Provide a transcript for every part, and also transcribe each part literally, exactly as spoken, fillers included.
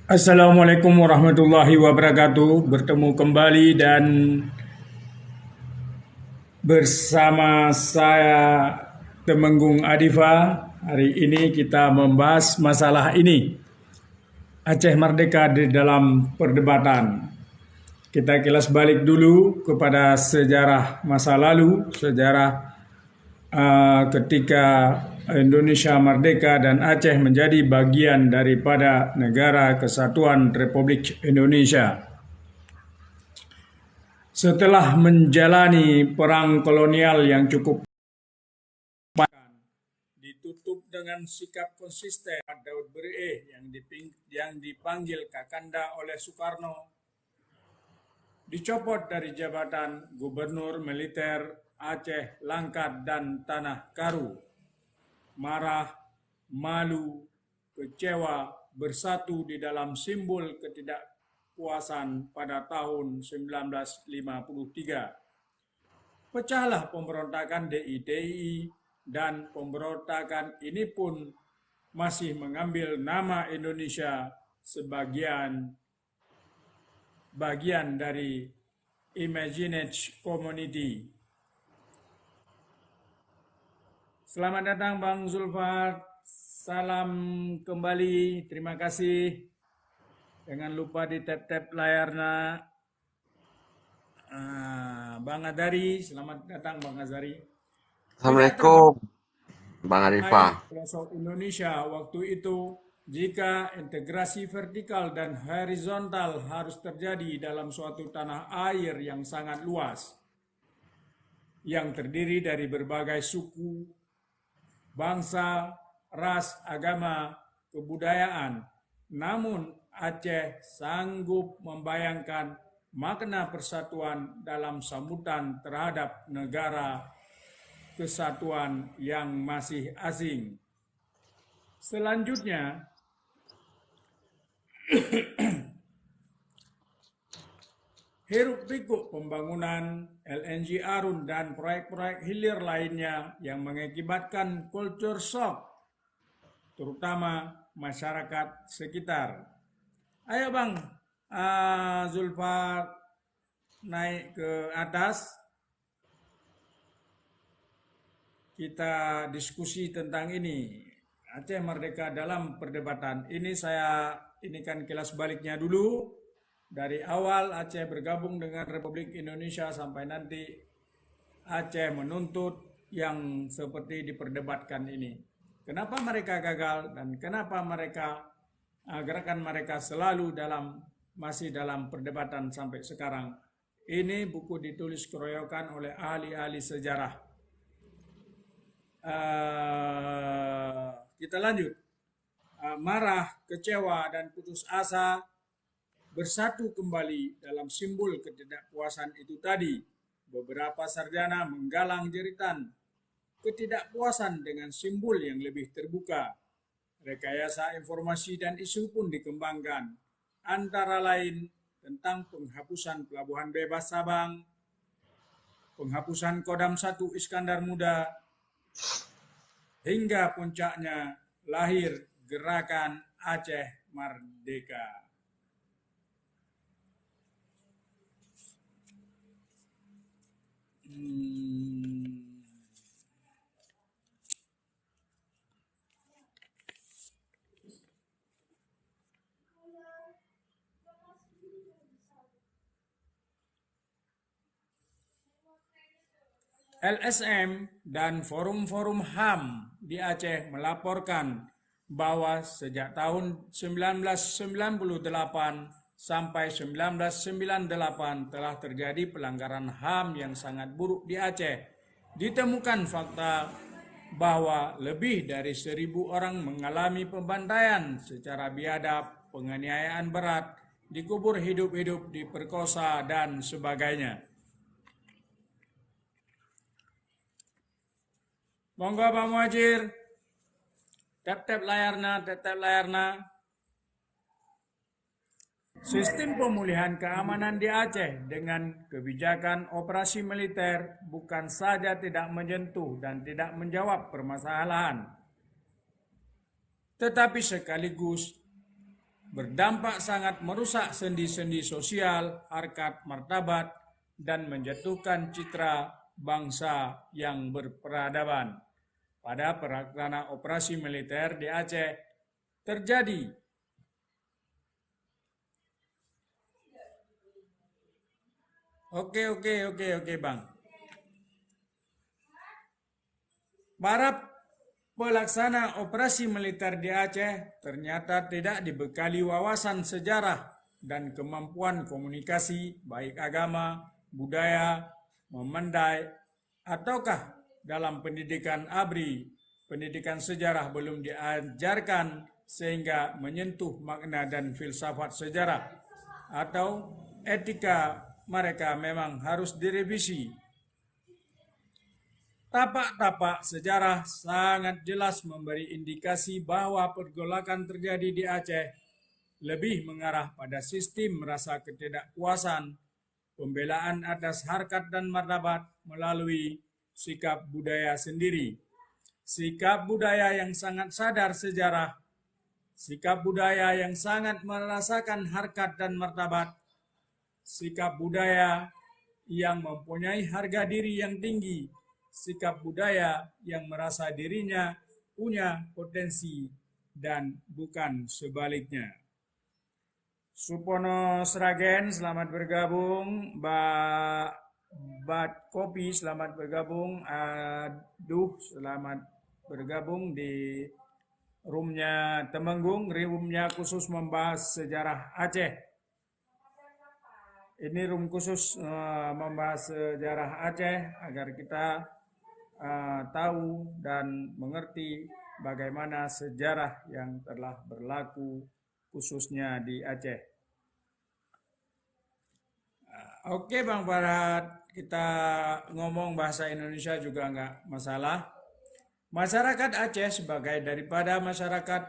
Assalamualaikum warahmatullahi wabarakatuh. Bertemu kembali dan bersama saya, Temenggung Adifa. Hari ini kita membahas masalah ini, Aceh Merdeka di dalam perdebatan. Kita kilas balik dulu kepada sejarah masa lalu, sejarah, uh, ketika Indonesia merdeka dan Aceh menjadi bagian daripada Negara Kesatuan Republik Indonesia. Setelah menjalani perang kolonial yang cukup panjang, ditutup dengan sikap konsisten Daud Bereh yang diping-, yang dipanggil Kakanda oleh Soekarno, dicopot dari jabatan Gubernur Militer Aceh, Langkat, dan Tanah Karu. Marah, malu, kecewa, bersatu di dalam simbol ketidakpuasan pada tahun sembilan belas lima puluh tiga. Pecahlah pemberontakan D I T I I, dan pemberontakan ini pun masih mengambil nama Indonesia sebagian bagian dari imaginary community. Selamat datang, Bang Zulfar. Salam kembali. Terima kasih. Jangan lupa di tap-tap layar, nak. Ah, Bang Azari, selamat datang, Bang Azari. Tidak Assalamualaikum, Bang Arifah. Pelosok Indonesia waktu itu, jika integrasi vertikal dan horizontal harus terjadi dalam suatu tanah air yang sangat luas, yang terdiri dari berbagai suku, bangsa, ras, agama, kebudayaan, namun Aceh sanggup membayangkan makna persatuan dalam sambutan terhadap negara kesatuan yang masih asing. Selanjutnya, hiruk-pikuk pembangunan L N G Arun dan proyek-proyek hilir lainnya yang mengakibatkan culture shock, terutama masyarakat sekitar. Ayo, Bang, ah, Zulfa naik ke atas. Kita diskusi tentang ini. Aceh Merdeka dalam perdebatan. Ini saya, ini kan kilas baliknya dulu. Dari awal Aceh bergabung dengan Republik Indonesia sampai nanti Aceh menuntut yang seperti diperdebatkan ini. Kenapa mereka gagal dan kenapa mereka, ah, gerakan mereka selalu dalam, masih dalam perdebatan sampai sekarang? Ini buku ditulis keroyokan oleh ahli-ahli sejarah. Eh, kita lanjut. Eh, marah, kecewa, dan putus asa bersatu kembali dalam simbol ketidakpuasan itu tadi. Beberapa sarjana menggalang jeritan ketidakpuasan dengan simbol yang lebih terbuka. Rekayasa informasi dan isu pun dikembangkan, antara lain tentang penghapusan Pelabuhan Bebas Sabang, penghapusan Kodam satu Iskandar Muda, hingga puncaknya lahir Gerakan Aceh Merdeka. Hmm. L S M dan forum-forum ham di Aceh melaporkan bahwa sejak tahun sembilan belas sembilan puluh delapan sampai sembilan belas sembilan delapan telah terjadi pelanggaran ham yang sangat buruk di Aceh, Ditemukan fakta bahwa lebih dari seribu orang mengalami pembantaian secara biadab, penganiayaan berat, dikubur hidup-hidup, diperkosa, dan sebagainya. Monggo, Bang Muhajir, tap-tap layarna, tap-tap layarna. Sistem pemulihan keamanan di Aceh dengan kebijakan operasi militer bukan saja tidak menyentuh dan tidak menjawab permasalahan, tetapi sekaligus berdampak sangat merusak sendi-sendi sosial, harkat martabat, dan menjatuhkan citra bangsa yang berperadaban. Pada pelaksana operasi militer di Aceh terjadi. Oke, oke, oke, oke, Bang. Para pelaksana operasi militer di Aceh ternyata tidak dibekali wawasan sejarah dan kemampuan komunikasi, baik agama, budaya, memandai, ataukah dalam pendidikan abri, pendidikan sejarah belum diajarkan sehingga menyentuh makna dan filsafat sejarah, atau etika mereka memang harus direvisi. Tapak-tapak sejarah sangat jelas memberi indikasi bahwa pergolakan terjadi di Aceh lebih mengarah pada sistem rasa ketidakpuasan, pembelaan atas harkat dan martabat melalui sikap budaya sendiri. Sikap budaya yang sangat sadar sejarah, sikap budaya yang sangat merasakan harkat dan martabat, sikap budaya yang mempunyai harga diri yang tinggi, sikap budaya yang merasa dirinya punya potensi dan bukan sebaliknya. Supono Sragen, selamat bergabung. Ba-, Bat Kopi, selamat bergabung. Aduh, selamat bergabung di roomnya Temenggung, roomnya khusus membahas sejarah Aceh. Ini room khusus, eh, membahas sejarah Aceh agar kita, eh, tahu dan mengerti bagaimana sejarah yang telah berlaku khususnya di Aceh. Ah, oke, Bang Farhat, kita ngomong bahasa Indonesia juga nggak masalah. Masyarakat Aceh sebagai daripada masyarakat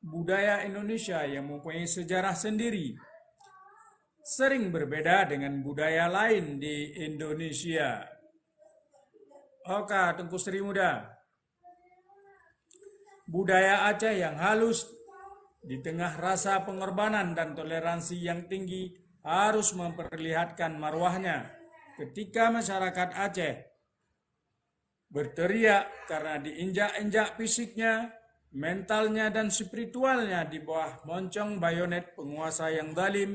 budaya Indonesia yang mempunyai sejarah sendiri, sering berbeda dengan budaya lain di Indonesia. Oka, Teungku Sri Muda. Budaya Aceh yang halus di tengah rasa pengorbanan dan toleransi yang tinggi harus memperlihatkan marwahnya. Ketika masyarakat Aceh berteriak karena diinjak-injak fisiknya, mentalnya dan spiritualnya di bawah moncong bayonet penguasa yang zalim,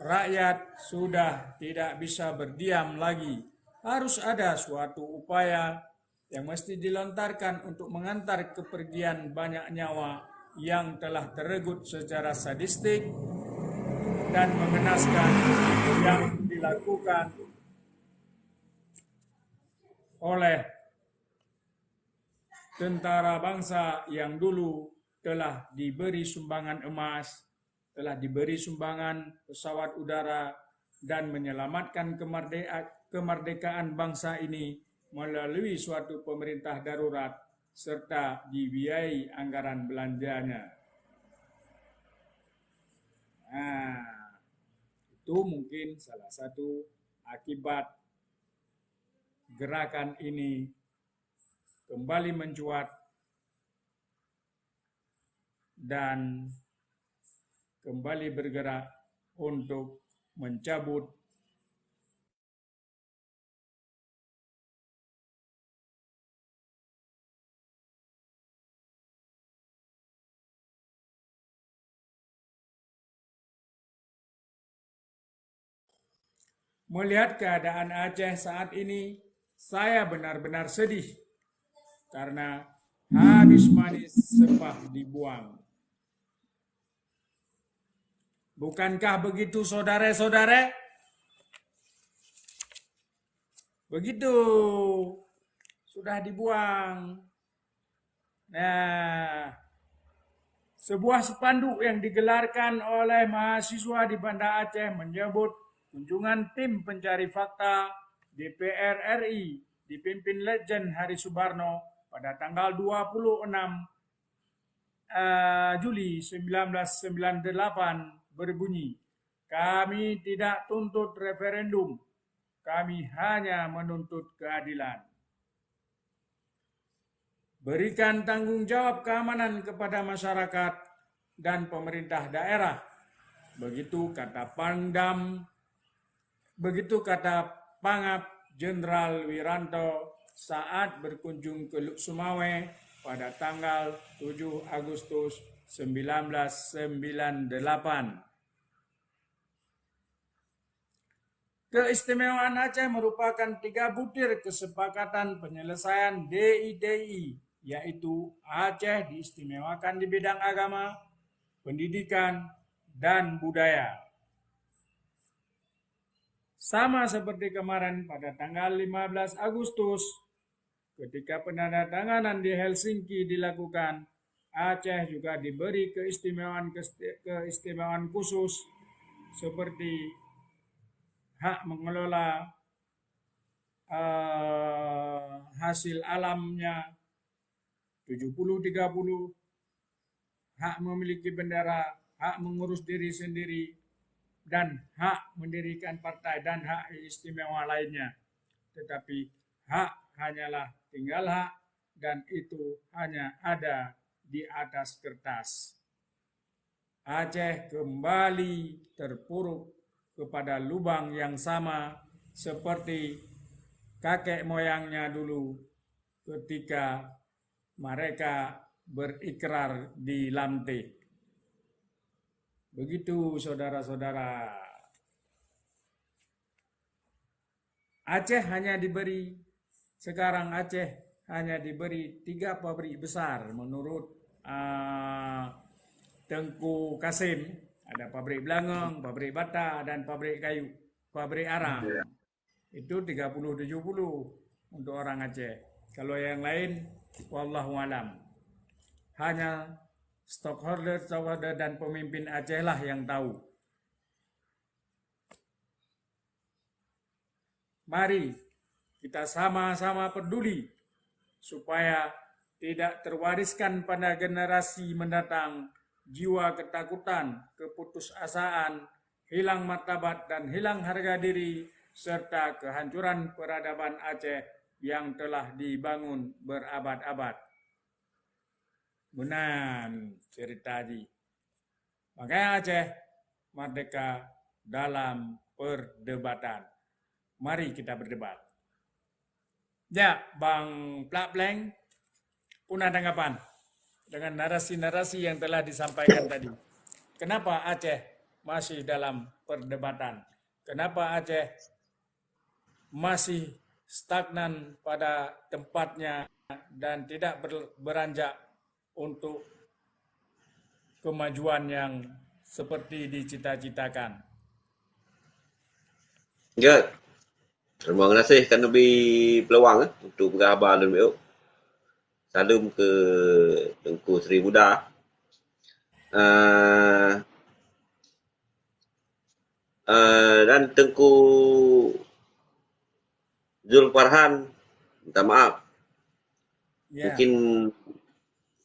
rakyat sudah tidak bisa berdiam lagi. Harus ada suatu upaya yang mesti dilontarkan untuk mengantar kepergian banyak nyawa yang telah teregut secara sadistik dan mengenaskan yang dilakukan oleh tentara bangsa yang dulu telah diberi sumbangan emas, telah diberi sumbangan pesawat udara, dan menyelamatkan kemerdeka-, kemerdekaan bangsa ini melalui suatu pemerintah darurat serta dibiayai anggaran belanjanya. Nah, itu mungkin salah satu akibat gerakan ini kembali mencuat dan kembali bergerak untuk mencabut. Melihat keadaan Aceh saat ini, saya benar-benar sedih karena habis manis sepah dibuang. Bukankah begitu, saudara-saudara? Begitu sudah dibuang. Nah, sebuah spanduk yang digelarkan oleh mahasiswa di Banda Aceh menyebut kunjungan tim pencari fakta D P R R I dipimpin Letjen Hari Subarno pada tanggal dua puluh enam, eh, Juli sembilan belas sembilan delapan berbunyi, "Kami tidak tuntut referendum, kami hanya menuntut keadilan." Berikan tanggung jawab keamanan kepada masyarakat dan pemerintah daerah. Begitu kata Pangdam, begitu kata Pangab Jenderal Wiranto saat berkunjung ke Lhokseumawe pada tanggal tujuh Agustus sembilan belas sembilan delapan. Keistimewaan Aceh merupakan tiga butir kesepakatan penyelesaian D I T I, yaitu Aceh diistimewakan di bidang agama, pendidikan, dan budaya. Sama seperti kemarin pada tanggal lima belas Agustus, ketika penandatanganan di Helsinki dilakukan, Aceh juga diberi keistimewaan, keistimewaan khusus seperti hak mengelola, eh, hasil alamnya tujuh puluh tiga puluh, hak memiliki bendera, hak mengurus diri sendiri, dan hak mendirikan partai dan hak istimewa lainnya. Tetapi hak hanyalah tinggal hak dan itu hanya ada di atas kertas. Aceh kembali terpuruk kepada lubang yang sama seperti kakek moyangnya dulu ketika mereka berikrar di Lamteh. Begitu, saudara-saudara. Aceh hanya diberi, sekarang Aceh hanya diberi tiga pabrik besar menurut, ah, Teungku Kasim. Ada pabrik beulangöng, pabrik bata, dan pabrik kayu, pabrik arang. Ya. Itu tiga puluh tujuh puluh untuk orang Aceh. Kalau yang lain, wallahu alam. Hanya stockholder, stockholder dan pemimpin Aceh lah yang tahu. Mari kita sama-sama peduli supaya tidak terwariskan pada generasi mendatang jiwa ketakutan, keputusasaan, hilang martabat dan hilang harga diri, serta kehancuran peradaban Aceh yang telah dibangun berabad-abad. Meunan cerita jih. Makanya Aceh merdeka dalam perdebatan. Mari kita berdebat. Ya, Bang Plak Pleng, puna tanggapan dengan narasi-narasi yang telah disampaikan tadi. Kenapa Aceh masih dalam perdebatan? Kenapa Aceh masih stagnan pada tempatnya dan tidak ber-, beranjak untuk kemajuan yang seperti dicita-citakan. Good. Terima kasih kerana beri peluang, eh, untuk peugah haba lôn miok. Saleuem keu Teungku Sri Buda. Eh, eh, dan Teungku Zulfarhan, minta maaf. Ya. Mungkin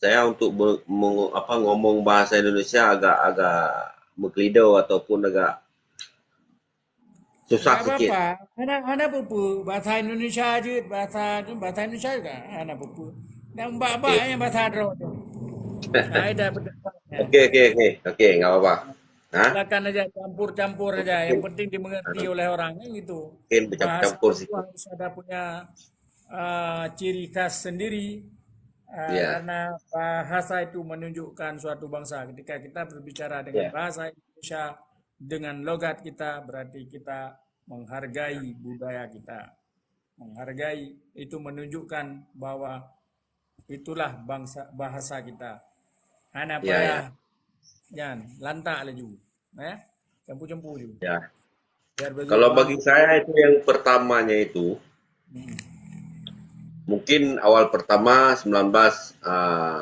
saya untuk me-, me-, apa, ngomong bahasa Indonesia agak, agak meukeulideu ataupun agak susah sikit. Tak apa-apa. Hana, hana peue-peue. Bahasa Indonesia jeuet, bahasa, bahasa Indonesia juga. Hana peue-peue. Dan bak-bak, okey, yang bahasa droe tu. Kaedah perdebatan. Okey, okey, okey. Okey, enggak apa-apa. Ha? Silakan aja, campur-campur aja. Okey. Yang penting dimengerti, ha, oleh orang, kan gitu. Mungkin bercampur-campur sikit. Bahasa itu harus ada punya, ah, ciri khas sendiri. Ah, ya. Karena bahasa itu menunjukkan suatu bangsa. Ketika kita berbicara dengan, ya, bahasa Indonesia dengan logat kita, berarti kita menghargai budaya kita. Menghargai itu menunjukkan bahwa itulah bangsa, bahasa kita. Hana payah, ya, nyan, lantak laju. Eh? Campu-campu laju. Ya. Biar bagi orang. Kalau bagi saya itu yang pertamanya itu, Mungkin awal pertama sembilan belas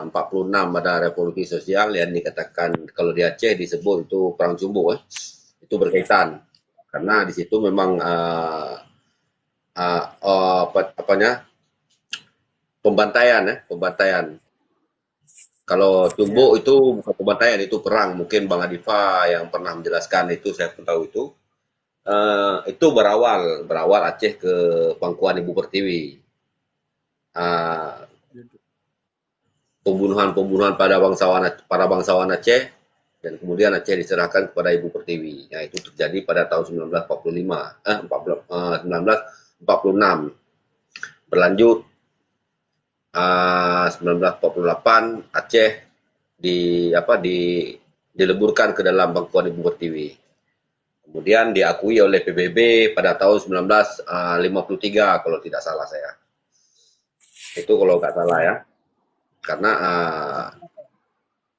empat puluh enam ada revolusi sosial yang dikatakan kalau di Aceh disebut itu perang cumbu, eh. Itu berkaitan karena di situ memang uh, uh, uh, apa apanya pembantaian, eh, pembantaian. Kalau cumbu itu bukan pembantaian, itu perang. Mungkin Bang Adifa yang pernah menjelaskan itu, saya pun tahu itu. Uh, itu berawal berawal Aceh ke pangkuan Ibu Pertiwi. Uh, pembunuhan-pembunuhan pada bangsawan para bangsawan Aceh dan kemudian Aceh diserahkan kepada Ibu Pertiwi. Nah, itu terjadi pada tahun sembilan belas empat puluh lima, eh, empat belas, eh, sembilan belas empat puluh enam. Berlanjut, ah, sembilan belas empat puluh delapan Aceh di apa di dileburkan ke dalam pangkuan Ibu Pertiwi. Kemudian diakui oleh P B B pada tahun sembilan belas lima puluh tiga kalau tidak salah saya. Itu kalau nggak salah ya. Karena uh,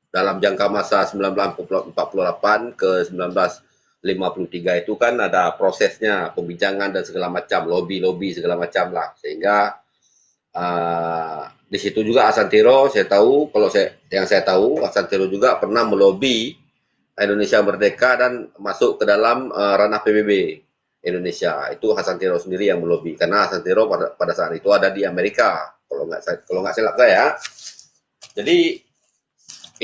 dalam jangka masa sembilan belas empat puluh delapan ke sembilan belas lima puluh tiga itu kan ada prosesnya, pembincangan dan segala macam, lobby-lobby segala macam lah. Sehingga uh, di situ juga Hasan Tiro saya tahu, kalau saya yang saya tahu Hasan Tiro juga pernah melobi Indonesia Merdeka dan masuk ke dalam uh, ranah P B B Indonesia. Itu Hasan Tiro sendiri yang melobi karena Hasan Tiro pada, pada saat itu ada di Amerika kalau nggak kalau nggak silap saya. Jadi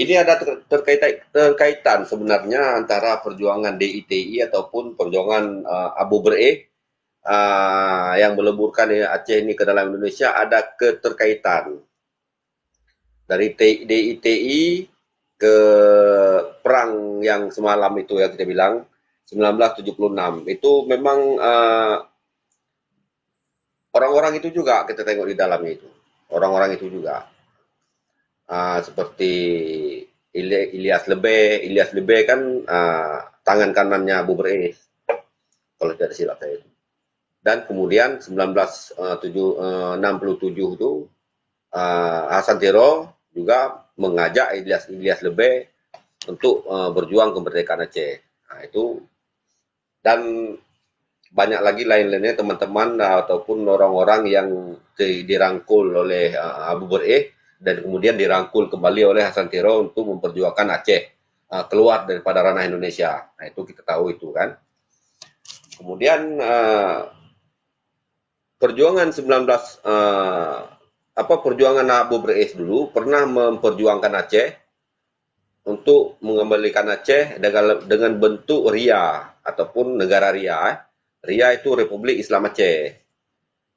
ini ada terkaitan, terkaitan sebenarnya antara perjuangan D I T I ataupun perjuangan uh, Abu Bereih uh, yang meleburkan Aceh ini ke dalam Indonesia ada keterkaitan. Dari D I T I ke perang yang semalam itu yang kita bilang sembilan belas tujuh puluh enam itu memang uh, orang-orang itu juga kita tengok di dalamnya itu. Orang-orang itu juga. Uh, seperti Ilyas Lebe, Ilyas Lebe kan uh, tangan kanannya Abu Bereis. Kalau tidak silap saya itu. Dan kemudian sembilan belas enam puluh tujuh itu uh, Hasan Tiro juga mengajak Ilyas Ilyas Lebe untuk uh, berjuang kemerdekaan Aceh. Nah, itu dan banyak lagi lain-lainnya teman-teman ataupun orang-orang yang dirangkul oleh uh, Abu Bereis dan kemudian dirangkul kembali oleh Hasan Tiro untuk memperjuangkan Aceh uh, keluar daripada ranah Indonesia. Nah, itu kita tahu itu kan. Kemudian uh, perjuangan sembilan belas uh, apa perjuangan Abu Bereis dulu pernah memperjuangkan Aceh untuk mengembalikan Aceh dengan, dengan bentuk RIA ataupun negara RIA. Eh. RIA itu Republik Islam Aceh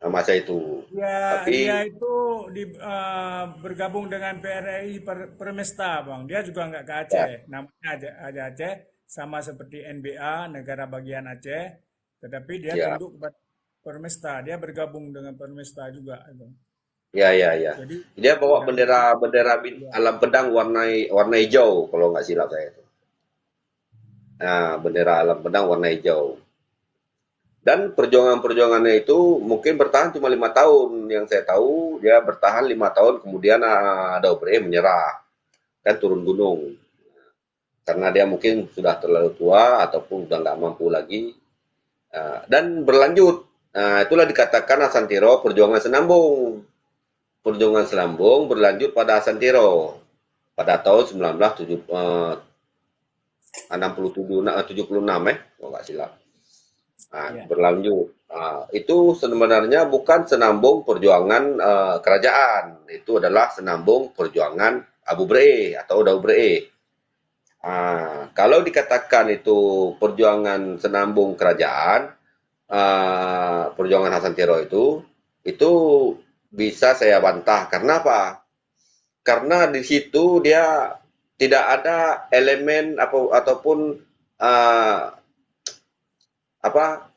masa itu. Ya, tapi RIA itu di, uh, bergabung dengan P R I per, Permesta, Bang. Dia juga nggak ke Aceh. Ya. Namanya aja, aja Aceh, sama seperti N B A, negara bagian Aceh. Tetapi dia ya. Tunduk kepada Permesta. Dia bergabung dengan Permesta juga. Ya, ya, ya. Jadi, dia bawa bendera bendera ya. Alam pedang warna warna hijau kalau nggak silap saya itu. Nah, bendera alam pedang warna hijau. Dan perjuangan-perjuangannya itu mungkin bertahan cuma lima tahun. Yang saya tahu, dia bertahan lima tahun, kemudian ah, Abu Bereis menyerah. Kan turun gunung. Karena dia mungkin sudah terlalu tua ataupun sudah nggak mampu lagi. Ah, dan berlanjut. Nah, itulah dikatakan Hasan Tiro perjuangan senambung. Perjuangan senambung berlanjut pada Hasan Tiro pada tahun sembilan belas tujuh, eh, enam puluh tujuh, eh, tujuh puluh enam, eh, kalau nggak silap. Nah, ya. Berlanjut. Nah, itu sebenarnya bukan senambung perjuangan uh, kerajaan. Itu adalah senambung perjuangan Abu Bereis atau Daud Bereis. Uh, kalau dikatakan itu perjuangan senambung kerajaan, uh, perjuangan Hasan Tiro itu, itu bisa saya bantah. Karena apa? Karena di situ dia tidak ada elemen apa ataupun uh, apa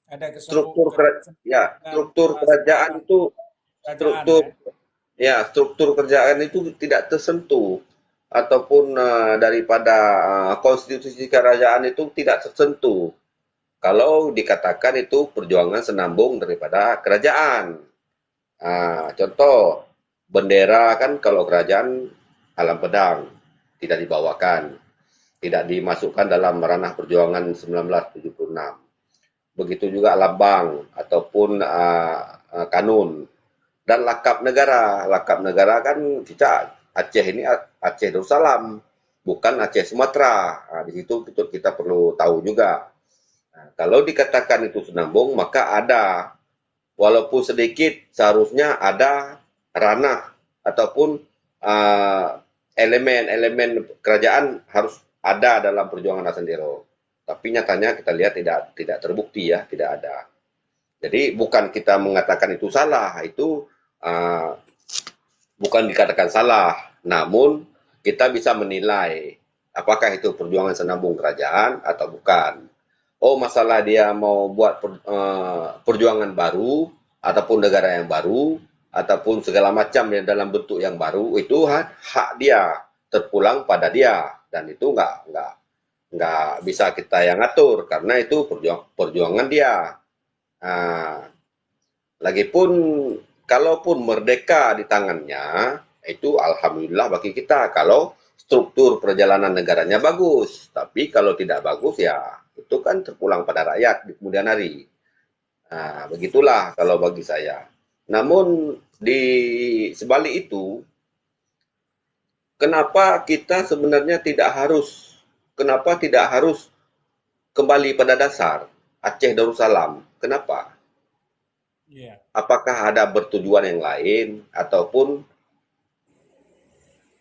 ada struktur ya struktur kerajaan itu struktur ya struktur kerajaan itu tidak tersentuh ataupun uh, daripada uh, konstitusi kerajaan itu tidak tersentuh kalau dikatakan itu perjuangan senambung daripada kerajaan. Uh, contoh bendera kan kalau kerajaan alam pedang tidak dibawakan, tidak dimasukkan dalam ranah perjuangan sembilan belas tujuh puluh enam. Begitu juga lambang ataupun, ah, ah, kanun. Dan lakab negara. Lakab negara kan kita Aceh ini A-, Aceh Darussalam, bukan Aceh Sumatera. Ah, di situ kita, kita perlu tahu juga. Nah, kalau dikatakan itu Senambong, maka ada, walaupun sedikit, seharusnya ada ranah ataupun, ah, elemen-elemen kerajaan harus ada dalam perjuangan Hasan Tiro. Tapi nyatanya kita lihat tidak, tidak terbukti ya, tidak ada. Jadi bukan kita mengatakan itu salah, itu, ah, bukan dikatakan salah, namun kita bisa menilai apakah itu perjuangan Senambong kerajaan atau bukan. Oh, masalah dia mau buat per-, eh, perjuangan baru ataupun negara yang baru ataupun segala macam yang dalam bentuk yang baru, itu ha-, hak dia, terpulang pada dia, dan itu enggak, enggak, enggak bisa kita yang atur karena itu perjuang-, perjuangan dia. Ah, lagipun kalaupun merdeka di tangannya, itu alhamdulillah bagi kita kalau struktur perjalanan negaranya bagus. Tapi kalau tidak bagus, ya itu kan terpulang pada rakyat di kemudian hari. Ah, begitulah kalau bagi saya. Namun di sebalik itu, kenapa kita sebenarnya tidak harus, kenapa tidak harus kembali pada dasar Aceh Darussalam? Kenapa? Iya. Apakah ada bertujuan yang lain ataupun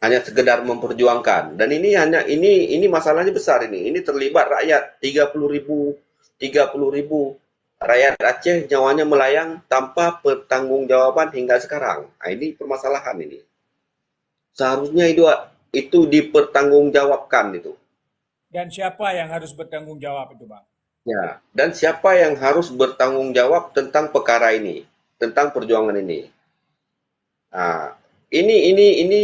hanya sekedar memperjuangkan? Dan ini hanya, ini, ini masalahnya besar ini. Ini terlibat rakyat tiga puluh ribu, tiga puluh ribu rakyat Aceh nyawanya melayang tanpa pertanggungjawaban hingga sekarang. Ah, ini permasalahan ini. Seharusnya itu, itu dipertanggungjawabkan itu. Dan siapa yang harus bertanggung jawab itu, Bang? Ya, dan siapa yang harus bertanggung jawab tentang perkara ini, tentang perjuangan ini? Ah, ini, ini, ini,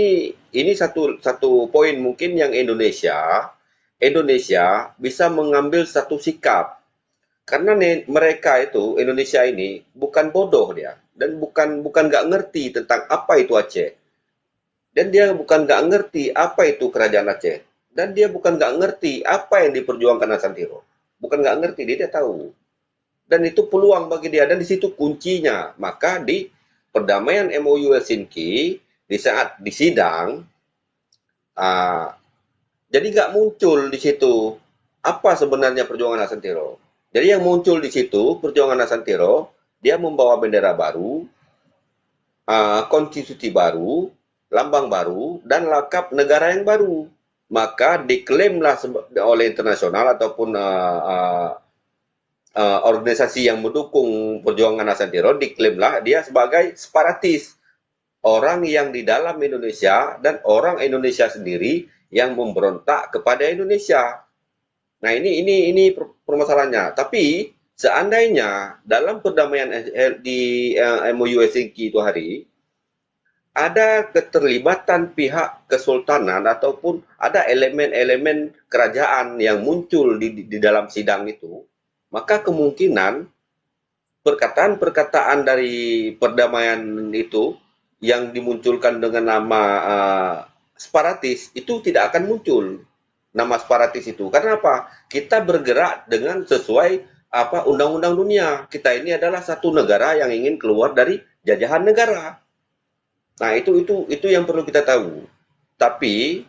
ini satu, satu poin mungkin yang Indonesia, Indonesia bisa mengambil satu sikap. Karena ne-, mereka itu, Indonesia ini, bukan bodoh dia, dan bukan, bukan nggak ngerti tentang apa itu Aceh. Dan dia bukan nggak ngerti apa itu kerajaan Aceh. Dan dia bukan nggak ngerti apa yang diperjuangkan Hasan Tiro. Bukan nggak ngerti, dia, dia tahu. Dan itu peluang bagi dia, dan di situ kuncinya. Maka di perdamaian M O U Helsinki, di saat di sidang, ah, jadi nggak muncul di situ apa sebenarnya perjuangan Hasan Tiro. Jadi yang muncul di situ perjuangan Hasan Tiro, dia membawa bendera baru, ah, konstitusi baru, lambang baru, dan lakab negara yang baru. Maka diklaimlah sebe-, oleh internasional ataupun, ah, ah, ah, organisasi yang mendukung perjuangan Hasan Tiro, diklaimlah dia sebagai separatis. Orang yang di dalam Indonesia dan orang Indonesia sendiri yang memberontak kepada Indonesia. Nah, ini, ini, ini per-, permasalahannya. Tapi seandainya dalam perdamaian S-, di, eh, M O U Helsinki itu hari, ada keterlibatan pihak kesultanan ataupun ada elemen-elemen kerajaan yang muncul di, di, di dalam sidang itu, maka kemungkinan perkataan-perkataan dari perdamaian itu yang dimunculkan dengan nama, eh, separatis itu tidak akan muncul nama separatis itu. Karena apa? Kita bergerak dengan sesuai apa undang-undang dunia. Kita ini adalah satu negara yang ingin keluar dari jajahan negara. Nah, itu, itu, itu yang perlu kita tahu. Tapi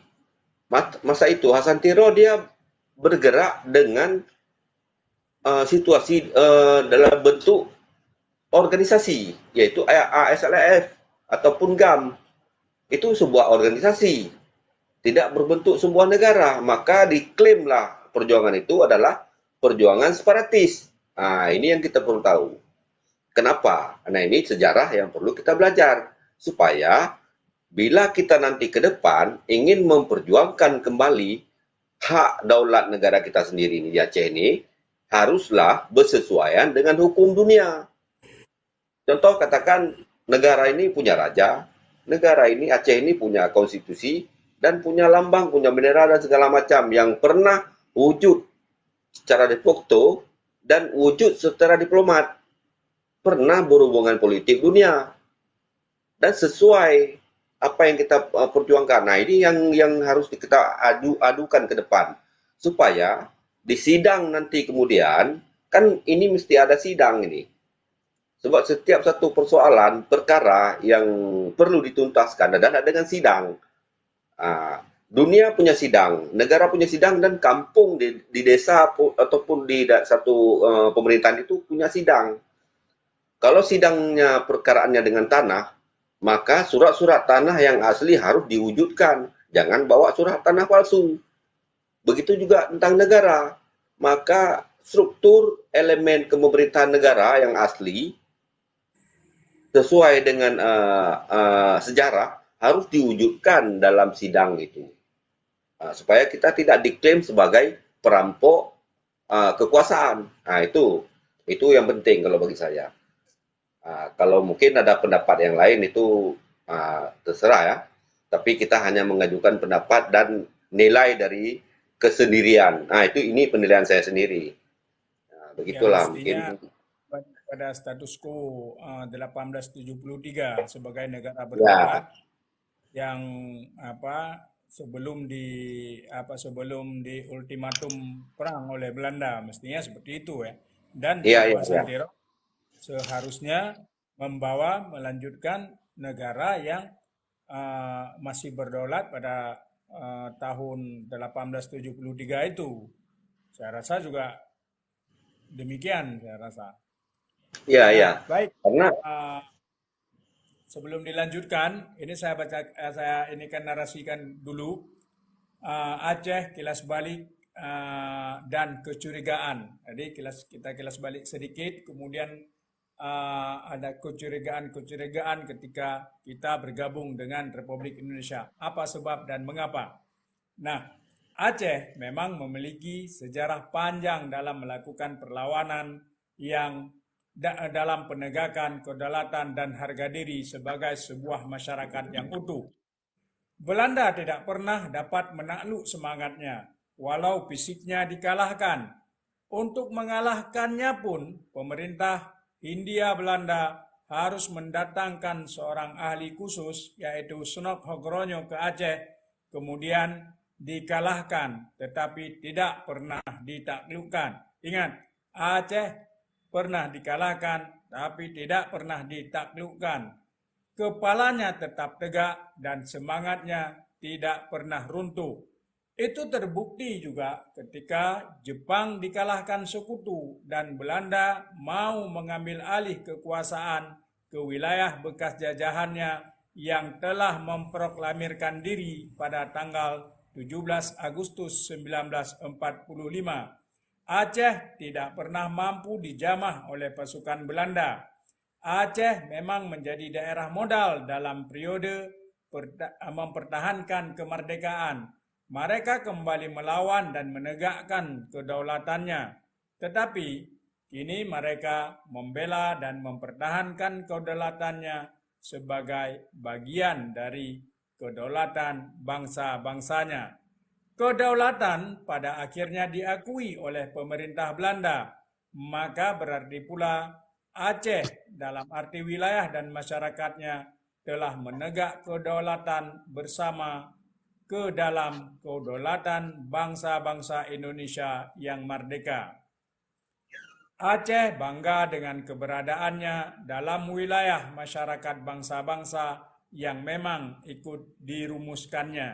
mat-, masa itu Hasan Tiro dia bergerak dengan, eh, situasi, eh, dalam bentuk organisasi, yaitu A S L F ataupun GAM. Itu sebuah organisasi, tidak berbentuk sebuah negara. Maka diklaimlah perjuangan itu adalah perjuangan separatis. Nah, ini yang kita perlu tahu. Kenapa? Nah, ini sejarah yang perlu kita belajar. Supaya bila kita nanti ke depan ingin memperjuangkan kembali hak daulat negara kita sendiri ini di Aceh ini, haruslah bersesuaian dengan hukum dunia. Contoh, katakan negara ini punya raja, negara ini, Aceh ini punya konstitusi, dan punya lambang, punya bendera, dan segala macam yang pernah wujud secara de facto dan wujud secara diplomat. Pernah berhubungan politik dunia. Dan sesuai apa yang kita, eh, perjuangkan. Nah, ini yang, yang harus kita adu-, adukan ke depan. Supaya di sidang nanti kemudian, Kan ini mesti ada sidang ini. Sebab setiap satu persoalan, perkara yang perlu dituntaskan adalah dengan sidang. Ah, dunia punya sidang, negara punya sidang, dan kampung di, di desa pu-, ataupun di da-, satu, eh, pemerintahan itu punya sidang. Kalau sidangnya perkaraannya dengan tanah, maka surat-surat tanah yang asli harus diwujudkan. Jangan bawa surat tanah palsu. Begitu juga tentang negara. Maka struktur elemen kepemerintahan negara yang asli sesuai dengan, eh, eh, sejarah harus diwujudkan dalam sidang itu. Ah, supaya kita tidak diklaim sebagai perampok, ah, kekuasaan. Ah, itu, itu yang penting kalau bagi saya. Ah, kalau mungkin ada pendapat yang lain itu, ah, terserah ya. Tapi kita hanya mengajukan pendapat dan nilai dari kesendirian. Ah, itu ini penilaian saya sendiri. Ah, Ya, begitulah mestinya mungkin. Pada status quo, ah, delapan belas tujuh puluh tiga sebagai negara Ya. berdaulat yang apa sebelum di apa sebelum di ultimatum perang oleh Belanda, mestinya seperti itu ya. Dan Iya, iya, Tuan iya. Santiro seharusnya membawa melanjutkan negara yang uh, masih berdaulat pada uh, tahun delapan belas tujuh puluh tiga itu. Saya rasa juga demikian, saya rasa. Iya, Nah, iya. baik. Karena Uh, sebelum dilanjutkan, ini saya baca, eh, saya ini kan narasikan dulu. Uh, Aceh kilas balik uh, dan kecurigaan. Jadi kilas kita kilas balik sedikit, kemudian uh, ada kecurigaan-kecurigaan ketika kita bergabung dengan Republik Indonesia. Apa sebab dan mengapa? Nah, Aceh memang memiliki sejarah panjang dalam melakukan perlawanan yang da- dalam penegakan kedaulatan dan harga diri sebagai sebuah masyarakat yang utuh. Belanda tidak pernah dapat menakluk semangatnya, walau fisiknya dikalahkan. Untuk mengalahkannya pun, pemerintah Hindia Belanda harus mendatangkan seorang ahli khusus, yaitu Snouck Hurgronje ke Aceh, kemudian dikalahkan, tetapi tidak pernah ditaklukkan. Ingat, Aceh pernah dikalahkan, tapi tidak pernah ditaklukkan. Kepalanya tetap tegak dan semangatnya tidak pernah runtuh. Itu terbukti juga ketika Jepang dikalahkan sekutu dan Belanda mau mengambil alih kekuasaan ke wilayah bekas jajahannya yang telah memproklamirkan diri pada tanggal tujuh belas Agustus sembilan belas empat puluh lima. Aceh tidak pernah mampu dijamah oleh pasukan Belanda. Aceh memang menjadi daerah modal dalam periode perta- mempertahankan kemerdekaan. Mereka kembali melawan dan menegakkan kedaulatannya. Tetapi, kini mereka membela dan mempertahankan kedaulatannya sebagai bagian dari kedaulatan bangsa-bangsanya. Kedaulatan pada akhirnya diakui oleh pemerintah Belanda, maka berarti pula Aceh dalam arti wilayah dan masyarakatnya telah menegak kedaulatan bersama ke dalam kedaulatan bangsa-bangsa Indonesia yang merdeka. Aceh bangga dengan keberadaannya dalam wilayah masyarakat bangsa-bangsa yang memang ikut dirumuskannya.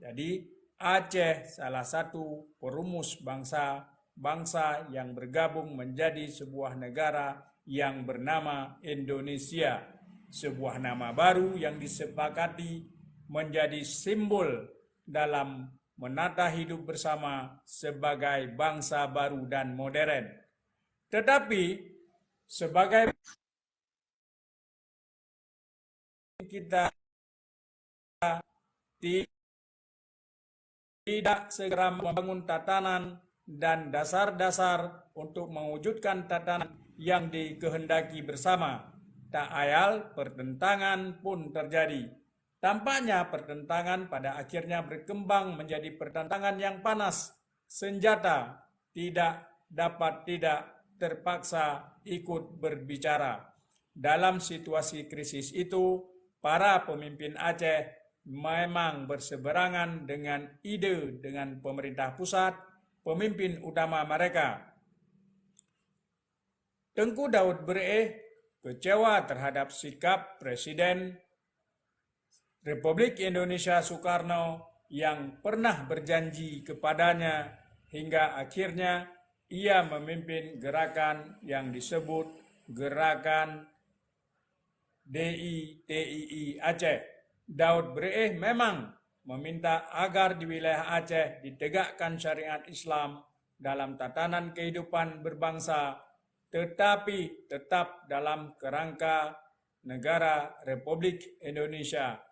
Jadi, Aceh salah satu perumus bangsa-bangsa yang bergabung menjadi sebuah negara yang bernama Indonesia. Sebuah nama baru yang disepakati menjadi simbol dalam menata hidup bersama sebagai bangsa baru dan modern. Tetapi, sebagai kita tidak segera membangun tatanan dan dasar-dasar untuk mewujudkan tatanan yang dikehendaki bersama, tak ayal pertentangan pun terjadi. Tampaknya pertentangan pada akhirnya berkembang menjadi pertentangan yang panas, senjata tidak dapat tidak terpaksa ikut berbicara. Dalam situasi krisis itu, para pemimpin Aceh memang berseberangan dengan ide dengan pemerintah pusat, pemimpin utama mereka. Teungku Daud Beureueh kecewa terhadap sikap Presiden Republik Indonesia Soekarno yang pernah berjanji kepadanya hingga akhirnya ia memimpin gerakan yang disebut Gerakan D I T I I Aceh. Daud Beureueh memang meminta agar di wilayah Aceh ditegakkan syariat Islam dalam tatanan kehidupan berbangsa, tetapi tetap dalam kerangka negara Republik Indonesia.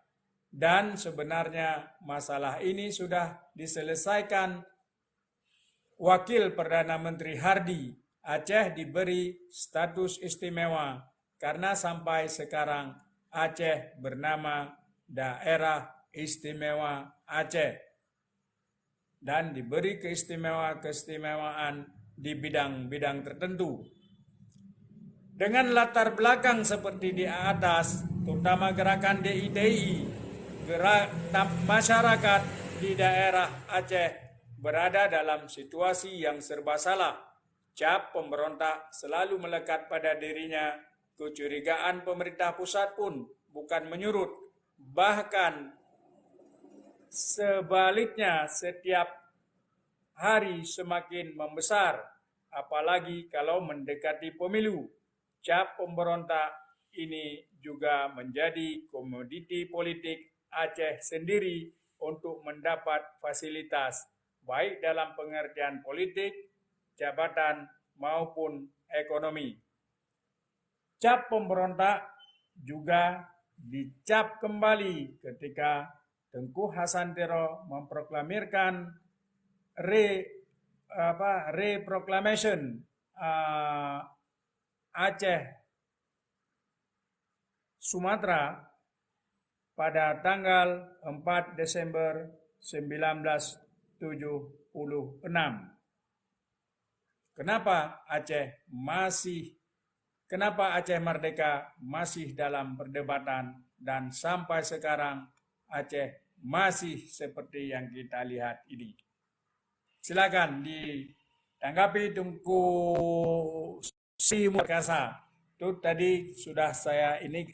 Dan sebenarnya masalah ini sudah diselesaikan Wakil Perdana Menteri Hardi. Aceh diberi status istimewa karena sampai sekarang Aceh bernama Daerah Istimewa Aceh dan diberi keistimewaan-keistimewaan di bidang-bidang tertentu. Dengan latar belakang seperti di atas, terutama gerakan D I T I, gerak masyarakat di daerah Aceh berada dalam situasi yang serba salah. Cap pemberontak selalu melekat pada dirinya, kecurigaan pemerintah pusat pun bukan menyurut, bahkan sebaliknya setiap hari semakin membesar, apalagi kalau mendekati pemilu. Cap pemberontak ini juga menjadi komoditi politik Aceh sendiri untuk mendapat fasilitas, baik dalam pengertian politik, jabatan, maupun ekonomi. Cap pemberontak juga dicap kembali ketika Teungku Hasan Tiro memproklamirkan re-, apa, reproklamasi, ah, Aceh Sumatera pada tanggal empat Desember sembilan belas tujuh puluh enam. Kenapa Aceh masih, kenapa Aceh Merdeka masih dalam perdebatan dan sampai sekarang Aceh masih seperti yang kita lihat ini? Silakan ditanggapi Teungku Sri Murkasa. Itu tadi sudah saya ini,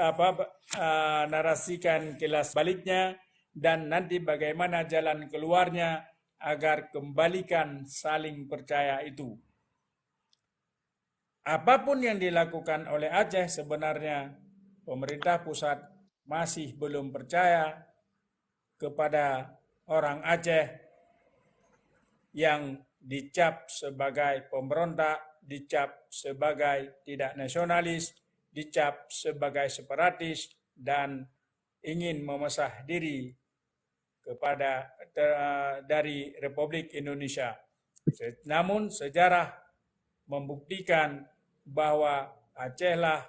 apa, eh, narasikan kilas baliknya dan nanti bagaimana jalan keluarnya agar kembalikan saling percaya itu. Apapun yang dilakukan oleh Aceh, sebenarnya pemerintah pusat masih belum percaya kepada orang Aceh yang dicap sebagai pemberontak, dicap sebagai tidak nasionalis, dicap sebagai separatis, dan ingin memesah diri kepada, te-, dari Republik Indonesia. Se-, namun sejarah membuktikan bahwa Aceh lah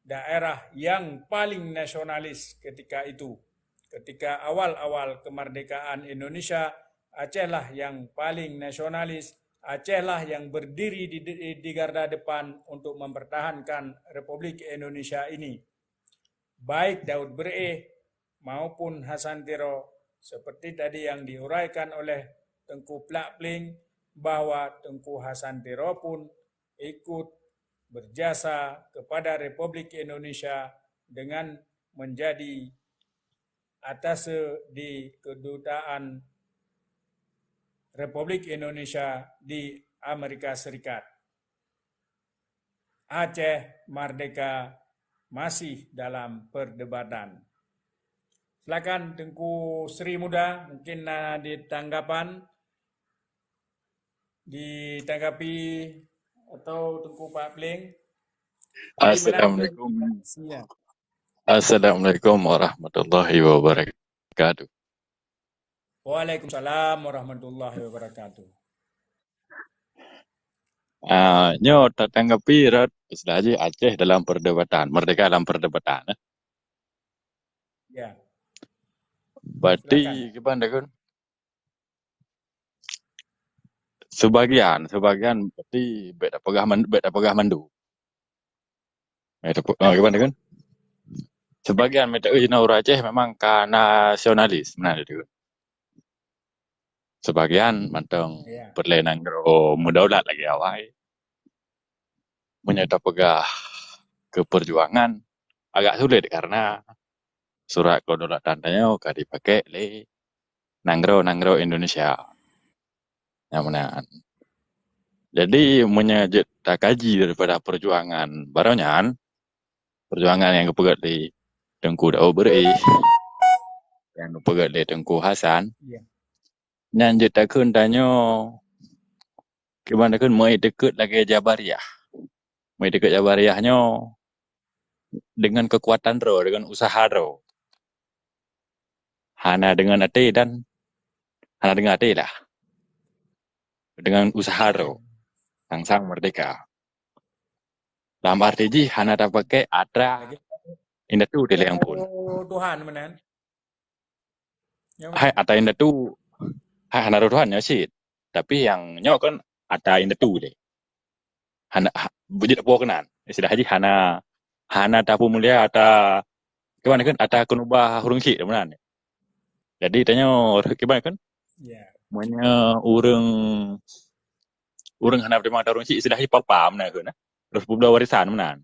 daerah yang paling nasionalis ketika itu. Ketika awal-awal kemerdekaan Indonesia, Aceh lah yang paling nasionalis, Aceh lah yang berdiri di, di, di garda depan untuk mempertahankan Republik Indonesia ini. Baik Daud Beureueh maupun Hasan Tiro, seperti tadi yang diuraikan oleh Teungku Plak Pling, bahwa Teungku Hasan Tiro pun ikut berjasa kepada Republik Indonesia dengan menjadi atase di Kedutaan Republik Indonesia di Amerika Serikat. Aceh Merdeka masih dalam perdebatan. Silakan Teungku Sri Muda, mungkin ada tanggapan, ditanggapi atau Teungku Pak Pling. Assalamualaikum. Siap. Assalamualaikum warahmatullahi wabarakatuh. Waalaikumsalam warahmatullahi wabarakatuh. Ah, nyoe tatanggapi rot istilah jih Aceh dalam perdebatan, merdeka dalam perdebatan, eh. Ya. Berarti silakan. Kiban dah kan? Sebagian, sebagian berarti bek dah peugah man-, bek dah peugah mandu. Eh, teupeu-, ah, kiban kan? Sebagian meuteue jinoe ureuëng Aceh memang ka nasionalis, meunan itu. Sebagian mantong, ya, peureulée nanggroe meudaulat lagée awai. meunyoe tapeugah keu peujuangan agak sulet karena surat kedaulatan tanyoe ka dipakai lé nanggroe-nanggroe Indonesia. Nyang meunan. Jadi meunyoe jeuet takaji daripada peujuangan baroe nyan, peujuangan nyang geupeugét lé Teungku Daud Beureueh, nyang geupeugét lé Teungku Hasan, Ya. nyan jeuet takheun tanyoe kiban takheun meuiktikeuet lagée Jabariah. Meuiktikeuet Jabariah nyoe dengan keukuatan droe, dengan usaha droe. Hana dengan até dan hana dengan até lah. Dengan usaha droe. Sang-sang merdeka. Lam arti jih hana tapakai atra Lagi indatu dileng pun. Oh, Tuhan meunan. Ya, Hai, atra indatu, hai, hana roh Tuhan nyoe cit. Tapi nyang nyoe kan atra indatu deh. Hana, ha, beujeuet apo keunan. Istilah jih hana, hana tapeumulia atra, kiban kan atra keunubah ureueng chik meunan. Jadi tanyoe kiban kan Ya. meunyoe ureueng, ureueng hana teurimong atra ureueng chik istilah jih papa meunan kan. Terus peubloe warisan meunan.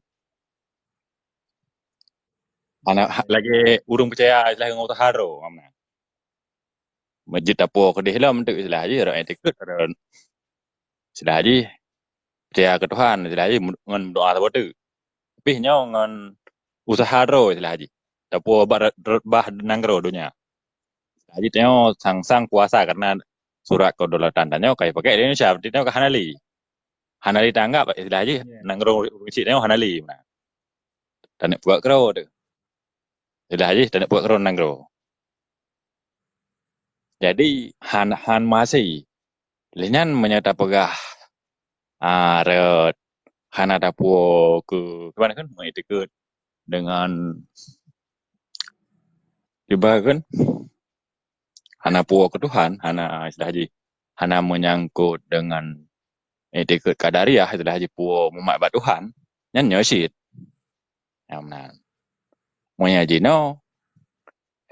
Hana ha, lagée ureueng peucaya istilah ngon usaha droe meunan. Meujeuet apo keudeh lom tu istilah jih, rot etikeuet, rot istilah jih peucaya keu Tuhan, istilah jih ngon doa saboh teuk. Tapi nyoe ngon usaha droe istilah jih. Tapuo bak rot bah nanggroe donya. Istilah jih tanyoe sang-sang kuasa karena surat kedaulatan tanyoe ka jipakai di Indonesia, berarti tanyoe ka hana lé. Hana lé taanggap istilah jih Ya. nanggroe ureueng chik tanyoe hana lé meunan. Taneuk peugot keudroe tu. Istilah jih taneuk peugot keudroe nanggroe. Jadi han, han maséh. Lheueh nyan meunyoe tapeugah, ah, rot hana tapuo keu, kiban kan, meuiktikeuet dengan kiban kan, hana puo keu Tuhan, hana istilah jih, hana meunyangkot dengan iktikeuet Qadariyah, istilah jih puo mumat bak Tuhan, nyan nyoe cit. Nyang meunan. Meunyoe jinoe,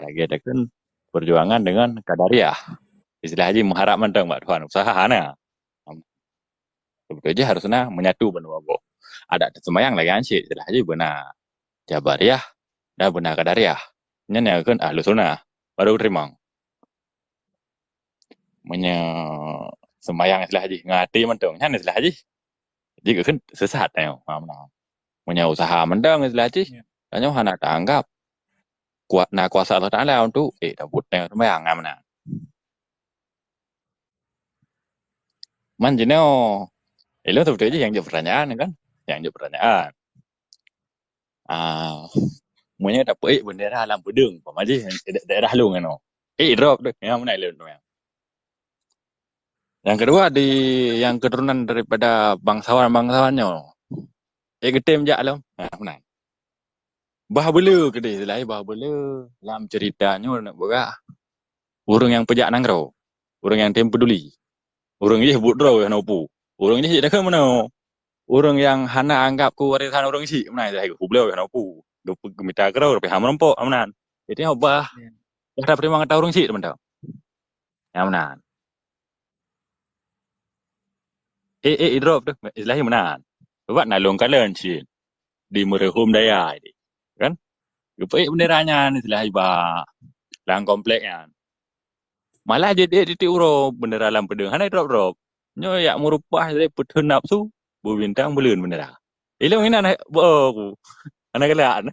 lagée takheun peujuangan dengan Qadariyah. Istilah jih meuharap mantong bak Tuhan, usaha hana. Seubeutôi jih harus na menyatu bandum saboh. Adak teuseumbayang lagée nyan cit, istilah jih beuna Jabariyah dan beuna Qadariyah. Nyan nyang geukheun Ahlussunnah, baru teurimong. Meunyoe seumbayang istilah jih ngon até mantong, nyan istilah jih jih geukheun sesat tanyoe. Ha, meunan. Meunyoe usaha mantong istilah jih, Ya. tanyoe hana taanggap kuat na kuasa Allah Taala untuk, eh, tabot tanyoe seumbayang, ha, meunan. Man jinoe, ilôn seubeutôi jih nyang jeuet peurtanyaan kan? Nyang jeuet peurtanyaan. Ah, meunyoe tapeuék bendera lam peudeueng, umpama jih da-, daerah lôn nyoe. Eh, drop deh, nyang meunan ilôn tu nyang. Nyang keudua di nyang keuturonan daripada bangsawan-bangsawan nyoe. Eh, geutem jak lom. Ha, meunan. Bah beuleu keudeh, istilah bah beuleu lam cerita nyoe neuk peugah ureueng nyang peujak nanggroe, ureueng nyang tem peuduli. Ureueng jih buet droe hana upu. Ureueng jih jidakheun meunoe. Ureueng nyang hana anggap keu warésan ureueng chik meunan, istilah jih, hubloe hana upu. Geupeu-, geumita keudroe, tapi hana meurumpok, meunan. Jadi bah, Ya. bah teurimong atra ureueng chik mantong. Nyang meunan. Eh, eh, idrop tu, istilah jih meunan. Sebab na lôn kalon cit di Meureuhom Daya tadi. Kan? Geupeuék bendera nyan istilah jih bak lam komplek nyan. Malah jeuet tiep-tiep uroe bendera lam peudeueng, hana idrop-drop. Nyoe jak meurupah lé peutheun nafsu, beubintang buleuen bendera. Ilôn inan beu ku. Hana galak.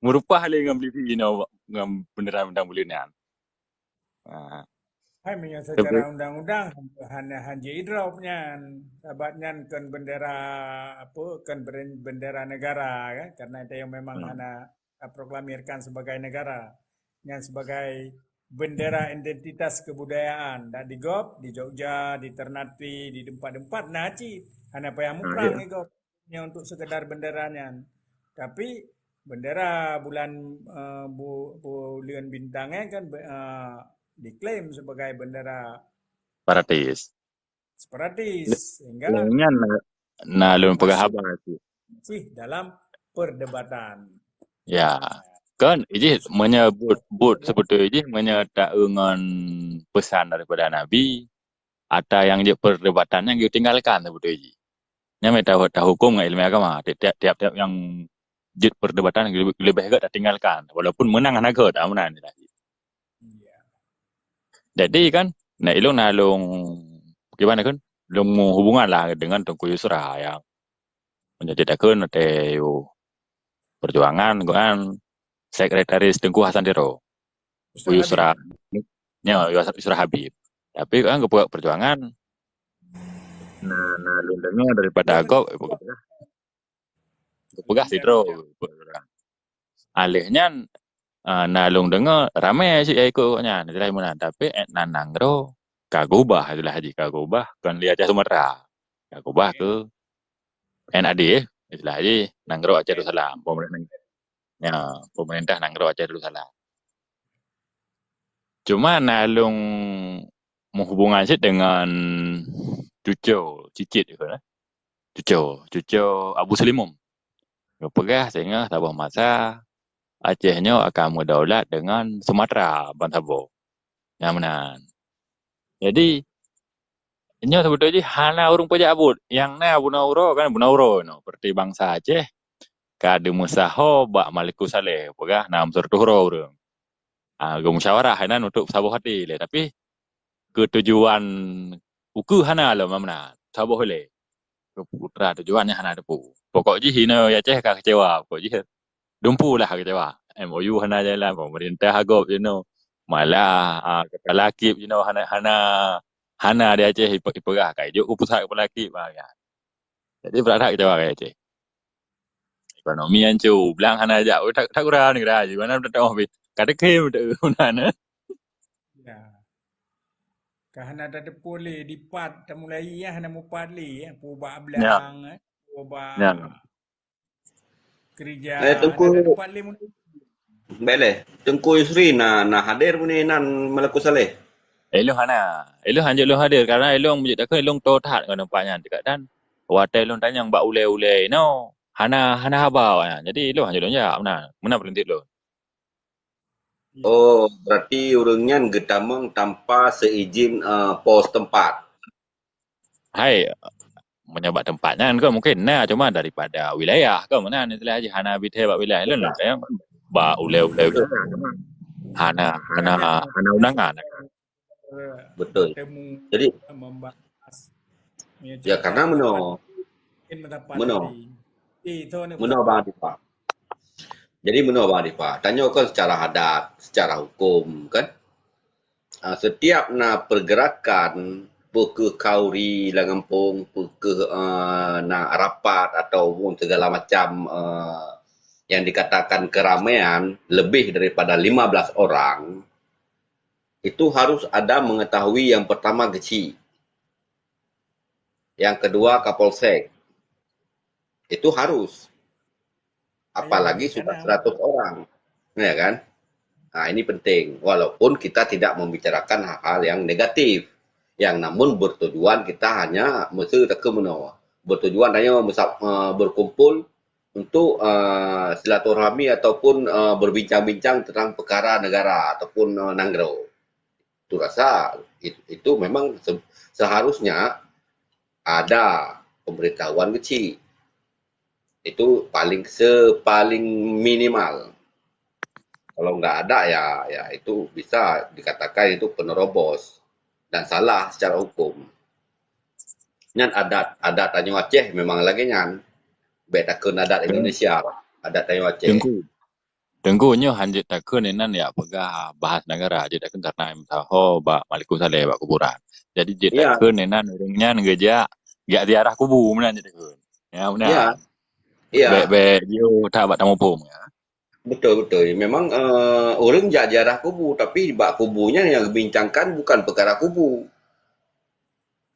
Meurupah lé ngon polisi inoe ngon bendera bintang buleuen nyan. Ha. Hai, meunyoe Tapi secara undang-undang hana, hana jidrop nyan. Sabab nyan kon bendera, apa, kon beren-, bendera negara kan, karena itu yang memang Hmm. hana, ah, proklamirkan sebagai negara. Nyan sebagai bendera identitas kebudayaan. Dak di gob, di Jogja, di Ternate, di tempat-tempat na cit. Hana payah Ha, muprang ya. di gob. Hanya untuk sekedar bendera nyan. Tapi bendera bulan, eh, bu-, buleuen bintang nyan kan, be-, eh, diklaim sebagai bendera Separatis. separatis. Sehingga Nyan na, na lôn peugah masih, haba tu. masih dalam perdebatan. Ya. Kan, ijih meunyoe buet, buet seubeutôi jih meunyoe taeu ngon peusan daripada Nabi, ata nyang jeuet perdebatan nyan geutinggalkan seubeutôi jih. Nyan mita, tahuköm ngon ileumèe agama. Tiap-tiap, tiap-tiap nyang jeuet perdebatan leubeh, leubeh gèt tatinggalkan. Walaupun meunang hana gèt, ah, meunan. Iya. Jadi kan, na ilôn na lôn, kiban kheun, lôn meuhubungan lah dengan Teungku Yusra nyang meunyoe takheun watèe yôh perjuangan, gobnyan sekretaris Teungku Hasan Tiro. Teungku Yusra Habib. Yusra, Yusra Habib. Tapi kan geupeugah perjuangan, na, na lôn deungö daripada gob, geupeugah, geupeugah sidroe. Aléh nyan, ah, na lôn deungö ramé cit nyang ikot gobnyan, istilah meunan. Tapi, eh, na nanggroe ka gubah, istilah jih ka gubah, kon lé Aceh Sumatra. Ka gubah keu N A D, istilah jih, Nanggroe Aceh Darussalam, pemerintah, ya, pemerintah Nanggroe Aceh Darussalam. Cuma na lôn meuhubungan cit dengan cucoe, cicit, cucoe, cucoe Abu Seulimum. Geupeugah singoh saboh masa Aceh nyoe akan meudaulat dengan Sumatra ban saboh. Nyang meunan. Jadi, nyoe seubeutôi jih hana ureueng peujak buet. Nyang na bunoe uroe kan bunoe uroe nyoe. Seperti bansa Aceh ka deumeusaho bak Maliku Saleh, peugah na meuseureutôh droe ureueng. Ah, geumusyawarah inan untuk saboh até lé, tapi keu tujuan ukeue hana lom meunan, saboh lé. Keu putra tujuan nyan hana teupeu. Pokok jih inoe Aceh ka keucewa, pokok jih dumpeue lah keucewa. M O U hana jalan, pemerintah gob jinoe. Malah, ah, kepala kip jinoe hana, hana, hana di Aceh ipe-, ipeugah, ka ijok u pusat kepala kip, ah, ya. Jadi brat that keucewa rakyat Aceh. Ekonomi hanco, blang hana jak, oh, tak, tak gura neugara jih, mana dah tahu habis. Ka teukem teu meunan, eh. Ya. Ka hana tateupeue lé, dipat tamulai, ya, hana mupat lé, ya. Peubak blang, eh. Peubak keurija, eh, Teungku, hana tateupat lé mun. Baik lé, Teungku Yusri na, na hadir bunoe nan Maliku Saleh? Eh, ilôn hana. Ilôn hanjeuet lôn hadir, karena ilôn meujeuet takheun ilôn toe that ngon teumpat nyan. Cit dan watèe ilôn tanyong bak ulèe-ulèe inoe, hana, hana haba awaknyan. Jadi ilôn hanjeuet lôn jak meunan, meunan peurintèh lôn. Oh, berarti ureueng nyan geutamong tanpa seizin, eh, pos tempat. Hai, meunyoe bak teumpat nyan kan mungkin na, cuma daripada wilayah kan meunan istilah jih, hana bithee bak wilayah. Lôn tanyong bak ulèe-ulèe wilayah, cuma hana, hana, hana undangan. Betul. Jadi, membahas. Ya, karena meunoe, meunoe, meunoe Bang Dipa. Jadi meunoe Bang Dipa, tanyoe kan secara adat, secara hukum kan, ah, setiap na pergerakan, peu kheueh khauri lam gampông, peu kheueh, ah, na rapat ataupun segala macam, ah, yang dikatakan keramaian lebih daripada lima belas orang, itu harus ada mengetahui yang pertama kecil, yang kedua Kapolsek. Itu harus. Apalagi sudah seratus orang. Ya kan? Nah, ini penting. Walaupun kita tidak membicarakan hal-hal yang negatif. Yang namun bertujuan kita hanya mesti ke menoa. Bertujuan hanya mesa-, eh, berkumpul untuk, eh, silaturahmi ataupun, eh, berbincang-bincang tentang perkara negara ataupun, eh, nanggroe. Tu rasa it-, itu memang se-, seharusnya ada pemberitahuan kecil. Itu paling, sepaling minimal. Kalau nggak ada, ya, ya itu bisa dikatakan itu penerobos dan salah secara hukum. Nyan adat, adat tanyoe Aceh memang lagèe nyan. Bèk takheun adat Indonesia, adat tanyoe Aceh. Teungku. Teungku, nyoe hanjeuet takheun inan jak peugah bahas negara, jeuet takheun karena meusaho bak Maliku Saleh bak kuburan. Jadi jeuet takheun inan ureueng nyan geujak, jak ziarah kubu meunan jeuet takheun. Ya, meunan. Ya. Ya. Bèk, bèk jiyue that bak tamuphom, ya. Betul, betul. Memang, eh, ureueng jak ziarah kubu, tapi bak kubu nyan yang dibincangkan bukan perkara kubu.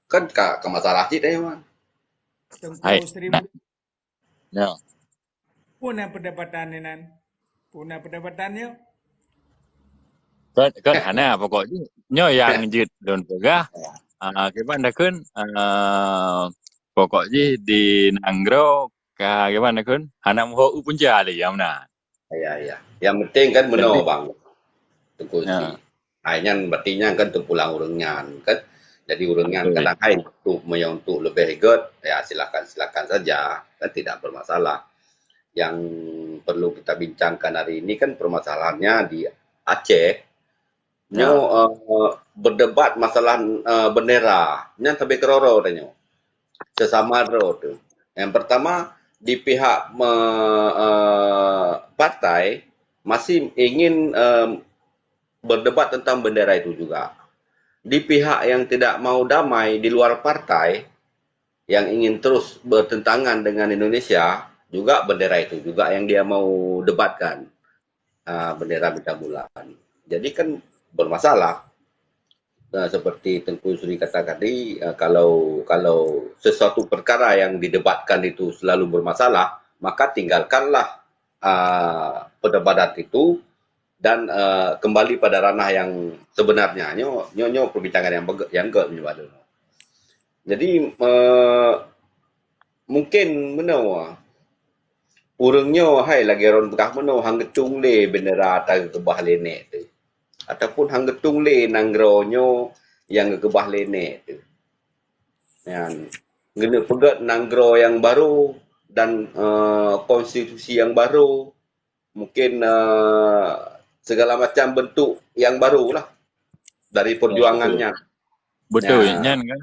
Kan ka, ka masalah cit, ya, Man. Teungku Sri Mulia. Ya. Peue na pendapatan nyan? Peue na pendapatan nyoe? Kan, kan hana, pokok jih nyoe nyang jeuet lôn peugah. Ah, kiban takheun, ah, pokok jih di nanggroe ka kiban takheun hana meuhok u punca lé, ya meunan. Ya, ya. Yang penting kan meunoe, Bang. Teungku Sri. Hai nyan berarti nyan kan teupulang ureueng nyan kan. Jadi ureuëng nyan kadang hai untuk meunyoe untuk leubeh göt, ya silakan-silakan saja, kan tidak bermasalah. Yang perlu kita bincangkan hari ini kan permasalahannya di Aceh. Ya. Nyoe uh, berdebat masalah uh, bendera. Nyan sabe keudroe-droe tanyoe. Sesama droe tu. Yang pertama, di pihak uh, partai masih ingin uh, berdebat tentang bendera itu juga. Di pihak yang tidak mau damai di luar partai, yang ingin terus bertentangan dengan Indonesia, juga bendera itu juga yang dia mau debatkan, uh, bendera bintang bulan. Jadi kan bermasalah. Uh, seperti Tengku Yusri kata tadi, uh, kalau kalau sesuatu perkara yang didebatkan itu selalu bermasalah, maka tinggalkanlah uh, perdebatan itu dan uh, kembali pada ranah yang sebenarnya. Nyo nyo nyo perbincangan yang bege, yang göt menyebab tu. Jadi uh, mungkin meunoe ureuëng nyoe hai lagée ron peugah meunoe hang geutung lé bendera ata geukeubah lé nek tu. Ataupun hang geutung lé nanggroe nyoe nyang geukeubah lé nek tu. Nyan geuneuk peugét nanggroe nyang barô dan uh, konstitusi yang baru, mungkin uh, segala macam bentuk yang baru lah dari perjuangan nyan. Betul ya. Nyan kan?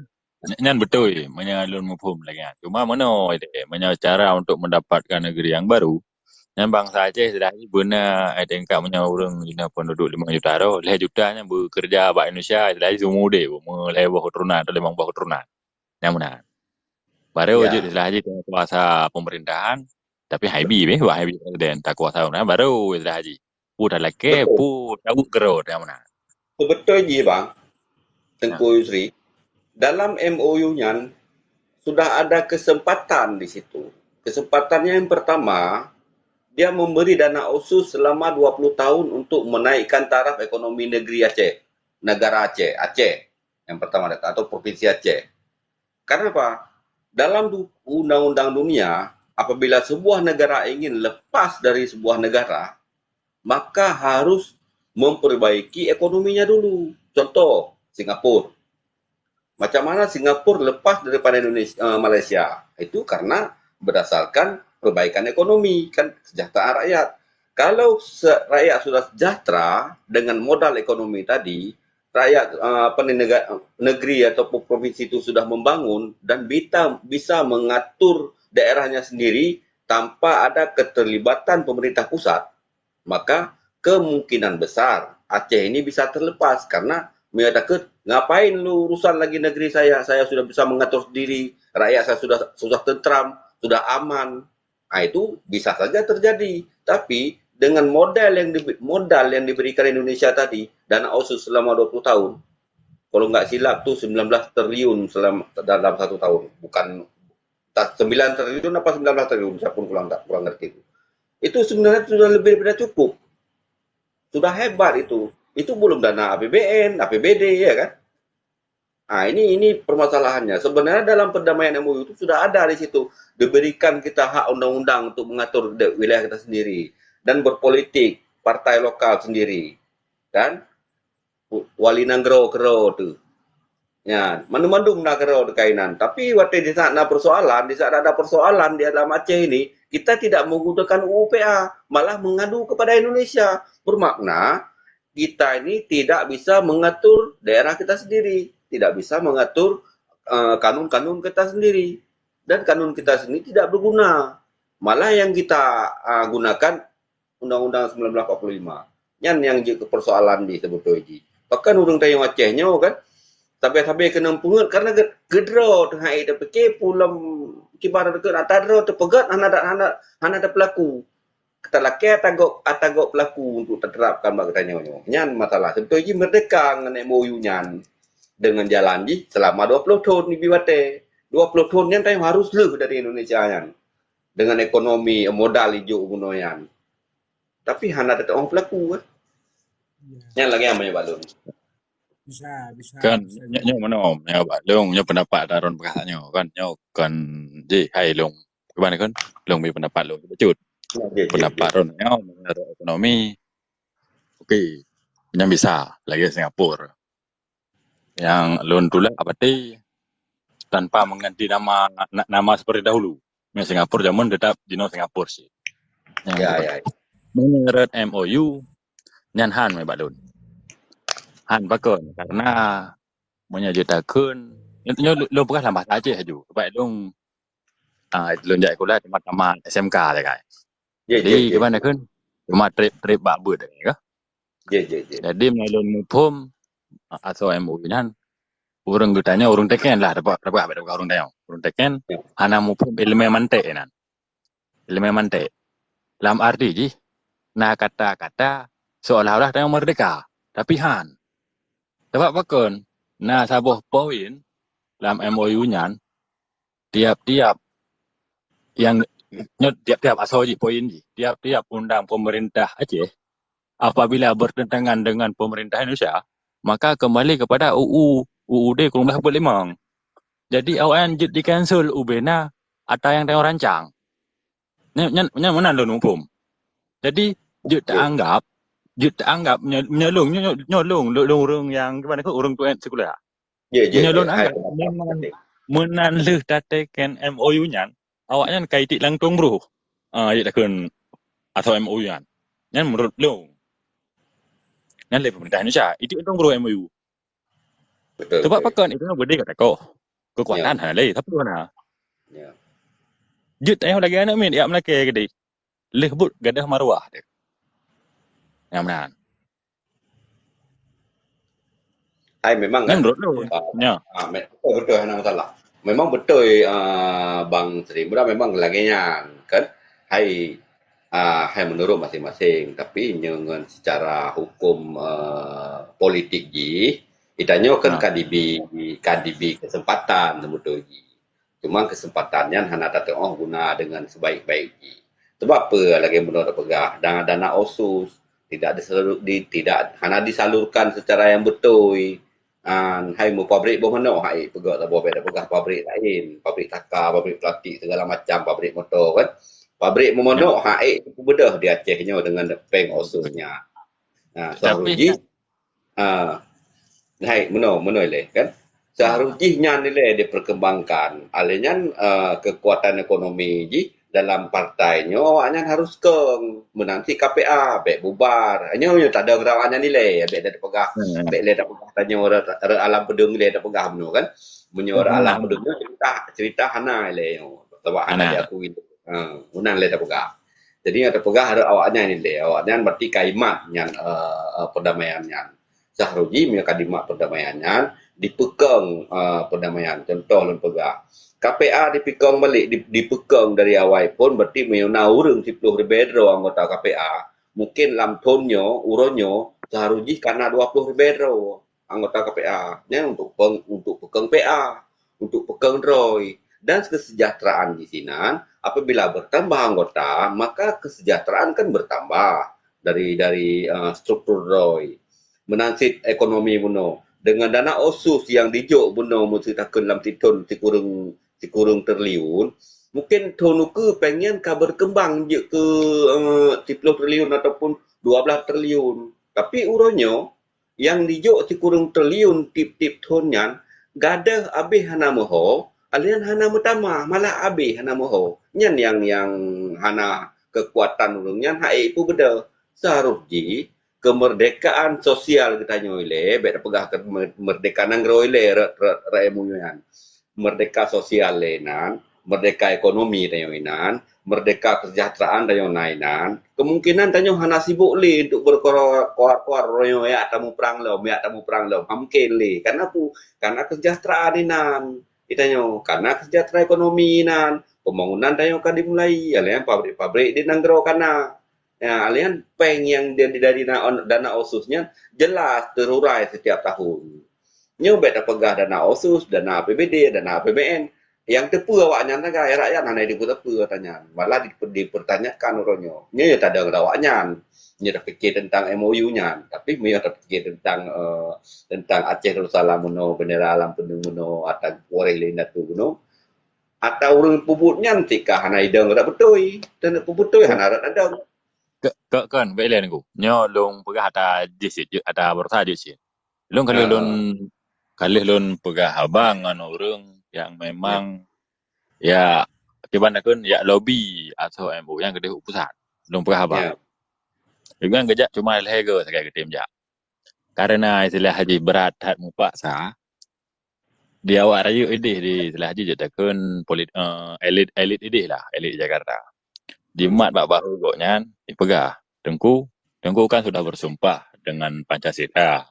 Nyan betul meunyoe lôn muphom lagée nyan. Cuma meunoe meunyoe cara untuk mendapatkan negeri yang baru, nyan bansa Aceh sudah beuna ai tingkat meunyoe ureuëng jinoe penduduk lima juta roh, lhée juta nyan bekerja bak Indonesia sudah seumur udeb, meulhée boh keturunan atau limong boh keturunan. Nyang meunan. Baru ya. Jeuet istilah jih kuasa pemerintahan, tapi haibi beh, wah haibi presiden, tak kuasa meunan, baru istilah jih. Pu dah lakée, pu tahu kero dah meunan. Betul jih bang, Tengku Yusri. Dalam M O U nyan sudah ada kesempatan di situ. Kesempatannya yang pertama, dia memberi dana otsus selama dua puluh tahun untuk menaikkan taraf ekonomi negeri Aceh, negara Aceh, Aceh yang pertama datang atau provinsi Aceh. Karena apa? Dalam undang-undang dunia, apabila sebuah negara ingin lepas dari sebuah negara, maka harus memperbaiki ekonominya dulu. Contoh, Singapura. Macam mana Singapura lepas daripada Indonesia, uh, Malaysia? Itu karena berdasarkan perbaikan ekonomi, kan kesejahteraan rakyat. Kalau rakyat sudah sejahtera dengan modal ekonomi tadi, rakyat uh, apa ni negara, negeri ataupun provinsi itu sudah membangun dan bisa bisa mengatur daerahnya sendiri tanpa ada keterlibatan pemerintah pusat, maka kemungkinan besar Aceh ini bisa terlepas karena mereka takut ngapain lu urusan lagi negeri saya, saya sudah bisa mengatur sendiri, rakyat saya sudah sudah tentram, sudah aman. Nah, itu bisa saja terjadi. Tapi dengan modal yang di, modal yang diberikan Indonesia tadi, dana otsus selama dua puluh tahun, kalau nggak silap tuh sembilan belas triliun selama, dalam satu tahun. Bukan, tak sembilan triliun apa sembilan belas triliun, saya pun kurang kurang ngerti itu. Itu sebenarnya sudah lebih daripada cukup. Sudah hebat itu. Itu belum dana A P B N, A P B D, ya kan? Nah, ini ini permasalahannya. Sebenarnya dalam perdamaian M O U itu sudah ada di situ, diberikan kita hak undang-undang untuk mengatur wilayah kita sendiri dan berpolitik partai lokal sendiri, kan? Wali nanggroe keudroe tu. Ya, mandum-mandum na keudroe tu kainan. Tapi watée di saat na persoalan, di saat ada persoalan di dalam Aceh ini, kita tidak menggunakan U U P A, malah mengadu kepada Indonesia. Bermakna kita ini tidak bisa mengatur daerah kita sendiri, tidak bisa mengatur uh, kanun-kanun kita sendiri. Dan kanun kita sendiri tidak berguna. Malah yang kita uh, gunakan Undang-Undang sembilan belas empat puluh lima. Nyan yang jeuet keu persoalan di sebetulnya. Bahkan ureuëng tayong Aceh nyoe kan, sabe-sabe keunong peungeut karena geudroe teuhai tapike pulam kibar dekat ata droe teupeugét hana hana hana ada pelaku. Kita lakée atagok atagok pelaku untuk terterapkan bak geutanyoe nyoe. Nyan masalah. Sebetulnya jih merdeka ngon M O U nyan dengan jalan jih selama dua puluh tahun di biwate. Dua puluh tahun nyan tayong harus leuh dari Indonesia nyan. Dengan ekonomi modal ijuk bunoe nyan. Tapi hana teuteuong pelaku kan. Ya. Nyan lagée nyang meunyoe bak lôn. Bisa, bisa. Kan nyoe meunoe, meunyoe bak lôn, nyoe pendapat Darun peugah nyoe kan, nyoe kan jih hai lôn. Kiban kan? Lôn bri pendapat lôn bacut. Pendapat Darun nyoe mengenai ekonomi. Okey. Nyan bisa lagée Singapura. Nyang lôn tulak berarti tanpa mengganti nama, na-, nama seperti dahulu. Nyang Singapura jameun tetap jinoe Singapura sih. Nyang Ya, itu ya. kan. Menurut M O U, nyan han meh bak lôn. Han pakon? Karena meunyoe jeuet takheun, nyoe, nyoe lôn peugah lam bahasa Aceh aju. Sebab lôn, ah, lôn jak sekolah cuma tamat S M K sagai. Ye, Jadi, ye, ye. kiban takheun? Cuma trip-trip bak beuet sagai ke? Ye, ye, ye. Jadi, meunyoe lôn muphom, ah, asoe M O U nyan, ureueng geutanyoe ureueng teken lah, dapat, dapat, dapat ureueng tanyoe. Ureueng teken, Ya. hana muphom ileumèe mantek nan. Ileumèe mantek. Lam arti jih, na kata-kata seolah-olah tanyoe merdeka. Tapi han. Sebab pakon? Na saboh poin lam M O U nyan, tiap-tiap yang, nyoe tiap-tiap asoe jih poin jih, tiap-tiap undang pemerintah Aceh apabila bertentangan dengan pemerintah Indonesia, maka kembali kepada U U, U U D kureueng blah peuet limong. Jadi awaknyan jeuet di-cancel ubena ata nyang tanyoe rancang. Nyan, nyan, nyan meunan lôn muphom. Jadi jeuet Ya. taanggap, jeuet taanggap nyo-, nyoe lôn, nyoe, nyoe lôn, lôn, lôn ureueng nyang kiban takheun, ureueng tuet sikuliah. Ye, ye, Meunyoe ye. lôn Hai, anggap meunan, meunan lheueh tateken M O U nyan, awaknyan ka itiek lam tueng broh. Ah, jeuet takheun asoe M O U nyan. Nyan menurut lôn. Nyan lé pemerintah Indonesia, itiek lam tueng broh M O U. Betul, Sebab betul. pakon? Itu beudé ka takoh. Ya. Kekuatan hana lé, tapi hana. Ya. Jeuet tanyoe lagèe aneuk miet jak meulakèe keudéh. Lheueh buet gadôh maruah teuh. Nyang meunan. Hai, memang Nyan kan. menurut lôn. Ah, Nya. ah, me-, betul, betul, hana masalah. Memang betul, ah, Bang Sri Muda, memang lagèe nyan kan. Hai, ah, hai menurut masing-masing, tapi nyoe ngon secara hukum, ah, politik jih, geutanyoe kan Ha. ka dibri, ka dibri kesempatan sebetul jih. Cuma kesempatan nyan hana tateu'oh guna dengan sebaik-baik jih. Sebab apa lagèe bunoe tapeugah, dana, dana otsus tidak disalur-, di, tidak, hana disalurkan secara yang beutôi. An, hai meupabrik boh manok, hai peugah saboh, bèk tapeugah pabrik laén, pabrik taka, pabrik plastik, segala macam pabrik motor kan. Pabrik boh manok, hai teupeubeudoh di Aceh nyoe dengan péng otsus nyan. Nah, Tapi seharusnya, ah, hai, meunoe, meunoe lé kan. Seharusnya nyan ilèe diperkembangkan. Alèh nyan, ah, kekuatan ekonomi jih dalam partai nyoe awaknyan harus kong. Meunan cit K P A, bèk bubar. Nyoe, nyoe tadong awaknyan ilèe, bèk lé tapeugah, Hmm. bèk lé tapeugah tanyoe rot, rot alam peudeueng ilèe tapeugah bunoe kan. Meunyoe rot alam Nah. peudeueng nyoe cerita, cerita hana ilèe nyoe. Sebab hana Hana. diakui. Ha, meunan lé tapeugah. Jadi nyang tapeugah rot awaknyan ilèe, awaknyan berarti ka imat nyan, eh, eh, perdamaian nyan. Seharusnya meunyoe ka dimat perdamaian nyan, dipeukong, eh, perdamaian. Contoh lôn peugah, K P A dipeukong balik, di, dipeukong dari awai phon, berarti meunyoe na ureueng siploh ribèe droe anggota K P A, mungkin lam thon nyoe, uroe nyoe, seharusnya ka na dua ploh ribèe droe anggota K P A. Nyan untuk peng-, untuk peukong P A, untuk peukong droe. Dan kesejahteraan di sinan, apabila bertambah anggota, maka kesejahteraan kan bertambah dari, dari, eh, struktur droe. Meunan cit ekonomi bunoe. Dengan dana otsus nyang dijok bunoe meusti takheun lam sithon sikureueng, sikureueng triliun, mungkin thon ukeue péng nyan ka berkembang jeuet keu, eh, siploh triliun ataupun dua blah triliun. Tapi uroe nyoe, nyang dijok sikureueng triliun tiep-tiep thon nyan, gadôh abéh hana meuho, alèh nyan hana meutamah, malah abéh hana meuho. Nyan nyang, nyang hana kekuatan ureueng nyan, hai ipeubeudoh. Seharusnya jih, kemerdekaan sosial geutanyoe ilèe, bèk tapeugah ke me-, merdeka nanggroe ilèe, rot, rot, rot ilmu nyan. Merdeka sosial lé inan, merdeka ekonomi tanyoe inan, merdeka kesejahteraan tanyoe na inan, kemungkinan tanyoe hana sibok lé untuk berkoar-koar uroe nyoe, "Jak tamuprang lom, jak tamuprang lom." Ha, mungkin lé. Karena pu-, karena kesejahteraan inan. Di tanyoe, karena kesejahteraan ekonomi inan, pembangunan tanyoe ka dimulai, alèh nyan pabrik-pabrik di nanggroe ka na. Ya, alèh nyan péng nyang dari, dari dana, dana otsus nyan jelas terurai setiap tahun. Nyoe bèk tapeugah dana otsus, dana A P B D, dana A P B N. Nyang teupeue awaknyan sagai, rakyat hana jiteupeue tanyan. Malah dipe-, dipertanyakan uroe nyoe. Nyoe tadong awaknyan. Nyoe tapike teuntang M O U nyan. Tapi meunyoe tapike teuntang, eh, teuntang Aceh Darussalam meunoe, bendera alam peudeueng meunoe, ata waréh lé indatu meunoe, ata ureueng peubuet nyan cit ka hana idong rot beutôi. Dan peubeutôi hana rot adong. Ke, ke, kon, bèk ilèe Teungku. Nyoe lôn peugah ata jih cit, ata baroesa jih cit. Lôn ka lheueh Ah. lôn, Ka lheueh lôn peugah haba ngon ureuëng nyang memang ya, kiban takheun ya lobi atau M O U nyang keudeh u pusat. Lôn peugah haba. Ya. Lôn geujak cuma lhée go sagai geutem jak. Karena istilah jih brat that mupaksa, di awak rayeuk ideh di istilah jih jeuet takheun polit-, eh, elit-elit ideh lah, elit Jakarta. Jimat bak bahu gobnyan, jipeugah, "Teungku, Teungku kan sudah bersumpah dengan Pancasila.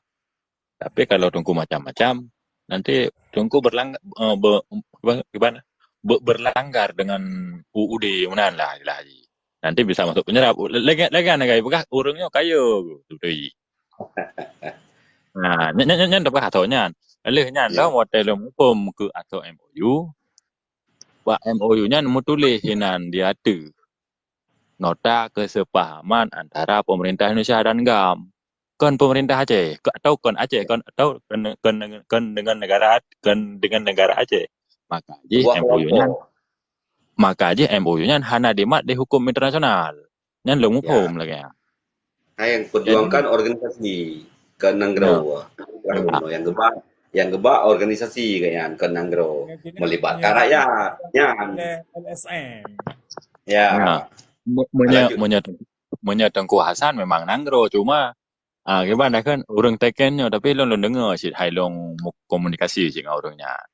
Tapi kalau Teungku macam-macam, nanti Teungku berlang-, eh, be-, apa, gimana? Be-, berlanggar dengan U U D meunan lah istilah jih. Nanti bisa masuk penjara." Lagée, lagée nyan jipeugah ureuëng nyoe kaya, beutôi. Nah, nyan, nyan, nyan, nyan dah bahas nyan. Lheueh nyan dah watée lôn muphom keu atau M O U, bak M O U nyan meutuléh hinan di ateueh nota kesepahaman antara pemerintah Indonesia dan GAM. Kon pemerintah Aceh, ke-, atau kon Aceh, kon, atau kon, kon, kon dengan negara, kon dengan negara Aceh. Maka jih M O U nyan, maka jih M O U nyan hana jimat di hukum internasional. Nyan lôn muphom lagée nyan. Hai nyang perjuangkan organisasi ke nanggroe. Nyang geuba, nyang geuba organisasi ke nyan ke nanggroe. Melibatkan rakyat. Nyan. L S M. Ya. Meunyoe, meunyoe, meunyoe Teungku Hasan memang nanggroe, cuma Ah, kiban dah kan ureuëng teken nyoe, tapi lôn, lôn deungoe cit hai lôn komunikasi cit ngon ureuëng nyan.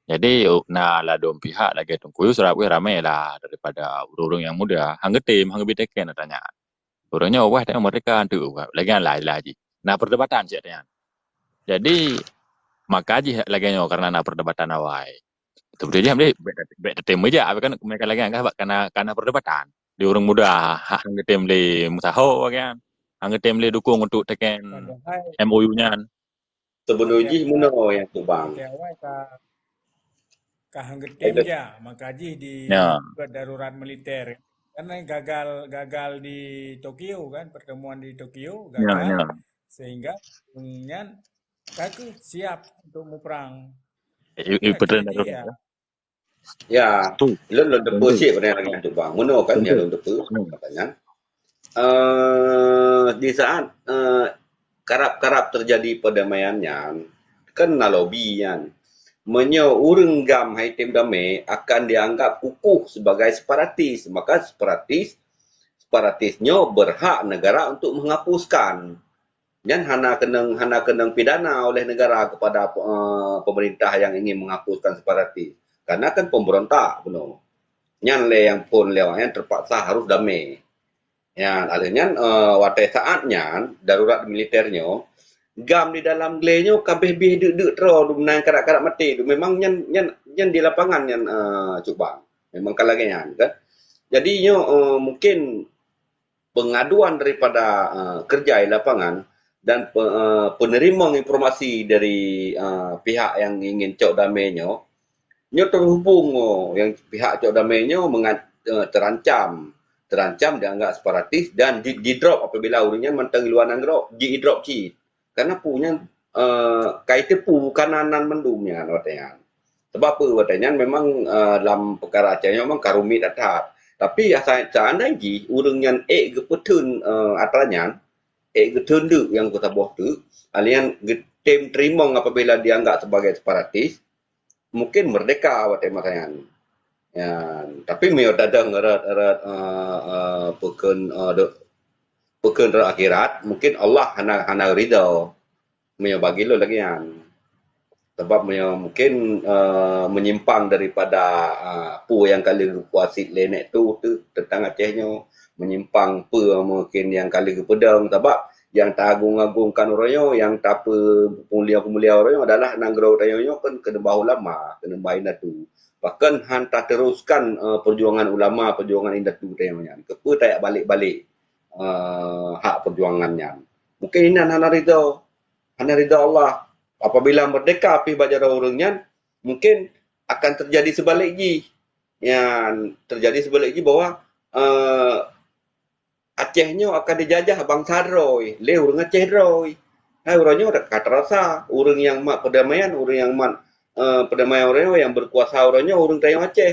Jadi, na ladôm pihak lagée Teungku Yus rab ramé lah daripada ureuëng-ureuëng nyang muda. Hang geutem, hang geubi teken ata nyan. Ureuëng nyoe wah tengok merdeka tu, lagée nyan lah, lah jih. Na perdebatan cit ata nyan. Jadi, maka jih lagée nyoe karena na perdebatan awai. Teupeuteubiet jih, bék, bék tatem meujak, kan, meuka lagée nyan, kan, kana, kana perdebatan. Di ureuëng muda, hang geutem lé meusaho, kan. Hang geutem lé dukung untuk teken M O U nyan. Seubeunoi jih meunoe nyang tubang. Ka hang geutem jak, maka jih di darurat militer. Karena gagal, gagal di Tokyo, kan, pertemuan di Tokyo gagal. Sehingga nyan ka kheueh siap untuk muprang. I, i, petren darurat, ya. Ya, lôn, lôn teupeue cit peunyataan lagée nyan tu bang. Meunoe kan nyang lôn teupeue, katanya. Eh, di saat, eh, karab-karab terjadi perdamaian nyan, kan na lobi nyan. Meunyoe ureuëng GAM hai tem damé akan dianggap kukuh sebagai separatis, maka separatis, separatis nyoe berhak negara untuk menghapuskan. Nyan hana keunong, hana keunong pidana oleh negara kepada, eh, pemerintah yang ingin menghapuskan separatis. Karena kan pemberontak bunoe. Nyan lé nyang phon lé awak nyan terpaksa harus damé. Nyan, alheuh nyan, eh, watée saat nyan, darurat militer nyoe, GAM di dalam glé nyoe ka abéh-abéh deuk-deuk droe, dumnan karab-karab maté. Memang nyan, nyan, nyan di lapangan nyan, eh, Cuk Bang. Memang ka lagée nyan, kan. Jadi nyoe, eh, mungkin pengaduan daripada, eh, kerja di lapangan dan pe-, eh, penerima informasi dari, eh, pihak yang ingin cok damé nyoe, nyoe terhubung, oh, yang pihak cok damé nyoe menga-, eh, terancam, terancam dianggap separatis dan di, di-drop apabila ureuëng nyan mantong di luwa nanggroe, di-drop cit. Karena peue nyan, eh, ka jiteupeue keunan mandum nyan watée nyan. Sebab peue watée nyan memang, eh, lam peukara Aceh nyoe memang ka rumit that-that. Tapi asa-, seandai jih ureuëng nyan ék geupeutheun, eh, atra nyan, ék geutheun deuk nyang geusaboh teuk, alheuh nyan geutem teurimong apabila dianggap sebagai separatis, mungkin merdeka watée masa nyan. Nyan, tapi meunyoe tadong rot, rot, eh, eh, peukheun, eh, de-, peukheun rot akhirat, mungkin Allah hana, hana ridha. Meunyoe bagi lôn lagée nyan. Sabab meunyoe mungkin, eh, menyimpang daripada, eh, peue nyang ka lheueh geupuasit lé nek tu, tu teuntang Aceh nyoe, menyimpang peue mungkin nyang ka lheueh geupeudong. Sabab nyang ta-agung-agungkan uroe nyoe, nyang tapeu-, peumulia-peumulia uroe nyoe adalah nanggroe tanyoe nyoe kan keuneubah ulama, keuneubah indatu. Bahkan han tateruskan, eh, perjuangan ulama, perjuangan indatu tanyoe nyan. Keupeue tajak balek-balek, eh, hak perjuangan nyan? Mungkin inan hana ridha, hana ridha Allah. Apabila merdeka pih bak jaroe ureuëng nyan, mungkin akan terjadi seubalik jih. Nyan terjadi seubalik jih bahwa, eh, Aceh nyoe akan dijajah bansa droe lé ureuëng Aceh droe. Hai uroe nyoe ka terasa ureuëng nyang mat perdamaian, ureuëng nyang mat, eh, perdamaian uroe nyoe nyang berkuasa uroe nyoe ureuëng tanyoe Aceh.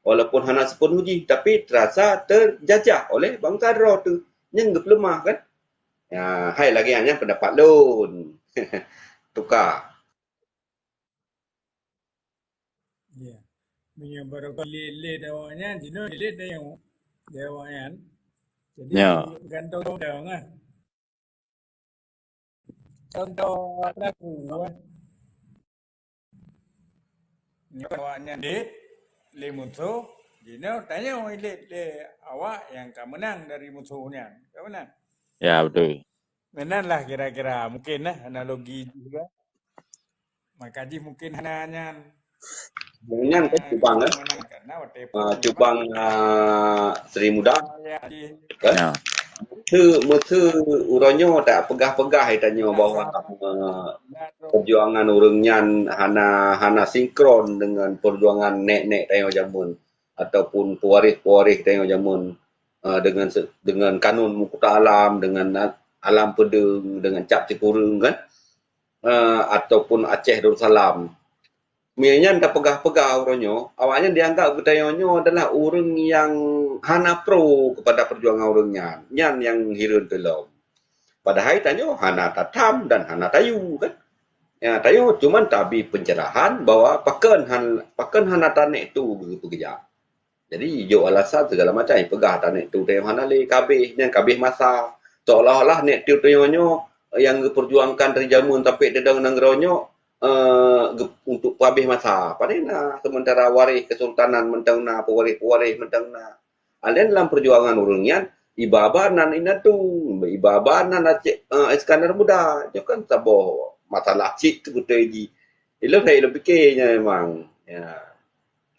Walaupun hana seupenuh jih, tapi terasa terjajah oleh bansa droe tu. Nyan geupeuleumah kan? Ya, hai lagée nyan pendapat lôn. Tuka. Meunyoe barokah lé-lé awaknyan, jinoe lé-lé awaknyan. Jadi, ya, gantoe dong lah. Contoh pelaku, kan? Nyoe awaknyan lé, lé musoh, jinoe tanyoe lé, lé awak nyang ka meunang dari musoh nyan. Ka meunang? Ya, betul. Meunan lah kira-kira. Mungkin lah analogi juga. Maka jih mungkin hana nyan. Nyan kan cubang, kan? Karena watèe ah, pun cubang, ah, Sri Muda. Ya, jih. Kan? Ya. Meuseu, meuseu uroe nyoe tak peugah-peugah tanyoe bahwa, eh, perjuangan ureueng nyan hana, hana sinkron dengan perjuangan nek-nek tanyoe jameun ataupun pewaréh-pewaréh tanyoe jameun, eh, dengan se-, dengan kanun Meukuta Alam, dengan a-, Alam Peudeueng, dengan Cap Sikureueng, kan? Eh, ataupun Aceh Darussalam. Meunyoe nyan tapeugah-peugah uroe nyoe, awaknyan dianggap geutanyoe nyoe adalah ureueng nyang hana pro kepada perjuangan ureueng nyan. Nyan nyang hireuen teuh lom. Padahai tanyoe hana tatham dan hana tayue, kan? Ya, tanyoe cuman tabi pencerahan bahwa pakon han-, pakon hana tanek tu geupeukeujak. Jadi, jok alasan segala macam, ipeugah tanek tu tanyoe hana lé, ka habéh, nyan ka habéh masa. Seolah-olah nek tu tanyoe nyoe nyang geuperjuangkan dari jameun sampai teudong nanggroe nyoe, eh, geu-, untuk peuhabéh masa. Padahai na, sementara waréh kesultanan mantong na, pewaréh-pewaréh mantong na. Alèh lam perjuangan ureueng nyan, iba-ba nan Indatu, iba-ba nan Aceh, eh, Iskandar Muda. Nyoe kan saboh masalah cit tu beutôi jih. Ilôn hai ilôn pike nyan memang. Ya.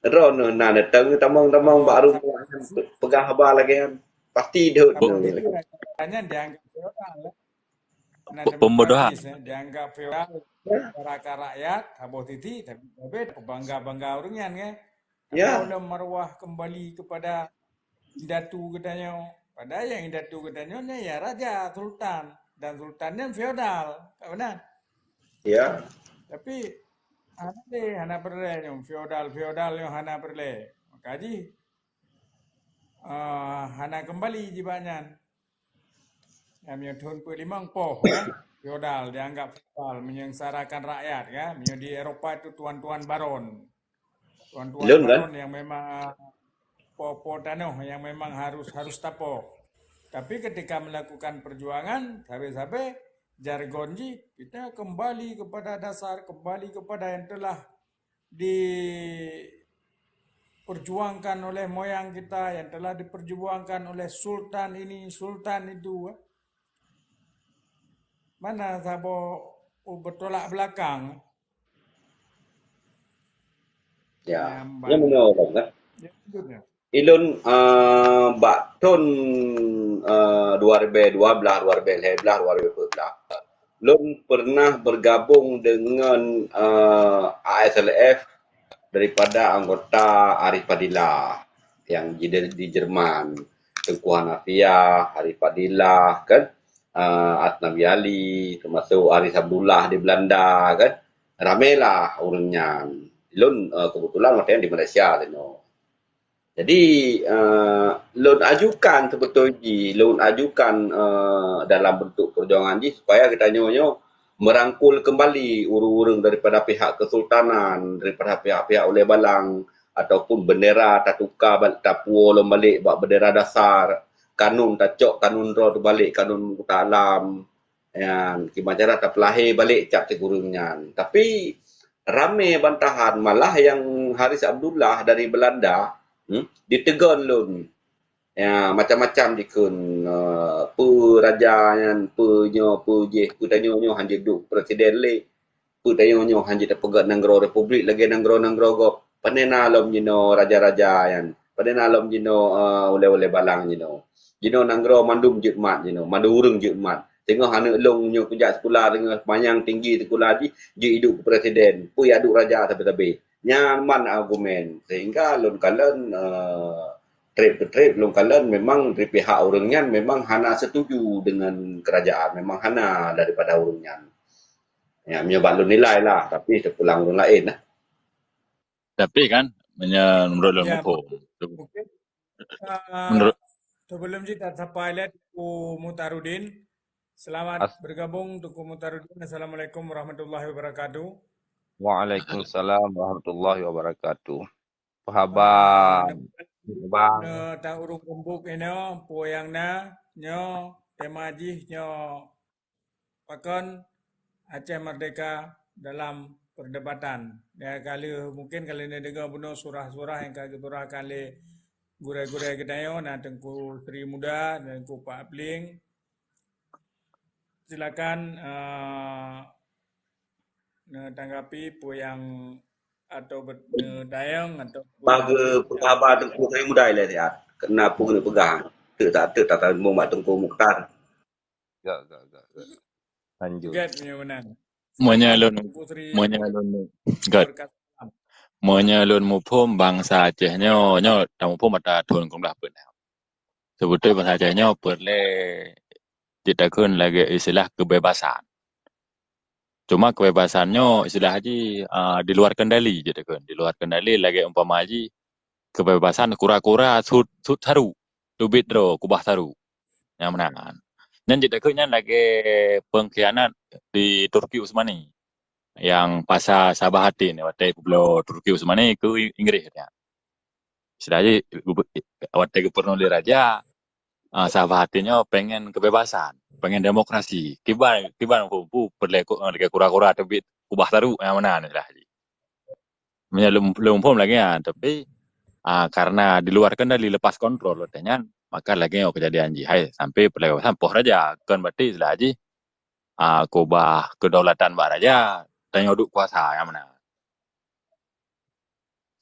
Droeneuh na neuteueng tamong-tamong bak rumoh peugah haba lagèe nyan. Pasti deuh. Nyan dianggap feodal. Nah, pe-, pembodohan. Demokratis, eh, dianggap feodal. Ya. Masyarakat rakyat, saboh titik, tapi, tapi bangga-bangga ureueng nyan, kan? Ya. Tapi lom maruah kembali kepada indatu geutanyoe. Padahai nyang indatu geutanyoe nyan ya raja, sultan. Dan sultan nyan feodal, ka meunan? Ya. Tapi, hana lé, hana peureulèe nyoe, feodal-feodal nyoe hana peureulèe. Maka jih, ah, hana kembali jih bak nyan. Ya, meunyoe thôn peuet limong poh, ya, feodal, dianggap feodal, menyengsarakan rakyat, ya. Meunyoe di Eropa itu tuan-tuan baron. Tuan-tuan, ilôn, kan? Baron yang memang, ah, po-po tanoh yang memang harus, harus tapoh. Tapi ketika melakukan perjuangan, sabe-sabe jargon jih, kita kembali kepada dasar, kembali kepada yang telah diperjuangkan oleh moyang kita, yang telah diperjuangkan oleh sultan ini, sultan itu. Mana saboh bertolak belakang? Ya, nyang meunyoe kan? Ya, betul, ya. Ilôn, eh, bak thôn, eh, dua ribèe dua blah, dua ribèe lhèe blah, dua ribèe peuet blah, lôn pernah bergabung dengan, eh, A S L F daripada anggota Arif Fadilah yang di, di Jerman, Teuku Hanafiah, Arif Fadilah, kan, eh, Asnawi Ali, termasuk Aris Abdullah di Belanda, kan. Ramé lah ureueng nyan. Lôn, eh, kebetulan watèe nyan di Malaysia teunoe. Jadi, eh, lôn ajukan sebetul jih, lôn ajukan, eh, dalam bentuk perjuangan jih supaya geutanyoe nyoe merangkul kembali ureueng-ureueng daripada pihak kesultanan, daripada pihak-pihak ulèe balang, ataupun bendera tatuka bal-, tapuwoe lom balek bak bendera dasar, kanun tacok, kanun droe teubalek, kanun Meukuta Alam. Nyan, kiban cara tapeulahé balek Cap Sikureueng nyan. Tapi, ramé bantahan, malah nyang Haris Abdullah dari Belanda, hmm, diteugon lôn. Ya, macam-macam dikheun, eh, peue raja nyan, peue nyoe, peue jéh, peue tanyoe nyoe hana jeuet duek presiden lé. Peue tanyoe nyoe hana jeuet tapeugöt nanggroe republik lagèe nanggroe-nanggroe gob. Pane na lom jinoe raja-raja nyan. Pane na lom jinoe, eh, ulèe-ulèe balang jinoe. Jinoe nanggroe mandum jeuet mat jinoe, mandum ureueng jeuet mat. Teungoh aneuk lôn nyoe kujak sikula, teungoh manyang tinggi sikula jih, jeuet iduek keu presiden. Peue jak duek raja sabe-sabe. Nyan man argumen. Sehingga lôn kalon, eh, trép keu trép lôn kalon memang dari pihak ureueng nyan memang hana setuju dengan kerajaan, memang hana daripada ureueng nyan. Ya, meunyoe bak lôn nilai lah, tapi teupulang ureueng laén lah. Tapi kan, meunyoe menurut lôn muphom. Mungkin, ah, menurut sebelum jih tasapa ilèe Teungku Mutarudin. Selamat bergabung, Teungku Mutarudin. Assalamualaikum warahmatullahi wabarakatuh. Waalaikumsalam warahmatullahi wabarakatuh. Apa haba? Bang. Nyoe ta ureueng rembuk inoe, peue nyang na, nyoe tema jih nyoe pakon Aceh Merdeka dalam perdebatan. Ya, ka lheueh, mungkin ka lheueh neudeungoe bunoe surah-surah nyang ka geusurahkan lé gurée-gurée geutanyoe, na Teungku Sri Muda, na Teungku Pak Pling. Silakan, eh, neutanggapi peue nyang atau bet-, neutayong atau peue nyang bagi peugah haba Teungku Sri Muda ilée siat. Kena peue neupeugah. Teuk tak teuk tatanyong bak Teungku Mukhtar. Gak, gak, gak, gak. Lanjut. Gak punya meunan. Meunyoe lôn, Teungku Sri meunyoe lôn, gak. Berkat. Meunyoe lôn muphom bansa Aceh nyoe, nyoe tamuphom ata thon keumblah peuet. Seubeutôi bansa Aceh nyoe peureulée jeuet takheun lagée istilah kebebasan. Cuma kebebasan nyoe istilah jih, ah, di luar kendali jeuet takheun. Di luar kendali lagée umpama jih kebebasan kura-kura sut, sut saru, teubiet droe kubah saru. Nyang meunan. Nyan jeuet takheun nyan lagée pengkhianat di Turki Utsmani. Nyang pasa Sabahattin watée peubloe Turki Utsmani keu Inggréh nyan. Istilah jih, watée geupeureunoe lé raja, ah, Sabahattin nyoe pengen kebebasan, pengen demokrasi. Kiban, kiban peue-peue peureulée ku-, lagée kura-kura teubiet kubah saru nyang meunan istilah jih. Meunyoe lôn, lôn phom lagée nyan, tapi, ah, karena di luar kendali lepas kontrol watée nyan, maka lagée nyoe keujadian jih. Hai, sampai peureulée kebebasan poh raja, kon berarti istilah jih, ah, kubah kedaulatan bak raja, tanyoe duek kuasa nyang meunan.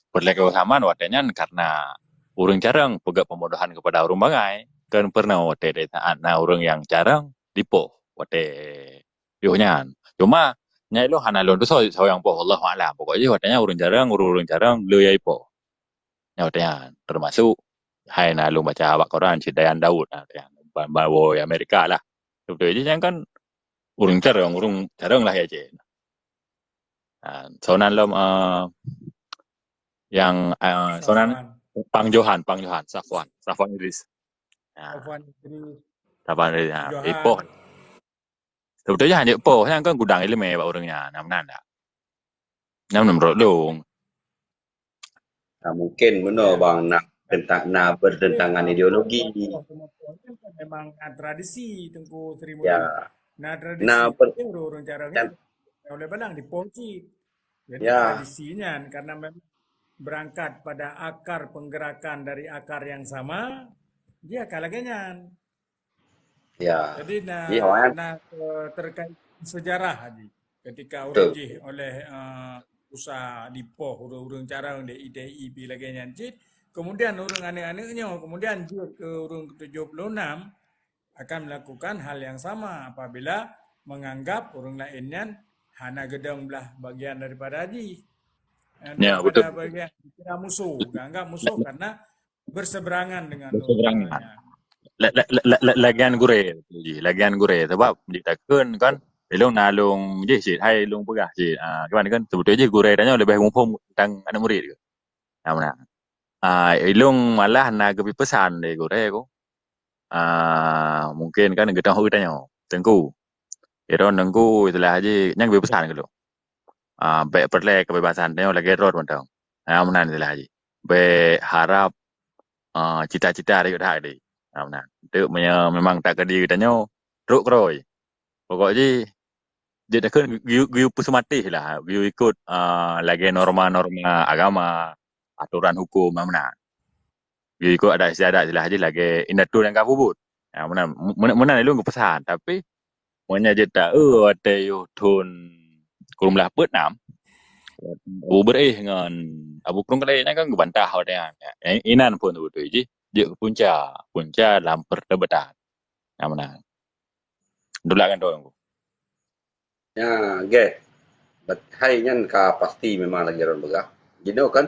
Peureulée keu saman watée nyan karena ureuëng carông peugét pembodohan kepada ureuëng bangai. Kan pernah watée di saat na ureuëng nyang carông dipoh watée yoh nyan. Cuma nyang ilôn hana lôn tusoe soe nyang poh, Allahu a'lam. Pokok jih watée nyan ureuëng carông, ureuëng-ureuëng carông le nyang ipoh. Nyoe watée nyan termasuk hai na lôn baca bak koran cit Dayan Daud, nah, watée nyan ban, ban woe Amerika lah. Beutôi jih nyan kan ureuëng carông, ureuëng carông lah ya cit. Ah, soe nan lom, ah, nyang, ah, soe nan? Safwan. Pang Johan, Pang Johan, Safwan, Safwan Idris. Ah. Safwan Idris. Safwan Idris, ah, Johan. Ipoh. Seubeutôi jih hana ipoh, nyan kan gudang iéleumé bak ureuëng nyan, na meunan dak? Nyan meunurot lôn. Nah, mungkin meunoe bang na tentang, na bertentangan ideologi. Memang na tradisi Teungku Sri Muda. Ya. Na tradisi ureuëng-ureuëng carông nyan oleh balang dipoh cit. Jadi tradisi nyan karena memang berangkat pada akar penggerakan dari akar yang sama, dia akan lagée nyan. Ya. Jadi na, na, eh, terkait sejarah Haji. Ketika ureuëng jih oleh, eh, usaha dipoh ureuëng-ureuëng carông di I T I pi lagée nyan cit, kemudian ureuëng aneuëk-aneuëk nyoe kemudian jeuet keu ureuëng ke tujuh puluh enam akan melakukan hal yang sama apabila menganggap ureuëng laén nyan hana geudong blah bagian daripada jih. Ya, betul. Daripada bagian kira musuh, dianggap musuh karena berseberangan dengan berseberangan. Lagée nyan gurée, lagée nyan gurée. Sebab jih takheun kan, ilôn na lôn jih cit, hai lôn peugah cit. Ah, kiban kan, seubeutôi jih gurée tanyoe leubeh muphom tentang aneuëk murit ke. Nah, meunan. Ah, ilôn malah na geubri peusan lé gurée ku. Ah, mungkin kan geuteupeue tanyoe, Teungku. Ilôn Teungku istilah jih, nyan geubri peusan keu lôn. Ah, bék peureulée kebebasan tanyoe lagée droe mantong. Ah, meunan istilah jih. Bék harab, ah, cita-cita rayeuk that deh. Ah, meunan. Teuk meunyoe memang tak keudi tanyoe, trok keurôi. Pokok jih, jeuet takheun geuyue, geuyue peuseumatéh lah, geuyue ikot, ah, lagée norma-norma agama, atoran huköm, ah, meunan. Geuyue ikot adat istiadat istilah jih lagée indatu nyang ka peubuet. Ah, meunan, meunan, meunan ilôn geupeusan, tapi meunyoe jeuet ta-, eh, watée yoh thon kureueng blah peuet nam, Abu Beureueh ngon Abu Krueng Keudai nyan kan geubantah watée nyan. Eh, inan phon beutôi jih jeuet keu punca, punca lam perdebatan. Nyang meunan. Dulak kan droe. Ya, geh. Hai nyan ka pasti memang lagée droen peugah. Jinoe kan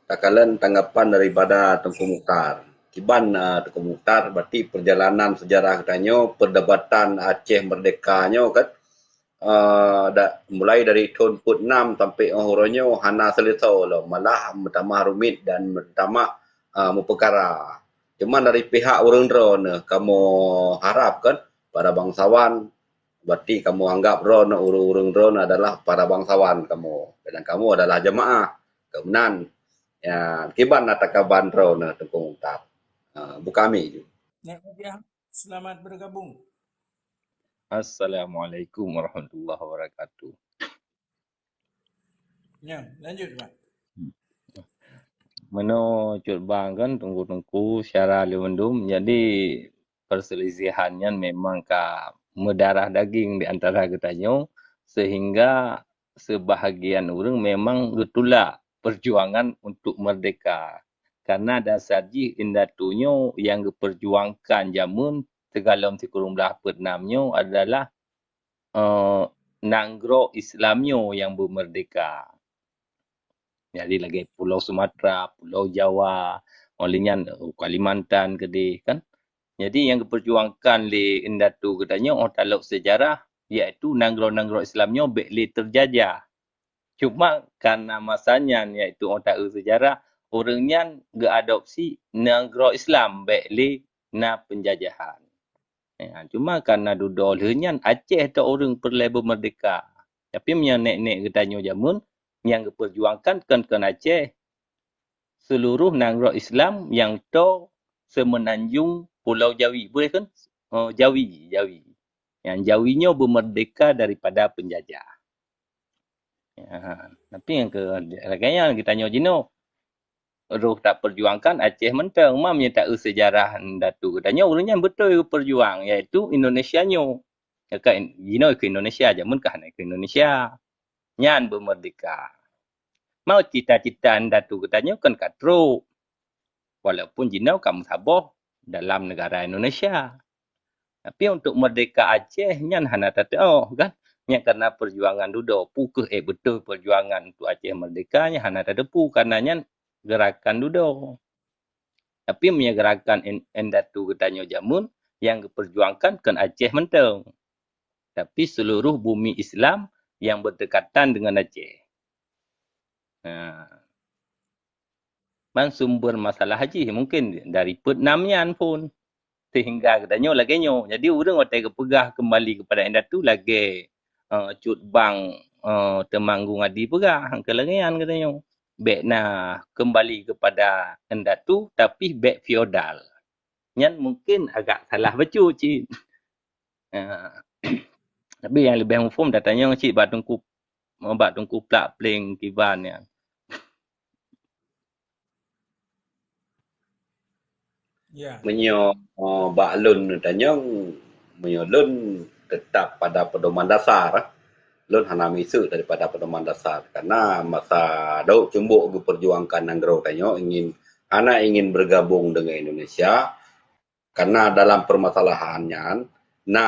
takalon tanggapan daripada Teungku Mukhtar. Kiban, ah, Teungku Mukhtar, berarti perjalanan sejarah geutanyoe, perdebatan Aceh Merdeka nyoe kan, ah, da-, mulai dari thon peuet nam sampai óh uroe nyoe hana seuleusoe lom, malah meutamah rumit dan meutamah, ah, meupeukara. Cuma dari pihak ureuëng droeneuh kamoe harapkan para bangsawan, berarti kamoe anggap droeneuh, ureuëng-ureuëng droeneuh adalah para bangsawan kamoe, dan kamoe adalah jamaah. Keunan, Ya, kiban na takaban droeneuh Teungku Mumtaz. Ha, buka mic ju. Nek Mutia, selamat bergabung. Assalamualaikum warahmatullahi wabarakatuh. Ya, lanjut, Pak. Meunoe cut bang kan teungku-teungku syara lé mandum. Jadi perselisihan nyan memang ka meudarah daging di antara geutanyoe sehingga sebahagian ureuëng memang geutulak perjuangan untuk merdeka. Karena dasar jih indatu nyoe nyang geuperjuangkan jameun sigohlom sikureueng blaih peuet nam nyoe adalah eh, nanggroe Islam nyoe nyang beumerdeka. Jadi lagée Pulau Sumatera, Pulau Jawa, óh lheueh nyan eh, Kalimantan keudeh kan. Jadi nyang geuperjuangkan lé indatu geutanyoe óh talok seujarah, yaitu nanggroe-nanggroe Islam nyoe bék lé teujajah. Cuma karena masa nyan, yaitu óh taeu seujarah, ureuëng nyan geuadopsi nanggroe Islam bék lé na peunjajahan. Ya, cuma karena dudoe lheueh nyan Aceh tok ureuëng peureulée beumerdeka. Tapi meunyoe nek-nek geutanyoe jameun nyang geuperjuangkan kon kon Aceh, seluruh nanggroe Islam nyang to seumeunanjung Pulau Jawi, boleh kan? Oh, Jawi, Jawi. Nyang Jawi nyoe beumerdeka daripada peunjajah. Ya, tapi nyang keu lagée nyan geutanyoe jinoe roh taperjuangkan Aceh mantong. Mam nyang taeu seujarah indatu geutanyoe ureuëng nyan beutôi geuperjuang, yaitu Indonesia nyoe. Ka jinoe keu Indonesia, jameun ka hana keu Indonesia. Nyan beumerdeka. Mau cita-cita indatu geutanyoe kan ka trok. Walaupun jinoe ka meusaboh dalam negara Indonesia. Tapi untuk merdeka Aceh nyan hana tateuoh kan. Nyan karena perjuangan dudoe. Peu kheueh eh beutôi perjuangan untuk Aceh merdeka nyan hana tateupeue karena nyan gerakan dudoe. Tapi meunyoe gerakan indatu geutanyoe jameun nyang geuperjuangkan kon Aceh mantong. Tapi seluruh bumi Islam yang berdekatan dengan Aceh. Ha. Man sumber masalah jih mungkin dari peuet nam nyan phon. Sehingga geutanyoe lagée nyoe. Jadi ureuëng watée geupeugah keumbali keupada indatu lagée uh, cut bang uh, Teumanggung Adi peugah, keu lagée nyan geutanyoe. Bék na keumbali keupada indatu tapi bék feodal. Nyan mungkin agak salah bacut cit. Uh, tapi nyang leubeh muphom tatanyong cit bak teungku bak teungku plak pleng kiban nyan. Ya. Meunyoe uh, bak lôn tanyong, meunyoe lôn tetap pada pedoman dasar, lôn hana miseu daripada pedoman dasar. Karena masa Daud Cumbok geuperjuangkan nanggroe tanyoe ingin hana ingin bergabung dengan Indonesia, karena dalam permasalahan nyan na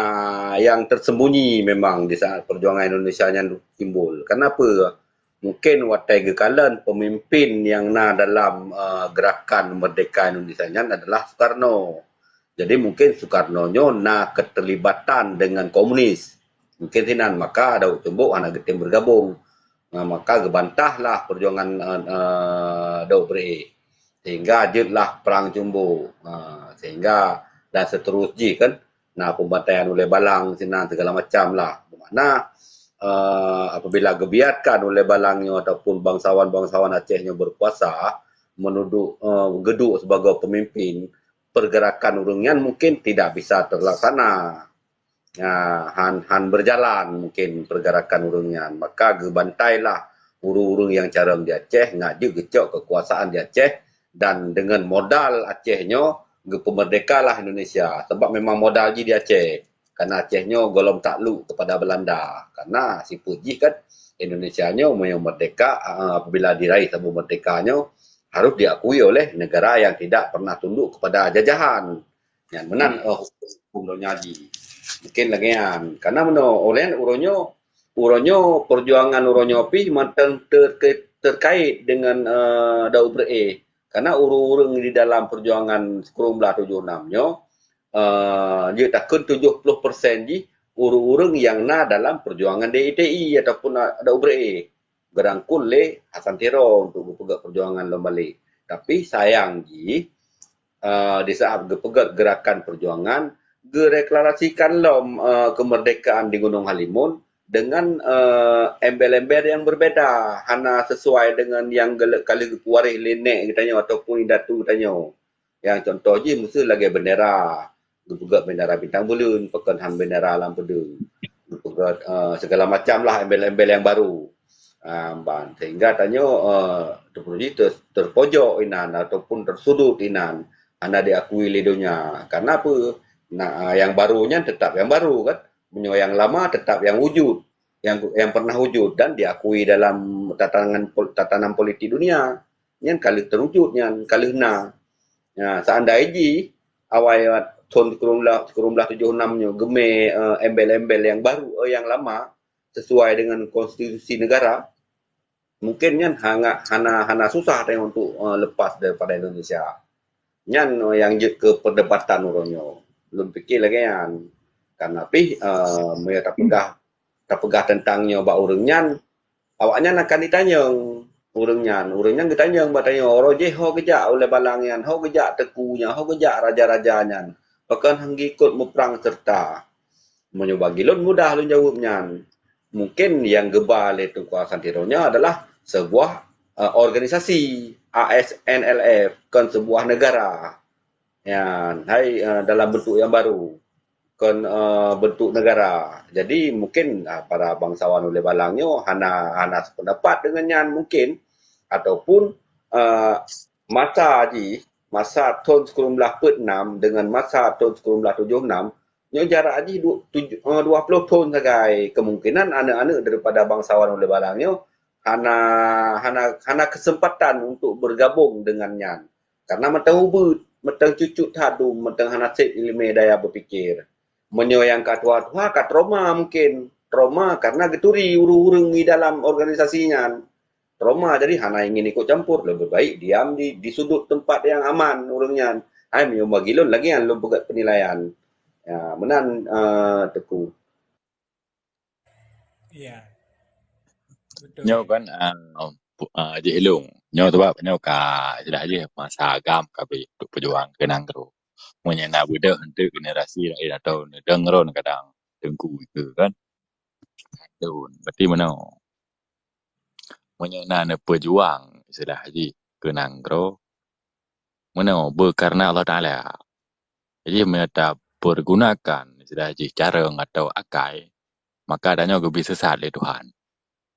yang tersembunyi memang di saat perjuangan Indonesia nyan timbul. Kenapa? Mungkin watée geukalon pemimpin yang na dalam uh, gerakan merdeka Indonesia nyan adalah Soekarno. Jadi mungkin Soekarno nyoe na keterlibatan dengan komunis. Mungkin sinan maka Daud Cumbok hana geutem bergabung. Uh, maka geubantahlah perjuangan uh, uh, Daud Beri. Sehingga jeuetlah perang Cumbok. Uh, sehingga dan seterus jih kan na pembantaian ulée balang sinan segala macam lah. Makna uh, apabila gebiarkan ulée balang nyoe ataupun bangsawan-bangsawan Aceh nyoe berkuasa menuduh uh, geuduk sebagai pemimpin, pergerakan ureuëng nyan mungkin tidak bisa terlaksana. Uh, han han berjalan mungkin pergerakan ureuëng nyan. Maka geubantailah ureuëng-ureuëng yang carông di Aceh ngak jeuet geucok kekuasaan di Aceh dan dengan modal Aceh nyoe geupeumerdekalah Indonesia sebab memang modal jih di Aceh. Karena Aceh nyoe golom takluk kepada Belanda. Karena siput jih kan Indonesia nyoe meunyoe merdeka uh, apabila diraih saboh merdeka nyoe harus diakui oleh negara yang tidak pernah tunduk kepada jajahan. Nyan meunan uh, hukum donya jih. Mungkin lagée nyan. Karena meunoe oleh uroe nyoe uroe nyoe perjuangan uroe nyoe pih mantong ter, terkait dengan uh, Daud Beri. Karena ureuëng-ureuëng di dalam perjuangan sikureueng blaih tujoh nam nyoe uh, jeuet takheun tujoh ploh persen jih ureuëng-ureuëng yang na dalam perjuangan D I T I ataupun Daud Beri geurangkul lé Hasan Tiro untuk geupeugét perjuangan lom balek. Tapi sayang jih uh, di saat geupeugét gerakan perjuangan geureklarasikan lom uh, kemerdekaan di Gunung Halimun dengan, eh, embel-embel yang berbeda, hana sesuai dengan yang gele-, ka lheueh geupewaréh lé nèk geutanyoe ataupun indatu geutanyoe. Yang contoh jih miseu lagèe bendera, geupeugöt bendera bintang buleuen, pakon han bendera lam peudeueng, geupeugöt, eh, segala macam lah embel-embel yang baru. Ah, ban sehingga tanyoe, eh, teupeuji ter-, terpojok inan ataupun tersudut inan, hana diakui lé donya. Karena apa? Nah, yang baru nyan tetap yang baru kan. Meunyoe nyang lama tetap nyang wujud, nyang, nyang pernah wujud dan diakui dalam tatanan pol-, tatanan politik dunia. Nyan ka lheueh teuwujud nyan, ka lheueh na. Nah, seandai jih awai thon sikureueng blah, sikureueng blah tujoh nam nyoe geumè, eh, embel-embel nyang baru, eh, nyang lama sesuai dengan konstitusi negara, mungkin nyan hana, hana, hana susah tanyoe untuk, eh, lepas daripada Indonesia. Nyan, eh, nyang jeuet keu perdebatan uroe nyoe. Lôn pikir lagèe nyan. Karena pih, eh, meunyoe tapeugah, tapeugah teuntang nyoe bak ureueng nyan, awaknyan akan jitanyong ureueng nyan. Ureueng nyan geutanyong bak tanyoe, uroe jih ho geujak ulèe balang nyan, ho geujak teungku nyan, ho geujak raja-raja nyan. Pakon han geuikot muprang seureuta. Meunyoe bagi lôn mudah lôn jaweueb nyan. Mungkin nyang geuba lé Teungku Hasan Tiro nyoe adalah sebuah, eh, organisasi A S N L F, kon sebuah negara. Nyan, hai, eh, dalam bentuk nyang baru. Kon, eh, bentuk negara. Jadi mungkin, ah, para bangsawan ulèe balang nyoe hana, hana sependapat deungon nyan mungkin. Ataupun, eh, masa jih, masa thon sikureueng blah peuet nam deungon masa thon sikureueng blah tujoh nam, nyoe jarak jih du-, tuj-, eh, dua ploh thon sagai. Kemungkinan aneuk-aneuk daripada bangsawan ulèe balang nyoe hana, hana, hana kesempatan untuk bergabung dengan nyan. Karena mantong ubeut, mantong cucut that dum, mantong hana sép ileumèe daya berpikir. Meunyoe nyang ka tuha-tuha ka trauma mungkin. Trauma karena geuturi ureueng-ureueng di dalam organisasi nyan. Trauma, jadi hana ingin ikut campur, lebih baik diam di, di sudut tempat yang aman ureueng nyan. Hai, meunyoe bagi lôn lagèe nyan lôn peugöt penilaian. Ya, meunan, eh, Teungku. Ya. Betul. Nyoe kan, ah, pu-, ah, Haji Ilung. Nyoe sebab nyoe ka istilah jih masa agam ka bri untuk peujuang keu nanggroe. Meunyoe na beudôh eunteuk generasi laén atau neudeungoe kadang teungku itu kan. Lôn, berarti meunoe. Meunyoe na neupeujuang istilah jih keu nanggroe, meunoe beu karena Allah Taala. Jadi meunyoe tapeurgunakan istilah jih carông atau akai, maka tanyoe geubri sesat lé Tuhan.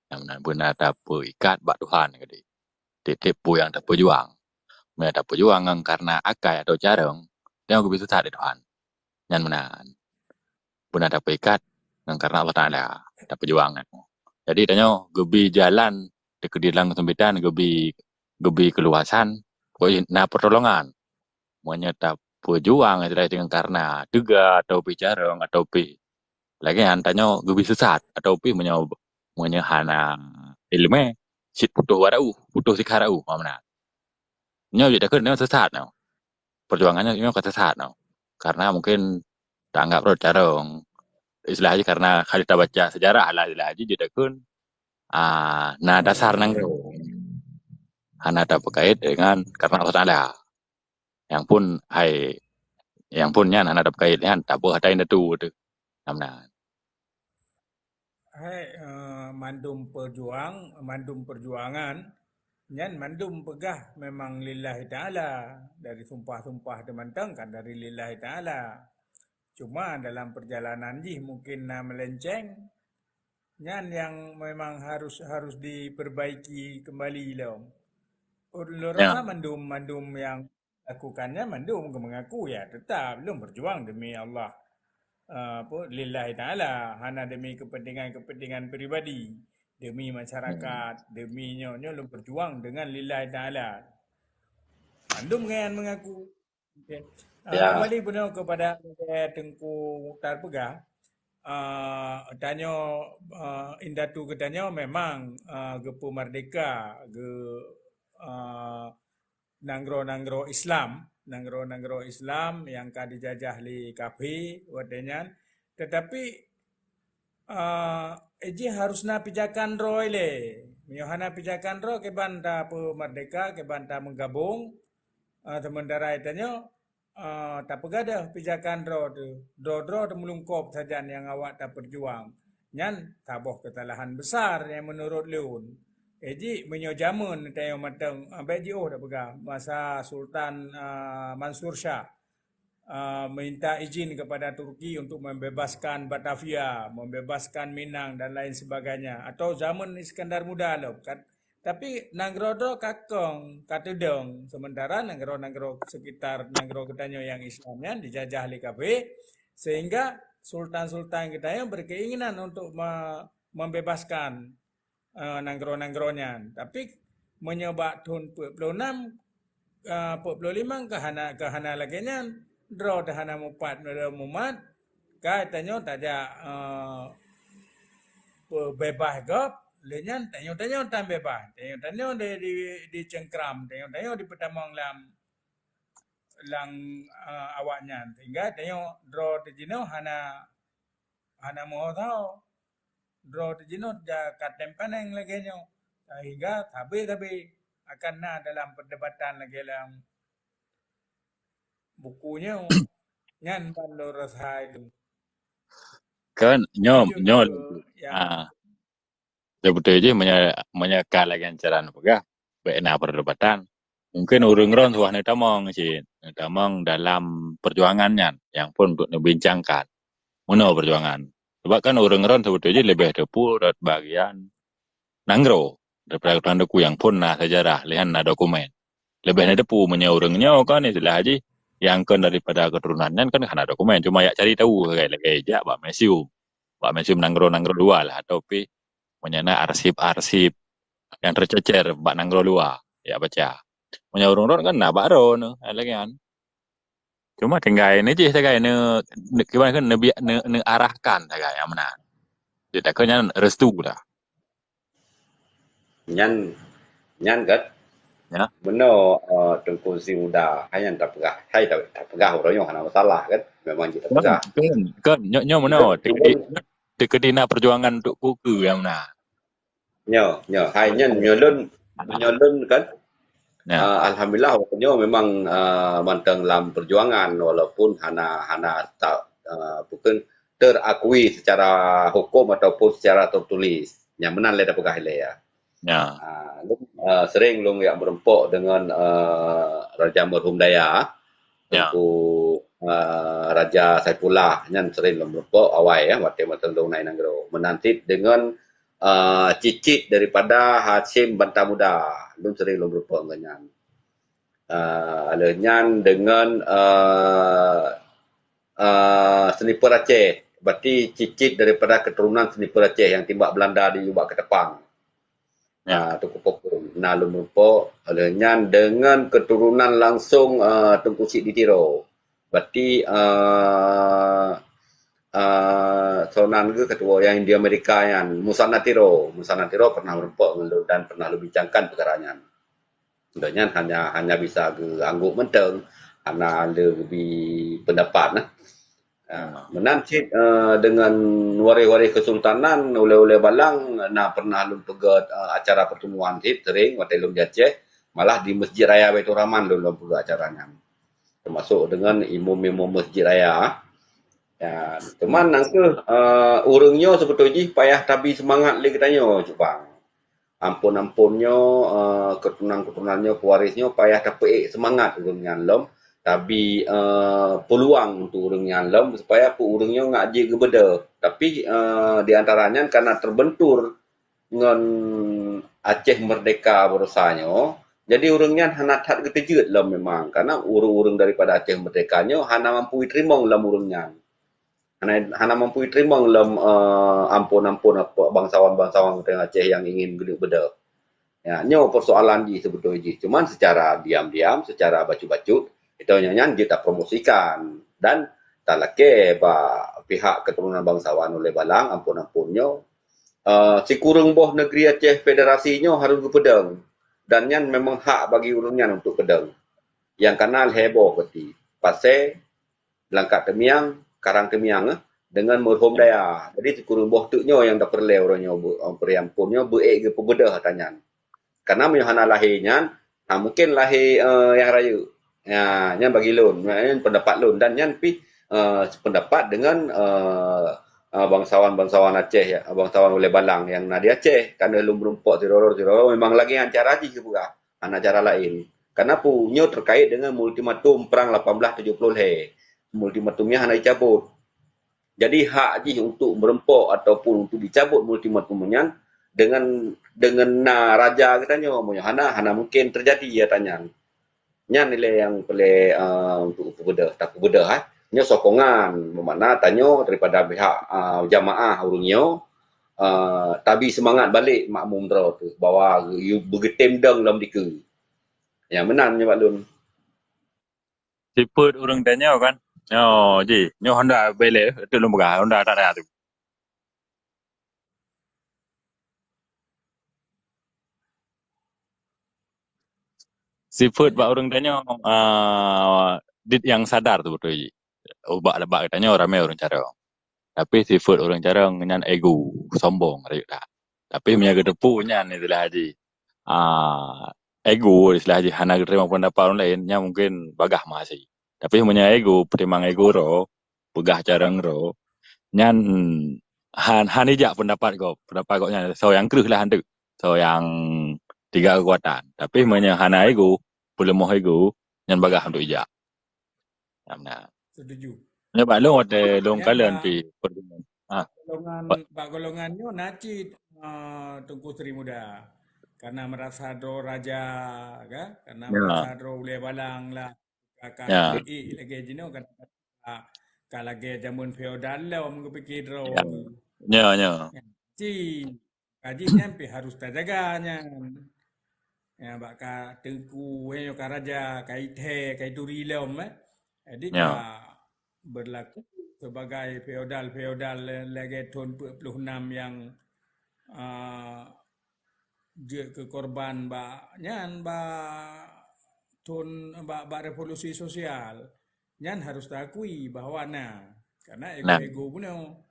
Nyang meunan beuna tapeuikat bak Tuhan keudeh. Tiep-tiep peue nyang tapeujuang. Meunyoe tapeujuang ngon karena akai atau carông, tanyoe geubri sesat lé Tuhan. Nyan meunan. Beuna tapeuikat ngon karena Allah Taala tapeujuang nyan. Jadi tanyoe geubri jalan teukeudi lam kesempitan, geubri, geubri keuluwasan, pokokjih na pertolongan. Meunyoe tapeujuang istilah jih ngon karena teuga atau pih carông atau pih lagèe nyan, tanyoe geubri sesat atau pih meunyoe, meunyoe hana ileumèe, cit putôh warau, putôh sikha rau, ha, meunan. Nyoe jeuet takheun nyoe sesat nyoe. Perjuangan nyoe, nyoe ka sesat nyoe. Karena mungkin taanggap rot carông. Istilah jih karena ka tabaca sejarah lah istilah jih jeuet takheun, ah, na dasar nanggroe. Hana tapeukait dengan karena Allah Taala. Nyang phôn hai, nyang phôn nyan hana tapeukait nyan, tapeugah indatu teuh. Nah, meunan. Hai, eh, mandum peujuang, mandum peujuangan, nyan mandum peugah memang lillahi ta'ala. Dari sumpah-sumpah teuh mantong kan dari lillahi ta'ala. Cuma dalam perjalanan jih mungkin na meulenceng, nyan nyang memang harus, harus diperbaiki kembali lom. Ulôn rasa mandum, mandum nyang lakukan nyan mandum geumeungaku, ya, tetap lôn berjuang demi Allah. Eh, apa, lillahi ta'ala, hana demi kepentingan-kepentingan pribadi, demi masyarakat, demi nyoe, nyoe lôn berjuang dengan lillahi ta'ala. Mandum nyan mengaku. Okey. Ah, kembali bunoe kepada Teungku Mukhtar peugah, ah, tanyoe, ah, indatu geutanyoe memang, ah, geupeumerdeka, geu-, ah, nanggroe-nanggroe Islam, nanggroe-nanggroe Islam nyang ka dijajah lé kafé watèe nyan. Tetapi, ah, jih harus na pijakan droe lé. Meunyoe hana pijakan droe, kiban tapeumerdeka, kiban tameugabong, ah, sementara tanyoe, ah, tapeugah deuh pijakan droe teuh. Droe-droe teuh meulungkop sajan nyang awak tapeujuang. Nyan saboh kesalahan besar nyang menurut lôn. Eh, jih meunyoe jameun tanyoe mantong, ah, bèk jiôh dak peugah masa Sultan, ah, Mansur Shah, ah, minta izin kepada Turki untuk membebaskan Batavia, membebaskan Minang dan lain sebagainya. Atau zaman Iskandar Muda lom, kan? Tapi nanggroe droe ka kong, ka teudong, sementara nanggroe-nanggroe sekitar nanggroe geutanyoe nyang Islam nyan dijajah lé kafé, sehingga sultan-sultan geutanyoe berkeinginan untuk me-, membebaskan, eh, nanggroe-nanggroe nyan. Tapi meunyoe bak thon peuet ploh nam, eh, peuet ploh limong ka hana, ka hana lagèe nyan. Droe teuh hana mupat, droe mumat, ka tanyoe tajak, eh, pe-, beubaih gob, lheueh nyan tanyoe-tanyoe tan beubaih. Tanyoe-tanyoe di, di, dicengkram, tanyoe-tanyoe dipeutamong lam, lam, eh, awaknyan. Sehingga tanyoe droe teuh jinoe hana, hana meuho-tho. Droe teuh jinoe ja ka tem panéng lagèe nyoe. Sehingga sabe-sabe akan na dalam perdebatan lagèe lam buku nyoe. Nyan ban lôn rasa ilôn. Kan, nyoe, Lanjut nyoe, ke yang ah. Sebetul jih meunyoe, meunyoe ka lagèe cara neupeugah, bèk na perdebatan. Mungkin ureueng droen suah neutamong cit, neutamong dalam perjuangan nyan, nyang phon untuk neubincangkan. Meunoe perjuangan. Sebab kan ureueng droen sebetul jih leubeh teupeu rot bagian nanggroe daripada keturunan teungku nyang phon na sejarah, lheueh nyan na dokumen. Leubeh na teupeu meunyoe ureueng nyoe kan istilah jih nyang kon daripada keturunan nyan kan hana dokumen, cuma jak cari tahu sagai lagèe jak bak museum. Bak museum nanggroe-nanggroe luwa lah atau pih meunyoe na arsip-arsip nyang teucecer bak nanggroe luwa, jak baca. Meunyoe ureueng droen kan na bak droe nyoe, lagèe nyan. Cuma tinggai neujih sagai ne, ne, kiban kan neubi-, ne, neuarahkan sagai nyang meunan. Jadi takheun nyan restu dah. Nyan, nyan kan? Ya. Meunoe, eh, Teungku Zi Muda, hai nyan tapeugah, hai ta-, tapeugah uroe nyoe hana masalah kan? Memang jih tapeugah. Kan, kan, kan. Nyoe, nyoe meunoe, teukeudi, teukeudi na perjuangan untuk kukeue nyang meunan. Nyoe, nyoe. Hai nyan, nyoe lôn, nyoe lôn kan. Ya. Ah, alhamdulillah, nyoe memang, ah, mantong lam perjuangan, walaupun hana, hana ta-, ah, bukan terakui secara hukum ataupun secara tertulis. Nyang meunan lé tapeugah ilèe ya. Ya. Ah, lôn, ah, sering lôn jak meureumpok deungon, ah, Raja Merhum Daya. Ya. Teungku, ah, Raja Saifullah nyan sering lôn meureumpok awai ya, watèe mantong lôn na i nanggroe. Meunan cit deungon, ah, cicit daripada Hasyim Banta Muda. Lôn sering lôn meureumpok ngon nyan. Ah, lheueh nyan deungon, ah, ah, Sniper Aceh. Berarti cicit daripada keturunan Sniper Aceh nyang timbak Belanda di Ubak Ketapang. Ya. Ah, Teungku Popon. Na lôn meureumpok, lheueh nyan deungon keturunan langsung, ah, Teungku Chik di Tiro. Berarti, ah, ah, soe nan geuh ketua nyang di Amerika nyan, Musana Tiro. Musana Tiro pernah meureumpok ngon lôn dan pernah lôn bincangkan peukara nyan. Gobnyan hanya, hanya bisa geuangguk mantong, hana lé geubi pendapat nah. Ah, meunan cit, eh, deungon waréh-waréh kesultanan, ulèe-ulèe balang na pernah lôn peugèt, eh, acara pertemuan cit sering watèe lôn di Aceh, malah di Masjid Raya Baiturrahman lôn, lôn peugèt acara nyan. Termasuk deungon imum-imum Masjid Raya. Ya, cuman nangkeuh, eh, ureueng nyoe seubeutôi jih payah tabi seumangat lé geutanyoe, Cubang. Ampôn-ampôn nyoe, eh, keuturonan-keuturonan nyoe, pewaris nyoe payah tapeuék seumangat ureueng nyan lom, tabi, eh, peuluang untuk ureueng nyan lom supaya peue ureueng nyoe ngat jeuet geubeudôh. Tapi, eh, di antara nyan karena terbentur ngon Aceh Merdeka baroesa nyoe, jadi ureueng nyan hana that geuteujeuet lom memang, karena ureueng-ureueng daripada Aceh Merdeka nyoe hana mampu jiteurimong lom ureueng nyan. Hana, hana mampu jiteurimong lom, eh, ampôn-ampôn bangsawan-bangsawan ureueng Aceh nyang ingin geuneuk beudôh. Ya, nyoe persoalan jih seubeutôi jih. Cuman secara diam-diam, secara bacut-bacut, itu nyan, nyan jeuet tapromosikan dan talakèe bak pihak keturunan bangsawan ulèe balang ampôn-ampôn nyoe. Eh, sikureueng boh negeri Aceh Federasi nyoe harôh geupeudong dan nyan memang hak bagi ureueng nyan untuk peudong. Nyang kana lhèe boh berarti. Pasè, Langkat Teumiang, Karang Teumiang, eh, deungon Meureuhôm Daya. Jadi sikureueng boh teuk nyoe nyang tapeureulèe uroe nyoe beu-, eh, peuriampôn nyoe beuék geupeubeudôh ata nyan. Karena meunyoe hana lahé nyan, ha, mungkin lahé, eh, nyang rayeuk. Ya, nyan bagi lôn, nyan pendapat lôn dan nyan pih, eh, sependapat deungon, eh, ah, bangsawan-bangsawan Aceh, ya, bangsawan ulèe balang nyang na di Aceh, ka lheueh lôn meurumpok siroro-siroro, memang lagèe nyan cara jih geupeugah, hana cara laén. Karena peue? Nyoe terkait dengan ultimatum perang lapan belas tujuh puluh lhèe. Ultimatum nyan hana dicabut. Jadi hak jih untuk meurumpok ataupun untuk dicabut ultimatum nyan dengan, dengan na raja geutanyoe. Meunyoe hana, hana mungkin terjadi ata nyan. Nyan ilèe nyang peureulèe, ah, untuk peubeudôh, tapeubeudôh, eh. Nyoe sokongan, bermakna tanyoe daripada pihak, ah, jamaah ureueng nyoe, ah, tabi seumangat balek makmum droe teuh bahwa yue beugeutem dong lom dikeue. Nyan meunan nyoe bak lôn. Sifeuet ureueng tanyoe kan. Nyoe jih, nyoe honda bele, itu lôn peugah, honda tak ada tu. Sifeuet bak ureueng tanyoe, ah, dit nyang sadar tu beutôi jih. Ubak lebak geutanyoe ramé ureueng carông. Tapi sifeuet ureueng carông nyan ego, sombong rayeuk that. Tapi meunyo geuteupeue nyan istilah jih, ah, ego istilah jih hana geuteurimong pendapat ureueng laén, nyan mungkin bagaih meuhasé. Tapi meunyo ego, peutimang ego droe, peugah carông droe, nyan han, han ijak pendapat gob. Pendapat gobnyan soe nyang kreueh lah anteuk, soe nyang tiga keukuatan. Tapi meunyo hana ego, peuleumah ego, nyan bagaih untuk ijak. Nyan meunan. Setuju. Nyoe bak lôn watèe lôn kalon pih pertemuan. Ah, golongan, bak golongan nyoe na cit, ah, Teungku Sri Muda. Karena merasa droe raja, kan? Karena merasa droe ulèe balang lah. Ka, ka, ya, lagèe jinoe kan, ka, ka lagèe jameun feodal lom geupike droe tu. Ya, ya. Ci, kaji nyan pih harus tajaga nyan. Ya, bak ka teungku, eh, ka raja, ka ithèe, ka ituri lom, eh. Jadi, ya, ka berlaku sebagai feodal-feodal lagèe thon peuet ploh nam nyang, ah, jeuet keu korban bak nyan, bak thon, bak, bak revolusi sosial. Nyan harus taakui bahwa na, karena ego-ego bunoe.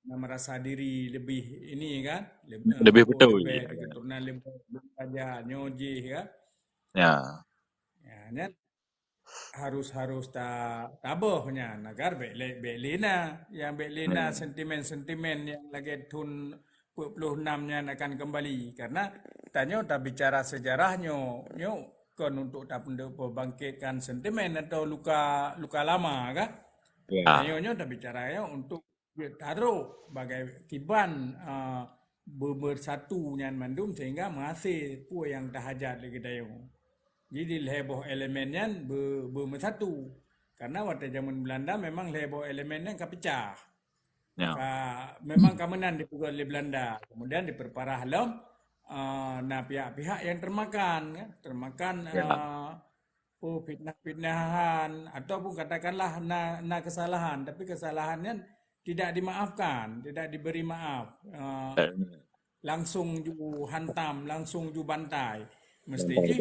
Na merasa diri lebih ini kan, leb-, lebih beutôi, lebih, ya, keturunan lebih, lebih raja, nyoe jih kan. Ya. Ya, nyan harus, harus ta-, taboh nyan agar bèk lé, bèk lé na, nyang bèk lé na sentimen-sentimen nyang lagèe thon peuet ploh nam nyan akan kembali. Karena tanyoe tabicara sejarah nyoe, nyoe kon untuk tapeuneuk peubangkitkan sentimen atau luka, luka lama kan. Ya. Tanyoe nyoe tabicara nyoe untuk jeuet tarok bagai kiban, ah, beumeusatu nyan mandum sehingga meuhasé peue nyang tahajat lé geutanyoe. Jadi lhèe boh elemen nyan beu-, beumeusatu. Karena watèe jameun Belanda memang lhèe boh elemen nyan ka peucah. Ya. Ka, memang ka meunan dipeugöt lé Belanda. Kemudian diperparah lom, ah, na pihak-pihak nyang termakan, kan? Termakan, ya, ah, oh, fitnah-fitnahan, ataupun katakanlah na, na kesalahan, tapi kesalahan nyan tidak dimaafkan, tidak diberi maaf. Eh, langsung ju hantam, langsung ju bantai. Mesti jih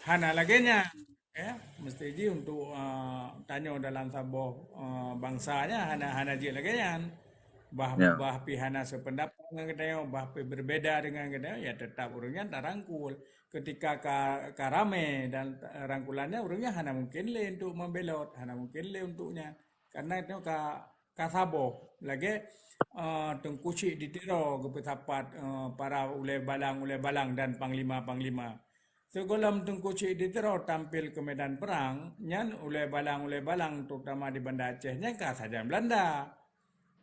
hana lagèe nyan, ya. Mesti jih untuk, eh, tanyoe dalam saboh, eh, bangsa nyan hana, hana jeuet lagèe nyan. Bah, bah pih hana sependapat ngon geutanyoe, bah pih berbeda dengan geutanyoe, ya tetap ureueng nyan tarangkul. Ketika ka, ka ramè dan rangkulan nyan, ureueng nyan hana mungkin lé untuk membelot, hana mungkin lé untuk nyan. Karena itu ka, ka saboh. Lagèe, eh, Teungku Chik di Tiro geupeusapat, eh, para ulèe balang, ulèe balang dan panglima-panglima. Sigohlom Teungku Chik di Tiro tampil ke medan perang, nyan ulèe balang-ulèe balang, terutama di Banda Aceh, nyan ka sajan Belanda.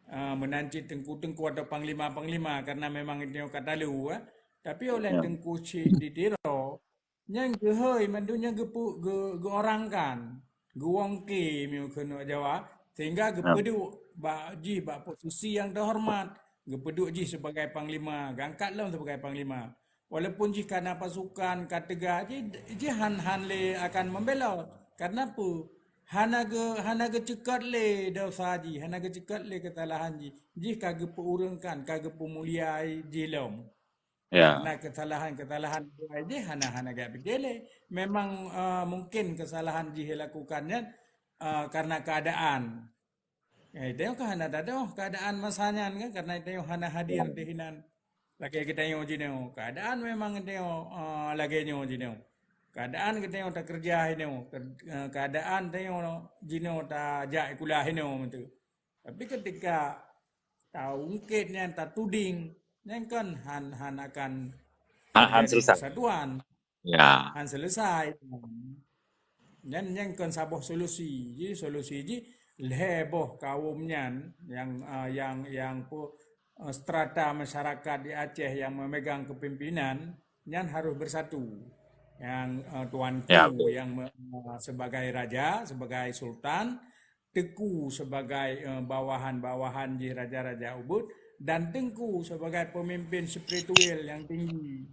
Ah, meunan cit teungku-teungku atau panglima-panglima, karena memang geutanyoe ka talu, eh. Tapi oleh Teungku Chik di Tiro, nyan geuhôi mandum nyan geupeu-, geu-, geuorangkan, geuwongke meunyoe keuneuk Jawa, sehingga geupeuduek bak jih bak posisi nyang teuhormat, geupeuduek jih sebagai panglima, geuangkat lom sebagai panglima. Walaupun jih ka na pasukan, ka teuga, jih, jih han, han lé akan membelot. Karena peue? Hana geu-, hana geuceukat lé desya jih, hana geuceukat lé keusalahan jih. Jih ka geupeuureuengkan, ka geupeumulia jih lom. Ya. Karena keusalahan-keusalahan jih hana, hana geupiké lé. Memang, eh, mungkin keusalahan jih lakukan nyan, eh, karena keadaan. Eh, geutanyoe kan hana tadoh keadaan masa nyan kan, karena geutanyoe hana hadir di hinan. Lagèe geutanyoe jinoe, keadaan memang geutanyoe, eh, lagèe nyoe jinoe. Keadaan geutanyoe takeureuja hinoe, ke-, eh, keadaan tanyoe jinoe tajak sikula hinoe meutu. Tapi ketika taungkét nyan, tatuding, nyan kan han, han akan Han, han teujadi selesai. Persatuan. Ya. Han selesai. Nyan, nyan kon saboh solusi. Jadi solusi jih lhèe boh kaum nyan yang, ah, yang, yang pu-, eh, strata masyarakat di Aceh yang memegang kepimpinan nyan harus bersatu. Yang, eh, tuanku Ya, betul. yang me-, eh, sebagai raja, sebagai sultan, Teuku sebagai, eh, bawahan-bawahan jih raja-raja ubit dan Teungku sebagai pemimpin spiritual yang tinggi.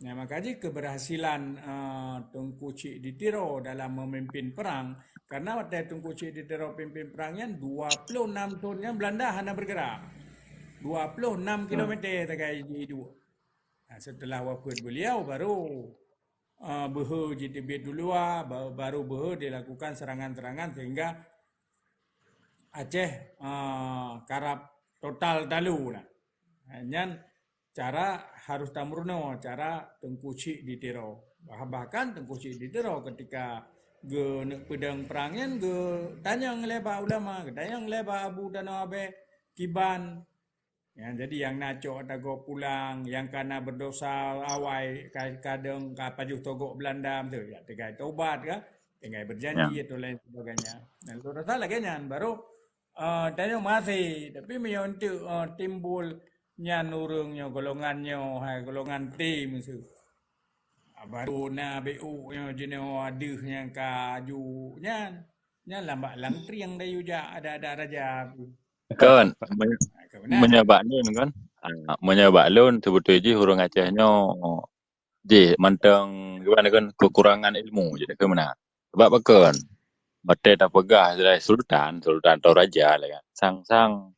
Nah, maka jih keberhasilan, eh, Teungku Chik di Tiro dalam memimpin perang, karena watèe Teungku Chik di Tiro pimpin perang nyan dua puluh enam thon nyan Belanda hana bergerak. Dua puluh enam kilometer tagai jiduek. Nah, setelah wafat beliau baru, eh, beuhe jiteubiet duluwa, ba-, baru beuhe dilakukan serangan-serangan sehingga Aceh, eh, karab total talu lah. Nyan cara harus tameurunoe, cara Teungku Chik di Tiro. Bah-, bahkan Teungku Chik di Tiro ketika geuneuk peudong prang nyan geutanyong lé bak ulama, geutanyong lé bak Abu Tanoh Abèe kiban. Ya, jadi nyang na cok tagoe pulang, nyang ka na berdosa awai, ka-, kadang ka pajoh togok Belanda tu, ya, tinggai tobat kah, tinggai Ya. berjanji atau lain sebagainya. Dan lôn rasa lagèe nyan baru, eh, tanyoe masih, tapi meunyoe enteuk, eh, timbul nyan ureueng nyoe, golongan nyoe, hai golongan T miseue. Ah, baru na B U nyoe jinoe adeuh nyang ka aju nyan. Nyan lam bak lam trieng dayuh jak adak-adak raja tu. Kon, men-, Ha, ka meunan. Meunyoe bak lôn kan, ah, meunyoe bak lôn, seubeutôi jih ureueng Aceh nyoe jih mantong gimana kan, kekurangan ilmu jih, ka meunan. Sebab pakon? Watèe tapeugah lé sultan, sultan atau raja lé kan. Sang-sang,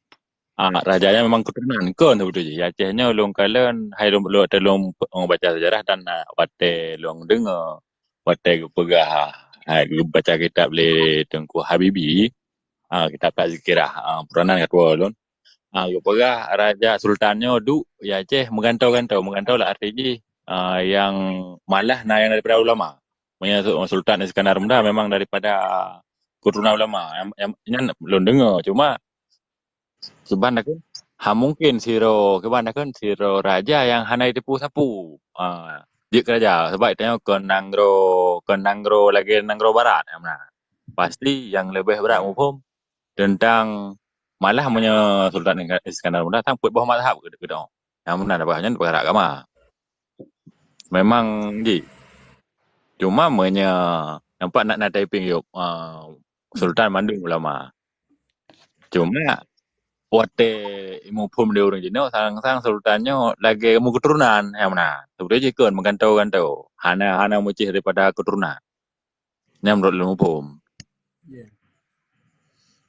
ah, raja nyan memang keturunan kon seubeutôi jih. Aceh nyoe lôn kalon, hai lôn, lôn, watèe lôn pe-, baca sejarah dan, ah, watèe lôn deungoe, watèe geupeugah, ah, geubaca kitab lé Teungku Habibie, ah, kitab Tazkirah, ah, peranan ketua lôn. Ah, geupeugah raja sultan nyoe duek di Aceh meugantoe-gantoe, meugantoe lah arti jih, ah, yang malah na yang daripada ulama. Meunyoe su-, Sultan Iskandar Muda memang daripada keturunan ulama. Yang, yang, nyan lôn deungoe, cuma kiban takheun, ha mungken sidroe, kiban takheun sidroe raja nyang hana jiteupeue sapeue. Ah, jeuet keu raja, sebab tanyoe kon nanggroe, kon nanggroe lagèe nanggroe barat, ya meunan. Pasti nyang leubeh brat muphom teuntang, malah meunyoe Sultan Iskandar Muda sang peuet boh mazhab geutanyoe. Nyang meunan bah nyan peukara agama. Memang jih. Cuma meunyoe nampak na, na taiping yôh, ah, sultan mandum ulama. Cuma watèe muphom di ureueng jinoe sang-sang sultan nyoe lagèe meuketurunan nyang meunan. Sebenarnya jih kon meugantoe-gantoe. Hana, hana meucih daripada keturunan. Nyan menurut lôn muphom. Ya.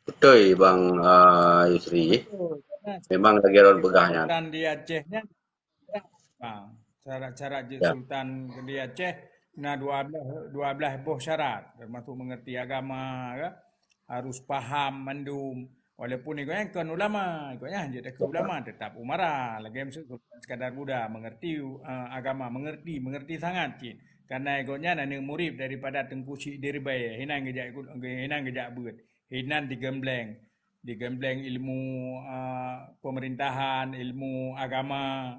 Beutôi bang, ah, Yusri. Betul. Karena Memang lagèe lôn peugah nyan. Sultan di Aceh nyan, ha, syarat-syarat jeuet Ya. sultan di Aceh na dua belas, dua belas boh syarat, termasuk mengerti agama, kan? Harus paham mandum. Walaupun gobnyan kon ulama, gobnyan jeuet takheun ulama, tetap umara. Lagèe miseue Sultan Iskandar Muda, mengerti, eh, agama, mengerti, mengerti sangat cit. Karena gobnyan aneuk murid daripada Teungku Chik di Ribèe, hinan geujak ikut, hinan geujak beuet, hinan digembleng, digembleng ilmu, eh, pemerintahan, ilmu agama,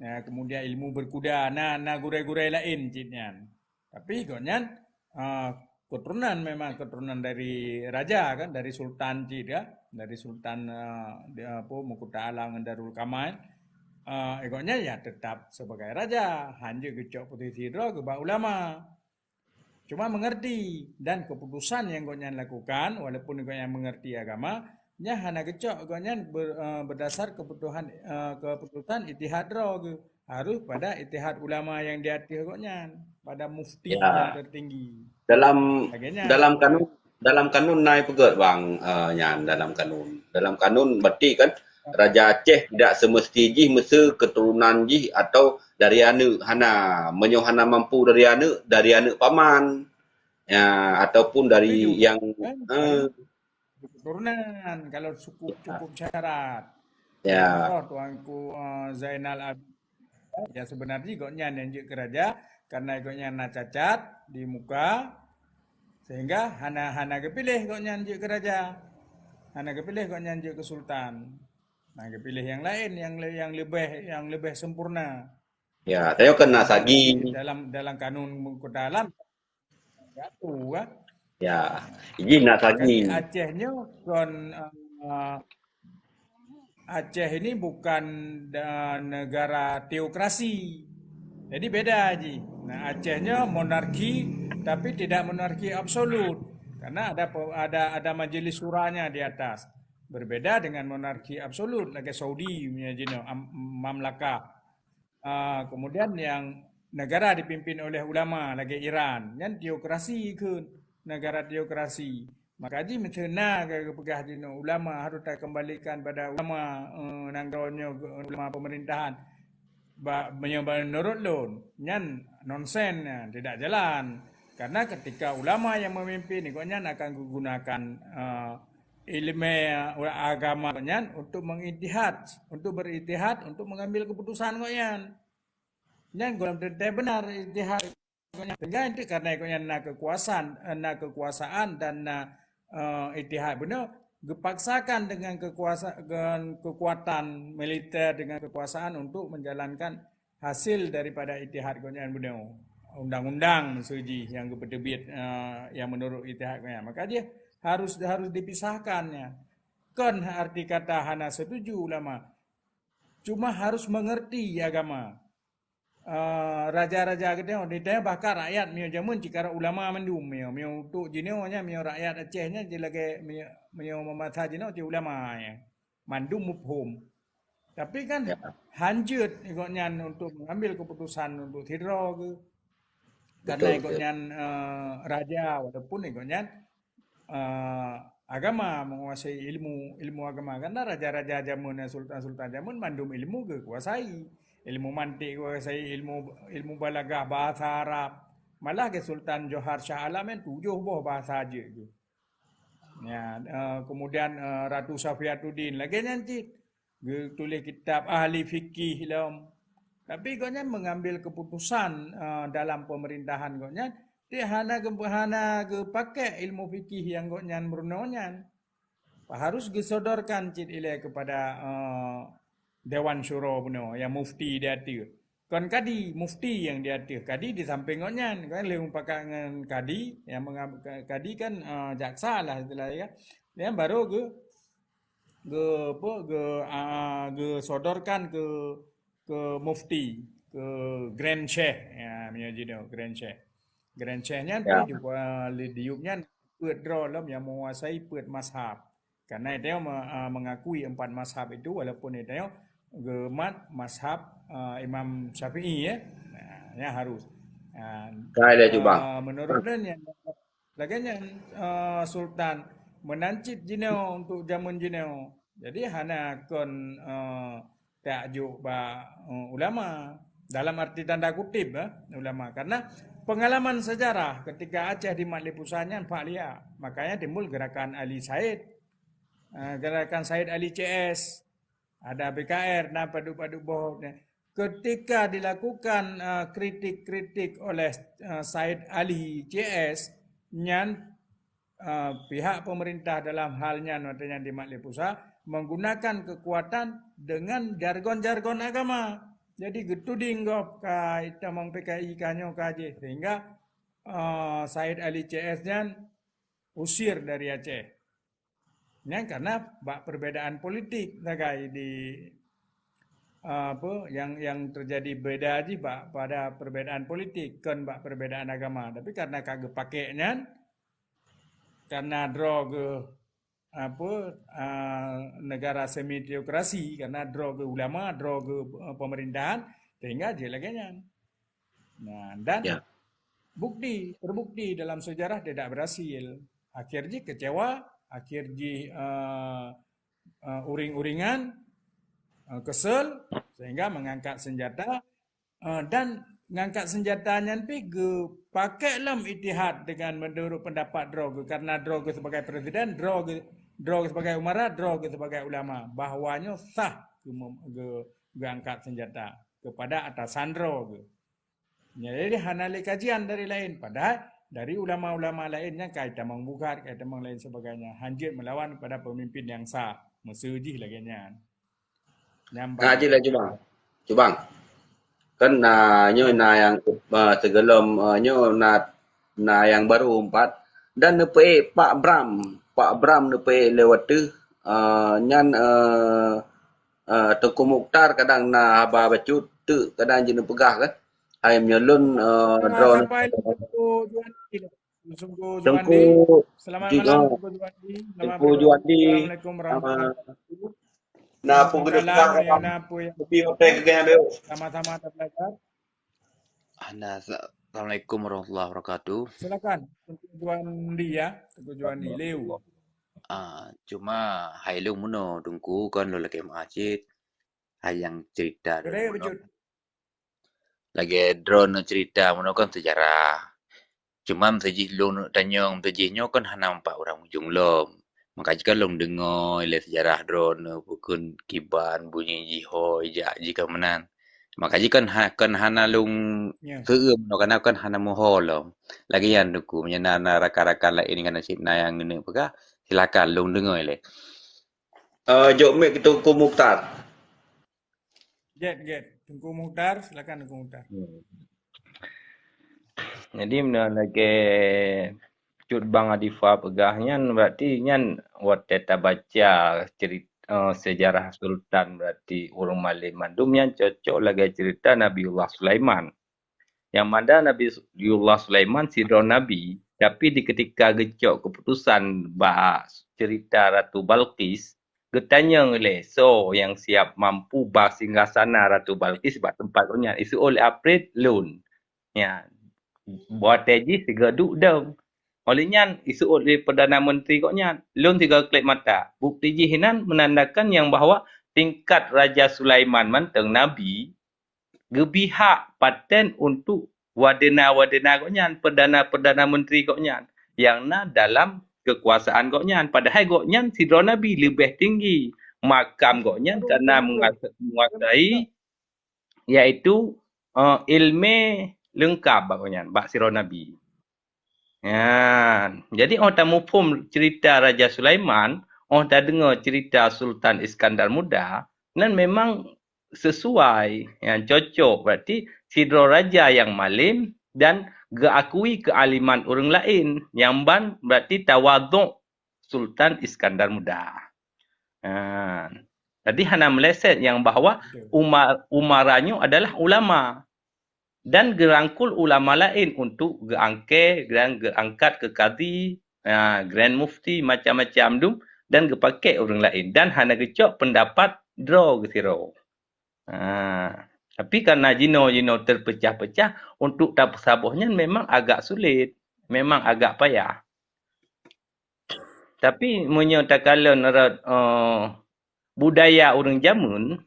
eh, kemudian ilmu berkuda, na, na gurèe-gurèe laén cit nyan. Tapi gobnyan, ah, keturunan, memang keturunan dari raja kan, dari sultan cit kan, dari sultan, ah, di, apa, Mahkota Alam ngon Darul Kamal. Ah, gobnyan ya tetap sebagai raja, hana geucok posisi droe geuba ulama. Cuma mengerti dan keputusan yang gobnyan lakukan, walaupun gobnyan mengerti agama, nyan hana geucok gobnyan ber-, eh, berdasar keputusan, eh, keputusan ijtihad droe geuh. Harus pada ijtihad ulama yang di ateueh gobnyan, pada mufti yang Ya. tertinggi. Dalam, Lagèe nyan. dalam kanun, dalam kanun na ipeugèt bang, eh, nyan dalam kanun. Dalam kanun berarti kan Raja Aceh tidak semesti jih miseue keturunan jih atau dari aneuk, hana. Meunyoe hana mampu dari aneuk, dari aneuk paman. Ya, ataupun dari Setuju. yang, Kan? eh, Keturunan kalau cukup, ya. Cukup syarat. Ya. Contoh Tuanku, eh, Zainal Abidin. Ya, sebenarnya gobnyan yang jeuet keu raja karena gobnyan na cacat di muka, sehingga hana, hana geupiléh gobnyan jeuet keu raja. Hana geupiléh gobnyan jeuet keu sultan. Nah, geupiléh nyang laén, nyang le-, nyang leubeh, nyang leubeh sempurna. Ya, tanyoe kan na sagi. Dalam, dalam kanun kota alam, jatuh kan. Ya, izin na Jadi sagi. Aceh nyoe kon, uh, Aceh ini bukan da-, negara teokrasi. Jadi beda ji. Nah, Aceh nyoe monarki, tapi tidak monarki absolut. Karena ada pe-, ada ada majelis syuranya di atas. Berbeda dengan monarki absolut lagèe Saudi punya jinoe, am-, mamlakah. Ah, kemudian yang negara dipimpin oleh ulama lagèe Iran, nyan teokrasi kheun, negara teokrasi. Maka ji meuteuna geupeugah jinoe ulama harus takeumbalikan pada ulama, eh, nanggroe nyoe, ulama pemerintahan. Ba, meunyoe menurut lôn, nyan nonsen, nyan tidak jalan. Karena ketika ulama yang memimpin, gobnyan akan gunakan, eh, ilmu agama nyan untuk mengijtihad, untuk berijtihad, untuk mengambil keputusan gobnyan. Nyan gohlom teuntèe benar ijtihad gobnyan. Sehingga itu karena gobnyan na kekuasaan, na kekuasaan dan na, eh, ijtihad benar, geupaksakan dengan kekuasa-, dengan kekuatan militer, dengan kekuasaan untuk menjalankan hasil daripada ijtihad gobnyan bunoe. Undang-undang maksud jih nyang geupeuteubiet, eh, nyang menurut ijtihad gobnyan. Maka jih harus, harus dipisahkan nyan. Kon arti kata hana setuju ulama. Cuma harus mengerti agama. Eh, raja-raja geutanyoe, di tanyoe bahkan rakyat meunyoe jameun cit karap ulama mandum meunyoe, meunyoe untuk jinoe nyan, meunyoe rakyat Aceh nyan jih lagèe meunyoe, meunyoe meumasa jinoe cit ulama nyan. Mandum muphom. Tapi kan Ya. hanjeuet gobnyan untuk mengambil keputusan untuk sidroe geuh. Karena Betul, betul. gobnyan, eh, raja, walaupun gobnyan, eh, agama, menguasai ilmu, ilmu agama. Karena raja-raja jameun, sultan-sultan jameun mandum ilmu geukuasai. Ilmu mantik geukuasai, ilmu, ilmu balaghah, bahasa Arab. Malah ke Sultan Johar Shah Alam nyan tujoh boh bahasa jeuet geuh. Ya, eh, kemudian, eh, Ratu Safiatuddin lagèe nyan cit, geutuléh kitab ahli fikih lom. Tapi gobnyan mengambil keputusan, eh, dalam pemerintahan gobnyan, dia hana geu-, hana geupakè ilmu fikih nyang gobnyan meurunoe nyan. Harus geusodorkan cit ilèe kepada, eh, Dewan Syuro bunoe, nyang mufti di ateueh. Kon kadi, mufti nyang di ateueh. Kadi di sampéng gobnyan, kan lheueh mupakat ngon kadi, nyang menga-, kadi kan, eh, jaksa lah istilah dia kan. Nyan baru geu-, geu-, apa, geu-, ah, geusodorkan keu, keu mufti, keu Grand Sheikh. Ya, meunyoe jinoe Grand Sheikh. Grand Sheikh nyan Ya. pih juga, eh, di Diyub nyan peuet droe lom nyang menguasai peuet mazhab. Karena itu me-, ah, mengakui empat mazhab itu, walaupun itu geumat mazhab, ah, Imam Syafi'i, ya. Nah, nyan harus. Ah, Ka ilèe cuba. ah, menurut lôn nyan, lagèe nyan, ah, Sultan, meunan cit jinoe untuk jameun jinoe. Jadi hana kon, ah, tajok bak, eh, ulama. Dalam arti tanda kutip, eh, ulama. Karena pengalaman sejarah ketika Aceh dimat lé pusat nyan pak liak. Makanya timbul gerakan Ali Said. Eh, gerakan Said Ali C S. Ada B K R, na padub-padub boh. Ketika dilakukan, eh, kritik-kritik oleh, eh, Said Ali C S, nyan eh, pihak pemerintah dalam hal nyan watèe nyan dimat lé pusat menggunakan kekuatan dengan jargon-jargon agama. Jadi geutuding gob ka itamong P K I ka nyoe ka jih, sehingga, eh, Said Ali C S nyan usir dari Aceh. Nyan karena bak perbedaan politik sagai di, eh, apa, yang, yang terjadi beda jih bak, pada perbedaan politik, kon bak perbedaan agama. Tapi karena ka geupakè nyan, karena droe geuh, apa, ah, negara semi teokrasi, karena droe geuh ulama, droe geuh, eh, pemerintahan, sehingga jeuet lagèe nyan. Nah, dan Ya. bukti, terbukti dalam sejarah tidak berhasil. Akhir jih kecewa, akhir jih, eh, eh, uring-uringan, eh, kesel, sehingga mengangkat senjata, eh, dan ngangkat senjata nyan pih geupakè lom ijtihad dengan menurut pendapat droe geuh, karena droe geuh sebagai presiden, droe geuh, droe geuh sebagai umara, droe geuh sebagai ulama, bahwa nyoe sah geu-, geu-, geuangkat senjata kepada atasan droe geuh. Jadi hana lé kajian dari laén, padahal dari ulama-ulama laén nyang ka itamong bugat, ka itamong laén sebagainya, hanjeuet melawan pada pemimpin nyang sah, meuseu jih lagèe nyan. Nyang Ah, baru. Jeulah, Cubang. Cubang. Kan na, nyoe na nyang, ah, sigohlom, ah, nyoe na, na nyang baru empat. Dan neupeuék Pak Bram. Pak Bram neupeuék lé wateuh, ah, nyan, ah, ah, Teungku Mukhtar kadang na haba bacut, teuk kadang jeuet neupeugah kan. Hai meunyoe lôn, ah, Ah, droe sampai Teungku Juwandi. Teungku Teungku Juwandi. Selamat Ju-, malam, ah, Teungku Juwandi. Selamat Teungku bergabung. Juwandi. Assalamualaikum warahmatullahi wabarakatuh. Nah, peue geudeuk Waalaikumsalam, peugah ya, apa? Na peue nyang Lebih hotel ke gaya dulu. Sama-sama terbelajar. Hana, sa-, Assalamualaikum warahmatullahi wabarakatuh. Silakan, Teungku Juwandi ya, Teungku Juwandi, Leo. Ah, cuma hai lôn meunoe Teungku kon lôn lakée meu'ah cit. Hai nyang cerita Boleh, dulu meunoe. Bacut. Lagée droeneuh cerita meunoe kan seujarah. Cuma meusijih lôn tanyong, meusijih nyoe kan hana meupat urang ujong lom. Maka jih kan lôn deungoe lé seujarah droeneuh, bukon kiban bunyi jih ho jak jih ka meunan. Maka jih kan ha-, kan hana lôn Ya. seueu meunoe, karena kan hana meuho lom. Lagée nyan Teungku, meunyoe na, na rakan-rakan laén kan cit na nyang keuneuk peugah, silakan lôn deungoe lé. Eh, jok mic keu Teungku Mukhtar. Get, get. Teungku Mukhtar, silakan Teungku Mukhtar. Hmm. Jadi, meunyoe lagée Cut Bang Adifa peugah nyan, berarti nyan watée tabaca cerit-, eh, sejarah Sultan, berarti ureuëng malém mandum nyan cocok lagée cerita Nabiullah Sulaiman. Nyang mana Nabiullah Sulaiman sidroe nabi, tapi di ketika geucok keputusan bak cerita Ratu Balqis, geutanyong lé soe nyang siap mampu ba singgasana Ratu Balqis bak teumpat gobnyan. Iseuôt lé Aprit, lôn. Ya, watée jih sigoe duek dong. Óh lheueh nyan, iseuôt lé Perdana Menteri gobnyan, lôn sigoe kleb mata. Bukti jih inan menandakan nyang bahwa tingkat Raja Sulaiman mantong nabi, geubri hak paten untuk wadena-wadena gobnyan, perdana-perdana menteri gobnyan nyang na dalam kekuasaan gobnyan. Padahai gobnyan sidroe nabi leubeh tinggi makam gobnyan karena menguasa-, menguasai, iaitu, eh, ilmu leungkap bak gobnyan, bak sidroe nabi. Nyan. Jadi, óh tamuphom cerita Raja Sulaiman, óh tadeungoe cerita Sultan Iskandar Muda, nan memang sesuai, nyang cocok. Berarti sidroe raja nyang malém dan geuakui keualiman ureuëng laén. Nyang ban berarti tawaduk Sultan Iskandar Muda. Ha. Jadi hana meuleset nyang bahwa Betul. uma-, umara nyoe adalah ulama. Dan geurangkul ulama laén untuk geuangke dan geuangkat keu kadi, ha, grand mufti, macam-macam dum, dan geupakèk ureuëng laén. Dan hana geucok peundapat droe geusidroe. Ha, tapi karena jinoe-jinoe teupeucah-peucah, untuk tapeusaboh nyan memang agak sulet, memang agak payah. Tapi meunyoe takalon rot, eh, budaya ureuëng jameun,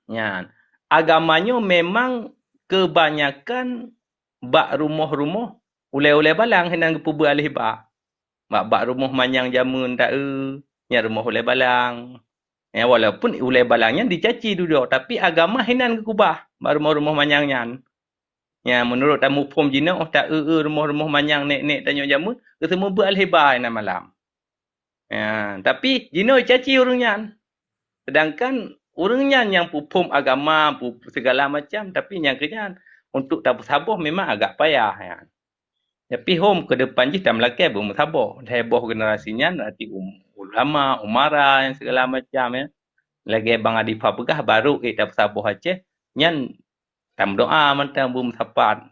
nyan, agama nyoe memang keubanyakan bak rumoh-rumoh ulèe-ulèe balang hinan geupeubeuet lé bak. Bak, bak rumoh manyang jameun taeu, nyan rumoh ulèe balang. Ya, walaupun ulèe balang nyan dicaci dudoe, tapi agama hinan geukeubah bak rumoh-rumoh manyang nyan. Nyan, meunurot tamuphom jinoe, taeu-eu rumoh-rumoh manyang nèk-nèk tanyoe jameun, geuseumeubeuet lé bak inan malam. Ya, tapi jinoe caci ureuëng nyan. Sedangkan ureuëng nyan nyang peuphom agama, pu-, segala macam, tapi nyang keu nyan untuk tapeusaboh memang agak payah, ya. Tapi hom keu depan jih tameulakèe beumeusaboh. Lhèe boh generasi nyan, arti um-, ulama, umara, nyang segala macam, ya. Lagèe Bang Adifa peugah, barô ék tapeusaboh Aceh, nyan tameudoa mantong beumeusapat.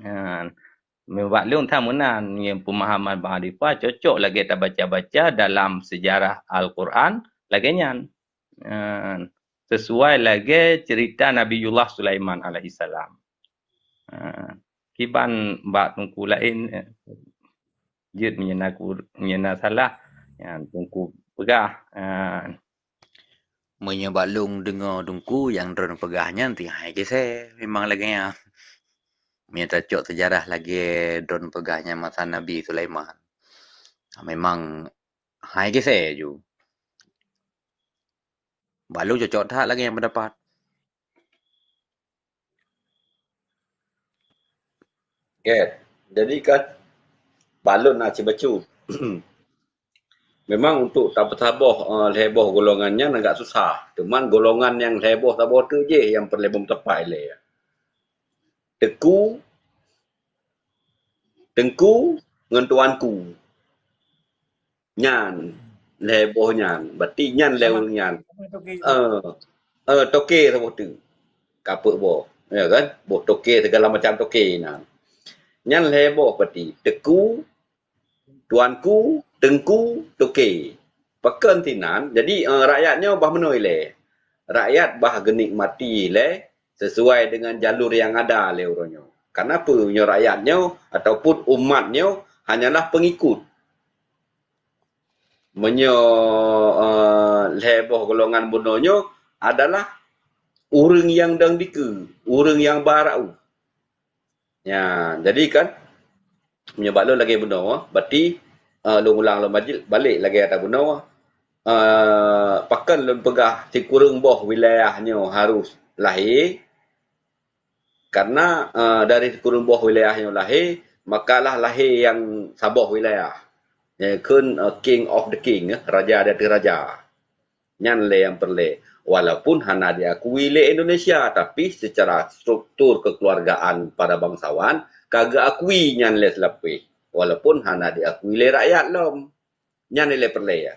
Ha, nibak lôn that meunan, nyan peumahaman Bang Adifa cocok lagèe tabaca-baca dalam sejarah Al-Quran lagèe nyan. Ha, sesuai lagèe cerita Nabiullah Sulaiman alaihissalam. Ha, kiban bak teungku laén, eh, jeuet meunyoe na ku-, meunyoe na salah, nyan teungku peugah. Ha. Meunyoe bak lôn deungoe teungku nyang droeneuh peugah nyan, ti hai geusie memang lagèe nyan. Meunyoe tacok seujarah lagèe droeneuh peugah nyan masa Nabi Sulaiman, memang hai geusie ju. Bak lôn cocok that lagèe nyan peundapat. Oke, jadi kan bak lôn na cit bacut. Memang untuk tapeusaboh, eh, lhèe boh golongan nyan agak susah. Cuman golongan nyang lhèe boh saboh teuk jih nyang peureulèe beumeuteumpat ilèe. Teungku, Teungku ngon Tuanku. Nyan, lhèe boh nyan. Berarti nyan lhèe ureueng nyan. Eh, eh, toke saboh teuk. Kapeuet boh. Ya kan? Boh toke, segala macam toke na. Nyan lhèe boh berarti. Teungku, Tuanku, Teungku, Toke. Pakon sinan, jadi, eh, rakyat nyoe bah meunoe ilèe. Rakyat bah geunikmati ilèe sesuai dengan jalur nyang ada lé uroe nyoe. Kenapa nyoe rakyat nyoe ataupun umat nyoe hanyalah pengikut? Meunyoe, eh, lhèe boh golongan bunoe nyoe adalah ureueng nyang dong dikeue, ureueng nyang ba raôh. Ya, jadi kan, meunyoe bak lôn lagèe bunoe, berarti, eh, lôn ulang lôn bajil-, balek lagèe ata bunoe. Eh, pakon lôn peugah sikureueng boh wilayah nyoe harus lahé? Karena, eh, dari sikureueng boh wilayah nyoe lahé, makalah lahé nyang saboh wilayah. Nyang kheun, eh, King of the King, eh, raja di ateueh raja. Nyan lé nyang peureulèe. Walaupun hana diakui lé Indonesia, tapi secara struktur kekeluargaan para bangsawan ka geuakui nyan lé seulapéh. Walaupun hana diakui lé rakyat lom. Nyan lé peureulèe.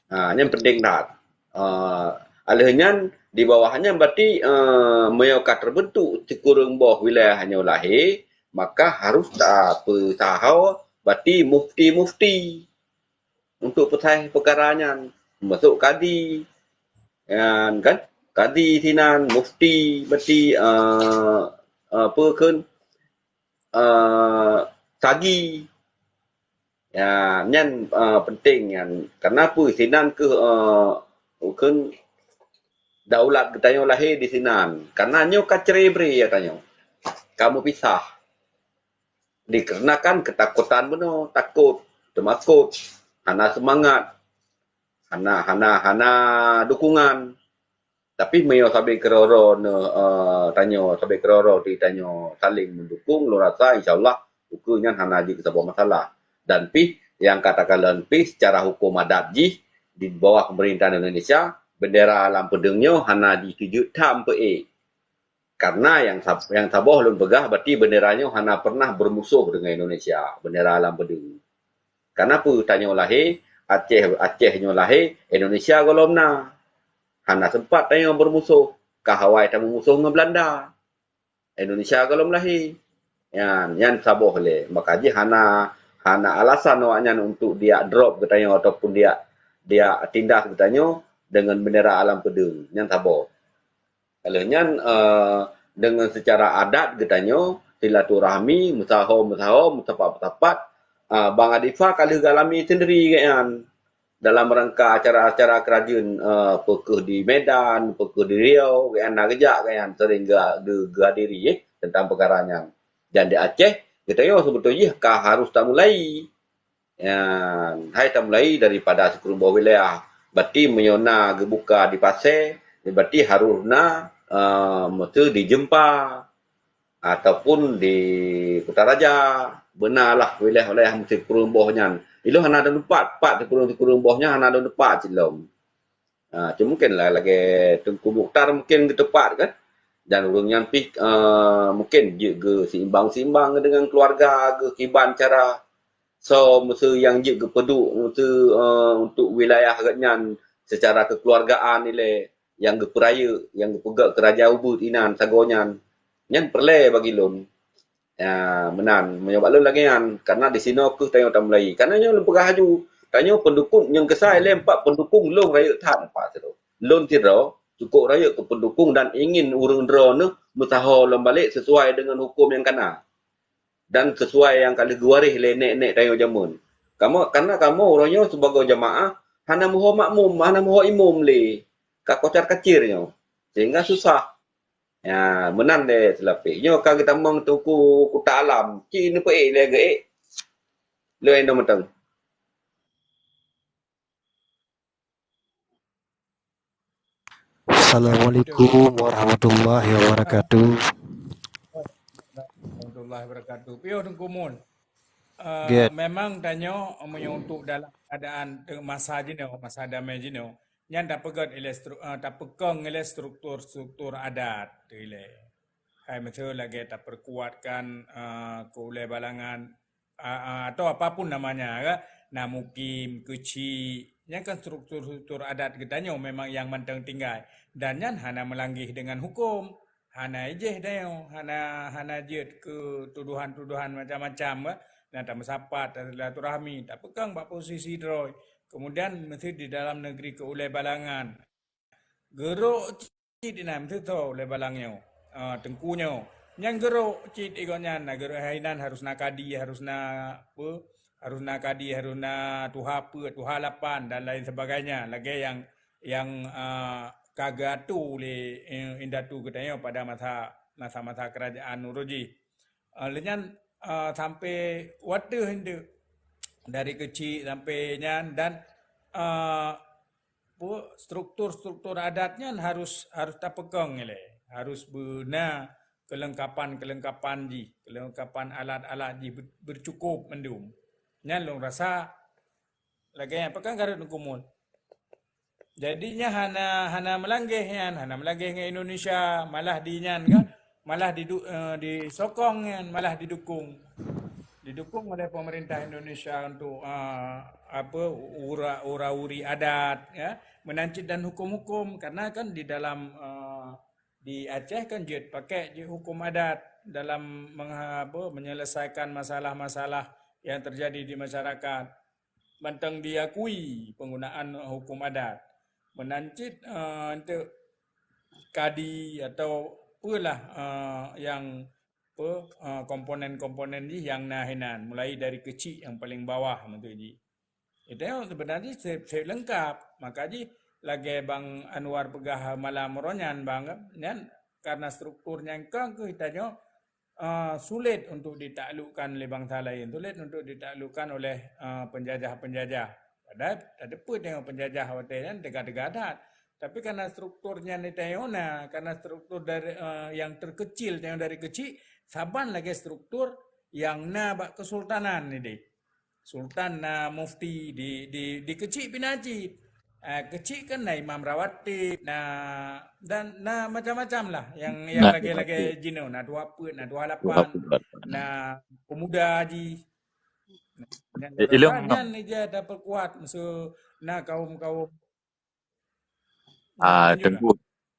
Ha, nyan penting that. Ah, lheueh nyan, di bawah nyan berarti, eh, meunyoe ka teubeuntuk sikureueng boh wilayah nyoe lahé, maka harus tapeusaho berarti mufti-mufti untuk peusaih peukara nyan, teumasok kadi. Nyan kan, kadi sinan, mufti, berarti, eh, apa kheun, eh, sagi. Ya, nyan, eh, penting nyan. Kenapa sinan keuh, eh, kheun daulat geutanyoe lahé di sinan? Karena nyoe ka cerai-berai geutanyoe. Ka meupisah. Dikarenakan ketakutan bunoe, takot, teumakot, hana seumangat, hana, hana, hana dukungan. Tapi meunyoe sabe keudroe-droe neu, eh, tanyoe, sabe keudroe-droe di tanyoe saling meudukung, lôn rasa insya Allah ukeue nyan hana jeuet keu saboh masalah. Dan pih nyang ka takalon pih secara hukum adat jih di bawah pemerintahan Indonesia, bendera lam peudeueng nyoe hana jiteubiet tham peuék. Karena nyang sab-, nyang saboh lôn peugah, berarti bendera nyoe hana pernah bermusuh dengan Indonesia, bendera lam peudeueng. Kenapa tanyoe lahé, Aceh, Aceh nyoe lahé, Indonesia gohlom na. Hana sempat tanyoe bermusuh, ka awai tameumusuh ngon Belanda. Indonesia gohlom lahé. Nyan, nyan saboh lé. Maka jih hana, hana alasan awaknyan untuk diak drop geutanyoe ataupun diak, diak tindas geutanyoe dengan bendera alam peudeueng. Nyan saboh. Lheueh nyan, eh, dengan secara adat geutanyoe silaturahmi, meusaho-meusaho, meusapat-meusapat, eh, Bang Adifa ka lheueh geualami sendiri geuh nyan dalam rangka acara-acara keurajeuen, eh, peu keuh di Medan, peu keuh di Riau, geuh nyan na geujak geuh nyan sering geu-, geu-, geuhadiri, eh, tentang peukara nyan. Dan di Aceh, geutanyoe seubeutôi jih ka harus tamulai. Nyan, hai tamulai daripada sikureueng boh wilayah. Berarti meunyoe na geubuka di Pasè, berarti harôh na, eh, meusti di Jeumpa ataupun di Kutaraja. Beuna lah wilayah-wilayah sikureueng boh nyan. Ilôn hana lôn teupat, pat sikureueng-sikureueng boh nyan hana lôn teupat cit lom. Ha, cuma mungkin lah lagèe Teungku Mukhtar mungkin geuteupat kan. Dan ureueng nyan pih, eh, mungkin jeuet geuseimbang-seimbang dengan keluarga geuh kiban cara soe meusti nyang jeuet geupeuduek, meusti, eh, untuk wilayah geuh nyan secara kekeluargaan ilèe nyang geupeurayeuk, nyang geupeugèt keu raja ubeut inan sagoe nyan. Nyan peureulèe bagi lôn. Ya, meunan. Meunyoe bak lôn lagèe nyan, karena di sinoe keuh tanyoe tamulai. Karena nyoe lôn peugah laju, tanyoe pendukung nyang keusa ilèe empat pendukung lôn rayeuk that empat sidroe. Lôn sidroe cukôp rayeuk keu pendukung dan ingin ureueng droeneuh meusaho lom balek sesuai dengan huköm nyang kana dan sesuai nyang ka lheueh geuwaréh lé nèk-nèk tanyoe jameun. Kamoe, karena kamoe uroe nyoe sibagoe jeumaáh hana meuho makmum, hana meuho imum lé. Ka kocar-kacir nyoe. Sehingga susah. Ya, meunan lé seulapéh. Nyoe ka geutamong Teungku Kuta Alam. Ci neupeuék lé geuék. Lôn inong mantong. Assalamualaikum warahmatullahi wabarakatuh. Warahmatullahi wabarakatuh. Piôh Teungku Mun. Eh, Gét. Memang tanyoe meunyoe untuk dalam keadaan te-, masa jinoe, masa damai jinoe, nyan tapeugét ilée stru-, eh, tapeukong ilée struktur-struktur adat ilée. Hai miseue lagée tapeurkuatkan, eh, keu ulée balangan, a, a, atau apapun namanya, kan? Na mukim, keuchik, nyan kan struktur-struktur adat geutanyoe memang nyang mantong tinggai. Dan nyan hana meulanggeh dengan huköm, hana ijeh tanyoe, hana, hana jeuet keu tuduhan-tuduhan macam-macam, kan? Na tameusapat, silaturahmi, tapeukong bak posisi droe. Kemudian meusti di dalam negeri keu ulée balangan. Geurok cit inan teutoe lé balang nyoe, ah, teungku nyoe. Nyan geurok cit igoe nyan, na geurok hai inan harus na kadi, harus na, apa, harus na kadi, harus na tuha peuet, tuha lapan dan lain sebagainya. Lagée nyang, nyang, ah, ka geuatoe lé, eh, indatu geutanyoe pada masa, masa-masa kerajaan uroe jih. Ah, lé nyan, ah, sampai watée hindeuek dari keuchik sampai nyan dan, ah, Pu-, struktur-struktur adat nyan harus, harus tapeukong ilée, harus beuna keulengkapan-keulengkapan jih, keulengkapan alat-alat jih be-, beucukup mandum. Nyan lôn rasa lagée nyan, pakon ka rhot Teungku Mul. Jadi nyan hana, hana meulanggeh nyan, hana meulanggeh ngon Indonesia, malah di nyan kan, malah didu-, eh, disokong nyan, malah didukung. Didukung oleh pemerintah Indonesia untuk, eh, apa, ura-, ura-uri adat, ya, meunan cit dan hukum-hukum. Karena kan di dalam, eh, di Aceh kan jeuet pakai jeuet hukum adat dalam mengha-, apa, menyelesaikan masalah-masalah yang terjadi di masyarakat. Mantong diakui penggunaan hukum adat. Meunan cit, eh, untuk kadi atau peue lah, eh, nyang, peue, eh, komponen-komponen jih nyang na hinan, mulai dari keuchik nyang paling bawah meuntui jih. Itu nyoe sebenarnya seb, seb lengkap. Maka jih lagée Bang Anwar peugah malam uroe nyan, Bang, nyan karena struktur nyang kong keuh tanyoe, eh, sulit untuk ditaklukkan lé bansa lain, sulit untuk ditaklukkan oleh, eh, penjajah-penjajah. Padahai tateupeue tanyoe penjajah watée nyan teuga-teuga that. Tapi karena struktur nyan di tanyoe na, karena struktur dari, eh, yang terkecil tanyoe dari keuchik, saban lagée struktur yang na bak kesultanan nideh. Sultan na mufti di, di, di keuchik pih na cit. Ah, keuchik kan na imam rawatib, na, dan na macam-macam lah yang, yang Nah, lagée-lagée jinoe, na tuha peuet, na tuha lapan, na pemuda jih. Nyan Eh, ilong rasa nyan ija tapeurkuat musoh na kaum-kaum. Nah, Ah, lanjut lah. Teungku,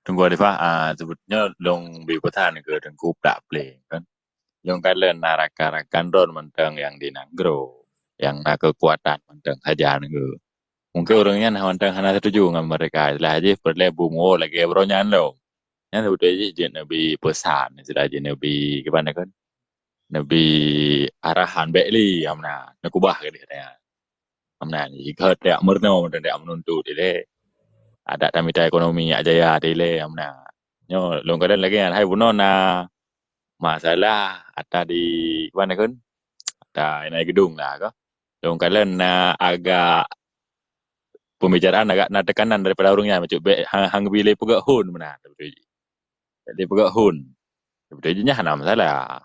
Teungku Khalifah, ah, sebenarnya long beri pesan ke Teungku Plak Pleng kan. Long kalen na rakan-rakan droen mantong yang di nanggroe, yang na kekuatan mantong sajan ke. Mungkin orang nyan mantong hana setuju ngon mereka. Istilah jih peureulée bumoe lagée baroe nyan lom. Nyan sebetul jih jeuet neubi pesan, istilah jih neubi, gimana kan? Neubi arahan bék lé, amna, neukubah ke dia. Amna, jih ka tak meurunoe, tak menuntut ilée. Adak tamita ekonomi jak jaya ilée, amna. Nyoe, lôn kalen lagée nyan, hai bunoe na masalah ata di, gimana kan? Ata inai gedung lah ka. Lôn kalen na agak pembicaraan agak na tekanan daripada ureuëng nyan, macam bék hang, hang bi lé peugah hon meunan, beutôi jih. Bék lé peugah hon. Beutôi jih nyan hana masalah.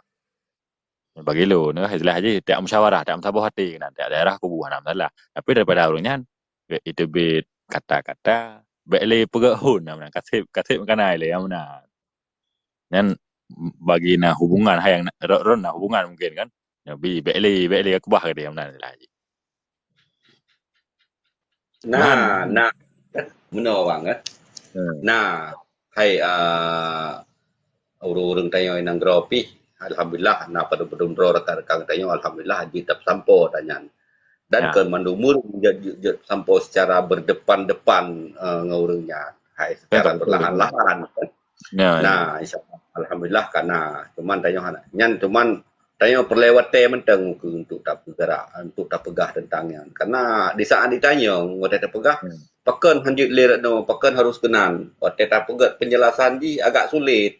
Bagi lôn, istilah jih, tiap musyawarah, tiap meusaboh até keunan, tiap daerah kubu hana masalah. Tapi daripada ureuëng nyan, bék iteubiet kata-kata, bék lé peugah hon, na meunan, kaseb, kaseb meukanai lé, na meunan. Nyan bagi na hubungan, hai nyang na, ro-, ron na hubungan mungkin kan. Nyoe bi, bék lé, bék lé keubah geude meunan lah. Nah, Meunan. Nah, meunoe bang, eh. Hmm. Nah, hai, ah, ureuëng-ureuëng tanyoe nyang nanggroe pih, alhamdulillah, na padub-padub droe rakan-rakan tanyoe, alhamdulillah, jeuet tapeusampoe tanyan. Dan Ya. Keu mandum ureuëng jeuet, jeuet, jeuet sampoe secara berdepan-depan, eh, ngon ureuëng nyan. Hai, Ya, secara betul, betul. Perlahan-lahan, kan? Ya, ya. Nah, insya Allah, alhamdulillah, ka na. Cuman tanyoe hana. Nyan cuman tanyoe peureulée watée mantong keu untuk tapeugerak, untuk tapeugah tentang nyan. Karena di saat ditanyong, watée tapeugah, Hmm. pakon hanjeuet lé rat nyoe, pakon harus keunan. Watée tapeugah penjelasan jih agak sulit.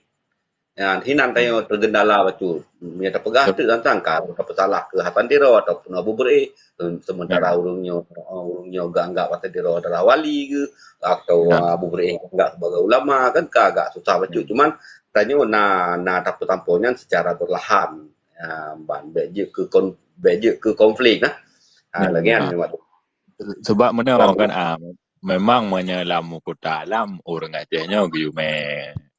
Ya, hinan tanyoe tergendala bacut. Meunyoe tapeugah Yep. teuk tantang ka tapeusalah keu Hasan Tiro ataupun Abu Beureh, sementara Ya. ureuëng nyoe, ureuëng nyoe geuanggap Hasan Tiro adalah wali ke, atau Ya. Abu Beureh geuanggap sebagai ulama, kan ka agak susah bacut. Hmm. Cuman tanyoe na, na tapeusampoe nyan secara perlahan. Ya, ban bék jeuet keu kon-, bék jeuet keu konflik nah. Ha, Ya, lagée nyan ya. Memang tu. Sebab meunoe kan, ah, memang meunyoe lam kuta alam, ureuëng Aceh nyoe geuyue mé,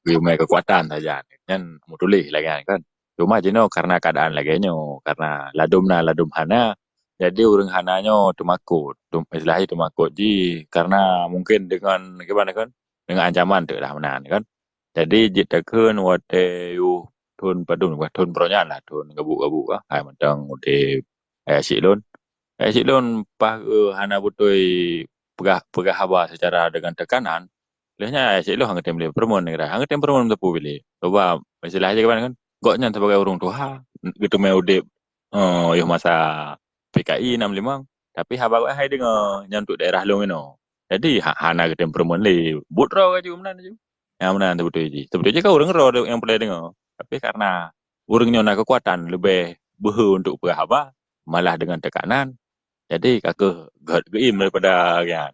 geuyue mé keukuatan saja. Nyan meutuléh lagée nyan kan. Cuma jinoe karena keadaan lagée nyoe, karena ladom na ladom hana, jadi ureuëng hana nyoe teumakot. Tum-, istilah jih teumakot jih karena mungkin dengan, gimana kan, dengan ancaman teuk lah meunan kan. Jadi jeuet takheun watée yoh thon padum, thon baroe nyan lah, thon gabuk-gabuk ah, hai mantong udeb, hai asyik lôn. Hai asyik lôn paih hana beutôi peugah, peugah haba secara dengan tekanan, lheueh nyan hai asyik lôn hana tem lé peureumeun ngira, hana tem peureumeun teupeu bilék. Coba istilah jih kaban kan, gobnyan sebagai ureuëng tuha, geuteumé udeb, eh, yoh masa P K I enam limong, tapi haba gobnyan hai deungoe nyan untuk daerah lôn inoe. Jadi ha-, hana geutem peureumeun lé, buet droe ka ju meunan ju. Nyang meunan teubeutôi jih. Teubeutôi jih ka ureuëng droe nyang peureulée deungoe. Tapi karena ureuëng nyoe na keukuatan leubeh beuhe untuk peugah haba, malah dengan tekanan, jadi ka kheueh gét geuim daripada nyan.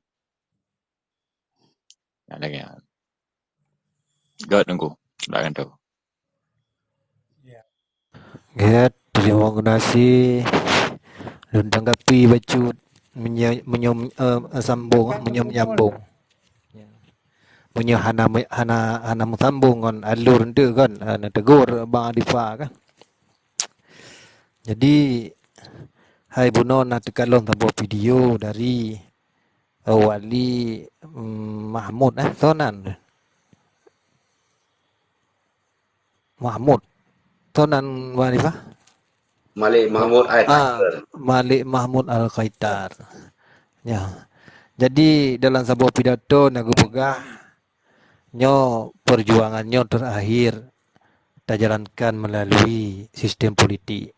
Nyan lagée nyan. Gét Teungku, doakan tu. Gét, terima kasih. Lôn tanggapi bacut meunyoe, meunyoe, eh, sambung, meunyoe menyambung. Meunyoe hana me-, hana, hana meusambung ngon alur enteuk kan, eh, neutegur Bang Adifa kan. Jadi, hai bunoe na teukalon saboh video dari, eh, Wali, mm, Mahmud, eh, soe nan? Mahmud. Soe nan, Bang Hanifah? Malik Mahmud Al Ah, Kaitar. Malik Mahmud Al Kaitar. Ya. Jadi dalam saboh pidato na geupeugah, nyoe perjuangan nyoe terakhir tajalankan melalui sistem politik.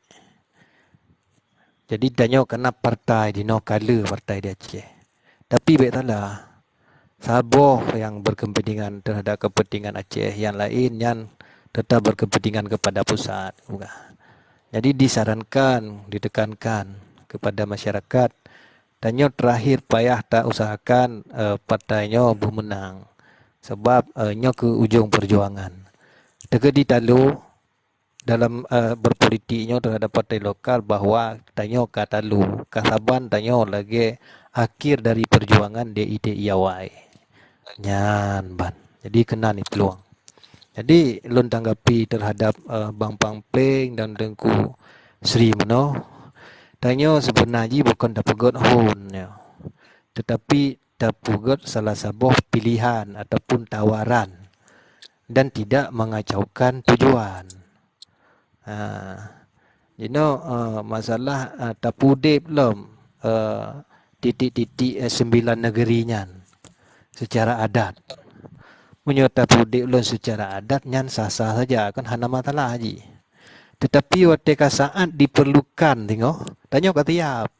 Jadi tanyoe kana partai jinoe ka le partai di Aceh. Tapi bék salah, saboh nyang berkepentingan terhadap kepentingan Aceh, nyang laén nyan tetap berkepentingan kepada pusat. Jadi disarankan, ditekankan kepada masyarakat, tanyoe terakhir payah ta usahakan, eh, partai nyoe beumeunang. Sebab, eh, nyoe keu ujong perjuangan. Teukeudi talo dalam, eh, berpolitik nyoe terhadap partai lokal bahwa tanyoe ka talo, ka saban tanyoe lagée akhir dari perjuangan D I T I awai. Nyan ban. Jadi keunan peuluang. Jadi lôn tanggapi terhadap, eh, Bang Pang Pleng dan Teungku Sri meunoe. Tanyoe seubeuna jih bukon tapeugét hon nyoe. Tetapi tapeugét salah saboh pilihan ataupun tawaran dan tidak mengacaukan tujuan. Ha, jinoe, eh, masalah, eh, tapeudeb lom, eh, titik-titik, eh, sembilan negeri nyan secara adat. Meunyoe tapeudeb lom secara adat nyan sah-sah saja, kan hana masalah jih. Tetapi watée ka saát diperlukan singoh, tanyoe ka siap.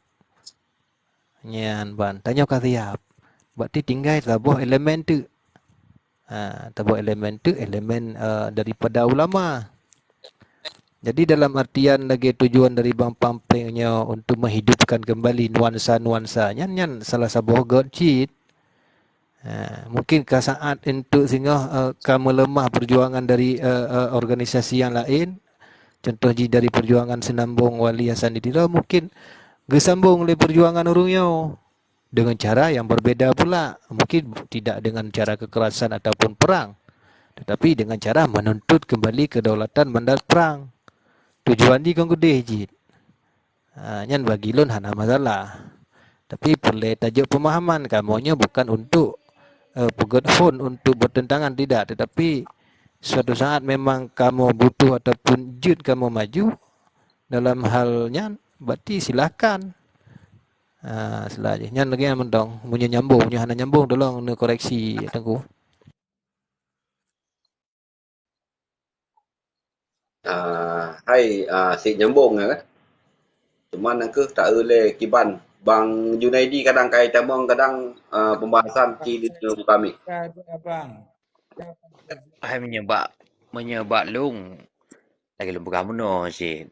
Nyan ban, tanyoe ka siap. Berarti tinggai saboh elemen teuk. Ha, saboh elemen teuk, elemen, eh, daripada ulama. Jadi dalam artian lagée tujuan dari Bang Pang Pleng nyoe untuk menghidupkan kembali nuansa-nuansa nyan, nyan salah saboh gét cit. Ha, mungkin ka saát untuk singoh, eh, ka meuleumah perjuangan dari, eh, eh, organisasi nyang laén. Contoh jih dari perjuangan Seunambong Wali Hasan di Tiro mungkin geusambong lé perjuangan ureuëng nyoe dengan cara yang berbeda pula. Mungkin tidak dengan cara kekerasan ataupun perang, tetapi dengan cara menuntut kembali kedaulatan mandal perang. Tujuan jih kon keudeh jih. Ha, nyan bagi lôn hana masalah. Tapi peureulée tajok peumahaman, kamoe nyoe bukan untuk, eh, peugét hon untuk bertentangan, tidak. Tetapi suatu saat memang kamoe butuh ataupun jeuet kamoe maju dalam hal nyan, berarti silakan. Ha, seulajih nyan lagée nyan mantong. Meunyoe nyambong, meunyoe hana nyambong, tolong neukoreksi, Teungku. Ah, hai, ah, sit nyambong ya kan. Cuma nangkeuh ta lé kiban Bang Junaidi kadang kai tamong kadang, ah, pembahasan ci di kami. Hai meunyoe bak, meunyoe bak lôn, lagée lôn peugah meunoe cit.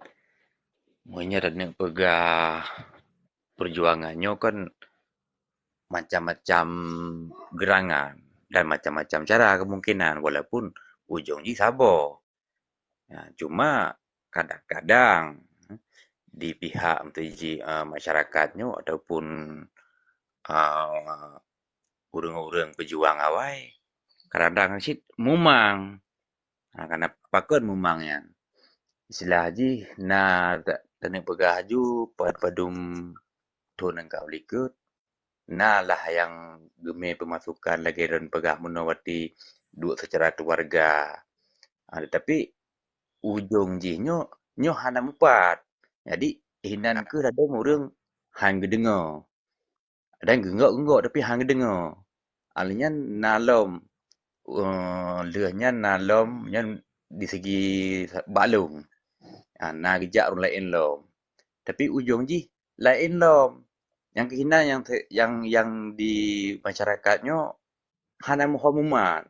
Meunyoe taneuk peugah perjuangan nyoe kan macam-macam gerangan dan macam-macam cara kemungkinan walaupun ujong jih saboh. Ya, cuma kadang-kadang di pihak meutuji, eh, masyarakat nyoe ataupun ah, ureuëng-ureuëng peujuang awai, kadang-kadang cit mumang. Ha, karena pakon mumang nyan? Istilah jih na ta-, taneuk peugah aju pa-, padum thon nyang ka likot, na lah nyang geumé peumasukan lagée lôn peugah meunoe watée duek seucara keluarga. Ha, tetapi ujong jih nyoe, nyoe hana mupat. Jadi, hinan kheueh ladôm ureuëng han geudeungoe. Dan geunggok-geunggok tapi han geudeungoe. Aleuh nyan na lom, eh, lheueh nyan na lom nyan di segi sa-, bak lôn. Ha, na geujak ureuëng laén lom. Tapi ujong jih laén lom. Nyang keuh hinan nyang te-, nyang, nyang di masyarakat nyoe hana muhom umat.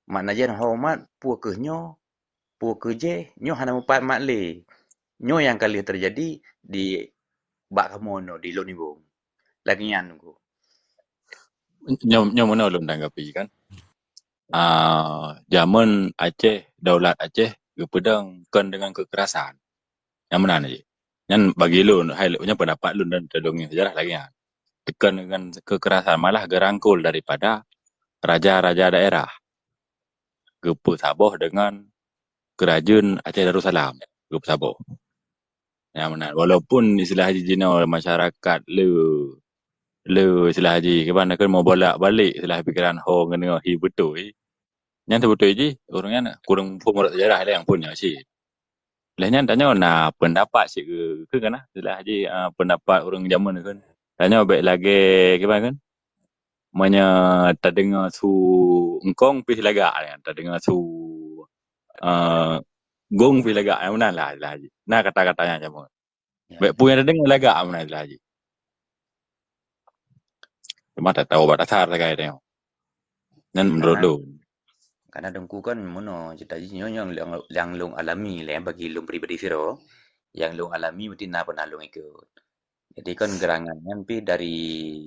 Makna jih hana muhom umat, peue kheueh nyoe, peue kheueh jéh, nyoe hana mupat mat lé. Nyoe nyang ka lheueh teujadi di bak kamoe nyoe di Lôn Nibong. Lagée nyan Teungku. Nyoe, nyoe meunoe lôn tanggapi kan. Ah, jameun Aceh, daulat Aceh geupeudong kon deungon keukerasan. Nyang meunan jih. Nyan bagi lôn, hai, nyan pendapat lôn dan teudeungoe sejarah lagée nyan. Teukon deungon keukerasan malah geurangkul daripada raja-raja daerah. Geupeusaboh deungon keurajeuen Aceh Darussalam. Geupeusaboh. Nyang meunan. Walaupun istilah jih jinoe masyarakat le, le istilah jih, kiban keu meubolak-balik istilah pikiran ho ngon hi beutôi. Nyan teubeutôi jih, ureuëng nyan kureueng muphom rot sejarah lé nyang phon nyoe cit. Lheueh nyan tanyoe na pendapat cit keu, keu kana, istilah jih, ah, pendapat ureuëng jameun kheun. Tanyoe bék lagée kiban kheun. Meunyoe tadeungoe su eungkong pih lagak nyan, tadeungoe su, eh, gong pih lagak, nyang meunan lah istilah jih. Na kata-kata nyang jameun. Ya, bék ya. Peue nyang tadeungoe lagak meunan istilah jih. Cuma tak tahu bak dasar sagai tengok. Nyan menurut lôn. Karena Teungku kan meunoe cerita jih nyoe nyang, nyang, nyang lôn alami lé bagi lôn pribadi sidroe. Nyang lôn alami meusti na pernah lôn ikot. Jadi kan geurangan nyan pih dari,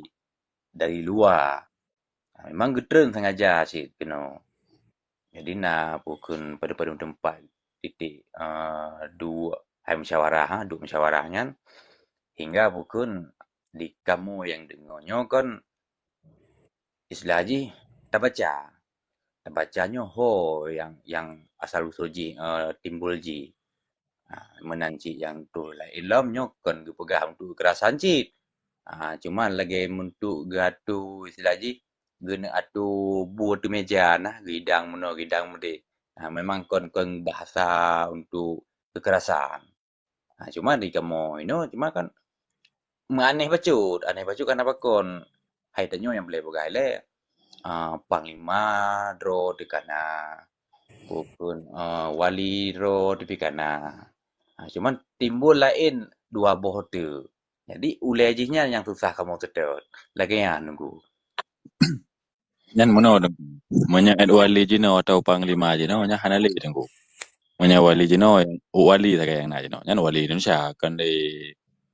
dari luwa. Ha, memang geutreun sengaja cit keunoe. Jadi na peue kheun padum-padum teumpat titik, eh, duek hai musyawarah, ha, duek musyawarah nyan. Hingga peue kheun di kamoe nyang deungoe nyoe kon istilah jih tabaca. Tabaca nyoe ho nyang, nyang asal usul jih, eh, timbul jih. Ha, meunan cit nyang troh laén lom nyoe kon geupeugah untuk keukerasan cit. Ha, cuma lagée untuk geuatoe istilah jih, geuneuk atoe bu ateueh meja nah, geuidang meunoe, geuidang meudeh. Ha, memang kon, kon bahasa untuk keukerasan. Ha, cuma di kamoe inoe, cuma kan meuaneh bacut. Aneh bacut karena pakon? Hai tanyoe nyang peureulée peugah ilée, ah, panglima droe teuka na, peue kheun, ah, wali droe teuka na. Ha, cuman timbul laén dua boh teuk. Jadi, ulée jih nyan nyang susah kamoe seutôt. Lagée nyan Teungku. Nyan meunoe Teungku. Meunyoe wali jinoe atau panglima jinoe, nyan hana lé Teungku. Meunyoe wali jinoe, wali sagai nyang na jinoe. Nyan wali Indonesia, kon lé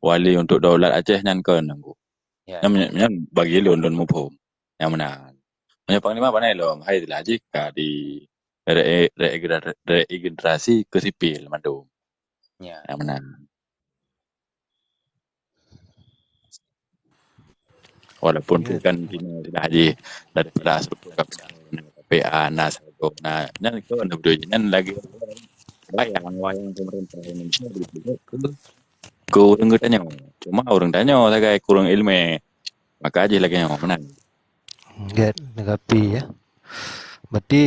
wali untuk daulat Aceh nyan kon Teungku. Ya. Nyan, nyan bagi lôn, lôn muphom. Nyang meunan. Meunyoe panglima pane lom, hai istilah jih ka di re-, re-, regenerasi keu sipil mandum. Ya. Nyang meunan. Walaupun tu kan jinoe istilah jih daripada struktur K P A na sagoe na, nyan kon beutôi nyan lagée wayang, wayang pemerintah Indonesia dibuat ke, ke ureuëng geutanyoe. Cuma ureuëng tanyoe sagai kureueng iéleumé. Maka jih lagée nyoe meunan. Gét, negapi ya. Berarti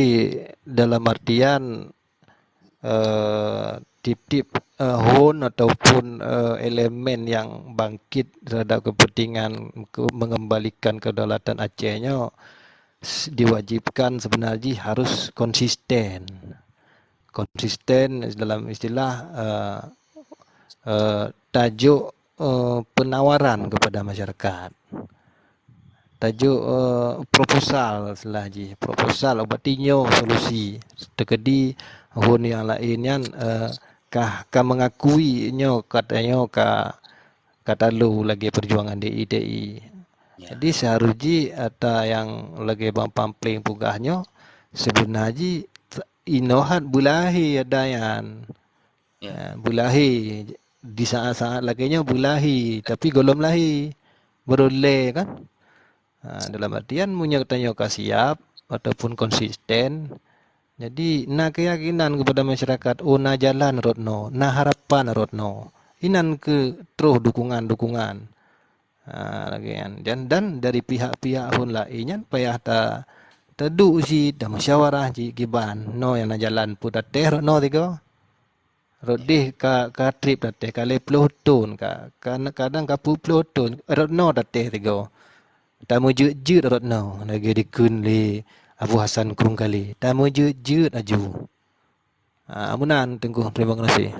dalam artian eh, tiep-tiep, eh, hon ataupun, eh, elemen nyang bangkit terhadap kepentingan ke-, mengembalikan kedaulatan Aceh nyoe s-, diwajibkan sebenarnya harus konsisten. Konsisten dalam istilah, eh, eh, tajuk, eh, penawaran kepada masyarakat. Tajuk, eh, proposal salah jih. Proposal ubat tinyo solusi. Teukeudi hon nyang laén nyan, eh, ka, ka mengakui nyoe ka tanyoe ka, ka talo lagée perjuangan D I T I. Ya. Jadi, seharus jih ata nyang lagée Bang Pampling peugah nyoe, sebenar jih inoe hat beulahé ada nyan. Ya. Ha, beulahé. Di saat-saat lagée nyoe beulahé, tapi gohlom lahé. Beureulee kan? Ha, dalam artian meunyoe tanyoe ka siap ataupun konsisten, jadi na keuyakinan keupada masyarakat, oh na jalan rot noe, na harapan rot noe. Inan keuh troh dukungan-dukungan. Ha, lagée nyan. Dan, dan dari pihak-pihak phon laén nyan payah ta, taduek cit, tamusyawarah cit kiban. Noe nyang na jalan peue tatéh rot noe tiga. Rot deh ka, ka treb tatéh, ka lhée ploh thon, ka, ka, kadang ka peuet ploh thon, rot noe tatéh tiga. Tameujeuet-jeuet rot noe, lagée dikheun lé Abu Hasan Krueng Kale. Tameujeuet-jeuet aju. Ah, meunan Teungku, terima kasih.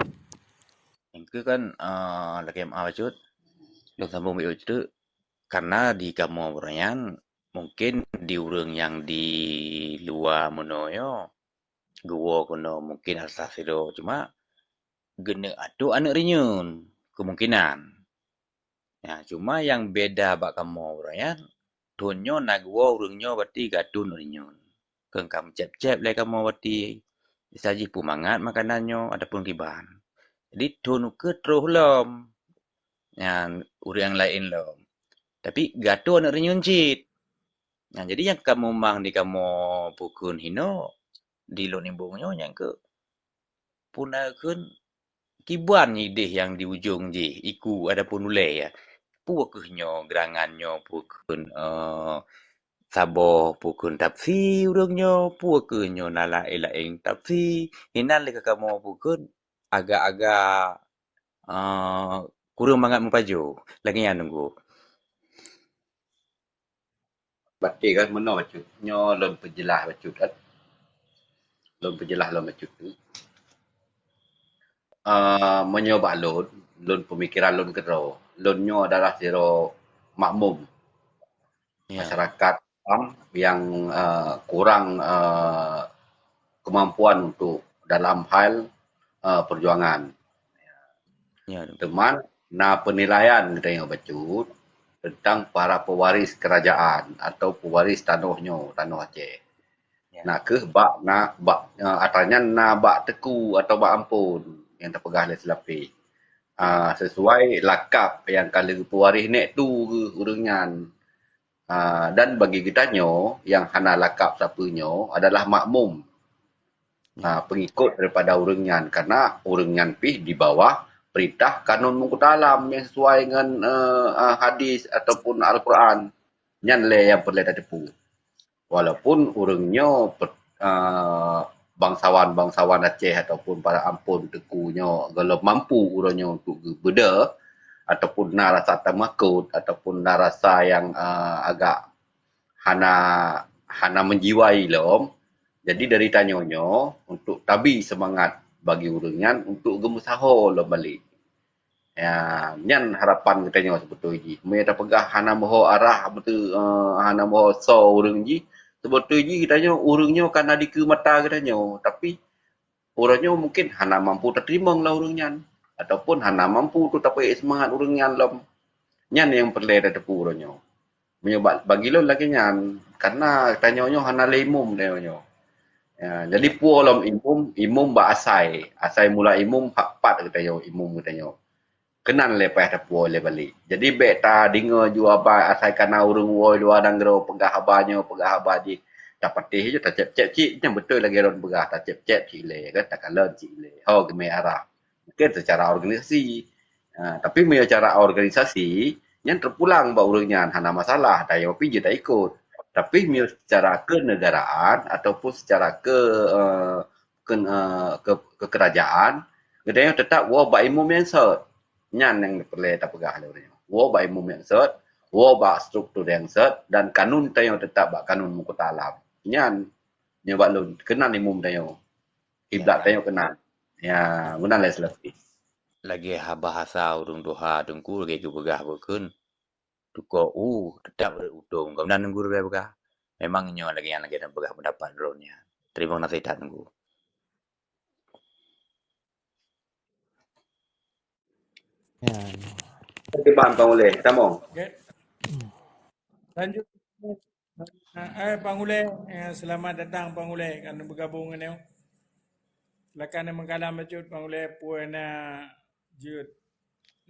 Nyang keu kan, ah, lagée meu'ah bacut, lôn sambung bacut, karena di kamoe uroe nyan, mungkin di ureuëng nyang di luwa meunoe nyoe, geuwoe keunoe mungkin asai sidroe, cuma geuneuk ateueh aneuëk reunyeun, kemungkinan. Ya, cuma nyang beda bak kamoe uroe nyan, thon nyoe na geuwoe ureuëng nyoe berarti geuateueh aneuëk reunyeun. Keu ka meucéb-céb lé kamoe berarti, bisa jih peumangat makanan nyoe ataupun kiban. Jadi thon ukeue troh lom. Nyan ureuëng nyang laén lom. Tapi geuateueh aneuëk reunyeun cit. Nah, jadi nyang ka mumang di kamoe pukon hinoe di lôn imbong nyoe nyang keu puna kheun kiban ideh nyang di ujong jih, iku ataupun ulée ya. Peue kheueh nyoe geurangan nyoe, peue kheun, eh, saboh, peue kheun tafsi ureuëng nyoe, peue kheueh nyoe na laén-laén tafsi. Inan lé ka kamoe pukon agak-agak, eh, kureueng mangat meupajoh. Lagée nyan Teungku. Baté kan meunoe bacut. Nyoe lôn peujeulaih bacut kan. Lôn peujeulaih lôn bacut tu. Ah, meunyoe bak lôn, lôn peumikiran lôn keudroe. Lôn nyoe adalah sidroe makmum. Ya. Masyarakat awam yang, ah, kurang, ah, kemampuan untuk dalam hal, ah, perjuangan. Ya. Teuma na penilaian geutanyoe bacut tentang para pewaris kerajaan atau pewaris tanoh nyoe, tanoh Aceh. Ya. Na kheueh bak, na bak, eh, atra nyan na bak teungku atau bak ampon nyang tapeugah lé seulapeh. Ah, sesuai lakab nyang ka lheueh geupewaris nek tu geuh ureuëng nyan. Ah, dan bagi geutanyoe nyang hana lakab sapeue nyoe adalah makmum. Ah, pengikut daripada ureuëng nyan, karena ureuëng nyan pih di bawah perintah kanun meukuta alam yang sesuai dengan, eh, eh, hadis ataupun Al-Quran. Nyan lé nyang peureulée tateupeue. Walaupun ureuëng nyoe pe-, eh, bangsawan-bangsawan Aceh ataupun para ampon teungku nyoe gohlom mampu uroe nyoe untuk geubeudôh ataupun na rasa tamakot ataupun na rasa yang, eh, agak hana, hana meujiwai lom. Jadi dari tanyoe nyoe untuk tabi seumangat bagi ureuëng nyan untuk geumeusaho lom balek. Ya, nyan harapan geutanyoe seubeutôi jih. Meunyoe tapeugah hana meuho arah beutôi, eh, hana meuho soe ureuëng jih, seubeutôi jih geutanyoe ureuëng nyoe ka na dikeue mata geutanyoe, tapi uroe nyoe mungken hana mampu tateurimong lom ureuëng nyan ataupun hana mampu tu tapeuék seumangat ureuëng nyan lom. Nyan nyang peureulée tateupeue uroe nyoe. Meunyoe ba-, bagi lôn lagée nyan, karena tanyoe nyoe hana lé imum tanyoe nyoe. Ya, jadi puwoe lom imum, imum bak asai. Asai mula imum hak pat geutanyoe, imum geutanyoe. Keunan lé payah tapuwoe lé balek. Jadi bék tadeungoe ju haba asai kana ureuëng woe luwa nanggroe peugah haba nyoe, peugah haba jih. Tapatéh ju tacép-cép cit, nyan beutôi lagée lôn peugah, tacép-cép cit lé, kan, takalon cit lé. Ho geumé arah. Mungken secara organisasi. Ha, tapi meunyoe cara organisasi, nyan teupulang bak ureuëng nyan, hana masalah, tanyoe pih jeuet taikot. Tapi meunyoe secara kenegaraan ataupun secara ke, eh, ke, eh, ke, kekerajaan, geutanyoe teutap woe bak imum nyang sot. Nyan nyang peureulée tapeugah lé ureuëng nyoe. Woe bak imum nyang sot, woe bak struktur nyang sot, dan kanun tanyoe teutap bak kanun meukuta alam. Nyan, nyoe bak lôn, keunan imum tanyoe. Kiblat tanyoe keunan. Ya, meunan lé seulapeh. Lagée haba hasa ureuëng tuha teungku lagée geupeugah bukon, tukoe u teutap rot utông. Gobnyan Teungku leubeh peugah. Memang nyoe lagée nyan lagée na peugah peundapat droeneuh nyan. Teurimong naseuhat Teungku. Ya. Terima kasih Bang Uleh. Tamong. Okey. Lanjut. Eh, Bang Uleh, eh, selamat datang Bang Uleh kan bergabung dengan. Silakan meukalam bacut Bang Uleh, peue na jeuet.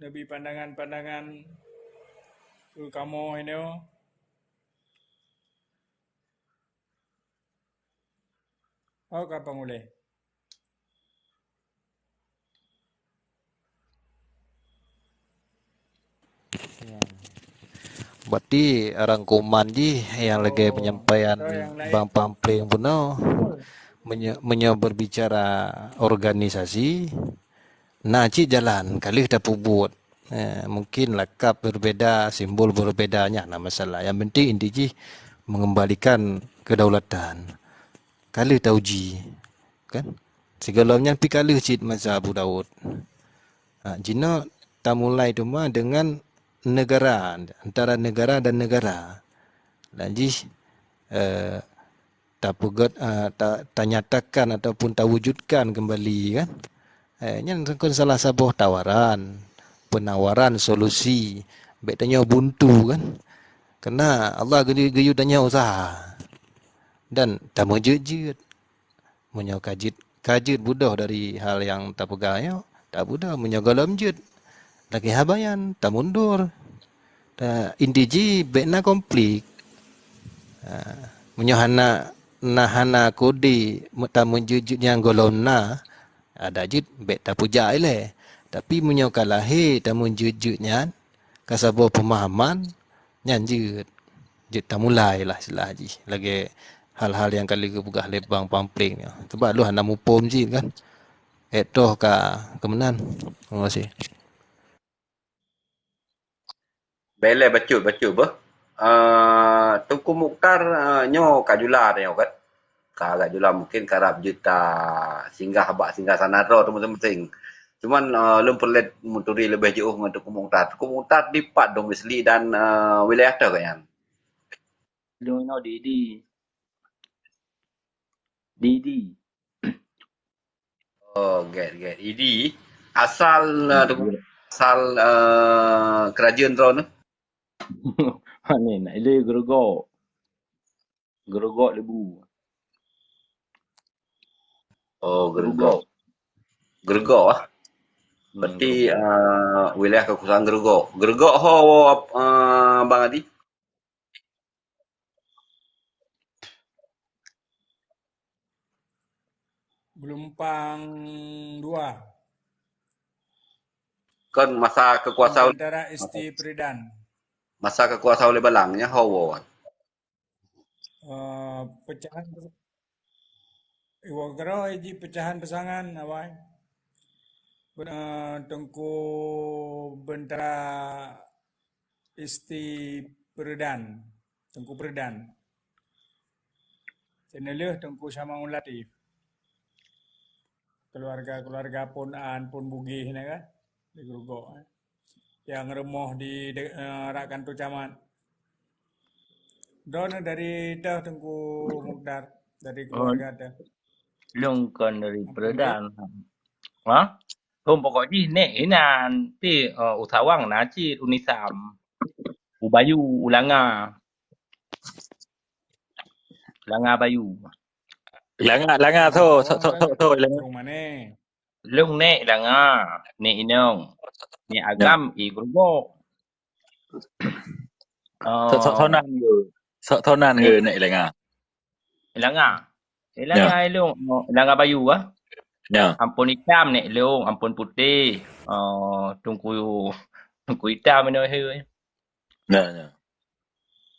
Leubeh pandangan-pandangan Keu kamoe inoe. Oh, ka Pangulèe. Berarti rangkuman jih nyang lagèe penyampaian Bang Pampleng bunoe, meunyoe, meunyoe berbicara organisasi, na cit jalan ka lheueh tapeubuet. Eh, mungkin lakab berbeda, simbol berbeda, nyan na masalah. Yang penting inti jih mengembalikan kedaulatan. Ka lheueh tauji, kan? Sigohlom nyan pi ka lheueh cit masa Abu Daud. Ha, jinoe tamulai teuma dengan negara, antara negara dan negara. Dan jih, eh, tapeugét, eh, ta-, tanyatakan ataupun tawujudkan kembali, kan? Eh, nyan kon salah saboh tawaran, penawaran solusi. Bèk tanyoe buntu, kan? Karena Allah geuyue, geuyue tanyoe usaha. Dan tameujeuet-jeuet. Meunyoe ka jeuet, ka jeuet beudôh dari hal nyang tapeugah nyoe, tabeudôh. Meunyoe gohlom jeuet, lagèe haba nyan, tamundur. Ta, inti jih bèk na konflik. Ha, meunyoe hana, na hana kode, me-, tameujeuet-jeuet nyang gohlom na, adak jeuet bèk tapeujak ilèe. Tapi meunyoe ka lahé tameujeuet-jeuet nyan, ka saboh peumahaman, nyan jeuet. Jeuet tamulai lah istilah jih. Lagèe hal-hal nyang ka lheueh geupeugah lé Bang Pampleng nyoe. Sebab lôn hana muphom cit kan. Èk toh ka keumeunang. Terima kasih. Bèk lé bacut-bacut beuh. Eh, Teungku Mukhtar, eh, nyoe ka jula nyoe kan? Ka agak jula mungkin karab jeuet tasinggah bak singgah sana droe teuma-teuma. Cuman, eh, lôn peureulèe meuturi leubeh jiôh ngon Teungku Mukhtar. Teungku Mukhtar dipat domisili dan, eh, wilayah toh gobnyan? Lôn inoe di, di. Di, di. Oh, gèt, gèt. Idi. Asal, eh, Teungku, asal, eh, keurajeuen droeneuh? Ni, nak ilèe Geurugok. Geurugok Leubue. Oh, Geurugok. Geurugok. Geurugok, ah. Hmm, berarti, Geurugok. Eh, wilayah kekuasaan Geurugok. Geurugok ho, eh, Bang Adi? Geulumpang dua. Kon masa kekuasaan, antara Isti Peuridan. Masa kekuasaan Ulee Balang nyan ho woe. Eh, pecahan, iwoe keudroe jih pecahan peusangan awai. Eh, Teungku Beuntara Isti Peuridan, Teungku Peuridan. Sinoe lheueh Teungku Syamaul Latif. Keluarga-keluarga pon an, pon bugih na kan, di Geurugok, eh. Nyang rumoh di de-, eh, rak kantor camat. Droeneuh dari toh Teungku Mukhtar, dari keluarga toh? Lôn kon dari Peuridan. Ha? Lôn pokok jih nèk inan, pi, eh, u Sawang na cit, u Nisam. U Bayu, u Langa. Langa Bayu. Langa, Langa tho, tho, tho, tho, tho, Langa. Lôn nèk Langa, nèk inong. Nèk agam i Geurugok. Tho, tho, tho nan geu. Tho, tho nan geu nèk Langa. Langa. Langa ilong, Langa Bayu ah. Ya. Ampon itam nèk ilong, ampon putéh. Oh, Teungku, Teungku Itam inoe he. Ya, ya.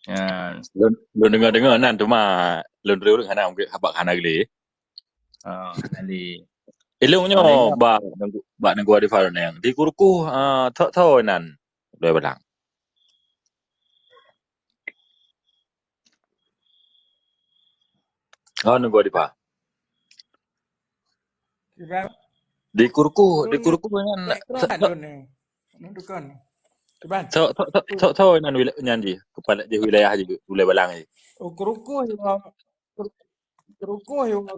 Ya. Lôn, lôn deungoe-deungoe nan teuma lôn teurimong hana, haba hana geuléh. Ah, hana lé. Ilong nyoe bak Teungku, bak Teungku Adifal nyan. Di Kurukuh, ah, tho-tho nan. Dua balang. Oh, Teungku Adifal. Kiban. Di Kurukuh, di Kurukuh nyan. Background sa-, sa-, lôn ni. Nunjukkan. Kiban. Tho, tho, tho, tho, tho nan wila-, nyan jih, kepala jih wilayah jih, Ulee Balang jih. Oh, Kurukuh jih, Bang. Kurukuh jih, Bang.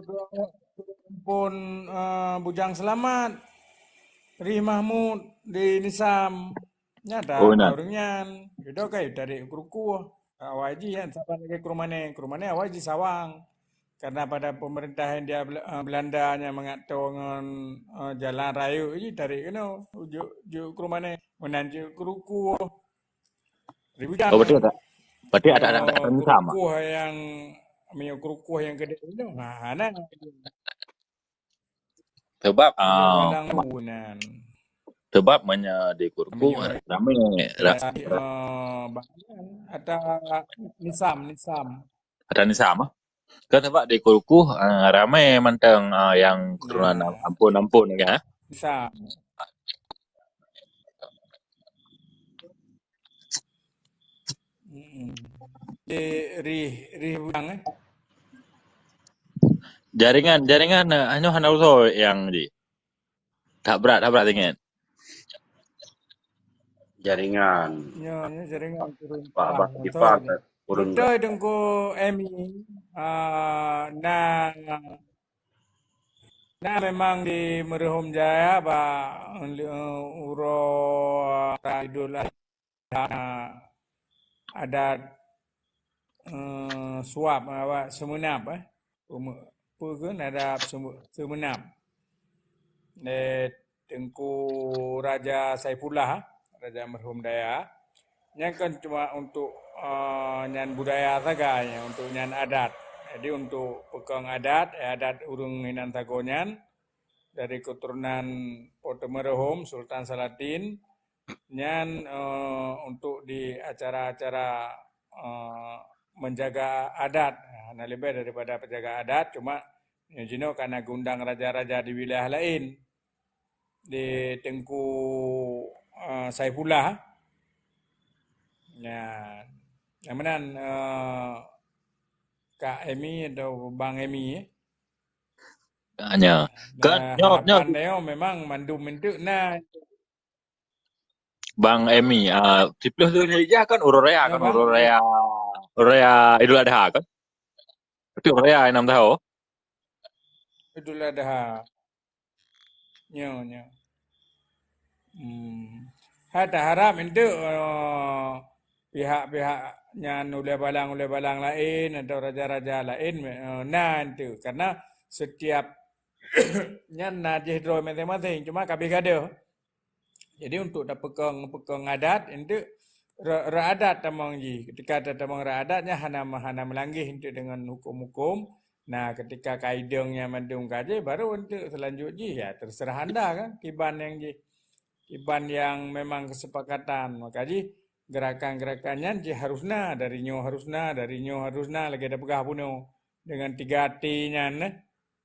Pun, eh, Bujang Selamat, Rih Mahmud di Nisam. Nyata ureueng nyan. Dudoe kai tarék Kurukuh. Awai jih nyan saban lagèe Krumanè. Krumanè awai jih Sawang. Karena pada pemerintahan dia Bel-, eh, Belanda nyan mangat toe ngon, eh, jalan rayeuk jih tarék keunoe. Jeuet, jeuet Krumanè. Meunan jeuet Kurukuh. Ribujang. Oh, berarti ada, berarti ada, ada, ada, ada, sama. Kerukuh yang, meunyoe kerukuh yang keudeh tu, ha, hana. Sebab, ah, padang bunan. Sebab meunyoe di kerukuh, meunyoe ramé, ra-, ya, eh, bahkan ada nisam, nisam. Ada nisam, ah? Kan sebab di kerukuh, ah, ramé mantong, ah, yang keturunan, ya, ampôn-ampôn kan, eh? Nisam. Mm-mm. Di rih, rih bujang, eh? Jaringan, jaringan, eh, hana, hana usoe nyang di. That brat, that brat teungeut. Jaringan. Ya, ya, jaringan turun. Pak Abah Kipar, turun. Betul, Teungku Emi. Ah, na, na memang di Meureuhom Jaya, bak, eh, uroe Idul Adha. Adat, eh, suap, awak seumeunab, eh. Peume-, peue kheun adat seume-, seumeunab. Eh, Teungku Raja Saifullah, Raja Meureuhom Daya. Nyan kan cuma untuk, eh, nyan budaya sagai, nyan untuk nyan adat. Jadi untuk peukong adat, eh, adat ureuëng inan sagoe nyan, dari keturunan Po Teumeureuhom, Sultan Salatin, nyan, eh, untuk di acara-acara, eh, menjaga adat. Hana leubeh daripada penjaga adat, cuma nyoe jinoe ka na geundang raja-raja di wilayah laén. Di Teungku, eh, Saifullah. Nyan. Nyang meunan, eh, Kak Emi atau Bang Emi, eh? Hanya. Kan, nah, nyoe, nyoe. Harapan nyoe memang mandum enteuk na. Bang Emi, ah, siplôh Zulhijjah kan uroe raya kan, Bang? Uroe raya, uroe raya Idul Adha kan? Betul, uroe raya inong tahu. Idul Adha. Nyo, nyo. Hmm. Hai, taharap enteuk, eh, pihak-pihak nyan, ulée balang-ulée balang laén atau raja-raja laén, eh, na enteuk. Karena setiap nyan na jih droe maséng-maséng, cuma ka abéh gadoh. Jadi untuk tapeukong, peukong adat, enteuk re-, re-adat tamong jih. Ketika tatamong re-adat nyan hana, hana meulanggeh enteuk deungon huköm-huköm. Nah, ketika ka idong nyan mandum ka jih, baru enteuk seulanjut jih, ya, terserah anda kan, kiban nyang jih. Kiban nyang memang kesepakatan. Maka jih, gerakan-gerakan nyan jih harus na, dari nyoe harus na, dari nyoe harus na, lagée tapeugah bunoe. Dengan tiga T nyan, eh.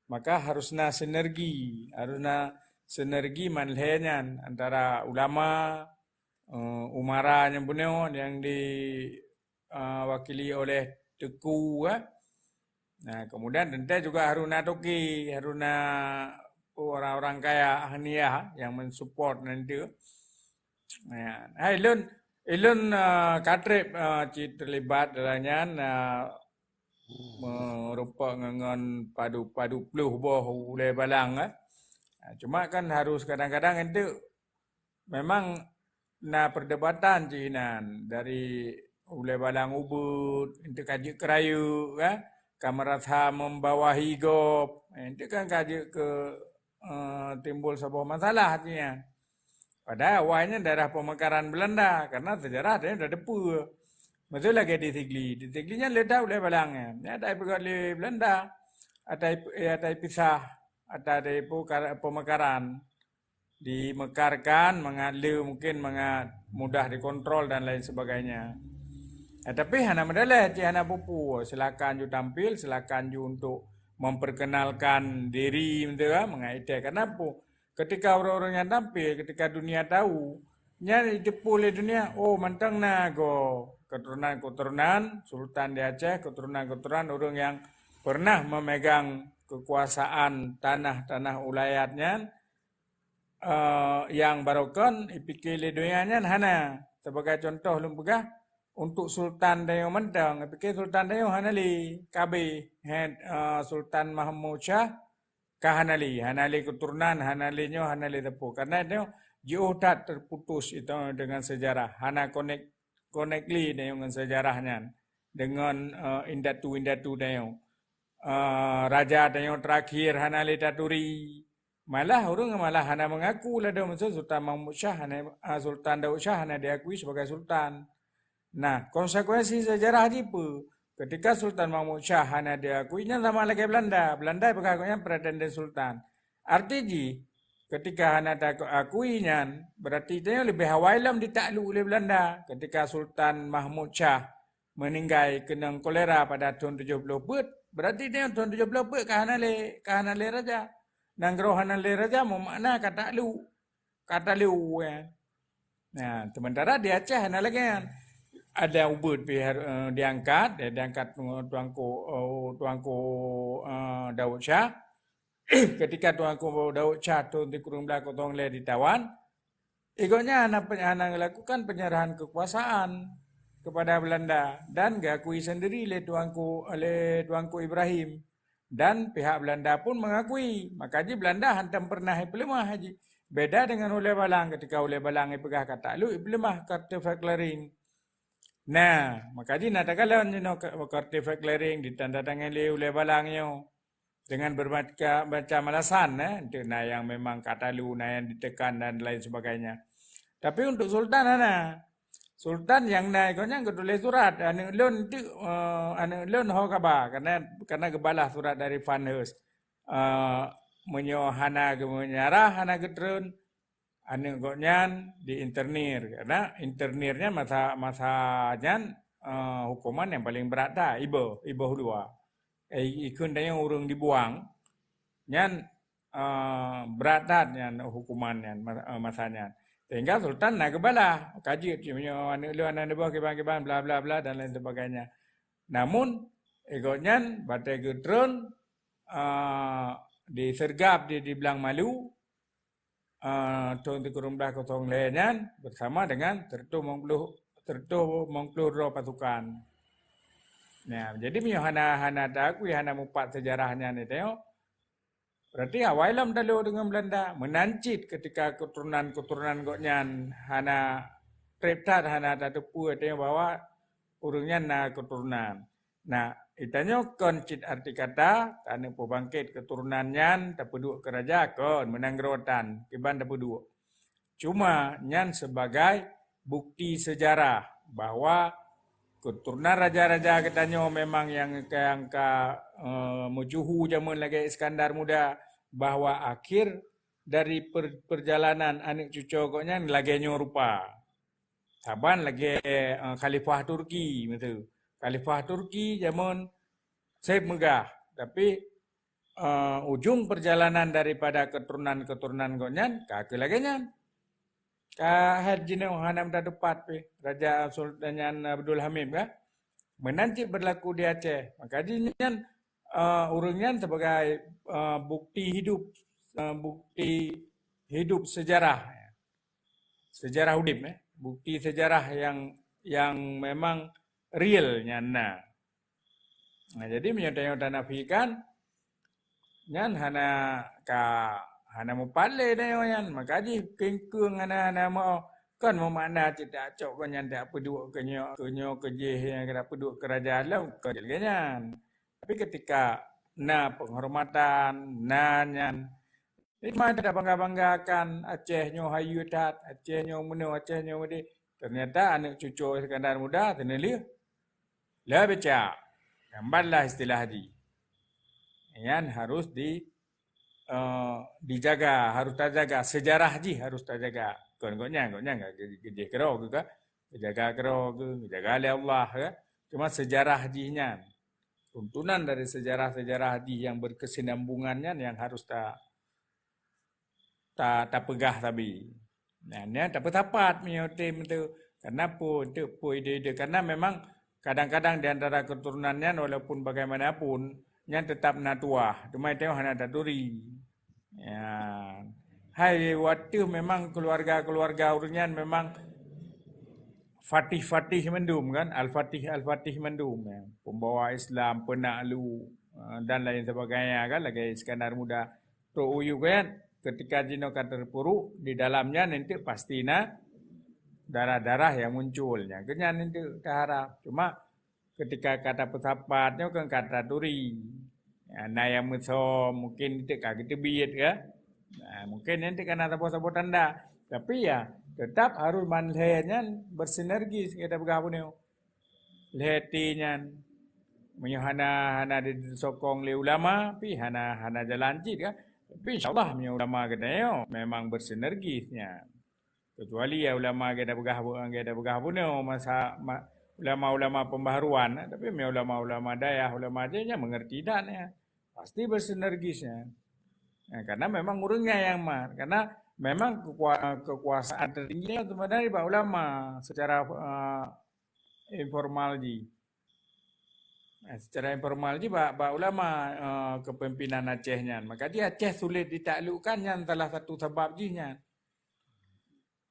Maka harus na sinergi, harus na sinergi manlhée nyan antara ulama, eh, umara nyang bunoe nyang di, eh, wakili oleh teungku, eh. Nah, kemudian teuntée juga harus na toke, harus na orang-orang kaya, ahniyah nyang mensupport nanti. Nah, hai lôn, lôn, eh, ka treb, eh, cit terlibat dalam nyan, eh, meurumpok ngon, ngon padu, padu ploh boh ulée balang, eh. Ha, cuma kan harus kadang-kadang enteuk memang na perdebatan cit inan dari ulée balang ubit, enteuk ka jeuet keu rayeuk, eh, ka meurasa membawahi gob, enteuk kan ka jeuet keu, eh, timbul saboh masalah cit nyan. Padahai awai nyan daerah pemekaran Belanda, karena sejarah dia dah depa. Betul lagée di Sigli. Di Sigli nyan le that ulée balang nyan. Nyan dak ipeugét lé Belanda. Ata ip-, eh, ata ipisah, ata ada ipu-, kar-, pemekaran. Dimekarkan mangat le mungkin mangat mudah dikontrol dan lain sebagainya. Eh, tapi hana meudaleh, cit hana peue-peue. Silakan ju tampil, silakan ju untuk memperkenalkan diri, betul kan? Mangat itai. Kenapa? Ketika ureuëng-ureuëng nyan tampil, ketika dunia tahu, nyan jiteupeue lé dunia, oh, mantong na goe keturunan-keturunan sultan di Aceh, keturunan-keturunan ureuëng nyang pernah memegang kekuasaan tanah-tanah ulayat nyan, eh, nyang barokon ipike lé dunia nyan hana. Sebagai contoh lôn peugah, untuk sultan tanyoe mantong, ipike sultan tanyoe hana lé, ka abéh, eh, Sultan Mahmud Syah, ka hana lé, hana lé keturunan, hana lé nyoe, hana lé sapeue. Karena nyoe jiôh that terputus itu dengan sejarah, hana konek, konek lé nyoe ngon sejarah nyan, dengan, eh, indatu-indatu nyoe. Eh, raja nyoe terakhir hana lé taturi. Malah ureuëng malah hana mengaku lado maksud Sultan Mahmud Syah hana, eh, Sultan Daud Syah hana diakui sebagai sultan. Nah, konsekuensi sejarah jih peue? Ketika Sultan Mahmud Shah hana diakui, nyan sama lagée Belanda. Belanda peugah gobnyan pretenden sultan. Arti jih, ketika hana diakui nyan, berarti tanyoe leubeh awai lom ditakluk lé Belanda. Ketika Sultan Mahmud Shah meuninggai keunong kolera pada thon tujoh ploh peuet, berarti tanyoe thon tujoh ploh peuet ka hana lé, ka hana lé raja. Nanggroe hana lé raja meumakna ka takluk, ka takluk, ya. Nah, sementara di Aceh hana lagée nyan. Ada ubit pih har-, eh, diangkat, ya, diangkat tuanku, eh, tuanku, eh, Daud Shah. Ketika tuanku Daud Shah thon sikureueng blaih kosong lhée ditawan, gobnyan hana pe-, hana melakukan penyerahan kekuasaan kepada Belanda dan diakui sendiri lé tuanku, lé tuanku Ibrahim. Dan pihak Belanda pun mengakui. Maka jih Belanda hantom pernah ipeuleumah jih. Beda dengan Ulée Balang, ketika Ulée Balang ipeugah ka takluk, ipeuleumah Korte Verklaring. Nah, maka jih na takalon jinoe Korte Verklaring ditandatangani lé Ulée Balang nyoe. Dengan bermacam, macam alasan, eh. Untuk na nyang memang ka takluk, na nyang ditekan dan lain sebagainya. Tapi untuk sultan hana. Sultan nyang na, gobnyan geutuléh surat, "Aneuk lôn tu, eh, aneuk lôn ho kaba," karena, karena geubalah surat dari Van Hurst. Eh, meunyoe hana geumeunjarah, hana geutreun, aneuk gobnyan diinternir. Karena internir nyan masa, masa nyan, eh, hukuman nyang paleng brat that, iboh, iboh dua. Eh, ikheun tanyoe ureuëng dibuang, nyan, eh, brat that nyan hukuman nyan ma-, eh, masa nyan. Sehingga sultan na geubalah, ka jeuet cit meunyoe aneuk lôn hana neuboh kiban-kiban, bla, bla, bla, dan lain sebagainya. Namun, gobnyan batée geutreun, eh, diseurgab di, di Blang Malu, eh, thon sikureueng blaih kosong lhée nyan bersama dengan seratus limong puluh, seratus limong puluh droe pasukan. Nah, jadi meunyoe hana, hana taakui, hana mupat sejarah nyan, tanyoe, berarti awai lom taklok deungon Belanda. Meunan cit ketika keturunan-keturunan gobnyan hana treb that, hana tateupeue tanyoe bahwa ureuëng nyan na keturunan. Nah, geutanyoe kon cit arti kata, taneuk peubangket keturunan nyan tapeuduek keu raja, kon, meunan geurotan, kiban tapeuduek. Cuma nyan sebagai bukti sejarah bahwa keturunan raja-raja geutanyoe memang nyang ka, nyang ka, eh, meujuhu jameun lagée Iskandar Muda, bahwa akhir dari per-, perjalanan aneuk cucoe gobnyan lagée nyoe rupa. Saban lagée, eh, khalifah Turki, miseue. Khalifah Turki jameun Syekh Meugah, tapi, eh, ujong perjalanan daripada keturunan-keturunan gobnyan ka keu lagée nyan. Ka hai jinoe hana meudat teupat pih Raja Sultan nyan Abdul Hamid ka. Meunan cit berlaku di Aceh. Maka jih nyan, eh, ureuëng nyan sebagai, eh, bukti hidup, eh, bukti hidup sejarah. Sejarah udeb, eh. Bukti sejarah yang, yang memang real nyan na. Nah, jadi meunyoe tanyoe tanafikan, nyan hana ka, hana mupat lé tanyoe nyan. Maka jih keueng-keueng hana, hana meu-, kon meumakna cit tacok kon nyan tapeuduek keu nyoe, keu nyoe, keu jih, nyang tapeuduek keu raja lom, kon lagée nyan. Tapi ketika na penghormatan, na nyan, Jadi, cuma tabangga-banggakan Aceh nyoe hayeu that, Aceh nyoe meunoe, Aceh nyoe meudeh. Ternyata aneuk cucoe Iskandar Muda teuneulieh. Lheueh becak. Nyang ban lah istilah jih. Nyan harus di, eh, dijaga, harus tajaga. Sejarah jih harus tajaga. Kon gobnyan, gobnyan ka ge-, geujeh keudroe geuh ka. Geujaga keudroe geuh, geujaga lé Allah, ka. Cuma sejarah jih nyan. Tuntunan dari sejarah-sejarah jih nyang berkesinambungan nyan nyang harus ta-, ta-, tapeugah sabe. Nah, nyan tapeusapat meunyoe tem tu. Karena peue, tu peue ide-ide. Karena memang kadang-kadang di antara keturunan nyan walaupun bagaimanapun, nyan tetap na tuah. Cuma tanyoe hana taturi. Ya. Hai, wateuh memang keluarga-keluarga ureuëng nyan memang fatih-fatih mandum kan, al-fatih, al-fatih mandum, ya. Pembawa Islam, penakluk, eh, dan lain sebagainya kan, lagée Iskandar Muda. Trok u Yunan, ketika jinoe ka teupeuruek, di dalamnya nanti pasti na darah-darah yang muncul. Nyan keuh nyan nanti taharap. Cuma ketika ka tapeusapat nyoe kan ka taturi. Ya, na nyang meusom, mungkin nanti ka geuteubiet kan. Nah, mungkin nanti ka na saboh-saboh tanda. Tapi ya, tetap harus ban lhée nyan bersinergi, kita peugah bunoe. lhèe T nyan. Meunyoe hana, hana disokong lé ulama, pi hana, hana jalan cit kan. Tapi insya Allah meunyoe ulama geutanyoe memang bersinergis nyan. Kecuali ya ulama geutanyoe peugah, geutanyoe peugah bunoe masa ma-, ulama-ulama pembaharuan, tapi meunyoe ulama-ulama dayah, ulama je nyan mengerti that nyan. Pasti bersinergis nyan. Ya, karena memang ureueng nyan nyang mat. Karena memang kekua-, kekuasaan tertinggi nyan sebenarnya bak ulama secara, eh, informal jih. Eh, secara informal jih bak, bak ulama, eh, kepemimpinan Aceh nyan. Maka jih Aceh sulit ditaklukkan nyan salah satu sabab jih nyan.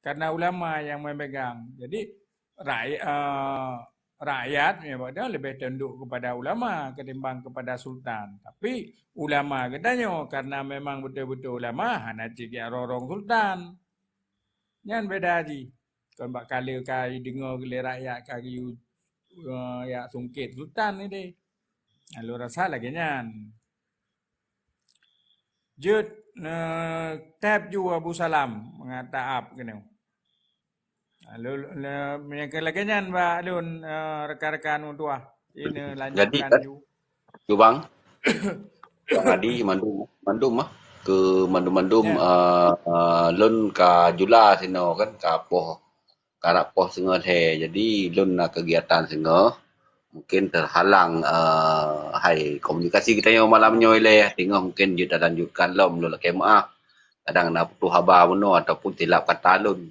Karena ulama yang memegang. Jadi rakyat, eh, rakyat memang dia lebih tunduk kepada ulama ketimbang kepada sultan. Tapi ulama geutanyoe karena memang betul-betul ulama hana cit jak rorong sultan. Nyan beda jih. Kon bak kala ka jideungoe lé rakyat ka geuyue, eh, jak sungkét sultan ni deh. Lalu rasa lagèe nyan. Jeuet, eh, tep ju Abu Salam, mangat taap keunoe. Lalu, le-, meunyoe lagèe nyan bak lôn, eh, rekan-rekan meutuah. Ini lanjutkan ju. Cubang, Bang Adi, mandum, mandum ah. Ke mandum-mandum, eh, eh, lôn ka jula sinoe kan, ka poh, karap poh singoh lhèe. Jadi lôn na kegiatan singoh. Mungkin terhalang, eh, hai komunikasi geutanyoe malam nyoe ilèe. Teungoh mungkin jeuet talanjutkan lom, lôn lakèe meu'ah. Kadang na putôh haba bunoe ataupun silap kata lôn.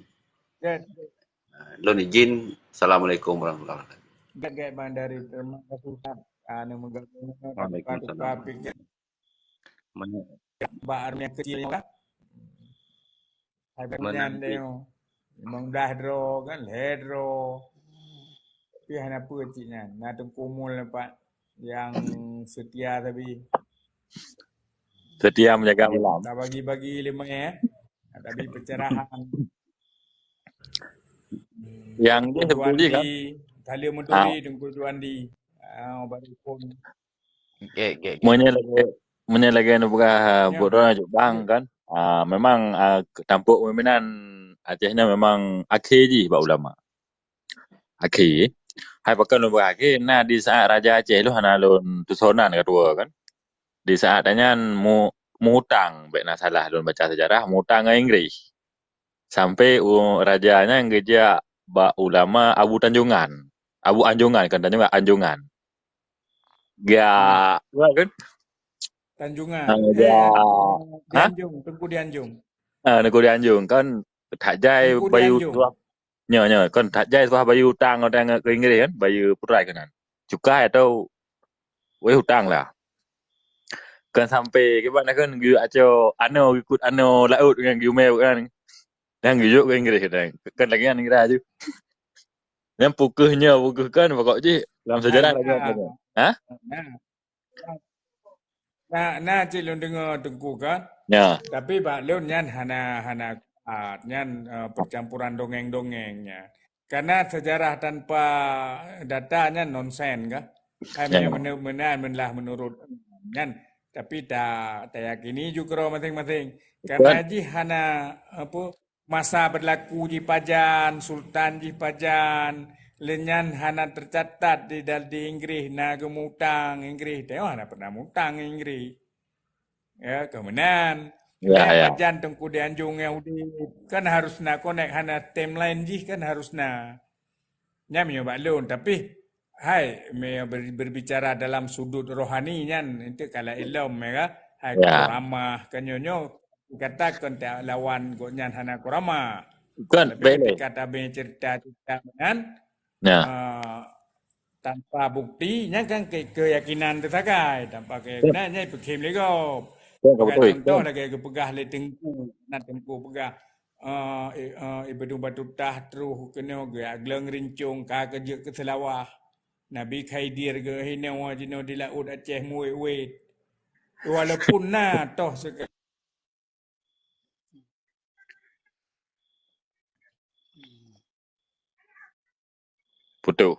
Lôn izin. Assalamualaikum warahmatullahi wabarakatuh. Gèt-gèt Bang Dari, terima kasih Ustaz. Anu, meugabung dengan tukar-tukar fikir. Bak armée kecil nyoe kan. Hai banyan deh nyoe. Memang dah droe kan, lhèe droe. Tapi hana peue cit nyan. Na Teungku Mul nampak yang setia tapi. Setia menjaga malam. Tak bagi-bagi lé mé, eh. Tapi pencerahan. Yang dia Teungku Juandi, kan? Kala Meuturi, Teungku Juandi. Ah, baru pun. Gèt, gèt, gèt. Meunyoe lagèe, meunyoe lagèe neupeugah, ah, buet droeneuh jok bang kan. Ah, memang, ah, tampok pimpinan Aceh nyoe memang akhé jih bak ulama. Akhé. Hai pakon lôn peugah akhé, na di saat Raja Aceh lôn hana lôn tusonan keudua kan. Di saat nyan mu-, meuutang, bèk na salah lôn baca sejarah, meuutang ngon Inggris. Sampai u-, raja nyan geujak bak ulama Abu Tanjongan. Abu Anjongan, kon Tanjongan, Anjongan. Geujak, kan? Tanjongan. Ah, eh, geujak. Di Anjong, Teungku di Anjong. Ah, Teungku di Anjong, kan that jai bayeue tuah. Nyoe, nyoe, kan that jai tuah bayeue utang, utang keu Inggris, kan? Bayeue purai keunan. Cukai atau wéh utang lah. Kan sampai kiban kan geuyue acoe anoe, geukut anoe laôt ngon geuyue mé kan. Dan geuyue keu Inggris kan. Kan lagèe nyan kira tu. Nyan pukeuh nyoe, pukeuh kan pokok jih dalam sejarah lagèe nyan. Ha? Na, na cit lôn deungoe Teungku kan. Ya. Tapi bak lôn nyan hana, hana kuat. Nyan, eh, percampuran dongeng-dongeng nyan. Karena sejarah tanpa data nyan nonsen kan. Hai, ya, meunan, meunan lah menurut nyan. Tapi ta, tayakini ju keudroe maséng-maséng. Karena jih hana, apa, masa berlaku jih pajan, sultan jih pajan, lé nyan hana tercatat di dal-, di Inggris na geumutang Inggris. Tengok hana pernah mutang Inggris. Ya, keu meunan. Ya, ya. Pajan Teungku di Anjong nyang udép, kan harus na konek, hana timeline jih kan harus na. Nyan meunyoe bak lôn, tapi hai, meunyoe ber-, berbicara dalam sudut rohani nyan, itu kalau ilom ya kan. Hai, ya. Kuramah kan nyoe-nyoe, kata kon lawan gobnyan hana kuramah. Kan, tapi ketika tabé cerita-cerita kan, ya. Ah, tanpa bukti, nyan kan ke-, keyakinan teusagai. Tanpa keyakinan, nyan ipeukhém lé gob. Betul, betul. Contoh lagèe geupeugah lé Teungku, na Teungku peugah, eh, eh, Ibnu Batutah troh keunoe geugleueng rincong ka keujeuet keu Seulawah. Nabi Khidir geuhinoe jinoe di laôt Aceh muwét-wét. Walaupun na toh seke- Putuh.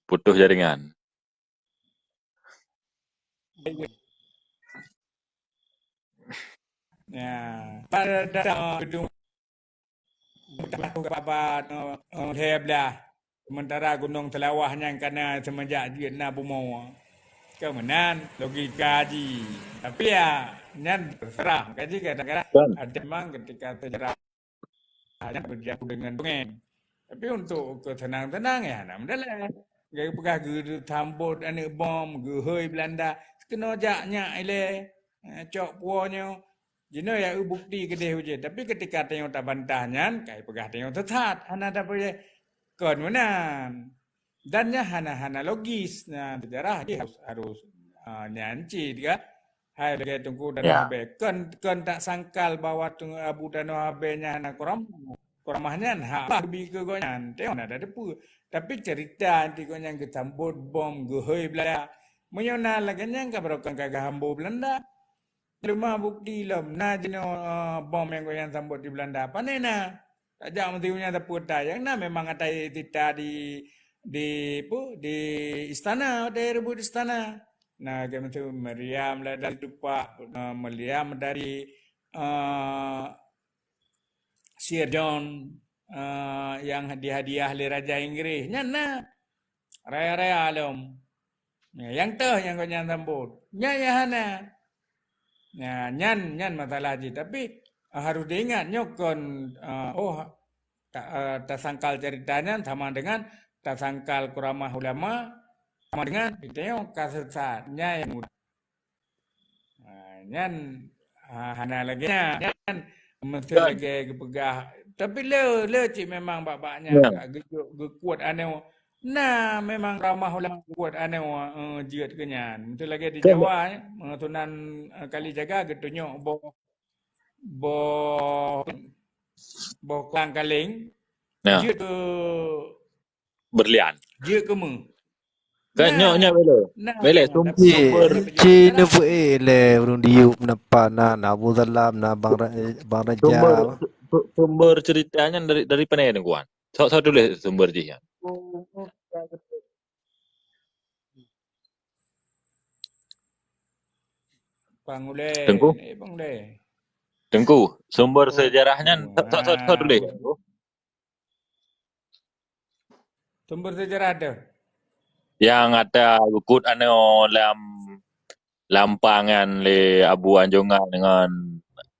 Putuh jaringan. Ya, pada gedung, pada, eh, eh, lhèe blah. Sementara Gunong Seulawah nyan ka na seumenjak jeuet na bumoe. Keu meunan logika jih. Tapi ya, nyan terserah. Maka jih kadang-kadang Kan. ada memang ketika sejarah nyan berjaku dengan dongeng. Tapi untuk keu seunang-seunang, ya, hana meudalah. Gaya peugah geusambot aneuk bom, geuhôi Belanda, keunoe jak nyak ilée, eh, cok puwoe nyoe. Jinoe ya eu bukti keudeh uje. Tapi ketika tanyoe tabantah nyan, kai peugah tanyoe sesat, hana tapeue kon meunan. Dan nyan hana, hana logis. Nah, sejarah jih harus, harus, ah, nyan cit kan. Hai lagée Teungku Danoe Ya. Abée. Kon, kon tak sangkal bahwa Teung-, Abu Danoe Abée nyan hana kuram-, kuramah nyan hak Allah bi keu gobnyan. Tengok na ada depu. Tapi cerita nanti gobnyan geusambot bom, geuhôi Belanda. Meunyoe na lagée nyan ka barokon ka geuhambo Belanda. Leumah bukti lom na jinoe, eh, bom nyang gobnyan sambot di Belanda. Pane na? Tajak meusihu nyan sapeue tai. Nyang na memang atai sita di, di, pu, di istana, atai reubot istana. Na, kayak macam meriam lah dari dupak, eh, meriam dari, eh, Sir John, eh, yang dihadiah lé Raja Inggris. Nyan na. Raya-raya lom. Ya, nyang teuh nyang gobnyan sambot. Nyan nyang hana. Nah, nyan, nyan masalah jih. Tapi, eh, harus diingat, nyoe kon, eh, oh, ta-, eh, tasangkal cerita nyan sama dengan tasangkal kuramah ulama, sama dengan kita nyoe ka sesat. Nyan nyang mudah. Ha, nyan, ha, hana lagée nyan. Nyan meusti Kan. lagée geupeugah. Tapi le, le cit memang bak-bak nyan Ya. ka geujok, geukuat aneuk. Na memang ramah ulama kuat aneuk, eh, jeuet keu nyan. Meusti lagée di Kan. Jawa, eh, Sunan, eh, Kalijaga geutunyok boh, boh, boh kolang kaling. Ya. Jeuet keu Berlian. Jeuet keu meuh. Kan nyoe, Nah, nyoe bela. nah, Bela nah, sum-, tapi Ci, sumber, tapi ci jangan neupeuék lé ureueng diyueb na pa na, na Abu Salam, na Bang Ra-, Bang Raja. sumber, su-, sumber cerita nyan dari, dari pane, Teungku Wan? Sok, sok tuléh sumber jih nyan. Pangulé, Teungku? Eh, Pangulé. Teungku, sumber Oh, sejarah nyan, sok, sok, sok, sok tuléh, ah. Teungku. Sumber sejarah tu. Nyang ata geukut aneuk lam, lam pangan lé Abu Anjongan dengan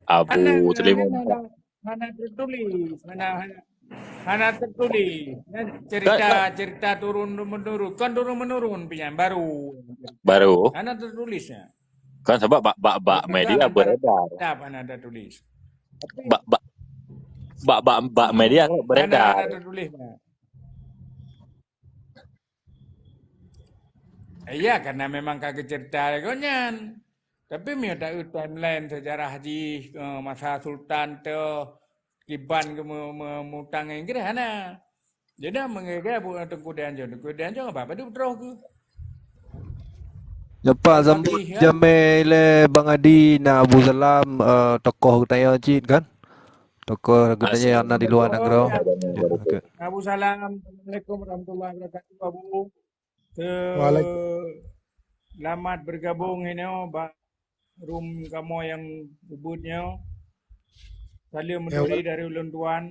Abu Hana, Suleman. hana, hana tertulis, hana, hana, hana tertulis. Nyan cerita, Ka-, ka- cerita turun menurun, kan turun menurun pian baru. Baru. Hana tertulis ya. Kan sebab bak, bak, bak Bukan media ada beredar. Kitab hana ada tulis. Tapi Bak, bak, bak, bak, bak media kan hana beredar. ada tertulis. Iya, karena memang ka geucerita lagoe nyan. Tapi meunyoe taeu timeline sejarah jih, eh, masa sultan teuh kiban geume-, me-, mutang Inggris hana. Jadi meungeugah buet Teungku Dewan Jong, Teungku Dewan Jong apa? Padub troh keuh. Nyoe Pak sambot Fatih, kan? Jamé lé Bang Adi na Abu Salam, eh, tokoh geutanyoe cit kan? Tokoh geutanyoe nyang na di luwa nanggroe. Ya, oke. Abu Salam, assalamualaikum warahmatullahi wabarakatuh, Abu. Waalaikum- Selamat bergabung inoe bak room kamoe nyang ubit nyoe. Salam Ya, meuturi wal- dari ulôn tuan.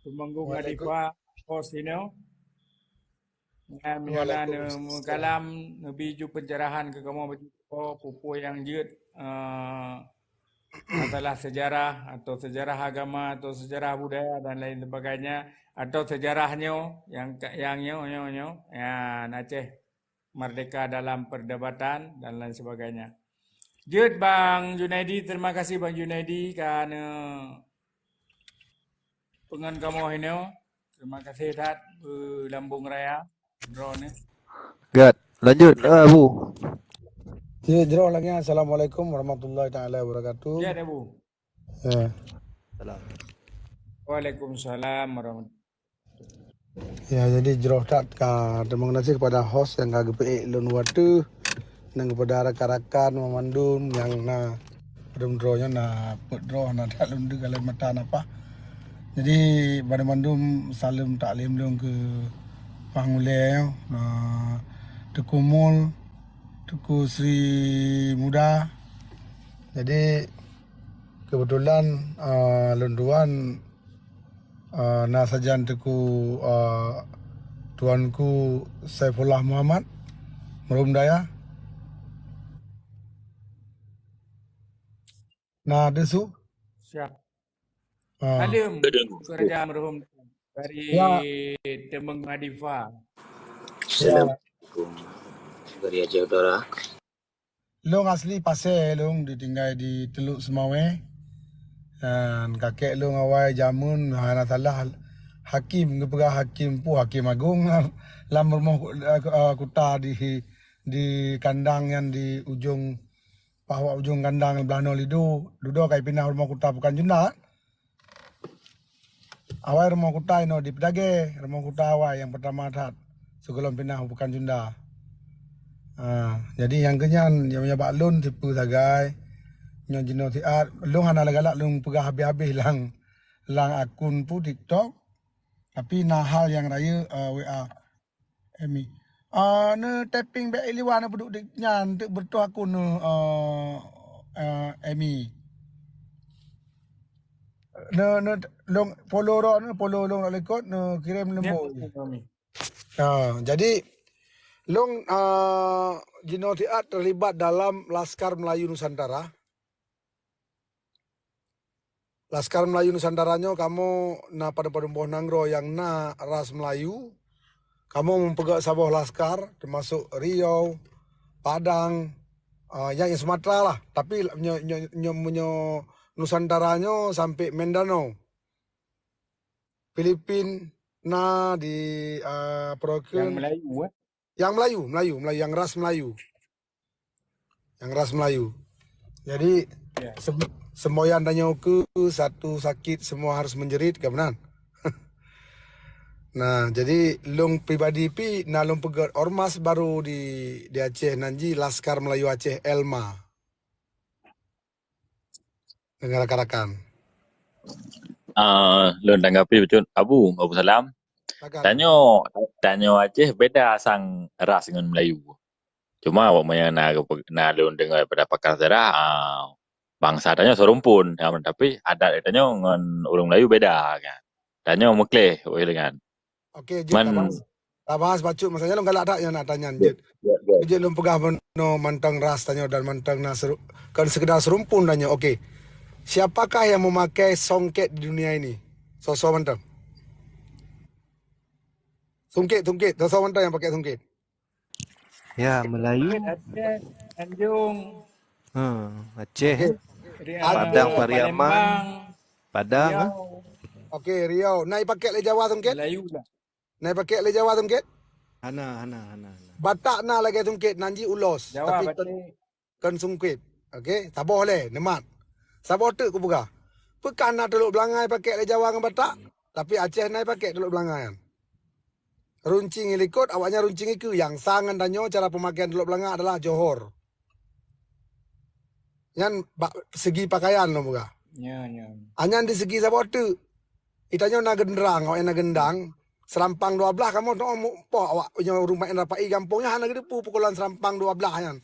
Teumanggung Waalaikum- Adifah, host inoe. Nyan meunyoe na Waalaikumsalam. Neukalam, neubi ju pencerahan keu kamoe beujuko, peue-peue nyang jeuet, eh, masalah sejarah atau sejarah agama atau sejarah budaya dan lain sebagainya, atau sejarah nyoe nyang ka, nyang nyoe, nyoe, nyoe, nyan Aceh merdeka dalam perdebatan dan lain sebagainya. Jeuet Bang Junaidi, terima kasih Bang Junaidi ka neupeungon kamoe inoe. Terima kasih that, eh, Lambung Raya. Droeneuh. Gét. Lanjut, eh, Abu. Ya, jroh lagée nyan. Assalamualaikum warahmatullahi taala wabarakatuh. Ya, Abu. Ya. Salam. Waalaikumsalam warahmatullahi. Ya, jadi jroh that ka, terima kasih kepada host nyang ka geupeuék lôn watée dan kepada rakan-rakan banmandum nyang na Padub droe nyoe na peuet droe na that lôn deuh galai mata na paih. Jadi, banmandum saleuem taklim lôn keu Pangulée, na Teungku Mul, Teungku Sri Muda. Jadi, keubeutulan, a, lôn tuan, a, na sajan Teungku, a, Tuanku Saifullah Muhammad, Meureuhôm Daya. Na deusu? Siap. Ah. Saleuem, Raja Meureuhôm dari Teumeung Madifa. Assalamualaikum. Dari Aceh Utara. Lôn asli Pasè lôn, ditinggai di Teluk Seumawé. Dan kakek lôn awai jameun hana salah hakém, geupeugah hakém pu, hakém agong lam, lam rumoh ku-, eh, ku-, eh, kuta di, di kandang nyan di ujong, paih ujong kandang blah noe Lido. Dudoe ka ipinah rumoh kuta Pekan Junda. Awai rumoh kuta inoe di Peudagée, rumoh kuta awai nyang peurtama that sigohlom pinah u Pekan Junda. Ha, jadi nyang keunyan, nyang meunyoe bak lôn tipe sagai, nyoe jinoe siat, lôn hana galak lôn peugah habéh-habéh lam, lam akun pu TikTok, tapi na hal nyang rayeuk, eh, W A. Emi. Ah, ne tapping bèk i liwa ne peuduek dik nyan teuk beureutoh akun ne, ah, ah, Emi. Ne, ne, lôn follow ro ne, follow lôn ro likot ne kirém leumbot. Ah, jadi lôn, ah, jinoe siat terlibat dalam Laskar Melayu Nusantara. Laskar Melayu Nusantara nyoe kamoe na padum-padum boh nanggroe nyang na ras Melayu. Kamoe meupeugöt saboh laskar, teumasok Riau, Padang, ah, nyang, nyang Sumatera lah. Tapi nyo-, nyo-, nyo-, meunyoe Nusantara nyoe sampoe Mindanao. Filipin na di, ah, Nyang Melayu, eh? Nyang Melayu, Melayu, Melayu, nyang ras Melayu. Nyang ras Melayu. Jadi, Ya. sem-, semboyan tanyoe keu satu sakit semua harus menjerit, kan meunan? Nah, jadi lôn pribadi pi na lôn peugöt ormas baru di, di Aceh nan ji Laskar Melayu Aceh, LMA. Dengan rakan-rakan. Ah, lôn tanggapi bacut, Abu, Abu Salam. Rakan. Tanyoe, tanyoe Aceh beda sang ras ngon Melayu. Cuma awak meunyoe na geupe-, na lôn deungoe daripada pakar sejarah, ah, bansa tanyoe seurumpun, ya, tapi adat tanyoe ngon ureueng Melayu beda, kan. Tanyoe meukleh, weh, dengan. Oke, jeuet. Man, tabahas, tabahas bacut masa nyan, lôn galak that nyang na tanyong, jeuet. Jeuet, jeuet. Jeuet lôn peugah bunoe mantong ras tanyoe dan mantong na seru-, kon sekedar seurumpun tanyoe. Oke. Siapakah yang memakai songket di dunia ini? Soe-soe mantong. Sungkit, sungkit. Soe-soe mantong nyang pakai sungkit. Ya, Melayu. Aceh, Tanjung. Ha, Aceh. Oke. Riau, Padang, Pariaman. Palembang, Padang, ha? Riau. Oke, Riau. Na ipakai lé Jawa sungkit? Melayu lah. Na ipakai lé Jawa sungkit? Hana, hana, hana, hana. Batak na lagèe sungkit, nan ji ulos. Jawa, tapi Batak. Kon sungkit. Oke, saboh lé, neumat. Saboh teuk kupeugah. Peue ka na Telok Beulanggai pakai lé Jawa ngon Batak, tapi Aceh na ipakai Telok Beulanggai nyan. Runcing i likot, awaknyan runcing i keue. Nyang sa ngon tanyoe cara peumakaian Telok Beulanggai adalah Johor. Nyan bak segi pakaian lôn peugah. Ya, ya. Anyan di segi saboh teuk. Itanyoe na geundrang, awaknyan na geundang. Seurampang dua blah kamoe teu'oh mupoh awak nyoe rumoh N R P I gampông nyan hana geuteupeue pukolan seurampang dua blah nyan.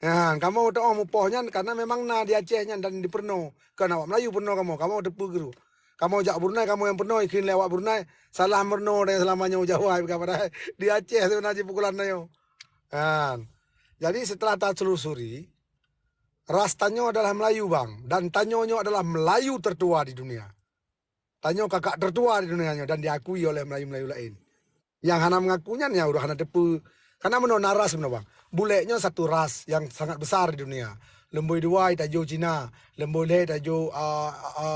Nyan, kamoe teu'oh mupoh nyan karena memang na di Aceh nyan dan di Peurunoe. Kon awak Melayu Peurunoe kamoe, kamoe teupeue geuru. Kamoe jak Brunei, kamoe nyang Peurunoe, ikheun lé awak Brunei, salah meurunoe dan selama nyoe Jawa, bukan padahai di Aceh sebenarnya pukolan nyoe. Nyan. Jadi setelah tatelusuri, ras tanyoe adalah Melayu, Bang, dan tanyoe nyoe adalah Melayu tertua di dunia. Tanyoe kakak tertua di dunia nyoe dan diakui oleh Melayu-Melayu laén. Nyang hana mengaku nyan, nyang ureueng hana teupeue. Karena meunoe na ras meunoe, Bang. Bulèk nyoe satu ras yang sangat besar di dunia. Leumbôi dua tajô Cina, leumbôi lhèe tajô, a, a, a,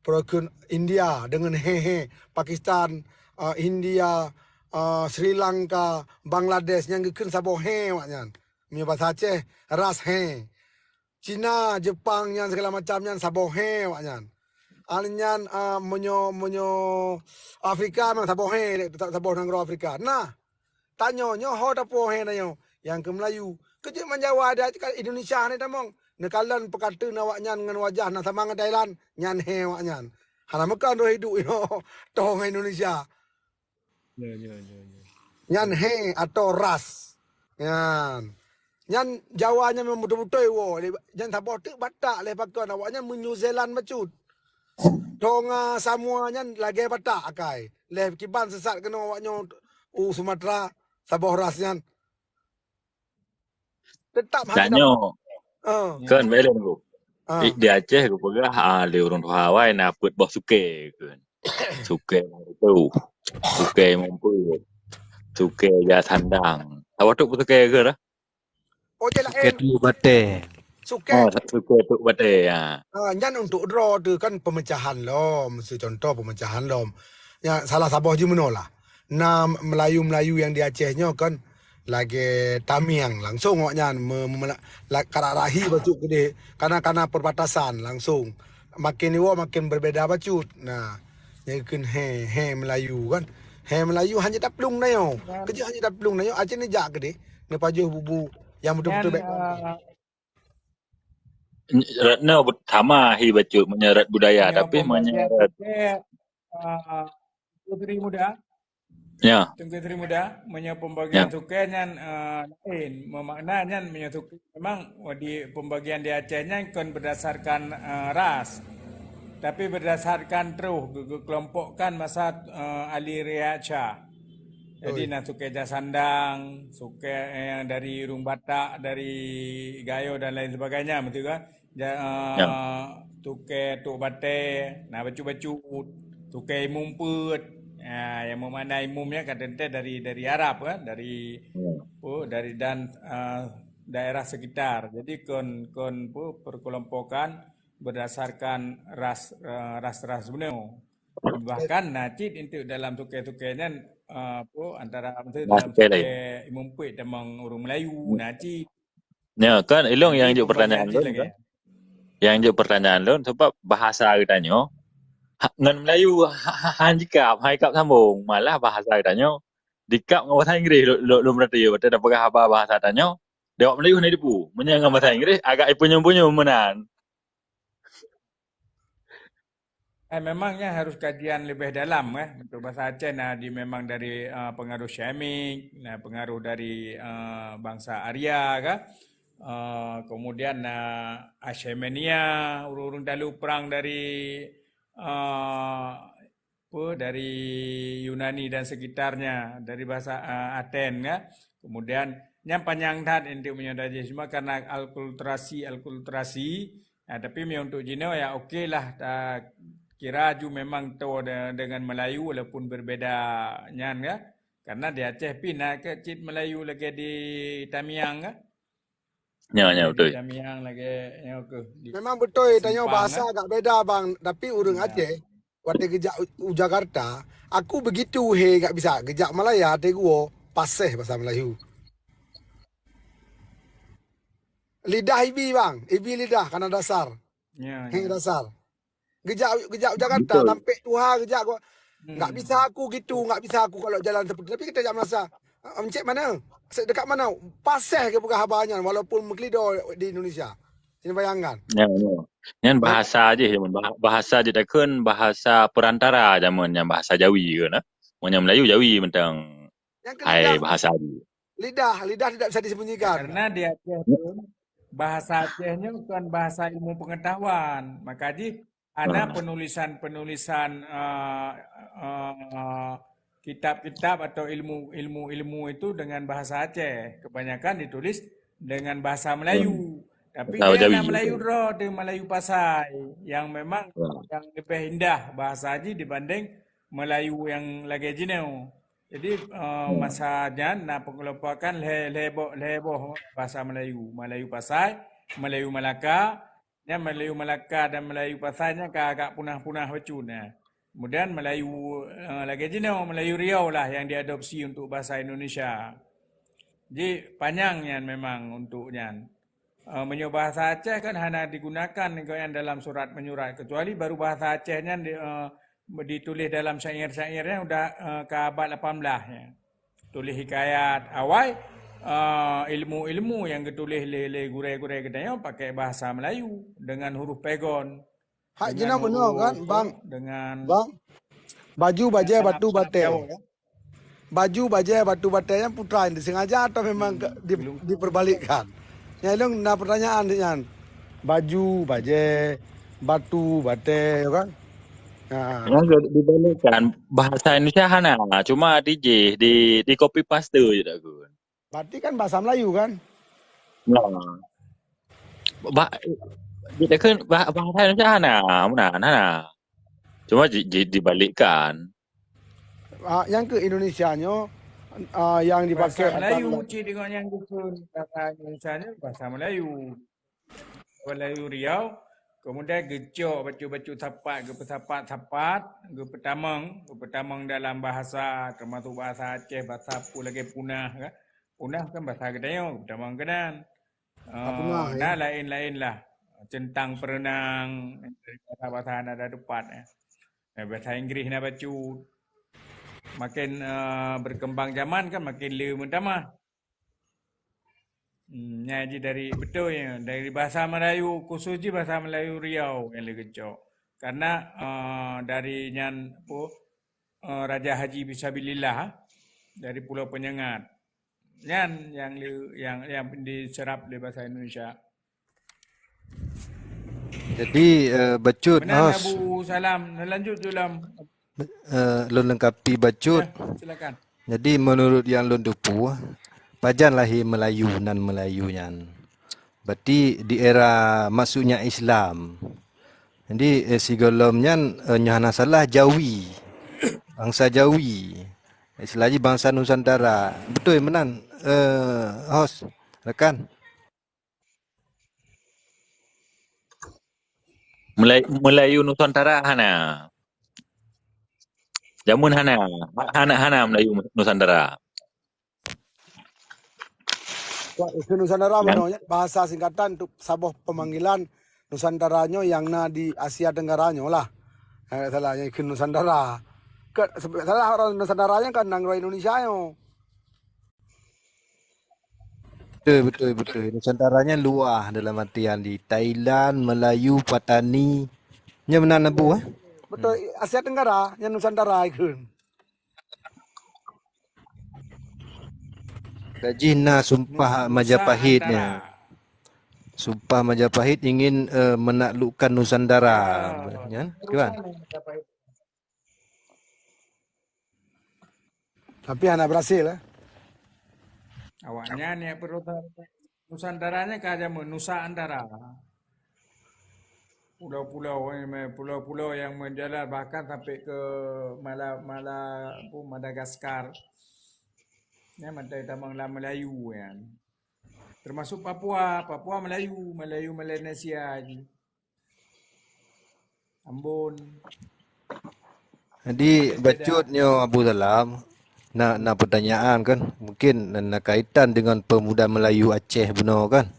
peue kheun India deungon he, he, Pakistan, a, India, a, Sri Lanka, Bangladesh, nyang geukheun saboh he awaknyan. Meunyoe basa Aceh, ras he. Cina, Jepang nyan segala macam nyan saboh he awaknyan. Awaknyan, a, meunyoe, meunyoe Afrika memang saboh he, saboh nanggroe Afrika. Nah, tanyoe nyoe ho tapoh he tanyoe, nyang keu Melayu. Keujeuet man Jawa, ada Indonesia hana tamong. Neukalon peukateuen awaknyan ngon wajah na sama ngon Thailand, nyan he awaknyan. Hana meukan roh hidup inoe toh ngon Indonesia. Ya, ya, ya, ya. Nyan he atau ras. Nyan. Nyan Jawa nyan memang beutôi-beutôi woe. Nyan saboh teuk Batak lé pakon awaknyan meu New Zealand bacut. Tonga, Samoa nyan lagèe Batak akai. Lé kiban sesat keunoe awaknyoe u Sumatera, saboh ras nyan. Teutap hana Tanyoe. Ah. Kan, bèk lé nunggu. Ah. Di, di Aceh geupeugah, ah, lé ureueng tuha awai na peuet boh sukée, kan. Sukée Mangkeu, sukée Mumpeuet, sukée Jasandang. Awak tu sukée ke dah? Oh, je laén. Sukée Tok Batée. Sukée. Oh, sukée Tok Batée, ya. Ah, nyan untuk droe tu kan pemecahan lom, seucontoh pemecahan lom. Ya, salah saboh jih meunoe lah. Na Melayu-Melayu nyang di Aceh nyoe kan lagée tamiang langsung awaknyan me-, me-, la-, karap rahi bacut keudeh kana-kana perbatasan langsung. Makin liwoe makin berbeda bacut. Nah, nyang kheun he, he Melayu kan. He Melayu hana taplueng tanyoe. Keujeuet hana taplueng tanyoe, Aceh neujak keudeh, neupajoh bubu nyang beutôi-beutôi bèk. Rat nyoe sama hi bacut meunyoe rat budaya, tapi meunyoe rat, ah, Teungku Sri Muda. Ya. Teungku Sri Muda, meunyoe pembagian sukée nyan, eh, laén. Memakna nyan meunyoe sukée memang di pembagian di Aceh nyan kon berdasarkan, eh, ras. Tapi berdasarkan troh geu-, geukelompokkan masa, eh, Ali Riacha. Jadi na sukée Jasandang, sukée, eh, dari ureueng Batak, dari Gayo dan lain sebagainya, betul kan? Ja-, eh, sukée Tok Batée, na bacut-bacut, sukée Imum Peuet. Ah, nyang meumakna imum nyan ka teuntée dari, dari Arab kan, dari, oh, dari dan, eh, daerah sekitar. Jadi kon, kon, apa, perkelompokan berdasarkan ras, eh, ras-ras bunoe. Bahkan na cit untuk dalam sukée-sukée nyan, eh, apa, antara dalam sukée Imum Peuet tamong ureueng Melayu, na cit. Ya, kan, ilong nyang jeuet pertanyaan lôn, kan? Nyang jeuet pertanyaan lôn, sebab bahasa geutanyoe, ha, ngon Melayu, ha, ha, han jikab, han jikab sambong. Malah bahasa geutanyoe, jikab ngon bahasa Inggris, lôn, lôn, lôn peurati, watée tapeugah haba bahasa tanyoe, di awak Melayu hana jiteupeue. Meunyoe ngon bahasa Inggris, agak jipeunyum-peunyum meunan. Eh, memang nyan harus kajian leubeh dalam, eh. Untuk bahasa Aceh na di, memang dari, eh, pengaruh Semitik, na pengaruh dari, eh, bangsa Arya kah. Eh, kemudian na Asyemenia, ureueng-ureueng talu prang dari, eh, apa, dari Yunani dan sekitarnya, dari bahasa, eh, Aten kah. Kemudian nyan panyang that untuk meunyoe tajih, cuma karena alkulturasi, alkulturasi, nah, tapi meunyoe untuk jinoe, ya, oke lah, ta-, kira ju memang toe de-, dengan Melayu walaupun berbeda nyan, kan. Karena di Aceh pih na keu cit Melayu lagée di Tamiang, kan. Ya, ya, betul. Di Tamiang lagée, ya, oke. Memang beutôi, tanyoe bahasa agak beda, Bang. Tapi ureueng Aceh, watée geujak u, u Jakarta, aku begitu he gak bisa geujak Malaya, teguo, paseh bahasa Melayu. Lidah ibi, Bang. Ibi lidah, kana dasar. Ya, he, ya. Dasar. Geujak, geujak u Jakarta, betul. Sampai tuha geujak, gua, nggak bisa aku gitu, nggak bisa aku kalau jalan seperti, tapi kita jak merasa, "Ah, encik mana? Dekat mana?" Paseh geupeugah haba nyan, walaupun meukeulido di Indonesia. Sini bayangkan. Ya, ya. Nyan bahasa jih, bah-, bahasa jih takheun bahasa perantara jameun nyan, bahasa Jawi ke na. Meunyoe Melayu Jawi mantong. Hai, bahasa jih. Lidah, lidah tidak bisa disembunyikan. Karena di Aceh tu, bahasa Aceh nyoe bukan bahasa ilmu pengetahuan. Maka jih, ana penulisan-penulisan, eh, eh, kitab-kitab atau ilmu, ilmu-ilmu itu dengan bahasa Aceh. Kebanyakan ditulis dengan bahasa Melayu. Tapi dia Melayu droe, dia Melayu pasai yang memang yang lebih indah bahasa jih dibanding Melayu yang lagée jinoe. Jadi, eh, masa nyan na pengelompokan lhée, lhée boh, lhée boh bahasa Melayu. Melayu pasai, Melayu Malaka, nyan Melayu Malaka dan Melayu pasai nyan ka agak punah-punah bacut nyan. Kemudian Melayu, eh, lagée jinoe, Melayu Riau lah yang diadopsi untuk bahasa Indonesia. Jadi, panyang nyan memang untuk nyan. Eh, meunyoe bahasa Aceh kan hana digunakan gobnyan dalam surat menyurat, kecuali baru bahasa Aceh nyan di, eh, dituléh dalam syair-syair nyan udah, eh, ka abad lapan belas nyan. Tuléh hikayat. Awai, eh, ilmu-ilmu nyang geutuléh lé, lé gurée-gurée geutanyoe pakai bahasa Melayu dengan huruf pegon. Hak jinoe meunoe kan, Bang? Dengan Bang, baju bajée batu batée. Baju bajée batu batée nyan putra nyan disengaja atau memang di, diperbalikkan? Nyan lôn na pertanyaan nyan. Baju bajée batu batée, kan? Ha. Nyan ka dibalikkan, bahasa Indonesia hana, cuma dijih, di, di copy paste je dak kun. Berarti kan bahasa Melayu kan? Nah. Ba, di dak kun bah, bahasa Indonesia hana, meunan hana. Cuma di, di, dibalikkan. Ah, yang ke Indonesia nyo ah, yang Bahasa dipakai Melayu antara cit deungon nyang dukun. Bahasa Indonesia ni bahasa Melayu. Melayu Riau. Kemudian geucok bacut-bacut sapat, geupeusapat-sapat, geupeutamong, geupeutamong dalam bahasa, termasuk bahasa Aceh, bahasa peue lagèe punah kan. Punah kan bahasa geutanyoe, geupeutamong keunan. Ah, punah, Uh, ya. Nah, lain-lain lah. Centang perenang, bahasa-bahasa nada tepat. Eh. Nah, bahasa Inggris na bacut. Makin uh, berkembang zaman kan makin le meutamah. Hmm, jadi dari betul ya, dari bahasa Melayu khusus je bahasa Melayu Riau yang le geucok. Karena uh, dari nyan apa uh, Raja Haji Fisabilillah ah, dari Pulau Penyengat. Nyan yang le, yang yang diserap di bahasa Indonesia. Jadi uh, bacut Meunan hos Abu Salam, lanjut je lam. Uh, lôn lengkapi bacut. Ya, silakan. Jadi menurut yang lôn teupeu, pajan lahé Melayu nan Melayu nyan. Berarti di era masuknya Islam. Jadi eh, sigohlom nyan eh, nyoe hana salah Jawi. Bangsa Jawi. Istilah jih bangsa Nusantara. Betul meunan eh, hos rakan. Melayu, Melayu Nusantara hana. Jameun hana. Hana hana Melayu Nusantara. Wah, ikheun Nusantara meunoe nyan bahasa singkatan untuk saboh pemanggilan Nusantara nyoe yang na di Asia Tenggara nyoe lah. Eh, salah nyan ikheun Nusantara. Ke salah orang Nusantara nyan kan nanggroe Indonesia nyoe. Betul betul betul. Nusantara nyan luah dalam artian di Thailand, Melayu, Patani. Nya meunan Abu eh? Betul, Asia Tenggara nyan Nusantara ikheun. Gaji na sumpah Majapahit nya. Sumpah Majapahit ingin uh, menaklukkan Nusantara. Nyan, kiban? Tapi hana berhasil eh. Awaknyan yang perlu Nusantara nya ka jameun Nusa Antara. Pulau-pulau eh, pulau-pulau yang menjalar bahkan sampai ke Mala, Mala apa, Madagaskar. Ya, mata tamang lah Melayu kan. Termasuk Papua, Papua Melayu, Melayu Melanesia je. Ambon. Jadi bacut nyoe Abu Salam, na na pertanyaan kan, mungkin na, na kaitan dengan pemuda Melayu Aceh bunoe kan.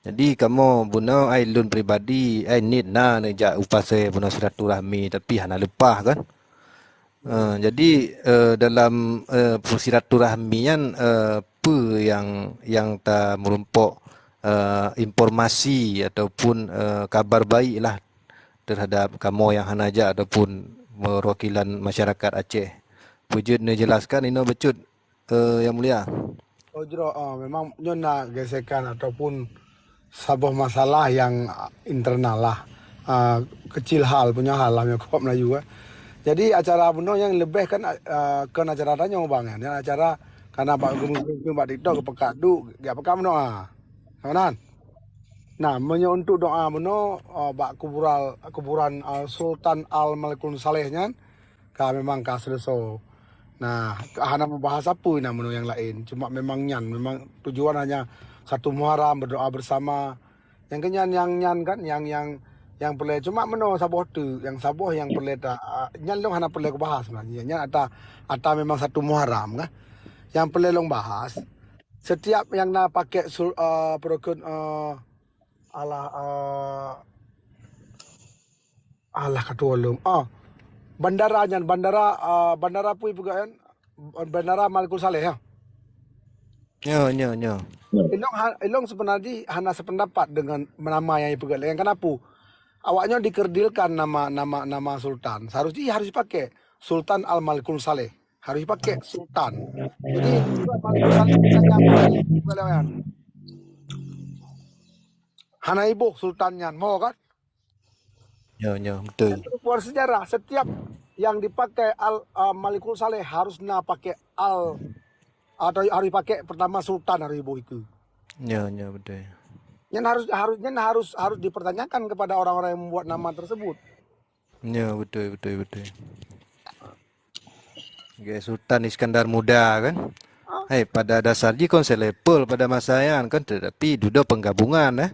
Jadi kamoe bunoe ai lôn pribadi ai nit na neujak u pasai bunoe silaturahmi tapi hana leupah kan. Uh, jadi uh, dalam uh, silaturahmi nyan uh, apa yang yang ta merumpok uh, informasi ataupun uh, kabar baik lah terhadap kamoe yang hana jak ataupun perwakilan masyarakat Aceh. Peujeuet neujelaskan inoe bacut uh, yang mulia. Oh jroh ah memang nyoe na gesekan ataupun saboh masalah yang internal lah. Uh, kecil hal punya hal lah meunyoe Melayu eh. Jadi acara bunoe yang lebih kan uh, kon acara tanyoe bang kan. Yang acara karena bak geumu bak TikTok geupeugah duek geupeugah bunoe ah. Nah, meunyoe untuk doa bunoe uh, bak kuburan kuburan uh, Sultan Al Malikul Saleh nyan ka memang ka selesai. Nah, hana membahas apa na menu yang lain. Cuma memang nyan, memang tujuan hanya satu Muharram berdoa bersama. Yang kenyan yang nyan kan, yang yang yang perlu cuma menu saboh tu, yang saboh yang perlu ta, nyan long hana perlu kubahas sebenarnya. Nyan ata ata memang satu Muharram kan. Yang perlu long bahas, setiap yang na pakai sur, uh, perukun uh, Allah uh, Allah kata ulung. Ah, bandara nyan bandara uh, bandara pui peugah kan? Bandara Malikul Saleh ya. Nyo nyo nyo. Ilong ilong sebenarnya hana sependapat dengan nama yang dipeugah lain kenapa? Awaknya dikerdilkan nama nama nama sultan. Seharusnya harus dipakai Sultan Al Malikul Saleh. Harus dipakai sultan. Jadi Sultan Malikul Saleh bukan nama lain. Hana iboh sultan nyan, mau kan? Nyo, nyo, betul. Buat sejarah, setiap yang dipakai al, uh, Malikul Saleh harus na pakai al, atau harus pakai pertama Sultan harus ibu itu. Nyo, nyo, betul. Nyan harus harus nyan harus harus dipertanyakan kepada orang-orang yang membuat nama tersebut. Nyo, betul, betul, betul. Oke, Sultan Iskandar Muda kan. Ah. Hai, pada dasar jih kon selevel pada masa nyan kan, tetapi dudoe penggabungan eh.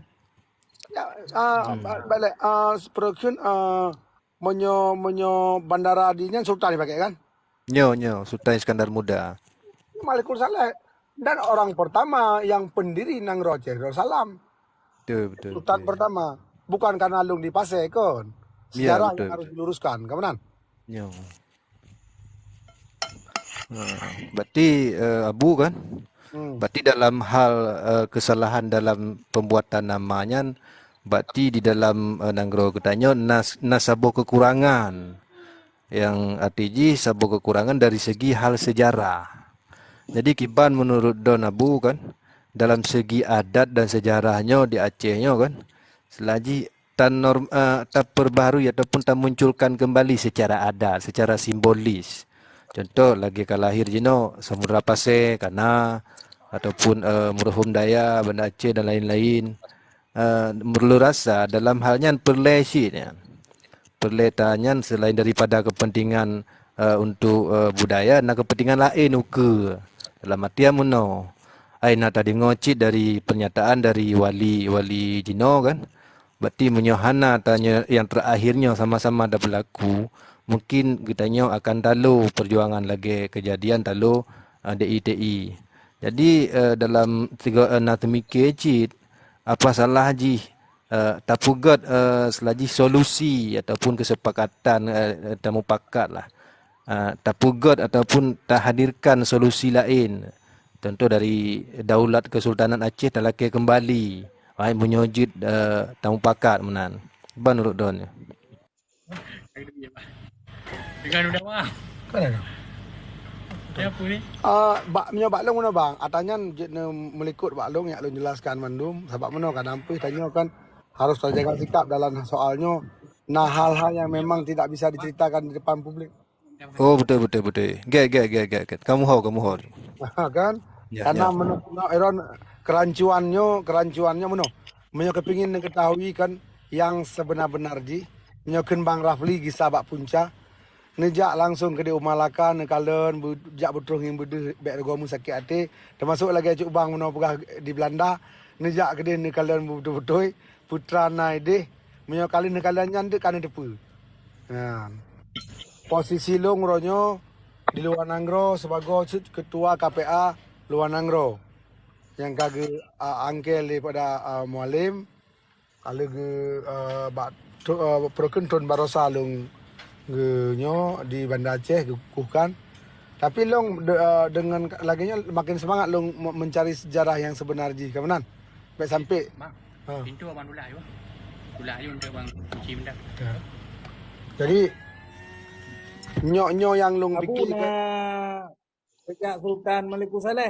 Ya, uh, hmm. Balik uh, production uh, menyo menyo bandara di nyan Sultan dipakai kan? Nyo, nyo, Sultan Iskandar Muda. Malikul Saleh dan orang pertama yang pendiri Nanggroe Aceh Darussalam. Betul, betul. Sultan betul. Pertama. Bukan karena lung di Pasé kon. Ya, sejarah betul, yang harus betul. Diluruskan, kawanan. Nyo. Ha, berarti uh, Abu kan? Hmm. Berarti dalam hal uh, kesalahan dalam pembuatan nama nyan, berarti di dalam uh, nanggroe geutanyoe na saboh kekurangan. Yang arti jih saboh kekurangan dari segi hal sejarah. Jadi kiban menurut Don Abu kan, dalam segi adat dan sejarah nyoe di Aceh nyoe kan, selagi tanorm, uh, taperbaharui ataupun tamunculkan kembali secara adat, secara simbolis. Contoh lagi ka lahir jinoe Samudra Pasé kana ataupun uh, Meuruhom Daya, Banda Aceh dan lain-lain. Uh, meurlu rasa dalam hal nyan peureulée cit nyan. Peureulée tanyan selain daripada kepentingan uh, untuk uh, budaya, na kepentingan lain ukeue. Dalam artian meunoe, ai na tadeungoe cit dari pernyataan dari wali-wali jinoe kan. Berarti meunyoe hana tanyoe nyang terakhir nyoe sama-sama ada berlaku, mungkin geutanyoe akan talo perjuangan lagée kejadian talo uh, D I T I. Jadi uh, dalam tiga uh, na teumiké cit apa salah jih uh, tapeugét uh, selagi solusi ataupun kesepakatan uh, tamupakat lah. Uh, tapeugét ataupun tahadirkan solusi lain. Contoh dari Daulat Kesultanan Aceh talakée kembali. Hai meunyoe jeuet uh, tamupakat meunan. Ban urut don. Dengan udah wah. Kan ada. Dia apa ni? Uh, bak meunyoe bak long meunoe bang, atanyan jeuet ne meulikot bak long yak long jelaskan mandum. Sabab meunoe kan ampih tanyoe kan harus terjaga sikap dalam soal nyoe. Nah hal-hal yang memang tidak bisa diceritakan di depan publik. Oh betul betul betul. Get get get get get. Kamu ho kamu ho. Kan? Ya, karena ya. Menurut Iron kerancuannya kerancuannya meno. Meunyoe kepingin diketahui kan yang sebenar-benar jih, meunyoe kheun Bang Rafli gisa bak punca, neujak langsung keudeh u Malaka neukalon jak beutroh ngon beudeuh bék rugoe meusakét até, teumasok lagée cuk bang meunoe peugah di Belanda, neujak keudeh neukalon beutôi-beutôi putra na ideh, meunyoe kalon neukalon nyan deuek ka neuteupeue. Nah, posisi lôn uroe nyoe di luwa nanggroe sibagoe cit keutua K P A luwa nanggroe nyang ka geu angkée lé pada Mualem. Ka lheueh geu, eh, bak tu, eh, peureukeun thon barosa lôn geu nyoe di Banda Aceh geukukuhkan. Tapi lôn de, eh, deungon lagée nyoe makin seumangat lôn me, meuncari seujarah nyang seubeuna jih ka meunan. Bék sampai. Bang, ha. Pintoe abang tulah yue. Tulah yue untuk abang kunci benda. Ya. Jadi nyoe nyoe nyang lôn pikir na sejak Sultan Malikussaleh.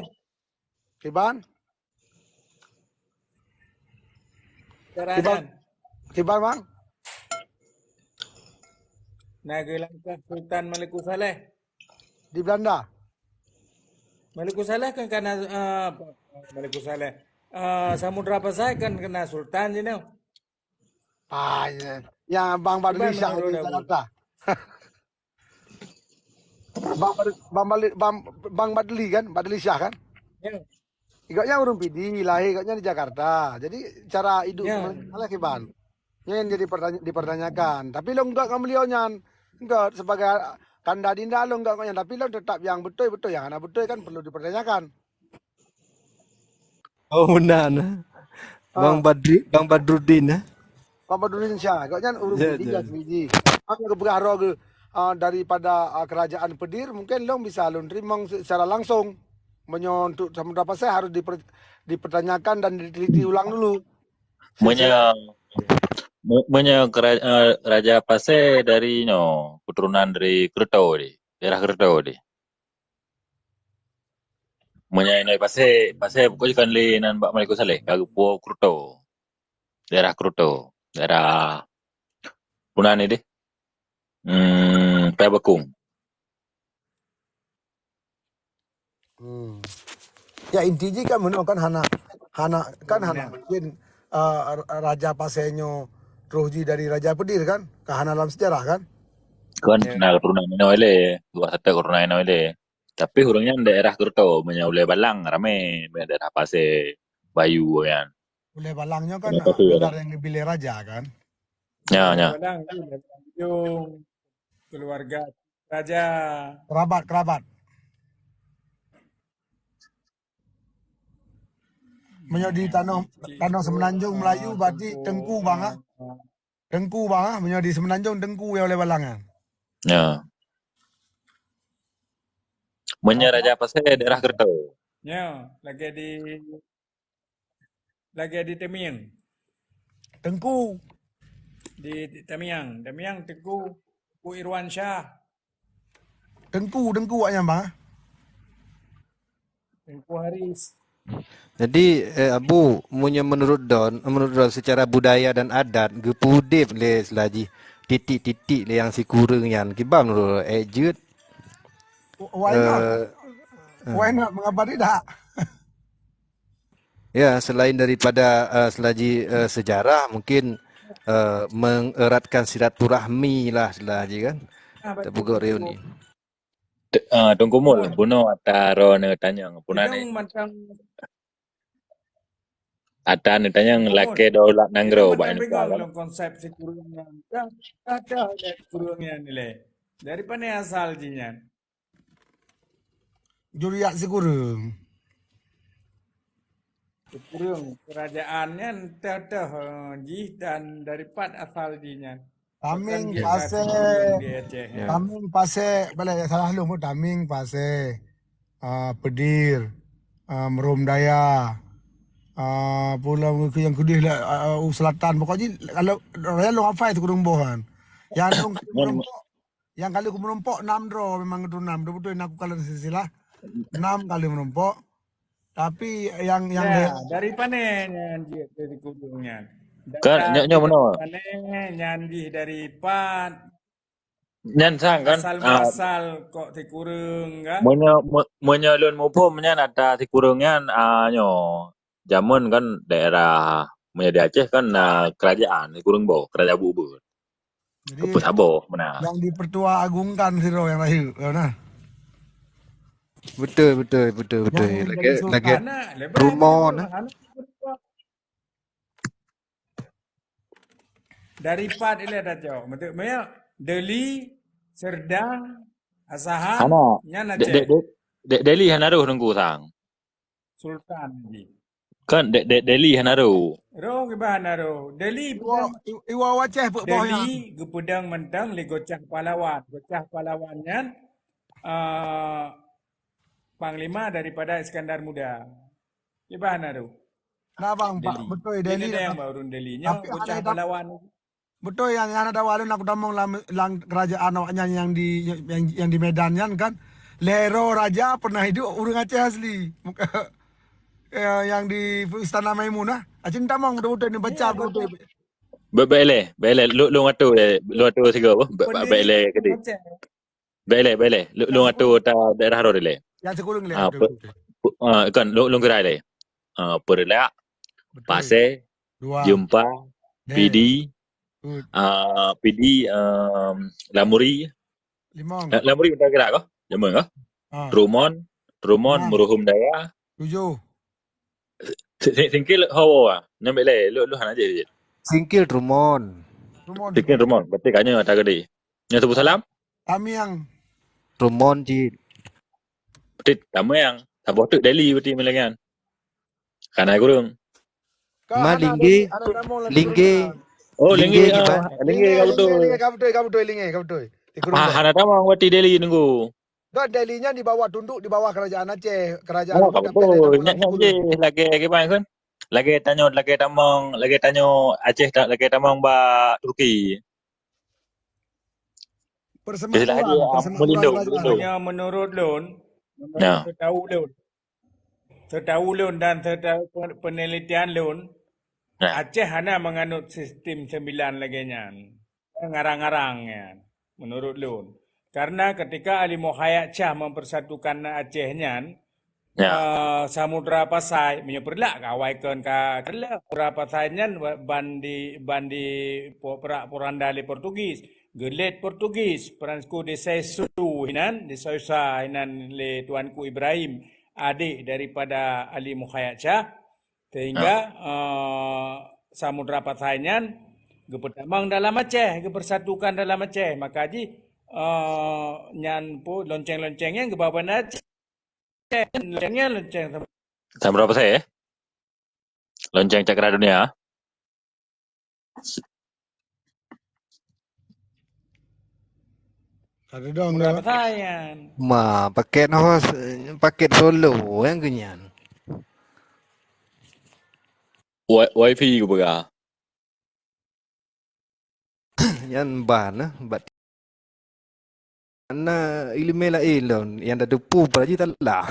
Kiban? Kiban, kiban bang? Na geulangkah Sultan Malikussaleh. Di Belanda. Malikussaleh kan kana uh, Malikussaleh. Uh, Samudra Pasai kan kana Sultan sini. Ah, ya. Yang Bang Badri Syah di Jakarta. Bang, Bang, Bang, Bang Badli kan? Badli Syah kan? Ya. Gobnyan ureuëng Pidie, lahé gobnyan di Jakarta. Jadi cara hidup ya. Malah kiban. Nyan jadi pertanya, dipertanyakan. Tapi lôn gak ngon beliau nyan. Enggak sebagai kanda dinda lôn gak ngon nyan. Tapi lôn tetap yang betul-betul, yang hana betul kan perlu dipertanyakan. Oh, meunan. Bang Badri, Bang Badrudin eh. Bang Badrudin Syah, gobnyan ureuëng ya, Pidie ya. Asli Pidie. Aku peugah roh uh, daripada uh, kerajaan Pedir, mungkin long bisa lôn teurimong secara langsung. Meunyoe untuk Samudra Pasai harus diper, dipertanyakan dan diteliti ulang dulu. Meunyoe meunyoe uh, Raja Pasai dari no keturunan dari Kerto di, daerah Kerto di. Meunyoe inoe Pasé, Pasé pokok jih kon lé nan bak Malikussaleh, ka geupuwoe Kruto. Daerah Kruto, daerah Puna ni deh. Hmm, Pai Bakong. Hmm. Ya, inti jih kan meunoe kan hana, hana, kan hana mungkin, eh, Raja Pasé nyoe troh jih dari Raja Pedir kan? Ka hana lam sejarah kan? Kan na keturunan inoe lé, dua satu keturunan inoe lé. Tapi ureueng nyan daerah Geureutoe, meunyoe ulèe Balang ramé, meunyoe daerah Pasé Bayu nyan. Ulèe Balang nyoe kan gelar yang dibilih raja kan? Ya, ya. Ulèe Balang tu, ulèe Balang Tanjong, keluarga raja. Kerabat, kerabat. Meunyoe di tanoh, tanoh Semenanjung Melayu berarti Tengku bang ah. Tengku bang ah, meunyoe di Semenanjung Tengku ya ulèe Balang ah. Ya. Meunyoe Raja Pasé daerah Geureutoe. Ya, lagèe di, lagèe di Tamiang. Tengku. Di, di Tamiang, Tamiang Tengku, Tengku Irwan Syah. Tengku, Tengku awak nyan bang. Tengku Haris. Jadi, eh, Abu, meunyoe menurut Don, menurut Don secara budaya dan adat, geupeu udép lé seulajih titik-titik lé nyang sikureueng nyan. Kiban menurut Don, eh, jeuet? Why not? Eh, why not? Mengapa tidak? Ya, selain daripada, eh, seulajih, eh, sejarah, mungkin, eh, mengeratkan silaturahmi lah seulajih kan. Ah, betul, betul. Tapeugot reuni. T-, ah, Teungku Mul, bunoe ata droeneuh tanyong, puna ni? Mantong. Ata neutanyong lakèe daulat nanggroe bak Indonesia kan? Konsep sikureueng nyan. Dah, dah, dah, sikureueng nyan nilai. Dari pane asal jih nyan? Juriat sikureueng. Sikureueng, kerajaan nyan teuh-teuh, eh, jih dan dari pat asal jih nyan. Tameng, Pasé. Tameng, Pasé, balai salah lôn pun Tameng, Pasé. Ah, Pedir, ah, Meurôm Daya. Ah, pula nyang keudeh lah, ah, u selatan. Pokok jih kalau raya lôn hafai sikureueng boh kan. Nyang lôn Nyang kali kumeurumpok nam droe memang keturunan, beutôi-beutôi na kukalon silsilah. Nam kali meurumpok. Tapi nyang, nyang dari pane nyan jih dari kureueng nyan? Kan, nyoe, nyoe meunoe. Pane nyan jih dari pat? Nyan sang kan, asal muasal kok sikureueng kan? Meunyoe, me-, meunyoe lôn muphom nyan ata sikureueng nyan, ah, nyoe. Jameun kan daerah, meunyoe di Aceh kan na kerajaan sikureueng boh, kerajaan buet-buet. Jadi, keupeue saboh meunan. Yang dipertua agungkan sidroe nyang rayeuk, ya nah. Betul, betul, betul, betul. Lagèe, lagèe rumoh nah. Dari pat ilèe tacok. Betul, meunyo Deli, Serdang, Asahan, nyan Aceh. Deli hana roh Teungku sang. Sultan jih. Kan De-, De-, Deli hana roh. Roh kiban hana roh. Deli iwa, iwa Aceh peuet boh nyan. Deli geupeudong mantong lé Gocah Pahlawan. Gocah Pahlawan nyan, eh, panglima daripada Iskandar Muda. Kiban hana roh. Nah, bang, Pak, beutôi Deli. Deli. Gocah Pahlawan. Beutôi, nyang, nyang hana dawa lôn aku tamong lam, lam kerajaan awaknyan nyang di, nyang, nyang di Medan nyan kan. Lhèe droe raja pernah hidup ureueng Aceh asli. Muka, eh, nyang di Istana Maimunah. Aceh tamong beutôi-beutôi ni baca beutôi. Bèk, bèk lé, bèk lé. Lôn, lôn atô lé, lôn atô sigoe apa? Bèk, bèk lé keudéh. Bèk lé, bèk lé. Lôn, lôn atô ta daerah droe lé. Nyang sikureueng lé, ah, betul, pe-, betul. Pe-, ah, kan, lôn, lôn kira lé. Ah, Peureulak, betul. Pasé, dua. Jeumpa, Deh. Pidie, betul. Ah, Pidie, em, Lamuri. Limong. Eh, Lamuri udah kira kah? Jameun kah? Ah. Trumon, Trumon, enam. Meureuhôm Daya. Tujoh. Si-, si-, Singkil hawa. Nyan bèk lé, lôn, lôn hana jeuet. Singkil Trumon. Trumon. Singkil Trumon. Berarti ka nyoe ata keudéh. Nyoe Teungku Salam? Tamiang. Trumon cit. Berarti Tamiang. Saboh teuk Deli berarti meuleuh nyan. Kana kureueng. Ma Linggé, Linggé. Oh, Linggé, Linggé, ah, Linggé ka beutôi. Linggé ka beutôi, ka beutôi, Linggé ka beutôi. Di Kureueng. Ah, hana tamong berarti Deli Teungku. Kan Deli nyan di bawah, tunduk di bawah kerajaan Aceh, kerajaan. Oh, ka beutôi. Nyan, nyan jih lagèe kiban kan? Lagèe tanyoe, lagèe tamong, lagèe tanyoe Aceh, ta-, lagèe tamong bak Turki. Persemakmuran, istilah dia, ah, persemakmuran melindung, kerajaan. Melindung. Hanya menurut lôn, menurut setahu lôn. Setahu lôn dan setahu pe-, penelitian lôn, Aceh hana menganut sistem sembilan lagèe nyan. ngarang-ngarang nyan, menurut lôn. Karena ketika Ali Muhayyad Syah mempersatukan Aceh nyan, ya, eh, Samudra Pasai, meunyoe Peureulak ka awai kon ka, Samudra Pasai nyan ban di, ban di po-, perak poranda lé Portugis, geulet Portugis, Francisco de Seixas hinan, de Sousa hinan lé Tuanku Ibrahim, adik daripada Ali Muhayyad Syah. Sehingga, eh, Samudra Pasai nyan geupeutamong dalam Aceh, geupeusatukan dalam Aceh. Maka jih, eh, nyan pu-, lonceng-lonceng nyan geuba banda Aceh. Lonceng nyan lonceng Sam- Samudra Pasai, eh? Lonceng Cakra Dunia. Ada dong. Murah dah. Pasai nyan. Ma, paket hos, paket solo nyang keunyan. Wi-, wifi ku peugah. Nyan ban, eh, bat. Na ileumèe laén lom nyang tateupeue, padahai jih talah.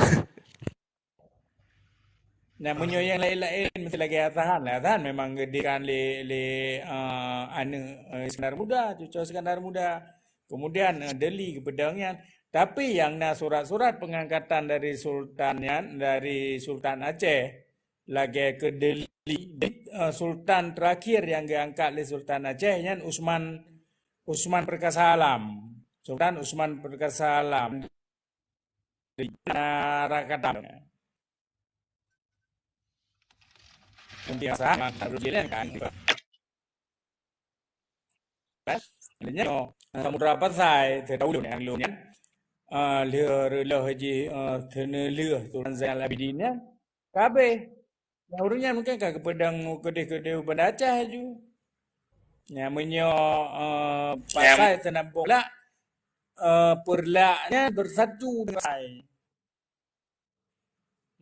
Nah, meunyoe nyang laén-laén meusti lagèe Asahan. Asahan memang geudirikan lé, lé, eh, aneuk, eh, Iskandar Muda, cuco Iskandar Muda. Kemudian, eh, Deli geupeudong nyan. Tapi nyang na surat-surat pengangkatan dari Sultan nyan, dari Sultan Aceh, lagèe keu Deli, eh, Sultan terakhir nyang geuangkat lé Sultan Aceh nyan Usman, Usman Perkasa Alam. Sultan Usman Perkasa Alam. Di Rakatau. Mungkin masa Abdul Jilan kan. Kan? Nyoe, Samudra Pasai, teuh tahu lôn, lôn nyan. Ah, lheueh, lheueh jih, ah, teuneulheueh Sultan Zainal Abidin nyan. Ka habéh. Nyang ureueng nyan mungken ka geupeudong keudeh-keudeh u Banda Aceh laju. Nyan meunyoe, eh, Pasai seunambong Peureulak, eh, Peureulak nyan beusatu dengan Pasai.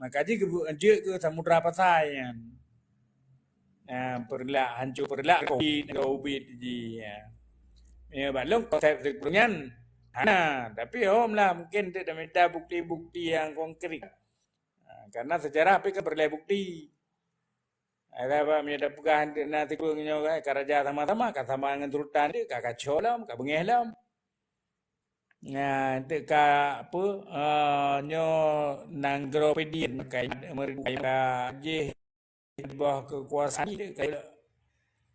Maka jih geubu-, jeuet keu Samudra Pasai nyan. Nah, Peureulak, hanco Peureulak, Ubit, Ubit jih, ya. Ya, bak lôn konsep Sikureueng nyan hana, tapi hom lah, mungken untuk dah minta bukti-bukti yang konkret. Ha, karena sejarah pih ka peureulèe bukti. Ada apa, meunyoe tapeugah na Sikureueng nyoe, eh, ka raja sama-sama, ka sama ngon Sultan dia, ka kacau lom, ka beungèh lom. Nah, enteuk ka apa, eh, nyoe nanggroe Pidie, ka meureudu ka jih boh keukuasaan dia, ka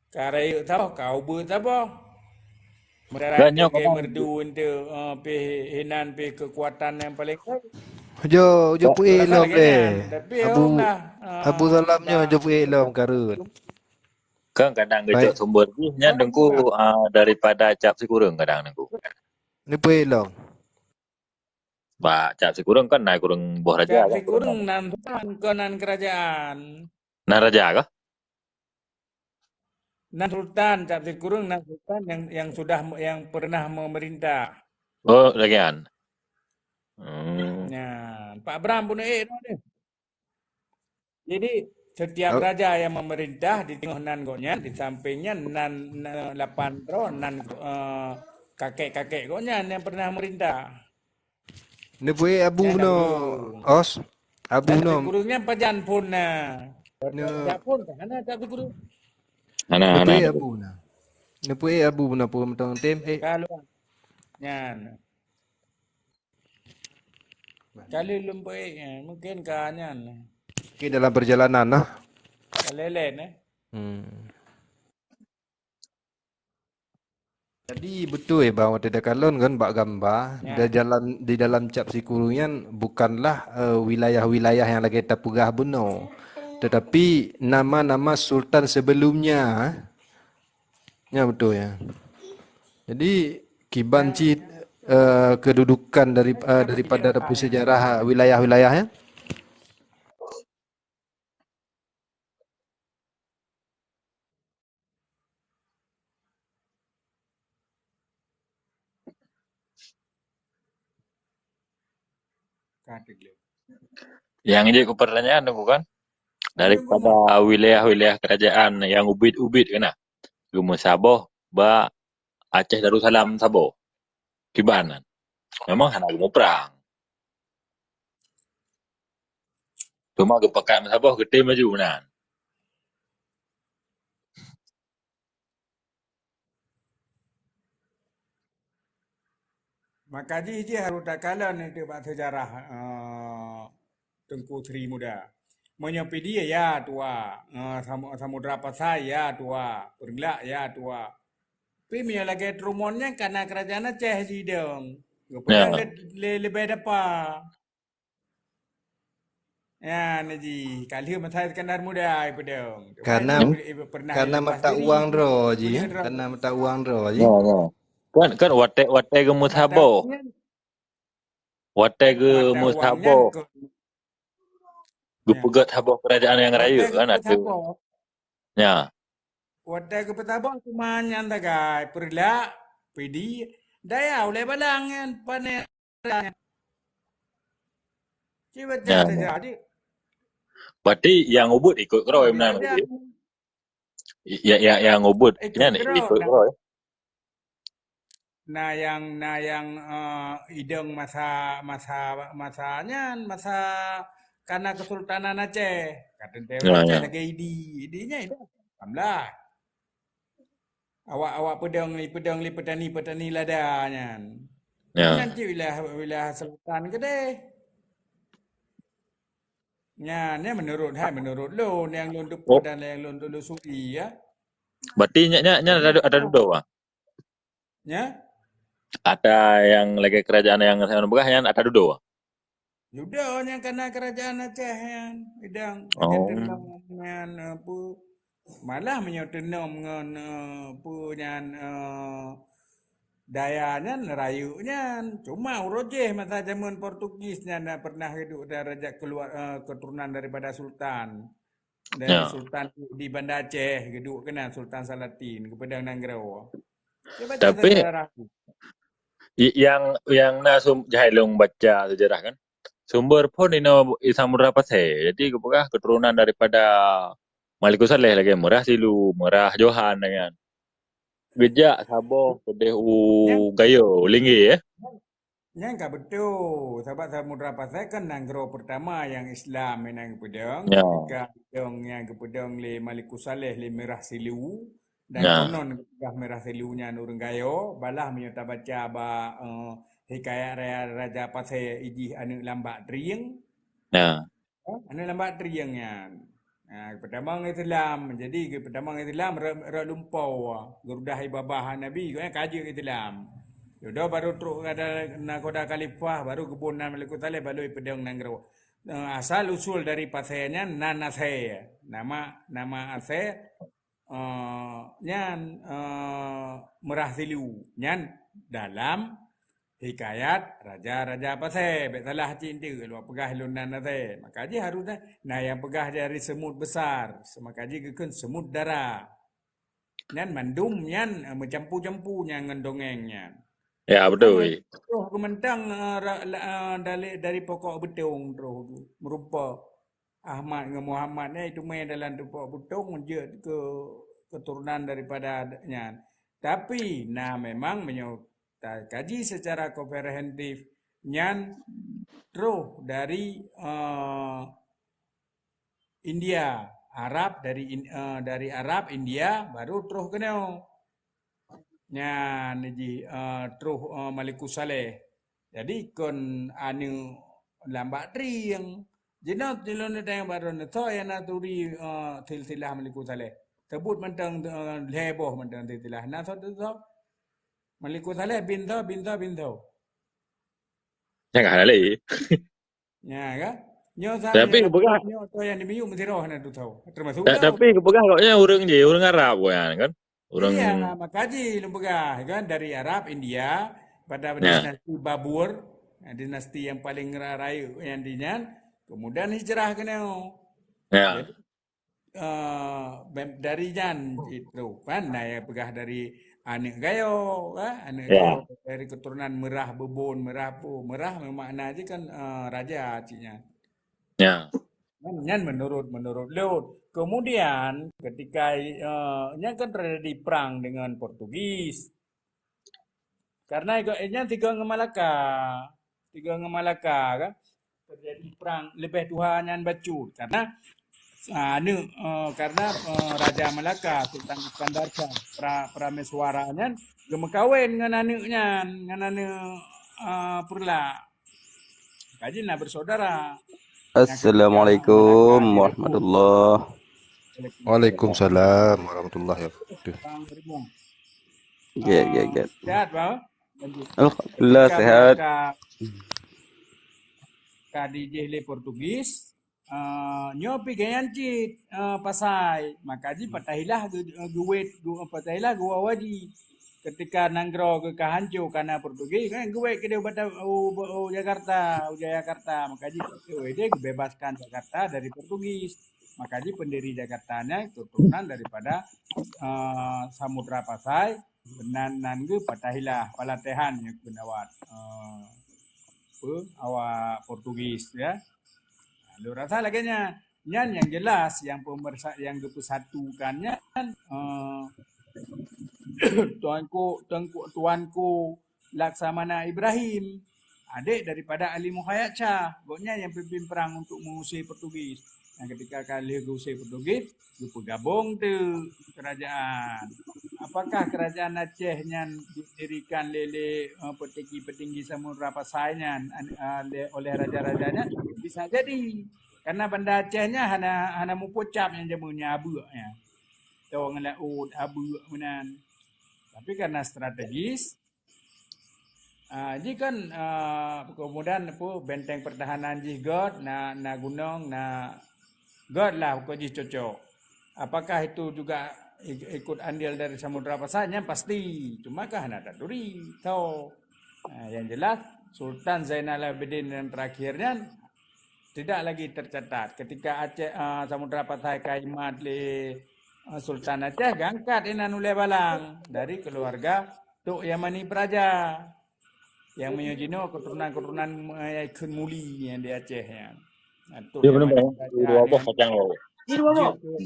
Ka rayeuk saboh, ka ubeut saboh. Dan nyoe kadang meureudu untuk, eh, pih hinan pih keukuatan nyang paleng kuat. Jo, jo peuék lom lé. Tapi Abu, Abu Salam nyoe jo peuék lom kareuet. Kan kadang geucok sumber jih nyan Teungku, ah, daripada cap Sikureueng kadang Teungku. Ni peuék lom. Bak cap Sikureueng kan na Sikureueng boh raja. Cap Sikureueng nan, kon nan kerajaan. Nan raja kah? Nan sultan, cap Sikureueng nan sultan yang, yang sudah, yang pernah memerintah. Oh, lagèe nyan. Hmm. Nyan, Pak Bram pun ék tu. Jadi, setiap raja yang memerintah di tengah nan gobnyan, di sampingnya nan, nan lapan droe, nan, eh, kakek-kakek gobnyan yang pernah memerintah. Neupeuék Abu bunoe, Os. Abu bunoe. Gurunyan pajan phon na. Neupeuék Abu na. Neupeuék Abu bunoe, peue mantong tem, eh. Nyan. Kali lôn peuék, eh, mungkin ka nyan. Mungkin dalam perjalanan lah. Ka lé-lé, eh. Hmm. Jadi beutôi bang watèe takalon kan bak gamba, di dalam, di dalam cap Sikureueng nyan bukanlah, eh, wilayah-wilayah nyang lagèe tapeugah bunoe. Tetapi nama-nama sultan sebelumnya, eh. Nyan beutôi, ya. Jadi kiban cit, eh, kedudukan dari, eh, daripada dapur sejarah wilayah-wilayah, ya. Nyang jeuet keu pertanyaan tu bukan? Daripada wilayah-wilayah kerajaan nyang ubit-ubit keunan, geumeusaboh bak Aceh Darussalam saboh. Kiban nan. Memang hana geumuprang. Cuma geupakat meusaboh geutem laju nan. Maka jih, jih harôh takalon itu bak seujarah, eh, Teungku Sri Muda. Meunyoe Pidie, ya tuha, eh, Samu-, Samudra Pasai, ya tuha, Peureuglak, ya tuha. Tapi meunyoe lagèe Trumon nyan ka na keurajeuen Aceh sidong. Geupeudong lé, lé, leubeh dapa. Nyan jih, ka lheueh masa Iskandar Muda ipeudong. Karena, karena mata uang droe jih, ya. Karena mata uang droe jih. Ya, ya. Kan, kan watèe, watèe geumeusaboh. Watèe geumeusaboh. Geupeugèt saboh keurajeuen nyang rayeuk kan, ateueh. Ya. Watèe geupeusaboh cuma nyan sagai, Peureuglak, Pidie, Daya, ulèe Balang nyan, pané. Cit baca saja, cit. Berarti nyang ubit ikot keudroe meunan. Ya, ya, nyang ubit nyan ikot keudroe. Na nyang, na nyang, eh, idong masa, masa, masa nyan, masa kana Kesultanan Aceh. Ka teuntèe Aceh lagèe Idi. Idi nyan idong. Alhamdulillah. Awak, awak peudong, peudong lé petani-petani lada nyan. Ya. Nyan cit wilayah, wilayah selatan keudéh. Nyan, nyan menurut hai, menurut lôn, nyang lôn teupeue dan nyang lôn telusuri, ya. Berarti nyan, nyan, nyan ada, ada dudoe, Bang? Nya? Ata nyang lagèe keurajeuen nyang sapeue peugah nyan ata dudoe? Dudoe nyang kana keurajeuen Aceh nyan, idong. Lagèe teunong nyan, apa, malah meunyoe teunom ngon, eh, apa nyan, eh, Daya nyan, rayeuk nyan. Cuma uroe jéh masa jameun Portugis nyan na pernah geuduek dan raja keluar, eh, keturunan daripada sultan. Dan sultan di Banda Aceh, geuduek keunan Sultan Salatin, geupeudong nanggroe. Cuba tapi sejarah. I-, yang, yang na sum-, jai lôn baca sejarah kan. Sumber phon inoe i Samudra Pasai. Jadi geupeugah keturunan daripada Malikussaleh lagèe Meurah Silu, Meurah Johan kan. Geujak saboh keudéh u Gayo, Linggau, eh. Nyan ka beutôi, sabab Samudra Pasai kan nanggroe peurtama nyang Islam meunan geupeudong. Ya. Ketika geupeudong nyan geupeudong lé Malikussaleh lé Meurah Silu, dan konon geupeugah Meurah Silu nyan ureueng Gayo, balah meunyoe tabaca bak, eh, hikayat Raya Raja Pasai Ijih Aneuk Lambak Trieng. Ya. Aneuk Lambak Trieng nyan. Ha, geupeudong Islam. Jadi, geupeudong Islam rot, rot lumpoe, geurudah ié babah Nabi, gobnyan ka jeuet Islam. Dudoe baru trok ada nakhoda khalifah, baru geuboh nan Malikussaleh, baru ipeudong nanggroe. Eh, asal usul dari Pasai nyan nan Asai. Nama, nama Asai, eh, nyan, eh, Meurah Silu. Nyan dalam hikayat raja-raja Pasai. Bèk salah cit eunteuk, lôn peugah lôn nan Asai. Maka jih harôh na, na nyang peugah dari Semut Besar. Maka jih geukheun Semut Dara. Nyan mandum nyan, eh, meucampu-campu nyan ngon dongeng nyan. Ya, beutôi. Troh geumeunteung, eh, ra-, la-, eh, dari, dari pokok beutong troh geuh, meurumpok. Ahmad ngon Muhammad nyan teumé dalam pokok beutong jeuet keu keturunan daripada nyan. Tapi, na memang meunyoe takaji secara komprehensif, nyan troh dari, eh, India, Arab dari In-, eh, dari Arab, India, baru troh keunoe. Nyan jih, eh, troh, eh, Malikussaleh. Jadi kon aneuk Lambak Trieng. Jinoe lôn tanyong bak droeneuh, soe nyang na turi, eh, silsilah Malikussaleh? Seubut mantong, eh, lhèe boh mantong silsilah. Na soe teuh soe? Malikussaleh bin soe, bin soe, bin soe. Nyang hana lé. Nya kan? Nyoe sa-, tapi nyoe, geupeugah, nyoe tu nyang di miyueb meusiroh na tu tau. Termasuk ta-, tau. Tapi geupeugah gobnyan ureueng jih, ureueng Arab gobnyan kan? Ureueng. Iya, maka jih lôn peugah kan, dari Arab, India, pada dinasti Babur, dinasti yang paling ra-, rayeuk nyan di nyan, kemudian hijrah keunoe. Ya. Jadi, eh, bem-, dari nyan cit troh kan, na nyang peugah dari aneuk Gayo, kan? Aneuk Gayo dari keturunan Meurah Bubon, Meurah Po. Meurah makna jih kan, eh, raja cit nyan. Ya. Nyan, nyan menurut, menurut lôn. Kemudian ketika, eh, nyan kan terjadi perang dengan Portugis. Karena nyan sigoe ngon Malaka. Sigoe ngon Malaka kan. Terjadi perang leubeh tuha nyan bacut. Karena, ah, aneuk, eh, karena, eh, Raja Malaka, Sultan Iskandar Shah, Pra-, Prameswara nyan geumeukawen ngon aneuk nyan, ngon aneuk uh, Peureulak. Kaji na bersaudara. Assalamualaikum warahmatullahi. Waalaikumsalam warahmatullahi wabarakatuh. Get, get, get. Sehat, Bang? Alhamdulillah, sehat. Ka, ka dijih lé Portugis, eh, nyoe pi ganyan cit, eh, pasai. Maka ji Fatahillah ge-, eh, geuwet, gu-, Fatahillah geuwawa ji. Ketika nanggroe geuh ka hanco kana Portugis, kan geuwet keudeh u Bata-, u, u Jakarta, u Jayakarta. Maka ji, eh, deh geubebaskan Jakarta dari Portugis. Maka ji pendiri Jakarta nyan keturunan daripada, eh, Samudra Pasai, nan, nan geuh Fatahillah, Palatehan nyang kheun awak, eh, apa, awak Portugis, ya. Nah, lôn rasa lagèe nyan. Nyan nyang jelas, nyang peumeursa-, nyang geupeusatukan nyan, eh, Tuanku, Tuanku, Tuanku Laksamana Ibrahim, adék daripada Ali Muhammad Shah. Gobnyan nyang pimpin perang untuk mengusir Portugis. Nyang ketika ka lheueh geuusir Portugis, geupeugabong teuk kerajaan. Apakah kerajaan Aceh nyan didirikan lé, lé, eh, petinggi-petinggi Samudra Pasai nyan, an-, eh, lé, oleh raja-raja nyan? Bisa jadi. Karena Banda Aceh nyan hana, hana muphom cap nyang jameun nyan abeuk nyan. Tong laôt abeuk meunan. Tapi karena strategis, ah, ji kan, ah, kemudian apa, benteng pertahanan jih göt, na, na gunong, na göt lah pokok jih cocok. Apakah itu juga ik-, ikut andil dari Samudra Pasai? Nyan pasti. Cuma kan hana taturi. So, ah, yang jelas, Sultan Zainal Abidin yang terakhir nyan tidak lagi tercatat. Ketika Aceh, ah, Samudra Pasai ka imat lé, ah, Sultan Aceh, geuangkat inan ulèe balang dari keluarga Tok Yamani Praja. Nyang meunyoe jinoe keturunan-keturunan, eh, kheun muli nyang di Aceh nyan. Nah, Tok Yamani Praja nyan. Jeuet keu,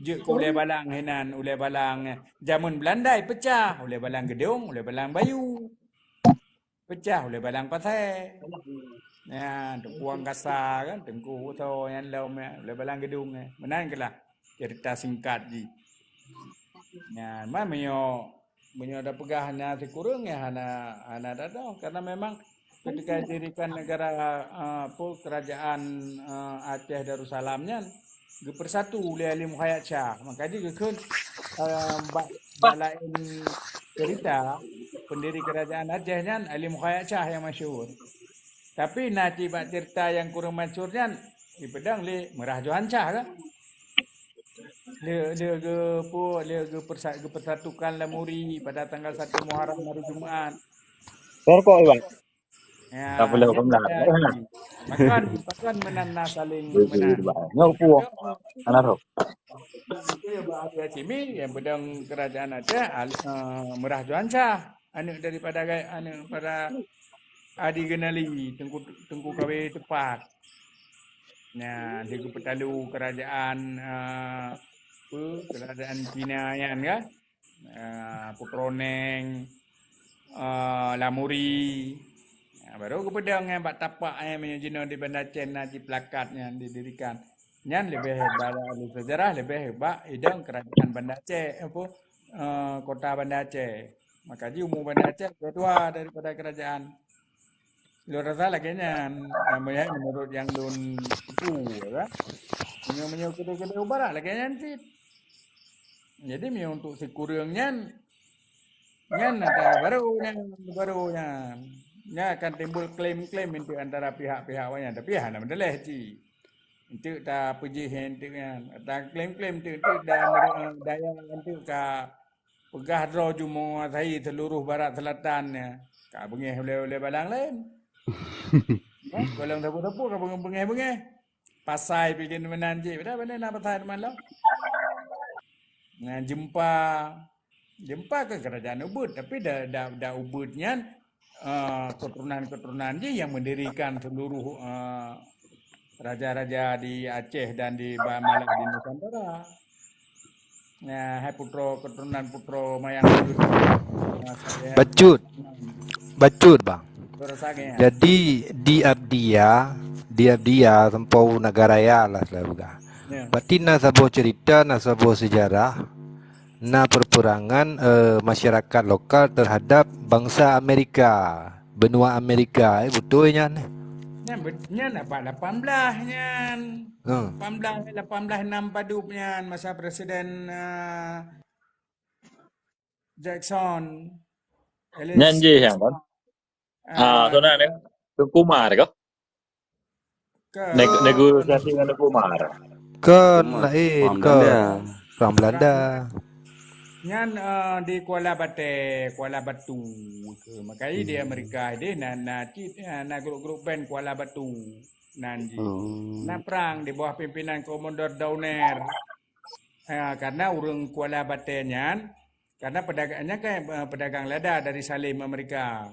jeuet keu ulèe balang hinan, ulèe balang. Jameun Belanda pecah, ulèe balang Geudong, ulèe balang Bayu. Pecah ulèe balang Pasai. Nyan, Teungku Angkasa kan, Teungku Uso nyan lom nyan, ulèe balang Geudong nyan. Meunan keuh lah cerita singkat jih. Nyan, man meunyoe, meunyoe tapeugah na sikureueng nyan hana, hana tadoh. Karena memang ketika didirikan negara, eh, apa, kerajaan, eh, Aceh Darussalam nyan, geupeusatu lé Ali Muhammad Shah. Maka jih geukheun, eh, bak, bak laén cerita, pendiri kerajaan Aceh nyan Ali Muhammad Shah nyang masyhur. Tapi na cit bak cerita nyang kureueng masyhur nyan, jipeudong lé Meurah Johan Shah kan. Lé, lé geupeue, lé geupersa-, geupeusatukan Lamuri pada tanggal satu Muharram hari Jumaat. Rokok, Bang. Ya, tak boleh hukum dah. Pakon, pakon meunan na saling meunan. Nyoe puwoe. Hana roh. Itu ya, Bang Abdul Hakimi, nyang peudong kerajaan Aceh, Al-, eh, Meurah Johan Shah, aneuk daripada gai-, aneuk pada Adi Genali, Teungku, Teungku K W Teumpat. Nah, di geupeutalu kerajaan, eh, apa, kerajaan Cina nyan kan? Ah, Putroe Neng, ah, Lamuri. Ah, baru geupeudong nyan bak tapak nyan meunyoe jinoe di Banda Aceh na cit plakat nyan didirikan. Nyan leubeh bak ahli sejarah, leubeh bak idong kerajaan Banda Aceh, apa, eh, kota Banda Aceh. Maka jih umu Banda Aceh lebih tua daripada kerajaan. Lôn rasa lagèe nyan, eh, meulihat menurut nyang lôn teupeu, ya kan. Meunyoe, meunyoe keudeh-keudeh u barat lagèe nyan cit. Jadi, meunyoe untuk sikureueng nyan, nyan ata baru nyan, baru nyan. Nyan akan timbul klaim-klaim enteuk antara pihak-pihak awaknyan, tapi hana meuteuleh cit. Enteuk tapeujih enteuk nyan, ata klaim-klaim enteuk, enteuk da-, daya enteuk ka peugah droe ju menguasai seluruh barat selatan nyan. Ka beungèh ulèe-ulèe balang laén. Kan? Golom sapeue-sapeue ka beungèh-beungèh. Pasai pih keu meunan cit. Padahai banda na pasai teuma lom. Nah, Jeumpa. Jeumpa keu kerajaan Ubeuet, tapi da, da, da Ubeuet nyan, eh, keturunan-keturunan jih yang mendirikan seluruh, eh, raja-raja di Aceh dan di ba-, malah di Nusantara. Nah, hai putroe, keturunan putroe Mayang Seugeut. Nah, saya Bacut. Bacut, Bang. Jadi, di Abdia, di Abdia, sampoe Nagan Raya lah, saya peugah. Ya. Berarti na saboh cerita, na saboh sejarah, na perperangan, eh, masyarakat lokal terhadap bangsa Amerika. Benua Amerika, eh, beutôi nyan. Nyan, bet- nyan abad lapan belas nyan. Ha. Lapan belas, lapan belas enam padub nyan masa Presiden uh, Jackson. Nyan jih nyan kan? Ah, tu nak ni. Teuku Umar ke? Ke, Neg- negosiasi dengan Teuku Umar. Kon Umar, lain, perang kon Belanda. Perang Belanda. Nyan uh, di Kuala Batu, Kuala Batu ke. Makanya di Amerika deh na na cit na, na grup-grup band Kuala Batu nan ji. Oh. Na perang di bawah pimpinan Komodor Downer. Ha, karena ureuëng Kuala Batu nyan, karena pedagangnya kan uh, pedagang lada dari Salim Amerika.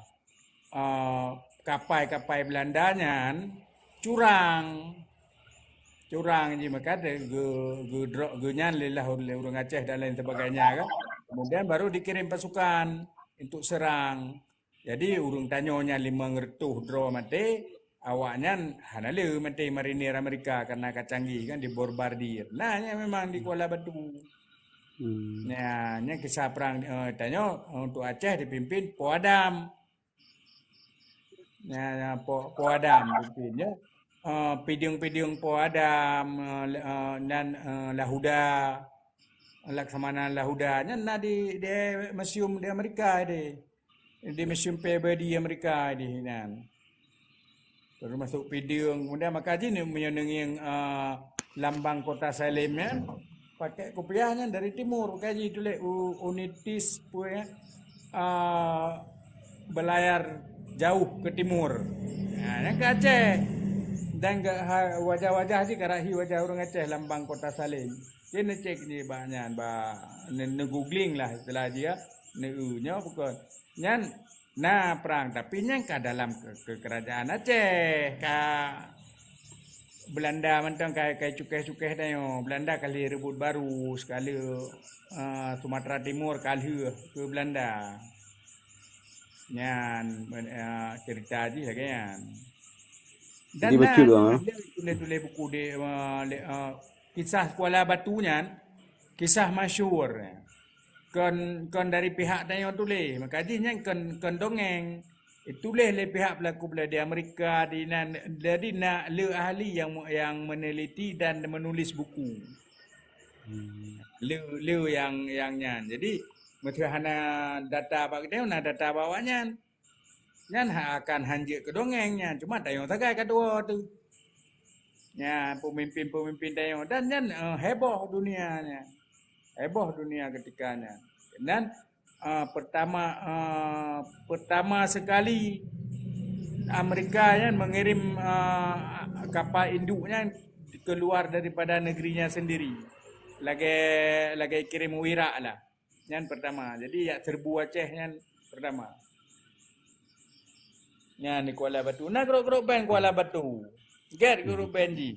Uh, kapai-kapai Belanda nyan curang. Curang ji maka ge ge drop ge nyan lelah oleh ureuëng Aceh dan lain sebagainya kan. Kemudian baru dikirim pasukan untuk serang. Jadi ureuëng tanyoe nyan lima ratus droe maté, awaknyan hana le maté marinir Amerika karena ka canggih kan dibombardir. Nah, nyan memang di Kuala Batu. Hmm. Nah, nyan kisah perang uh, tanyoe untuk Aceh dipimpin Po Adam. Nah, Po, Po Adam pimpin ya. Uh, pidung-pidung Po Adam uh, uh, dan uh, Lahuda, Laksamana Lahuda nyan na di, di museum di Amerika deh. Di museum Peabody Amerika deh nyan. Termasuk pidung, kemudian maka jih ni meunyoe neungieng uh, lambang kota Salem nyan, pakai kupiah nyan dari timur, kaji tulis unitis pun ya. Uh, berlayar jauh ke timur. Ha, yang ke Aceh. Dan ke, ha, wajah-wajah jih karahi wajah orang Aceh lambang kota Salem. Kena cek ni banyak ba ne, ne googling lah istilah dia. Ne nyoe bukan. Nyan na perang tapi nyan ka dalam ke, ke kerajaan Aceh ka Belanda mantong kai kai cukeh-cukeh dayo. Belanda kali rebut baru sekali uh, Sumatera Timur kalheuh ke Belanda. Nyan uh, cerita jih lagèe nyan. Dan Jadi betul lah. Tulis-tulis buku di uh, uh, kisah Kuala Batu nyan, kisah masyhur. Kon kon dari pihak tanyoe tulis. Maka jih nyan kon kon dongeng. Ditulis lé pihak pelaku bela di Amerika di nan jadi nak le ahli yang yang meneliti dan menulis buku. Le le yang yang nyan. Jadi mesti hana data bak kita na data bak nyan. Nyan akan hanjeuet keu dongeng nyan. Cuma tanyoe sagai ka dua tu. Nyan pemimpin-pemimpin tanyoe dan nyan uh, heboh dunia nyan. Heboh dunia ketika nyan. Dan uh, pertama uh, pertama sekali Amerika nyan mengirim uh, kapal induknya keluar daripada negerinya sendiri. Lagi lagi kirim wirak lah. Nyan pertama. Jadi yak serbu Aceh nyan pertama. Nyan di Kuala Batu. Nah grup-grup band Kuala Batu. Get grup band ji.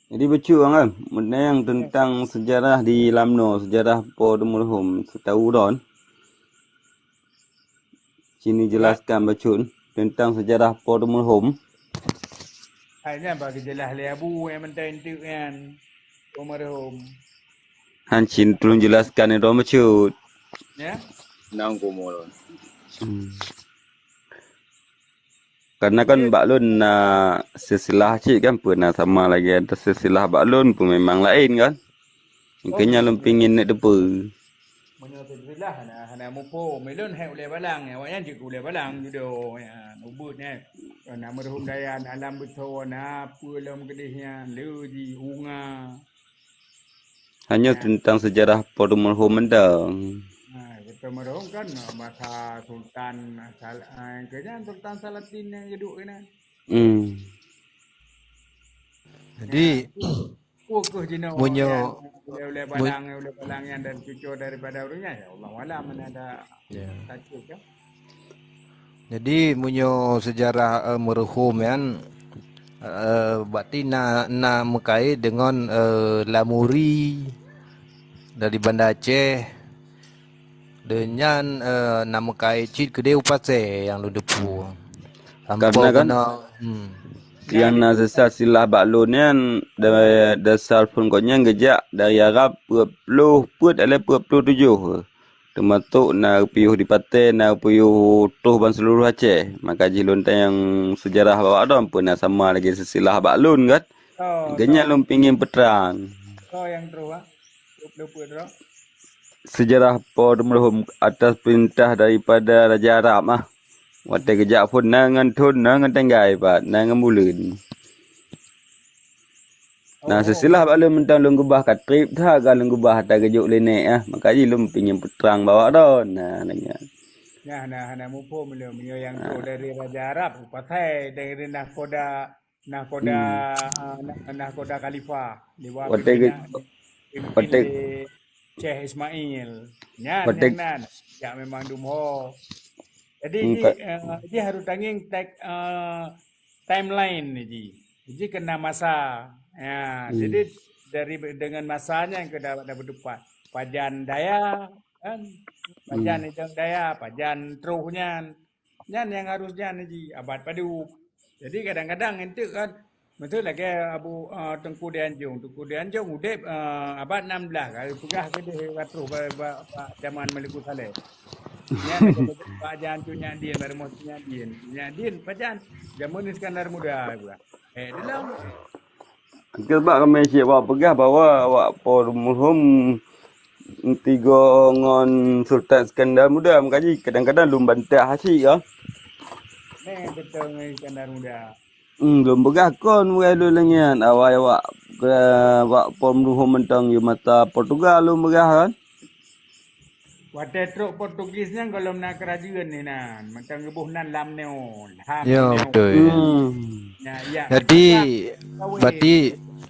Jadi betul kan, menang tentang sejarah di Lamno, sejarah Po Dumerhum setahu don. Sini jelaskan bacun tentang sejarah Po Dumerhum. Hai nyan bagi jelas lé abu yang mentang entuk kan. Dumerhum. Han cin tulung jelaskan itu maksud. Ya. Nang kumul. Hmm. Karena kan bak lôn na silsilah cit kan pun na sama lagi ada silsilah bak lôn pun memang lain kan. Makanya lôn pingin nak depa. Meunyoe silsilah hana hana mupo, melon hai ulai balang, awak nyan jeuet ulai balang judo ya. Ubut nyan. Na merhum daya, na alam beutho, na apa lom kedih nyan, leuji, unga. Hanya tentang sejarah Po Dumerhum mantong. Ha, kita merhum kan masa Sultan Sal, ha, kena Sultan Salatin yang geduk kena. Hmm. Jadi Kukeuh jinoe Munyo- ulai-ulai balang, ulai balang yang dan cucu daripada urangnya. Ya Allah wala mana ada ya. Takut kan? Jadi meunyoe sejarah uh, merhum kan uh, berarti na na meukaét dengan uh, Lamuri dari Banda Aceh. Dan nyan uh, na meukaét cit keudeh u Pasè nyang lôn teupeu. Sampoe Karena kan keunoe, hmm. Yang na sisa silah bak lôn nyan da- dasar phon gobnyan geujak dari Arab peuet ploh peuet alai peuet ploh tujoh. Teumasok na piôh di Pateng, na piôh troh ban seuluruh Aceh. Maka jih lôn tanyong seujarah bak droen peue na sama lagèe silsilah bak lôn kan. Oh, Geuh nyan lôn pingin peutrang. Oh, nyang troh, ah. Lôn peue droe? Seujarah Po Meuruhom atas peurintah daripada Raja Arab ah. Watèe geujak phôn na ngon thôn, na ngon tinggai pat, na ngon buleuen. Nah, Oh. Silsilah bak lôn mantong lôn keubah ka trép that ka lôn keubah ata geujok lé nèk ah. Maka jih lôn pingin peutrang bak droen. Nah, nyan. Nah, nah, hana muphom lôn meunyoe nyang Ah. troh dari Raja Arab, pasai dari nahkoda, nahkoda, Hmm. ah, nah, nahkoda khalifah. Di bawah Watèe ge-, pimpinan, dipimpin watèe lé Syekh Ismail. Nyan, watèe nyan, nyan. Ya, memang dumho. Jadi, Hmm, jih, ka- eh, jih harôh tangieng tek-, eh, timeline ni jih. Jih kena masa. Ya, Hmm. jadi dari, dengan masa nyan keuh dah, dah beuteupat. Pajan daya, kan? Pajan Hmm. idong daya, pajan troh nyan. Nyan nyang harôh nyan jih, abad padub. Jadi kadang-kadang enteuk kan, beutôi lagèe Abu, eh, Teungku di Anjong. Teungku di Anjong udép, eh, abad enam belas, ka peugah keudeh ka troh ba, ba, ba jaman Meuliku Saleh. Nyan lagèe bak jalan tu Nyak Dien, baru moh Nyak Dien. Nyak Dien pajan? Jameun Iskandar Muda, peugah. Eh, dalam. Keu bak ramè cit awak peugah bahwa awak Po Meuruhom tigo ngon Sultan Iskandar Muda, meukaji kadang-kadang lôn bantah cit ka. Neh beutôi ngon Iskandar Muda. Hmm, lôn peugah kon murai lôn lagèe nyan, awai awak, awak Po Meuruhom mantong di masa Portugal lôn peugah kan. Watèe trok Portugis nyan gohlom na keurajeuen inan, mantong geuboh nan Lamno. Lamno. Ya, beutôi. Hmm. Nah, ya, Jadi, maka kawin. Berarti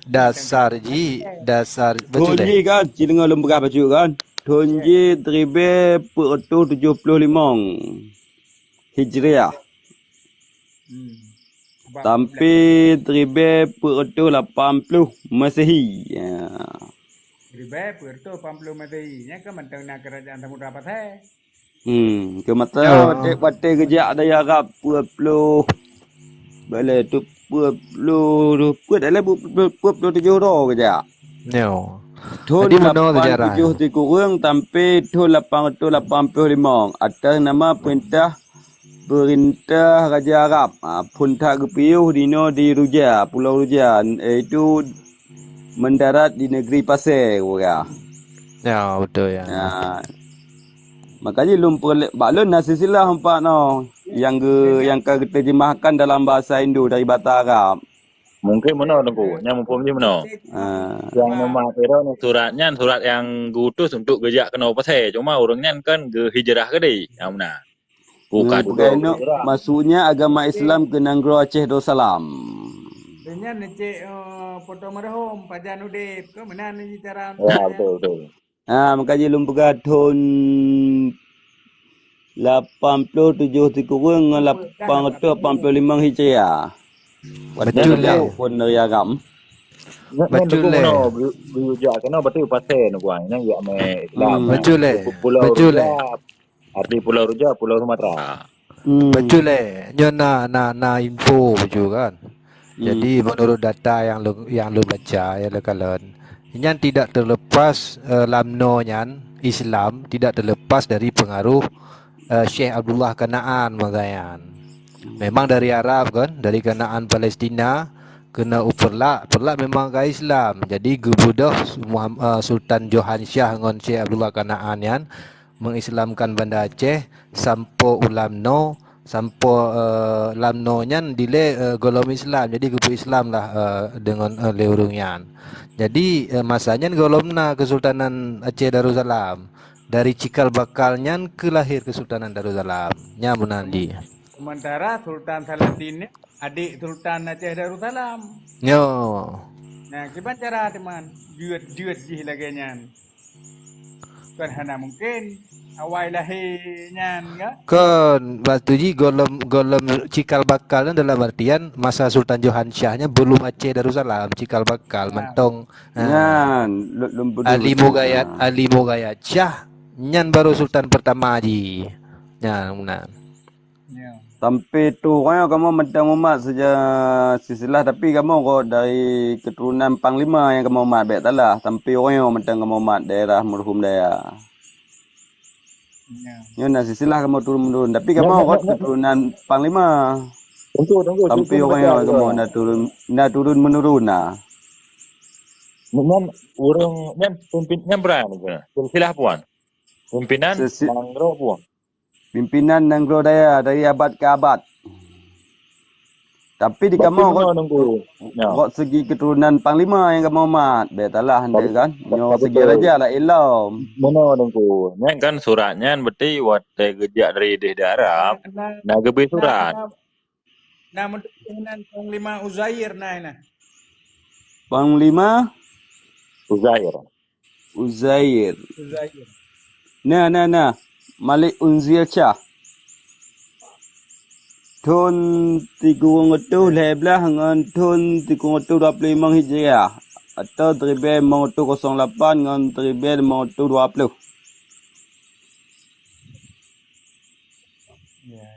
dasar ji, dasar, beutôi Thôn deh. Jih kan, ci deungö lôn peugah bacut kan. Thôn jih siribèe peuet reutôh tujoh ploh limong Hijriah. Hmm. Sampai siribèe peuet reutôh lapan ploh Masehi. Ya. Siribèe peuet reutôh lapan ploh Masehi. Nyan kan mantong na kerajaan Samudra Pasai. Hmm, keu masa Ya. watèe, watèe geujak dari Arab peuet ploh, balèe tu peuet ploh, peuet, peuet ploh tujoh droe geujak. Ya. Thôn Jadi, meunoe sejarah. lapan tujoh sikureueng sampai thôn lapan reutôh lapan ploh limong, atas nama peurintah, peurintah Raja Arab. Ha, phôn that geupiôh dinoe di Ruja, Pulo Ruja, iaitu mendarat di negeri Pasai, peugah. Ya, beutôi, ya. Ya. Makajih lôn peureulee, bak lôn na silsilah empat noh, nyang geu-, nyang ka geuteurjemahkan dalam bahasa Indo dari bahasa Arab. Mungkin meunoe, Teungku. Nyang muphom jih meunoe. Ah. Nyang mumat droeneuh surat nyan, surat nyang geuutus untuk geujak keunoe Pasai. Cuma ureueng nyan kan geuhijrah keudeh. Nyang meunan. Bukan. Hmm, bukan. Maksudnya agama Islam ke Nanggroe Aceh Darussalam. Nyan cek, eh, Poto Marhum, pajan udép. Ke meunan ni cara. Ya, betul, betul. Ha, makajih lôn peugah thôn lapan ploh tujoh sikureueng ngon lapan reutôh lapan ploh limong Hijriah. Betul, eh. Phôn dari Arab. Nyan, nyan Betul, eh. Geuyue jak keunoe, berarti Pasai nyoe, nyan jak mé Islam. Hmm. Betul, eh. Pulau Betul, eh. Ruja, arti Pulau Ruja, Pulau Sumatera. Hmm. Betul, eh. Nyoe na, na, na info bacut kan. Hmm. Jadi, menurut data yang lu-, yang lôn baca, ya, lôn kalon, nyan tidak terlepas, eh, Lamno nyan, Islam tidak terlepas dari pengaruh, eh, Syekh Abdullah Kanaan meusajan. Memang dari Arab kan, dari Kanaan Palestina, keunoe u Peureulak, Peureulak memang ka Islam. Jadi, geubeudôh Muham-, eh, Sultan Johan Syah ngon Syekh Abdullah Kanaan nyan, mengislamkan Banda Aceh, sampoe u Lamno, sampoe, eh, Lamno nyan dilée, eh, gohlom Islam. Jadi geupeu Islam lah, eh, deungon, eh, lé ureueng nyan. Jadi, eh, masa nyan gohlom na Kesultanan Aceh Darussalam. Dari cikal bakal nyan keuh lahé Kesultanan Darussalam. Nyan meunan jih. Sementara Sultan Salatin ni adék Sultan Aceh Darussalam. Nyo. Nah, kiban cara teuma jeuet-jeuet jih lagée nyan. Kan hana mungkin awai lahé nyan, kan? Kon, bak tu jih gohlom, gohlom cikal bakal nyan dalam artian masa Sultan Johan Syah nyan belum Aceh Darussalam, cikal bakal, Nah. mantong, ha. Nyan, lôn, lôn peudeuh Ali beutôi. Mugayat, Nah. Ali Mugayat Syah, nyan baru Sultan pertama jih. Nyan, meunan. Ya. Sampai tu orang kamoe mantong mumat seja-, silsilah, tapi kamoe kok dari keturunan panglima nyang kamoe mat, bék salah. Sampai orang mantong kamoe mat daerah Meureuhom Daya. Ya. Nyoe na silsilah kamoe turun menurun, tapi kamoe rot keturunan panglima. Tunggu, tunggu, sampai ureuëng nyoe kamoe na turun, na turun menurun na. Nyan ureuëng nyan pimpin nyan berang tu. Silsilah puan. Pimpinan Sesi- nanggroe puan. Pimpinan nanggroe daya dari abad ke abad. Tapi di kamoe rot, rot segi keturunan panglima nyang kamoe mat. Bèk salah ande kan. Nyoe segi raja lah ilom. Meunoe Teungku. Nyan kan surat nyan berarti watèe geujak dari deh di Arab. Na geubri surat. Na, na, na meututoh nan Panglima Uzair na, na. Panglima Uzair. Uzair. Uzair. Na, na, na. Malik Unzir Syah. Thon sikureueng reutôh lhèe blah ngon thon sikureueng reutôh dua ploh limong Hijriah, atau siribèe limong reutôh kosong lapan ngon siribèe limong reutôh dua ploh. Ya.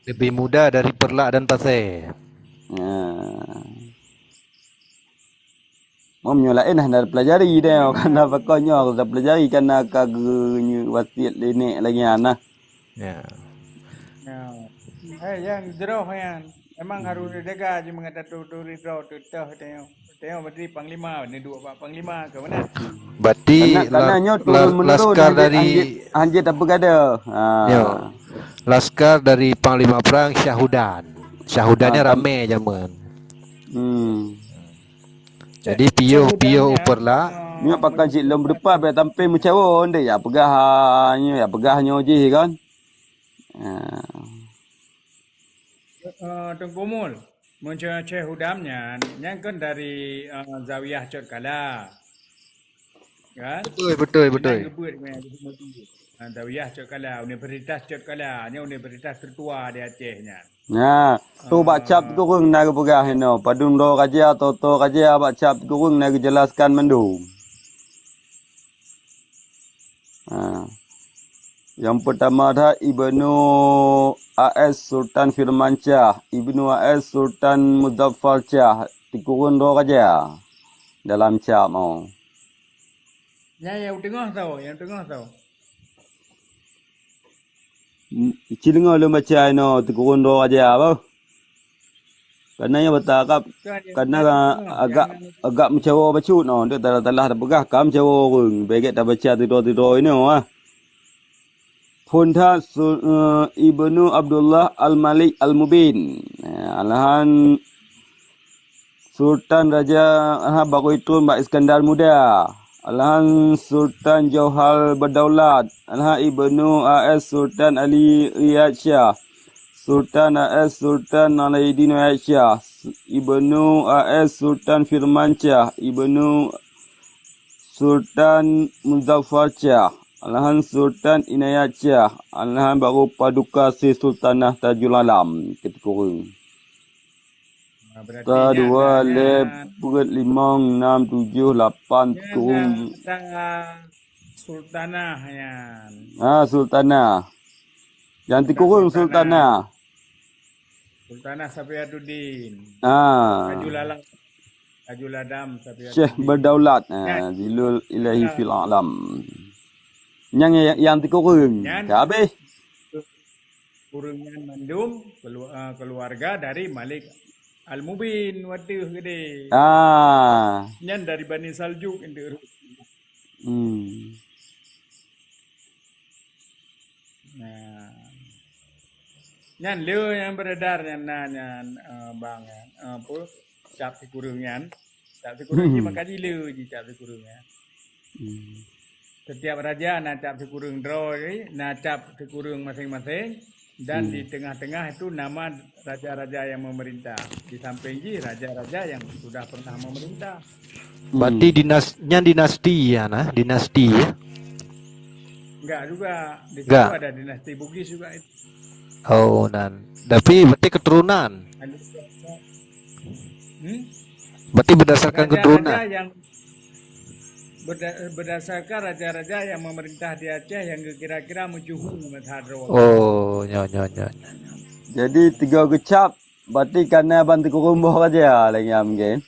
Lebih muda dari Perlak dan Pasè. Ya. Meunyoe laén hana pelajari deh, karena pakon nyoe hana pelajari, karena ka geunyoe wasiet lé nèk lagèe nyan nah. Ya. Ya. Eh, nyang jroh nyan. Memang harus dijaga je meugadang turi droe teutoh tengok. Tengok berarti panglima, ni duek bak panglima ke mana? Berarti karena, karena la-, nyoe la-, turun menurun, laskar hanjeuet, dari hanjeuet, hanjeuet tapeugadôh. Ha. Yo. Laskar dari Panglima Perang Syahudan. Syahudan nyan ramè jameun. Hmm. Jadi piôh, piôh upeurla. Nyoe pakon cit lôn beudeupat bèk tampé meucawo ndeh ya peugah, ha, nyoe ya peugah nyoe jih kan. Ha. Eh, Teungku Mul, mun Syekh Hudam nyan, nyan kan dari, eh, Zawiyah Cot Kala. Kan? Betul, betul, betul. Nyan geubeuet nyan, ha, Zawiyah Cot Kala, Universitas Cot Kala, nyan universitas tertua di Aceh nyan. Nah, tu bak cap sikureueng na geupeugah inoe, padum droe raja, toto raja bak cap sikureueng na geujelaskan mandum. Ha. Nyang peutama that Ibnu A S Sultan Firman Syah, Ibnu A S Sultan Muzaffar Syah, sikureueng droe raja dalam cap nyoe. Nyan nyang teungoh tho, nyang teungoh tho. Hmm, ci deungoe lôn baca inoe sikureueng droe raja bah. Karena nyang bata Arab, karena agak, agak meucawo bacut nyoe, dek talah-talah tapeugah ka meucawo ureueng, bèk gèt tabaca sidroe-sidroe inoe ah. Phôn that Su-, eh, Ibnu Abdullah Al-Malik Al-Mubin. Eh, alahan Sultan Raja, alahan barô itrôn bak Iskandar Muda. Alahan Sultan Jauhal Berdaulat. Alahan Ibnu A S Sultan Ali Riyad Syah. Sultan A S Sultan Alaidin Riyad Syah. Ibnu A S Sultan Firman Syah. Ibnu Sultan Muzaffar Syah. Alahan Sultan Inayat Syah. Alahan barô Paduka Sri Sultanah Tajul Alam. Keuteuk ureueng. Ah, berarti ka nyan dua, dah, lhèe, nyan peuet, limong, nam, tujoh, lapan, nyan sikureueng. Dah, dah Sultanah nyan. Ah, Sultanah. Nyang sikureueng Sultanah. Sultanah. Sultanah Safiatuddin. Ah. Tajul Alam. Tajul Adam Safiatuddin. Syekh Berdaulat. Ah, nyan. Zilul Ilahi fil Alam. Nyang, nyang sikureueng. Nyan. Ka habéh. Ureueng nyan mandum kelu-, eh, keluarga dari Malik Al-Mubin watèe geude. Ah. Nyan dari Bani Saljuk enteuk. Hmm. Nah. Nyan le nyang beredar nyan na nyan, eh, bang, eh, apa, cap sikureueng nyan. Cap sikureueng ji maka ji le ji cap sikureueng nyan. Hmm. Setiap raja na cap sikureueng droe, na cap sikureueng maséng-maséng, dan di tengah-tengah itu nama raja-raja yang memerintah. Di samping jih raja-raja yang sudah pernah memerintah. Berarti dinas-, nyan dinasti ya, nah, dinasti ya? Enggak juga. Di situ ada dinasti Bugis juga itu. Oh, nan. Tapi berarti keturunan. Hmm? Berarti berdasarkan keturunan. Raja-raja yang berda-, berdasarkan raja-raja yang memerintah di Aceh yang kira-kira meujuhu masa droe. Oh, nyo, nyo, nyo, nyo. Jadi, tiga geucap, berarti kana ban sikureueng boh raja lagèe nyan mungkin.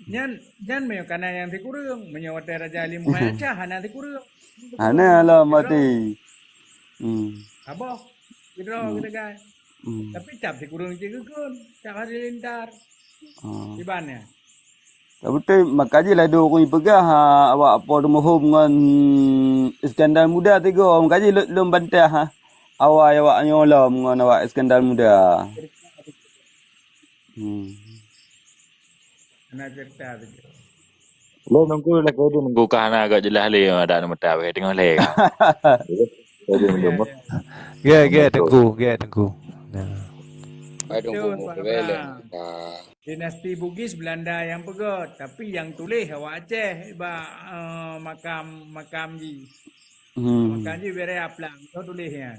Nyan, nyan meunyoe kana nyang sikureueng, meunyoe watèe Raja Ali Muhai Aceh hana sikureueng. Hana lah mati. Hmm. Saboh. Keudroe kita kan. Hmm. Tapi cap sikureueng cit geukheun, cap Halilintar. Ah. Iban nyan. Tapi tu maka jih laju ureueng peugah, ha, awak Apo Tumuhom ngon Iskandar Muda tiga, maka jih lôn, lôn bantah, ha. Awai awak nyoe lom ngon awak Iskandar Muda. Hmm. Hana cerita tu. Lôn nunggu lah, kau nunggu ka hana agak jelas lé, ada nama tahu, eh, tengok lé. Kau nunggu. Ya, ya, Tengku, ya, Tengku. Nah. Hai, Tengku, Betul, Pak belek. Abraham. Ah. Dinasti Bugis Belanda nyang peugöt, tapi nyang tuléh awak Aceh bak, eh, makam, makam jih. Hmm. Makam jih Bere Aplang, tu tuléh nyan.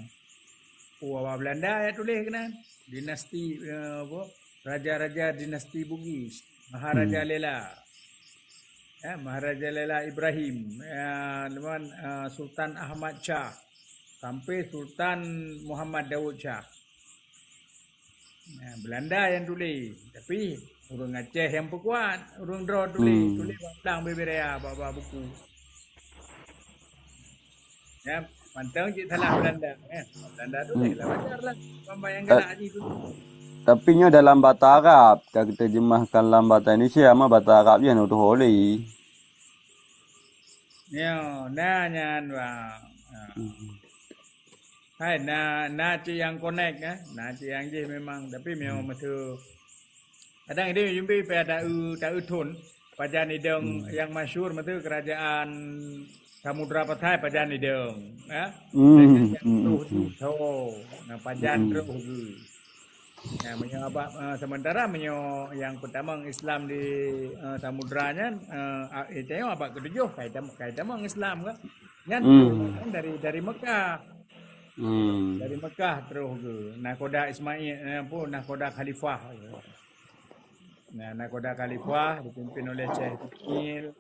Oh, awak Belanda nyang tuléh keunan. Dinasti, eh, apa? Raja-raja dinasti Bugis. Maharaja Hmm. Lela. Ya, Maharaja Lela Ibrahim. Ya, teman, eh, Sultan Ahmad Shah. Sampai Sultan Muhammad Daud Shah. Ya, Belanda nyang tuléh. Tapi, ureueng Aceh nyang peukuat. Ureueng droe tuléh. Hmm. Tuléh bak plang bubé raya, bak, bak buku. Ya, mantong cit salah Belanda, ya. Belanda tu Hmm. dah lah wajar lah. Bang-bang nyang Ta- galak jih tu. Tapi nyoe dalam bahasa Arab, ka kita terjemahkan dalam bahasa Indonesia, mah bahasa Arab je hana tuho lé. Ya, na nyan, bang. Ya. Hmm. Hai, na, na cit nyang connect, eh. Na cit nyang jih memang. Tapi memang Hmm. masa Kadang idéh jumbi pih ada eu, ta eu thon. Pajan idong Hmm. nyang masyhur meutu kerajaan Samudra Pasai pajan idong, ya. Hmm, Dengan yang hmm, roh hmm, hmm. Tho. Nah, pajan Hmm. roh geuh. Nah, meunyoe abak, eh, sementara meunyoe nyang peutamong Islam di, eh, Samudra nyan, eh, a-, eh, tanyoe abak ketujoh kai tam-, kai tamong Islam kan. Nyan Hmm. roh kan dari, dari Mekah. Hmm. Dari Mekah troh geuh. Nakhoda Ismail, eh, apa, nakhoda khalifah. Nah, nakhoda khalifah dipimpin oleh Syekh Ismail.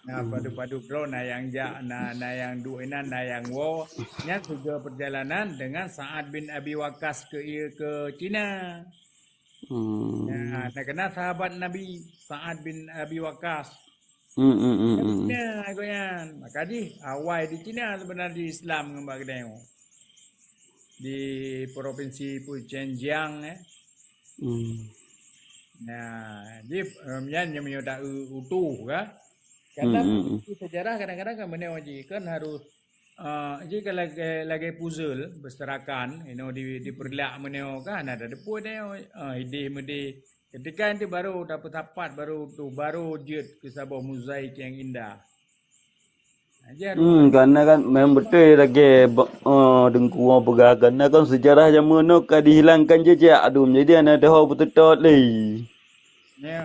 Nah, Hmm. padub-padub droe na nyang jak, na, na nyang duek inan, na nyang woe. Nyan sigoe perjalanan dengan Sa'ad bin Abi Waqqas ke, ke Cina. Hmm. Nah, na keunan sahabat Nabi, Sa'ad bin Abi Waqqas. Hmm, hmm, hmm, Dari hmm. Cina gobnyan. Maka jih awai di Cina sebenarnya Islam ngon bak geutanyoe. Di provinsi Fujian, eh. Hmm. Nah, jih, em, nyan nyang meunyoe ta eu utoh ka. Kadang Hmm, hmm, hmm. Sejarah kadang-kadang kan beuna jih kan harus Ah, jih ka lagèe, lagèe puzzle beuserakan, inoe di, dipeurlak meunyoe kan, na tateupeue nyoe, ah, idéh meudéh. Ketika itu baru tapeusapat, baru tu, baru jeuet keu saboh mozaik nyang indah. Nah, jih harôh Hmm, karena kan memang beutôi lagèe ba-, eh, Teungku peugah, karena kan sejarah jameun nyoe ka dihilangkan jejak dum. Jadi hana teuho peuteutôt lé. Ya.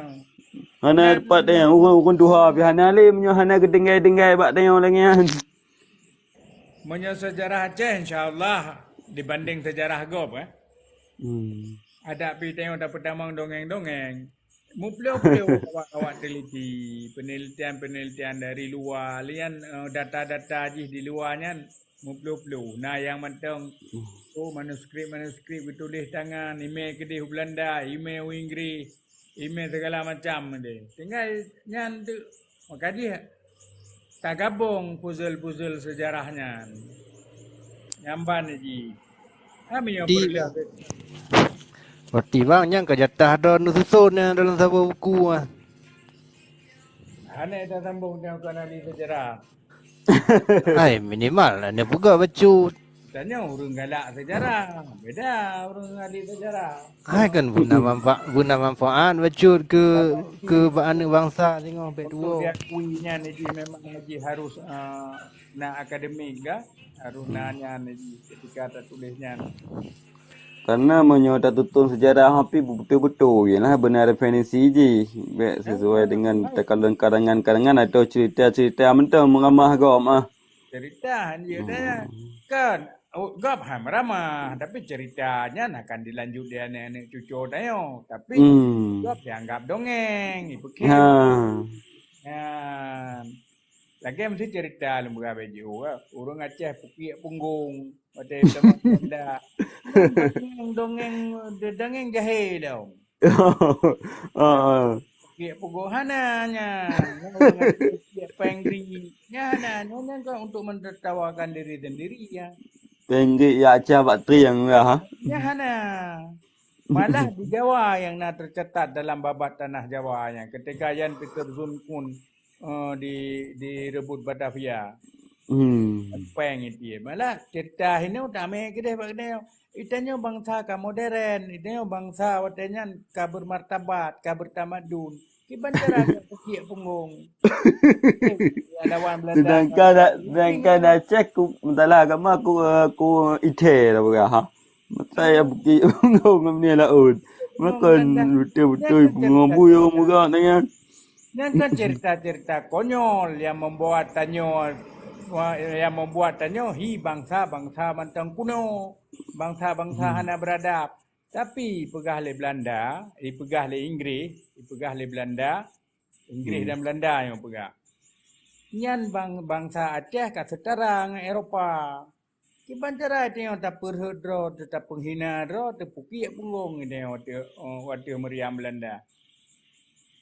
Hana Nah, pat nyang ureueng-ureueng tuha pih hana lé meunyoe hana geutinggai-tinggai bak tanyoe lagèe nyan. Meunyoe sejarah Aceh, insya Allah dibanding sejarah gob, eh. Hmm. Adak pih tanyoe tapeutamong dongeng-dongeng. Muploh-ploh awak-awak teliti, penelitian-penelitian dari luwa, lian, eh, data-data jih di luwa nyan muploh-ploh. Na nyang mantong, Hmm. oh, manuskrip-manuskrip geutuléh tangan, imè keudéh u Belanda, imè u Inggris, imè segala macam deh. Tinggai nyan tu, maka jih tagabong puzzle-puzzle sejarah nyan. Nyan ban jih. Ha, meunyoe Di- peureulèe. Berarti bang, nyan ka jatah droe neususon nyan dalam saboh buku ah. Hana tasambong teuka ahli sejarah. Hai, minimal lah neupeugah bacut. Tanyoe ureueng galak sejarah, beda ureueng ahli sejarah. Hai kan beuna manfa-, beuna manfaat bacut keu, keu ba-, aneuk bansa singoh bèk Untuk tuwoe. Diakui nyan jih memang jih harus, eh, na akademik ka, harus na Hmm. nyan jih ketika tatuléh nyan. Karena meunyoe tatuntun sejarah pih beutôi-beutôi, ialah beuna referensi jih, bèk sesuai dengan takalon karangan-karangan atau cerita-cerita mantong meuramah gob ah. Cerita han jeuet Hmm. Kan, oh, gob han meuramah, tapi cerita nyan akan dilanjut di aneuk-aneuk cucu tanyoe. Tapi Hmm. gob dianggap dongeng, ipeukhém. Ha. Nyan. Lagèe meusti cerita lôn peugah bak jiôh, ureueng Aceh pukiek punggong, watèe teuma Belanda. Dongeng, dongeng, dongeng jahé dong. Heeh. Kiek pugoe hana nyan. Nyan ureueng kiek péng gri. Nyan hana, nyan, nyan kan untuk mentertawakan diri sendiri ya. Péng gri ya Aceh bak trieng ya, ha? Nyan hana. Malah di Jawa yang na tercatat dalam babah tanah Jawa nyan, ketika Jan Pieter Zoon Koen, eh, di, direbut Batavia. Hmm. Péng itu ya. Malah cerita ini utamanya kedeh bak kedeh. Itanyoe bansa ka modern, itanyoe bansa watée nyan ka bermartabat, ka bertamadun. Kiban cara nyoe pukiek punggong. Lawan Belanda. Sedangkan, sedangkan Aceh ku, masalah agama ku, ku ithée lah peugah, ha. Masa ya pukiek punggong ngon laut. Makon betul-betul punggong buyong muka dengan. Nyan kan cerita-cerita konyol yang membuat tanyoe, yang membuat tanyoe hi bangsa-bangsa mantong kuno, bangsa-bangsa hana beradab. Tapi peugah lé Belanda, ipeugah lé Inggris, ipeugah lé Belanda, Inggris dan Belanda nyang peugah. Nyan bang-, bangsa Aceh ka setara ngon Eropa. Kiban cara tanyoe tapeurhot droe, tapeunghina droe, tapukiek punggong tanyoe watée, watée meuriam Belanda.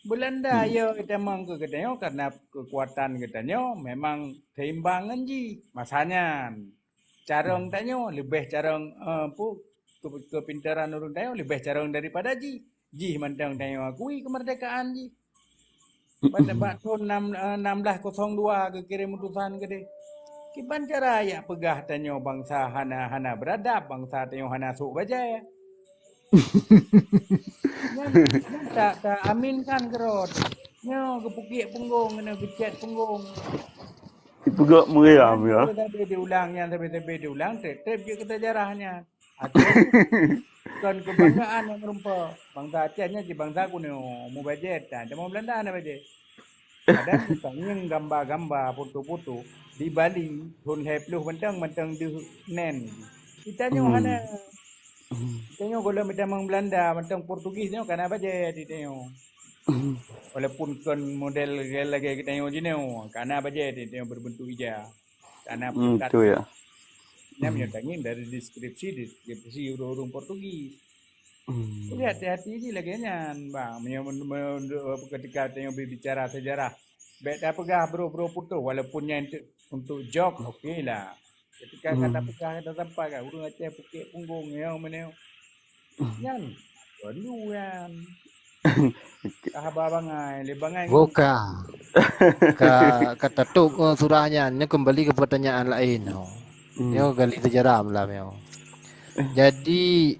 Belanda yo tamong keu geutanyoe karena keukuatan geutanyoe memang seimbang ngon jih. Masa nyan, carông tanyoe leubeh carông, eh, pu-, keu-, keupintaran ureuëng tanyoe leubeh carông daripada jih. Jih mantong tanyoe akui keumerdekaan jih. Bak, bak thon enam, eh, enam belas kosong dua geukirém utusan keudeh. Kiban cara yak peugah tanyoe bangsa hana, hana beuradab, bangsa tanyoe hana sôk bajée. Nyan, nyan ta, ta aminkan keurot. Nyoe geupukiek punggong, nyoe geucet punggong. Dipeugah meriam, ya. Sabe-sabe diulang nyan, sabe-sabe diulang, treb-treb jeuet keu sejarah nyan. Akhé kon keubanggaan nyang meurumpok. Bangsa Aceh nyan cit bangsa kuno, mubajée tan. Jameun Belanda hana bajée. Kadang tangieng gamba-gamba, foto-foto di Bali, thon lhée ploh mantong, mantong deuh nen. Di tanyoe hana. Di tanyoe gohlom di tamong Belanda, mantong Portugis nyoe kana bajée di tanyoe. Walaupun kon model lagée, lagée geutanyoe jinoe, kana bajée di tanyoe berbentuk ija. Kana pukat. Betul ya. Nyan meunyoe tangieng dari deskripsi, deskripsi ureuëng-ureuëng Portugis. Jadi hati-hati jih lagée nyan, bang. Meunyoe men-, men-, ketika tanyoe berbicara sejarah, bék tapeugah bro-bro putôh, walaupun nyan untuk, untuk jok, oke lah. Ketika ka tapeugah, ka tasampaikan, ureuëng Aceh pukiek punggong, nyoe meunyoe. Nyan, perlu nyan. Ka haba bangai, lé bangai. Bukan. Ka, ka tatôb, eh, surah nyan, nyoe kembali ke pertanyaan lain. Nyoe gali sejarah malam nyoe. Jadi,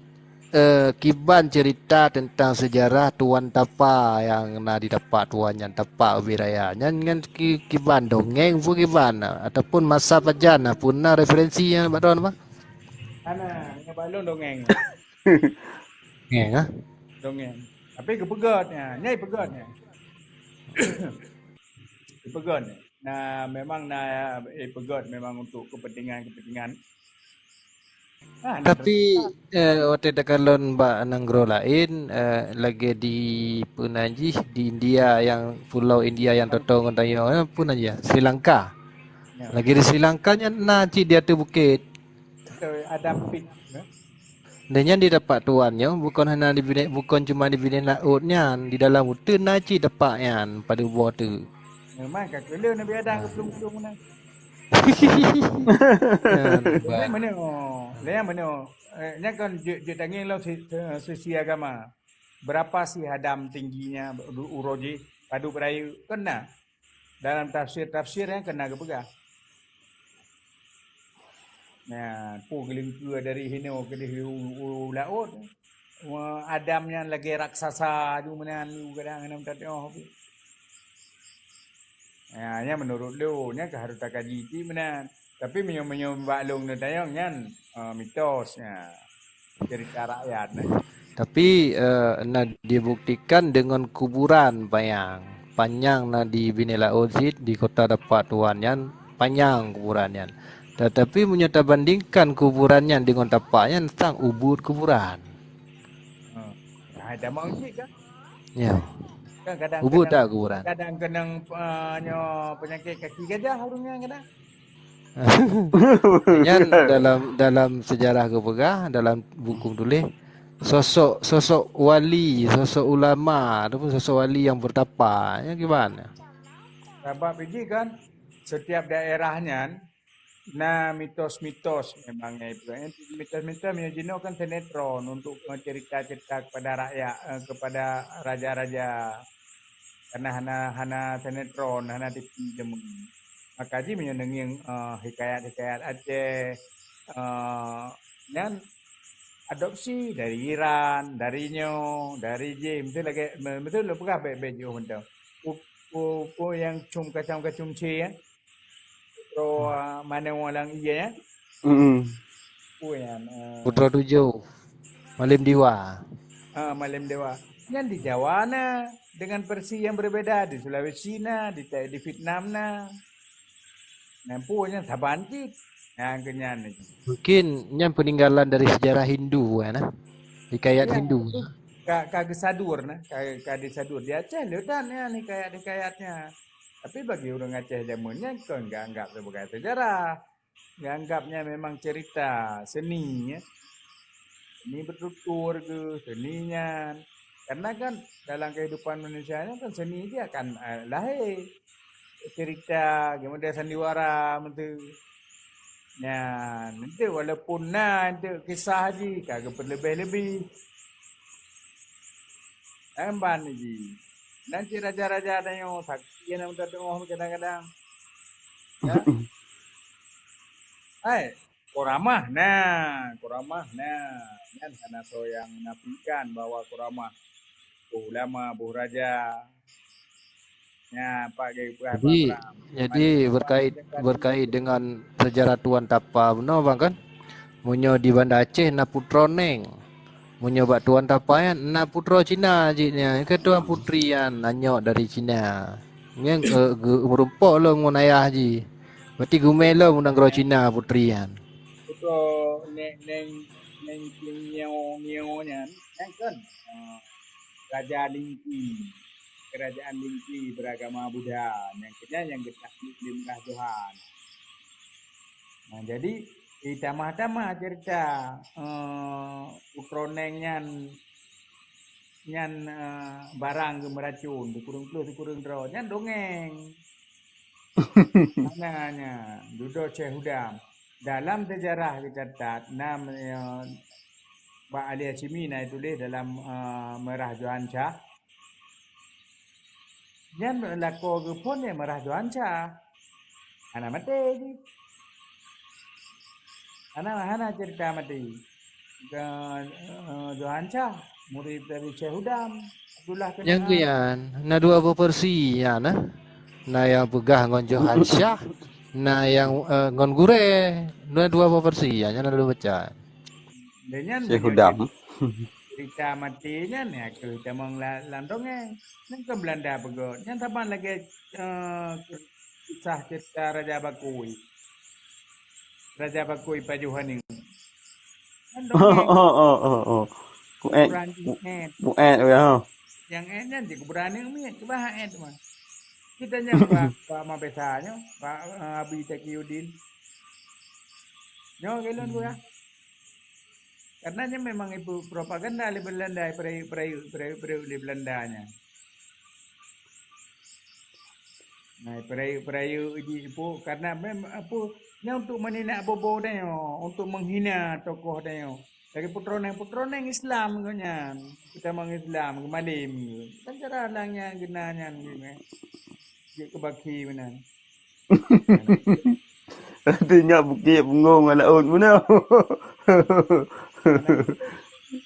eh, kiban cerita tentang sejarah Tuan Tapa yang na di tapak Tuan nyan, tapak ubé raya. Nyan ngan ki-, kiban dongeng pun kiban, ataupun masa pajan, pun na referensi nyan bak Tuan, apa? Ana, nyoe balon dongeng. Dongeng, ah? Dongeng. Tapi geupeugét nya, nya geupeugét nya. Geupeugét nya. Nah, memang na, eh, peugét memang untuk kepentingan-kepentingan. Ah, tapi, eh, watée takalon bak nanggroe laén, eh, lagée di peuna jih di India nyang pulau India nyang toto ngon tanyoe, eh, peuna jih, Sri Lanka. Ya. Lagée di Sri Lanka nyan na cit di ateueh bukét. Betul, ada pik, ya. Dan nyan di tapak Tuan nyoe bukon hana di binéh, bukon cuma di binéh laôt nyan, di dalam uteuen na cit tapak nyan padub boh teuk. Memang ka keuleuen Nabi Adam geuplueng-plueng meunan. Nyan, Tapi bah. Meunoe, lé meunoe. Eh, nyan kan jeuet, jeuet tangieng lom si, si, sisi agama. Berapa sih Adam tingginya u-, uroe jih padub rayeuk? Kan na. Dalam tafsir-tafsir nyan kan na geupeugah. Nah, peue geuleungkeue dari hinoe keudeh u, u laôt. Wah, Adam nyan lagée raksasa ju meunan ju kadang hana meutateuoh. Ya, nyan menurut lôn, nyan ka harôh takaji cit meunan. Tapi meunyoe, meunyoe bak lôn neutanyong nyan, eh, mitos, ya. Cerita rakyat, eh. Tapi, eh, na dibuktikan deungon kuburan panyang. Panyang na di binéh laôt cit, di kota tapak Tuan nyan, panyang kuburan nyan. Tetapi meunyoe tabandingkan kuburan nyan deungon tapak nyan, sang ubit kuburan. Ha. Hai, tamong cit kan? Ya. Kan kadang, Ubit kadang, tak kuburan? Kadang keunong, eh, nyoe penyakit kaki gajah ureuëng nyan kadang. Nyan dalam, dalam sejarah geupeugah, dalam buku tuléh, sosok, sosok wali, sosok ulama ataupun sosok wali yang bertapa. Nyan kiban? Sabab biji kan, setiap daerah nyan na mitos-mitos memang, ya, itu. Mitos-mitos meunyoe jinoe kan sinetron untuk cerita-cerita kepada rakyat, eh, kepada raja-raja. Karena hana, hana sinetron, hana T V jameun. Maka jih meunyoe neungieng, eh, hikayat-hikayat Aceh, eh, nyan adopsi dari Iran, dari nyoe, dari jih. Mesti lagèe, mesti lôn peugah bèk-bèk jiôh mantong. Pu-, pu-, pu nyang cum kacam-kacum cie, ya. Putroe, ah, Manoe Lam Ie, ya. Mm-mm. Pu nyan, eh. Putroe Tujoh. Malém Dewa. Ah, Malém Dewa. Nyan di Jawa na, dengan versi yang berbeda. Di Sulawesi na, di, di Vietnam na. Nyan pu nyan saban cit. Nyan keu nyan. Mungkin nyan peninggalan dari sejarah Hindu, ya, nah. Hikayat Hindu. Ka, ka geusadur, nah. Ka, ka disadur. Di Aceh le that nyan hikayat-hikayatnya. Tapi bagi ureueng Aceh jameun nyan kon geuanggap sebagai sejarah. Geuanggapnya memang cerita seni, ya. Seni bertutur ke, seni nyan. Karena kan dalam kehidupan manusia nyan kan seni jih akan, eh, lahé. Cerita, kemudian sandiwara, meutu. Nyan, meutu walaupun na, meutu kisah jih, ka geupeulebeh-lebih. Emban jih. Nan cit raja-raja tanyoe, sakét na meuta teungoh kadang-kadang. Ya. Hai, koramah na, koramah na. Nyan hana soe nyang menafikan bahwa koramah boh ulama, boh raja. Nya, Pak Gai peugah. Jadi, jadi berkait, berkait dengan sejarah Tuan Tapa bunoe, Bang, kan? Meunyoe di Banda Aceh na Putroe Neng. Meunyoe bak Tuan Tapa nyan na putroe Cina jih nyan, keudua putri nyan anyok dari Cina. Nyan, eh, geu-, meurumpok lom ngon ayah jih. Berarti geumè lom u nanggroe Cina putri nyan. Putroe Neng, Neng, Neng King Nio, Nio nyan, nyan kan, eh, Raja Lingki. Kerajaan Lingki beragama Buddha. Nyang keunyan nyang geutakluk lé Meurah Johan. Nah, jadi, ditamah-tamah cerita, eh, Putroe Neng nyan, nyan, eh, barang geumeuracon, sikureueng ploh, sikureueng droe. Nyan dongeng. Hana nyan, dudoe Syekh Hudam. Dalam sejarah geucatat, na, eh, bak Ali Hasyimi na tuléh dalam, eh, Meurah Johan Syah. Nyan lakoe geuphon lé Meurah Johan Syah. Hana maté jih. Hana, hana cerita maté. Ke, eh, Johan Syah, murid dari Syekh Hudam, Abdullah Nyang Keunan. Keu nyan, na dua boh versi nyan, eh. Na nyang peugah ngon Johan Syah, na nyang, eh, ngon gurèe. Na dua boh versi nyan, nyan na dua baca. Lé nyan Syekh Hudam. Cerita maté nyan, ya, keu tamong la-, lam dongeng. Nyan kon Belanda peugöt. Nyan saban lagèe, eh, kisah cerita Raja Bakui. Raja Bakui pajoh aneuk. Kan dongeng. Oh, oh, oh, oh, oh. Kuburan jih èt. Kuburan jih èt, ya. Nyang èt nyan jih kuburan aneuk miet, keubah èt mah. Kita nyan bak, bak mabesa nyoe, bak, eh, Abi Taqiyuddin. Nyoe keu lôn, hmm, peugah. Karena nyan memang ibu propaganda lé Belanda, peurayeuk, peurayeuk, peurayeuk, peurayeuk lé Belanda nyan. Nah, peurayeuk-peurayeuk jih ibu, karena mem-, apa, nyan untuk meuninak bobo tanyoe, untuk menghina tokoh tanyoe. Lagèe Putroe Neng, Putroe Neng Islam geuh nyan. Kita mang Islam, geumalém geuh. Kan cara lang nyan geuh na nyan geuh, eh. Jeuet keu bakhi meunan. Artinya bukit bungong laut meunan.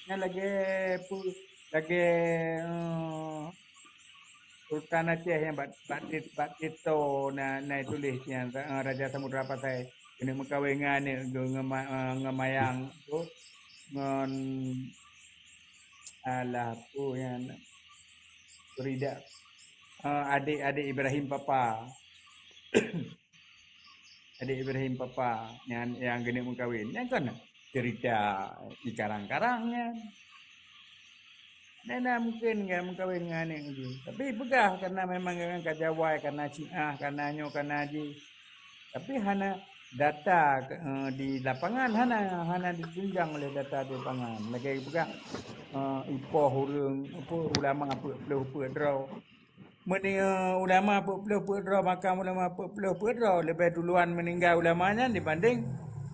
Nyan lagèe pu-, lagèe, eh, Sultan Aceh nyang bak, bak Tit-, bak Tito na, na tuléh nyan, eh, Raja Samudra Pasai keuneuk meukawen ngon aneuk geuh ngon ma-, eh, ngon Mayang tu, ngon, alah, peue nyan, Frida, eh, adék-adék Ibrahim Papa. Adék Ibrahim Papa nyan nyang geuneuk meukawen. Nyan kon cerita dikarang-karang nyan. Nyan na mungken geuneuk meukawen ngon aneuk geuh. Tapi peugah karena memang geuh ka jawai, karena Syiah, karena nyoe, karena jih. Tapi hana, data, eh, di lapangan hana, hana ditunjang oleh data di lapangan. Lagèe peugah, eh, ipoh ureueng, apa, ulama peuet ploh peuet droe. Meunyoe ulama peuet ploh peuet droe, makam ulama peuet ploh peuet droe, leubeh duluan meuninggai ulama nyan dibanding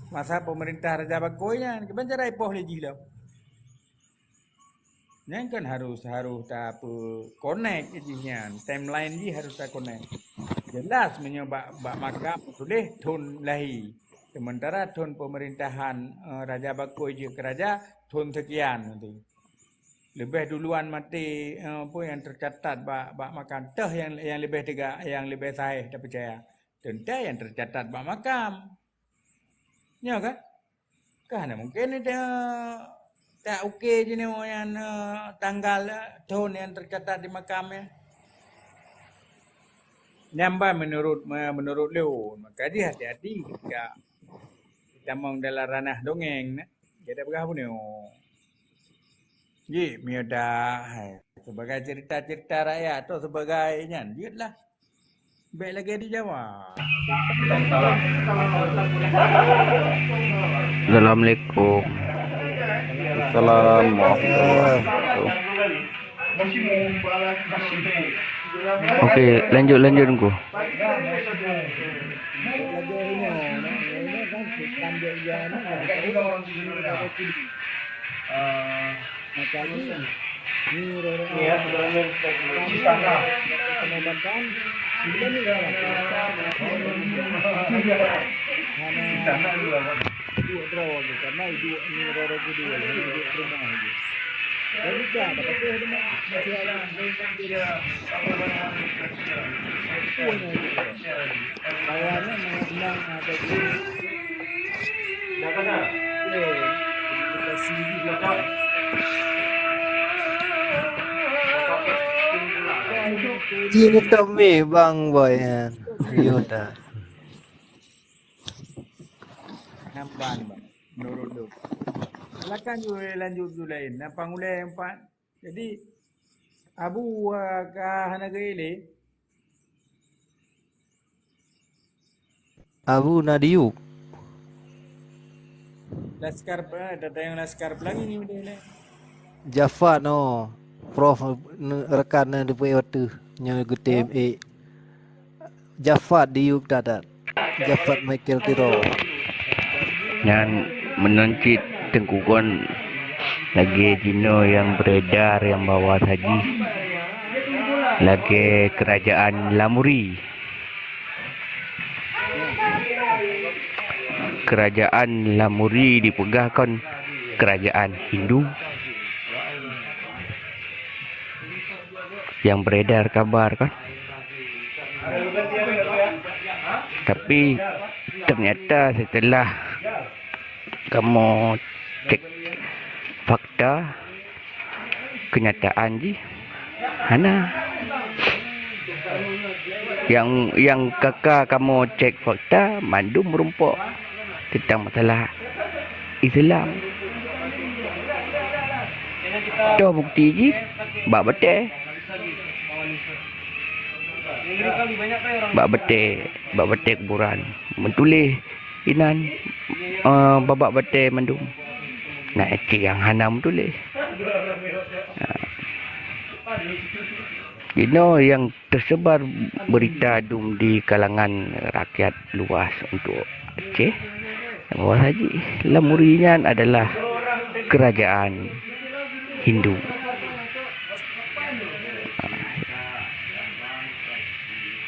masa peumeurintah Raja Bakoi nyan. Kiban cara ipoh lé jih lom. Nyan kan harus, harus tapeu-connect jih nyan. Timeline jih harus ta-connect. Jelas meunyoe bak, bak makam tuléh thon lahé. Sementara thon peumerintahan, eh, Raja Bakoi jeuet keu raja, thon sekian nanti. Leubeh duluan maté, eh, apa nyang teucatat bak, bak makam. Teuh nyang, nyang leubeh teuga, nyang leubeh sahih tapeucaya. Teuntèe nyang teucatat bak makam. Nyoe kan? Ka hana mungken ta-, ta-uke jinoe nyan, eh, tanggal, eh, thon nyang teucatat di makam nyan. Nyan ban menurut, menurut lôn. Maka jih hati-hati ketika tamong dalam ranah dongeng, nah. Kita peugah bunoe. Ji, meunyoe dah, hai, sebagai cerita-cerita rakyat atau sebagai nyan, jeuet lah. Bèk lagèe di Jawa. Assalamualaikum. Assalamualaikum. Oke, lanjut, lanjut, Teungku. Iya, Tommy, Bang Boy, ya. Iya, dah. Nampak, nampak. Menurut tu. Silakan ju lanjut ju lain. Nampak ulai empat. Jadi, Abu, ah, ka hana geuilée? Abu na diyueb. Laskar pe-, datang laskar pelangi ni udah ni. Jafat no, Prof ne-, rakan na dipeu ateuh nyoe geutem eh. Jafat diyueb that-that. Jafat Michael Tiro. Nyan meunan cit Teungku kon lagèe jinoe nyang beredar nyang bahwa saji lagèe kerajaan Lamuri. Kerajaan Lamuri dipeugah kon kerajaan Hindu. Nyang beredar kabar kan. Tapi ternyata setelah kamoe cek fakta, kenyataan jih hana. Nyang, nyang ka-ka kamoe cek fakta mandum meurumpok teuntang masalah Islam. Toh bukti jih bak batèe. Bak batèe, bak batèe kuburan. Meutuléh inan, eh, bak batèe mandum. Na cit nyang hana meutuléh. Ha. Jinoe nyang tersebar berita dum di kalangan rakyat luas untuk Aceh, bahwa saji Lamuri nyan adalah kerajaan Hindu.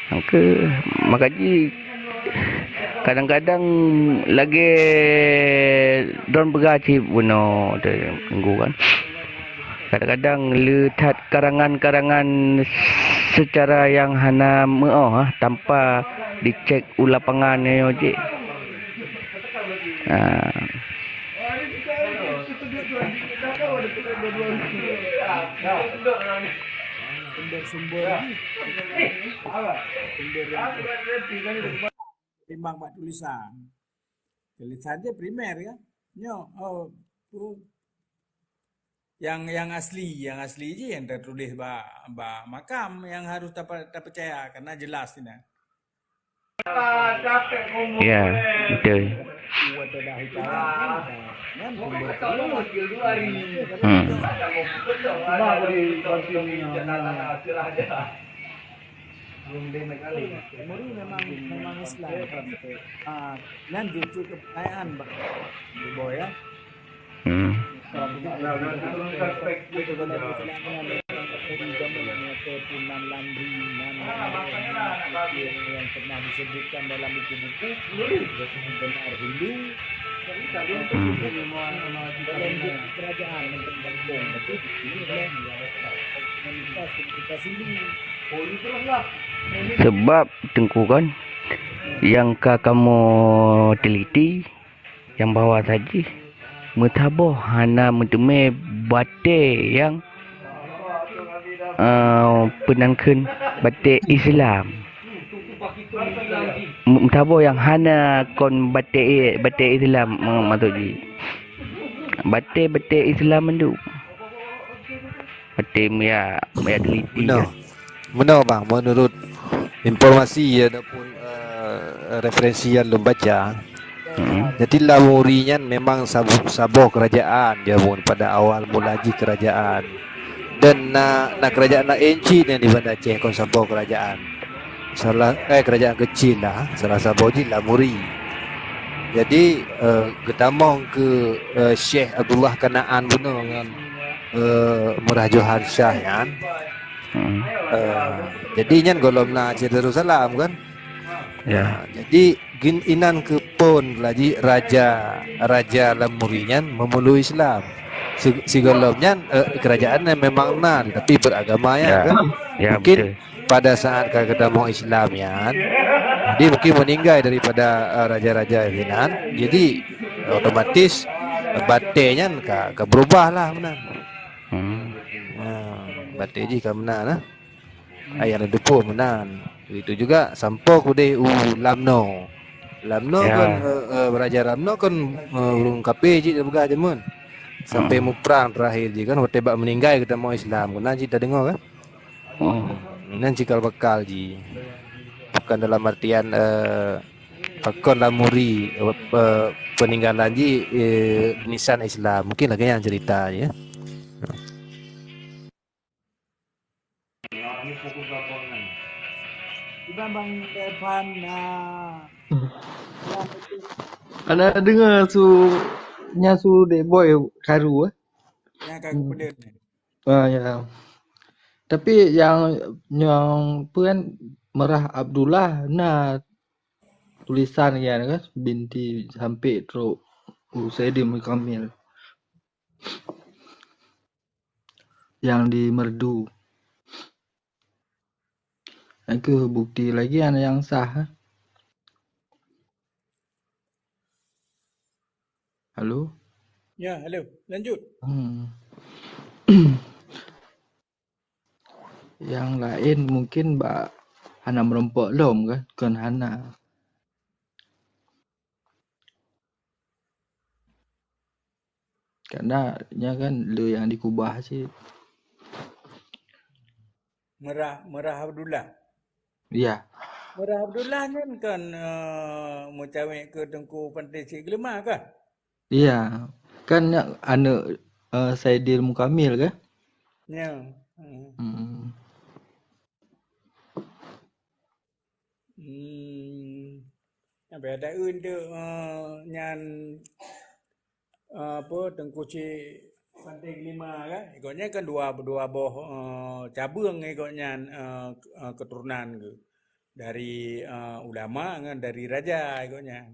Maka, maka ji kadang-kadang lagèe droen peugah cit bunoe teunggu kan. Kadang-kadang le that karangan-karangan secara nyang hana meu'oh, ah, tanpa dicek u lapangan nyoe jih. Ah. Sumber-sumber ni. Sumber yang timbang bak tulisan. Tulisan je primer kan? Nyo, oh, tu. Yang, yang asli, yang asli je yang tertulis bak, bak makam yang harus tapa-, tapeucaya karena jelas ina. Ya, betul. Hmm. Muri memang, memang Islam. Ah, nyan justru kebudayaan, Bang. Di bawah, ya. Hmm. Yang pernah disebutkan dalam buku-buku, benar Hindu, hmm, dalam buku kerajaan yang tergantung, tapi ini oleh komunitas, komunitas Hindu. Sebab Teungku kan, yang ka kamoe teliti, nyang bahwa saji meusaboh hana meuteumé batée nyang, eh, peunan kheun batée Islam. Meusaboh nyang hana kon batée, batée Islam, eh, maksud jih. Batée-batée Islam mandum. Batée meuya, meuya teliti. Meunoe. Meunoe bang, menurut informasi ataupun, eh, referensi yang lôn baca, hmm, jadi Lamuri nyan memang saboh, saboh kerajaan, dia pun pada awal mula jih kerajaan. Dan na, na kerajaan laén cit yang di Banda Aceh kon saboh kerajaan. Salah, eh, kerajaan kecil lah, salah saboh jih Lamuri. Jadi, eh, geutamong keu, eh, Syekh Abdullah Kanaan bunoe ngon, eh, Murah Johan Syah nyan. Hmm. Eh, jadi nyan gohlom na Aceh Darussalam kan? Ya. Nah, jadi gin-, inan keu phon laju raja, raja Lamuri nyan memeluk Islam. Si-, sigohlom nyan, eh, kerajaan nyan memang na, tapi beragama ya, ya, kan? Ya, mungkin betul. Pada saat ka geutamong Islam nyan, jadi mungkin meninggai daripada, eh, raja-raja sinan. Jadi otomatis, eh, batée nyan ka, ka berubah lah meunan. Hmm. Nah, batée jih ka meunan lah. Ayah lôn teupeu meunan. Itu juga sampoe keudeh u Lamno. Lamno, ya, kan, eh, eh, raja Lamno kan, eh, ureuëng kafé cit tapeugah jameun. Sampai, hmm, muprang terakhir jih kan, watée bak meninggai geutamong Islam. Keunan cit tadeungoe kan? Hmm. Nan cikal bakal jih. Bukan dalam artian, eh, pakon Lamuri, eh, peninggalan jih, eh, nisan Islam. Mungkin lagée nyan cerita jih, ya. Kiban Bang Evan, ah, hmm. Ana deungoe su, nyan su Dek Boy karu, eh? Nyang ka, hmm, geupeudeuh. Ah, ya. Tapi nyang, nyang peue kan, Meurah Abdullah na tulisan nyan kan, binti sampai trok u Saidil Mukamil. Nyang di Merdu. Nyan kheueh bukti lagi nyang sah. Halo? Ya, halo. Lanjut. Hmm. Nyang laén mungkin bak hana meurumpok lom kan? Kon hana. Karena nyan kan le nyang dikubah cit. Meurah, Meurah Abdullah. Ya. Meurah Abdullah nyan kan, eh, meucawék keu Teungku Panté Cik Geuleuma kah? Ya. Kan nyan aneuk, eh, Saidil Mukamil kah? Ya. Hmm. Hmm. Hmm. Sampai ada eun tu, eh, nyan, eh, apa, Teungku Cik Panté Geuleuma kan? Ikut nyan kan dua, dua boh, eh, cabeueng ikut nyan, eh, eh, keturunan ke. Dari, eh, ulama ngan dari raja ikut nyan.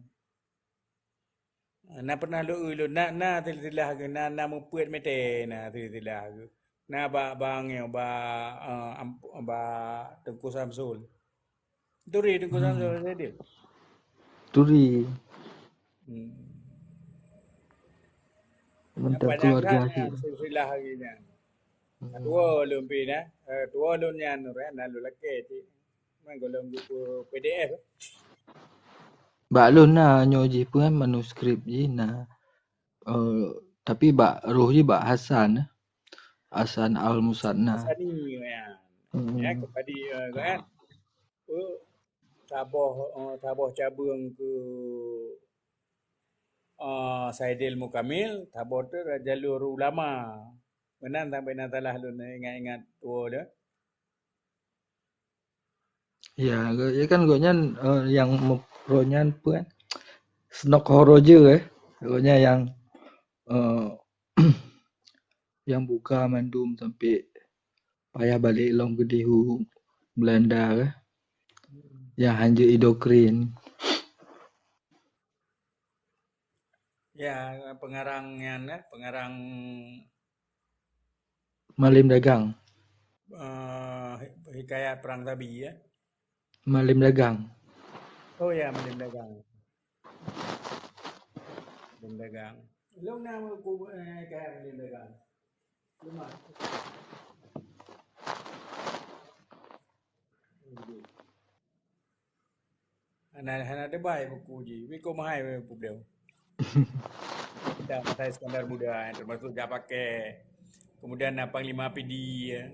Na pernah lôn, lôn na, na silsilah geuh, na, na meupeuet mete na silsilah geuh. Na bak, bak nyoe, bak, eh, am-, bak Teungku Samsul. Turi Teungku, hmm, Samsul tadi. Turi. Hmm. Mantap. Apa keluarga nyan, sih. Silsilah lagi nyan. Hmm. Dua lôn pi na. Eh, dua lôn nyan, na lôn lakée cit. Man gohlom geupeu P D F. Bak lôn na nyoe jih peue kan manuskrip jih na. Eh, tapi bak roh jih bak Hasan, eh. Hasan Al-Musanna. Hasani, ya. Hmm. Ya, kepada, eh, kan. Oh, Saboh, eh, saboh cabeueng keu, eh, Saidil Mukamil, saboh tu jalur ulama. Meunan sampai na salah lôn ingat-ingat tuwo lé. Ya, go-, ya kan gobnyan, eh, nyang meuproh nyan peue kan? Snok Horoje, eh. Gobnyan nyang, eh, nyang buka mandum sampai payah balek lom keudeh u Belanda, eh. Nyang hanjeuet idokrin. Ya, pengarang nyan, eh, pengarang Malem Dagang. Eh, Hikayat Perang Sabi, ya. Malem Dagang. Oh ya, Malem Dagang. Malem Dagang. Lôn na buku, eh, Hikayat Malem Dagang. Lôn na. Hana, hana teubai buku jih. Wiko mahai buku beliau. Kita masa Iskandar Muda, termasuk jak pakai. Kemudian na Panglima Pidi, ya.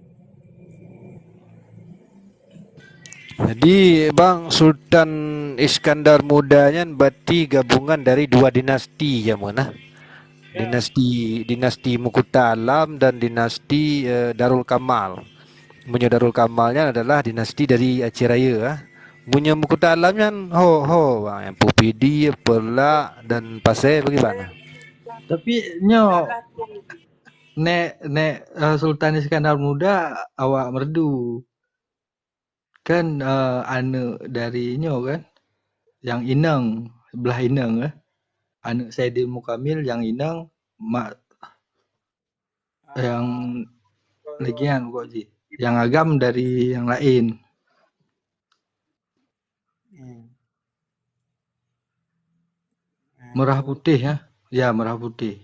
Jadi, bang, Sultan Iskandar Muda nyan berarti gabungan dari dua dinasti, ya, Muna? Ya. Dinasti, dinasti Mukuta Alam dan dinasti, eh, Darul Kamal. Meunyoe Darul Kamal nyan adalah dinasti dari Aceh Raya, ah. Meunyoe Mukuta Alam nyan ho, ho, bang, nyang Pupidi, Peulak dan Pasé bagaimana? Tapi nyoe, nek, nek, eh, Sultan Iskandar Muda awak Meureudu. Kan, eh, aneuk dari nyoe kan? Nyang inong, blah inong, eh. Aneuk Saidil Mukamil nyang inong, mak nyang lagi nyan pokok jih. Nyang agam dari nyang laén. Hmm. Merah putih, ya? Ya, merah putih.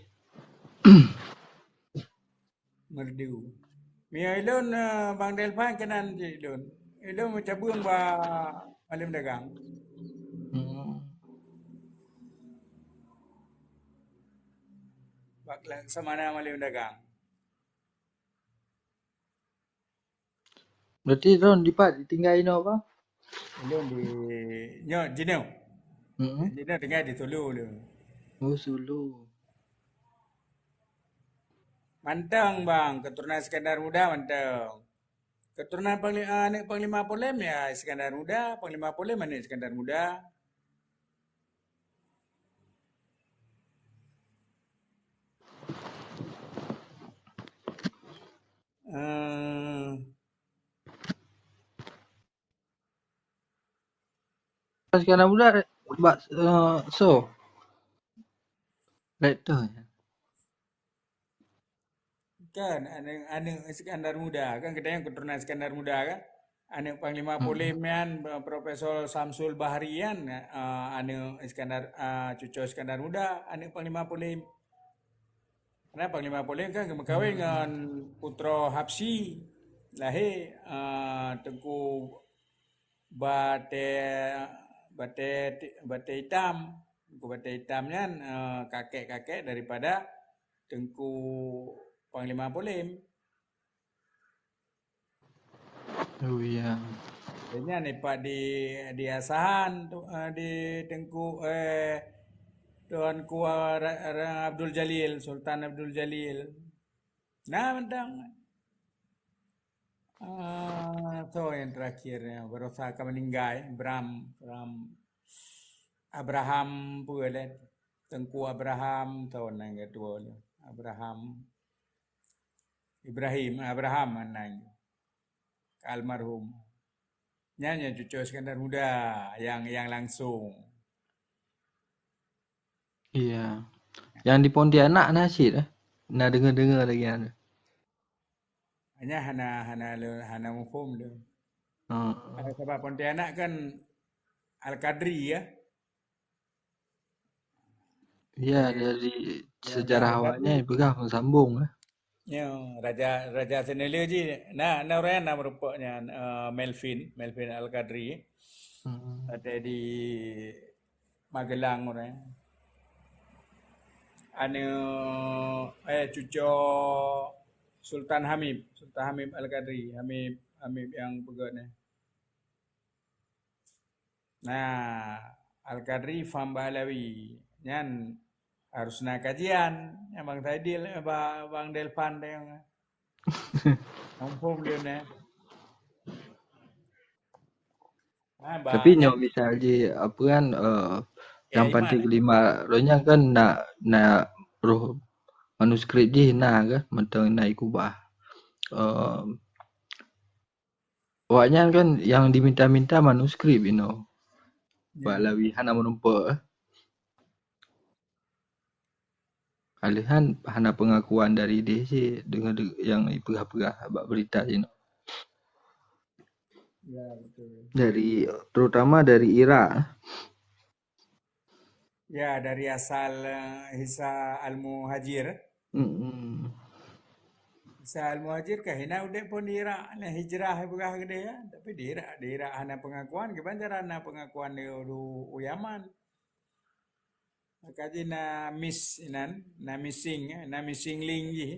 Merdu. Meunyoe ilôn, eh, Bang Delvan keunan cit ilôn. Ilôn meucabeueng bak Malem Dagang. Hmm. Bak Laksamana Malem Dagang. Berarti droen dipat ditinggai inoe, Bang? Ilôn di nyoe jinoe. Hmm. Jinoe tinggai di Sulu lôn. Oh, Sulu. Mantong, Bang, keturunan Iskandar Muda mantong. Keturunan Pangli-, aneuk Panglima Polem ya Iskandar Muda, Panglima Polem aneuk Iskandar Muda. Eh, Iskandar Muda bak, eh, so. Rektor. Kan, aneuk, aneuk Iskandar Muda, kan kita yang keturunan Iskandar Muda, kan? Aneuk Panglima Polem nyan, Profesor Samsul Bahri nyan, eh, aneuk Iskandar, eh, cuco Iskandar Muda, aneuk Panglima Polem. Karena Panglima Polem kan geumeukawen ngon putroe Habsyi, lahé, eh, Teungku Batée, Batée, Batée Itam. Teungku Batée Itam nyan, eh, kakek-kakek daripada Teungku Panglima Polem. Oh, iya. Nyan ipat di, di Asahan tu, eh, di Teungku, eh, Tuanku, eh, Ra-, Ra-, Abdul Jalil, Sultan Abdul Jalil. Nah, mantong. Ah, so yang terakhir, ya, barosa ka meninggai, Bram, Bram, Abraham peue lé? Teungku Abraham, so nan geutuwo lé. Abraham. Ibrahim, Abraham nan. Almarhum. Nyan nyang cuco Iskandar Muda, yang, yang langsung. Iya. Yang di Pontianak na cit, eh? Na deungoe-deungoe lagi nyan. Hanya hana, hana le-, hana muphom lé. Heeh. Ada sebab Pontianak kan Al-Qadri, ya. Ya, dari sejarah awaknya peugah meusambong, eh. Ya, raja, raja Sinele ji, na, na ureueng na meureumpok nyan, eh, Melvin, Melvin Al-Qadri. Hmm. Ada di Magelang ureueng. Aneuk, eh, cuco Sultan Hamid, Sultan Hamid Al-Qadri, Hamid, Hamid yang peugah ni. Nah, Al-Qadri Faham Bahlawi. Nyan harus na kajian. Nyang Bang Saidil, eh, Ba-, Bang Delvan deh. Confirm dia ni. Ha, Tapi nyoe misal jih, apa kan, eh, Ya, nyang pantai kelima, roh nyan kan nak, nak roh manuskrip jih na kan, mantong na ikubah. Eh, awaknyan kan yang diminta-minta manuskrip inoe. Ya. Bak Lawi hana meureumpok, eh. Aleuhan hana pengakuan dari idéh cit deungon de-, nyang ipeugah-peugah bak beurita jinoe. Ya, betul. Dari, terutama dari Irak. Ya, dari asal, eh, Isa Al-Muhajir. Mm-mm. Isa Al-Muhajir ka hina udép pun di Irak, nah, hijrah peugah keudeh, ya. Tapi di Irak, di Irak hana pengakuan, kiban cara na pengakuan di, di, u Yaman. Maka jih na miss inan, na missing, eh, na missing link jih.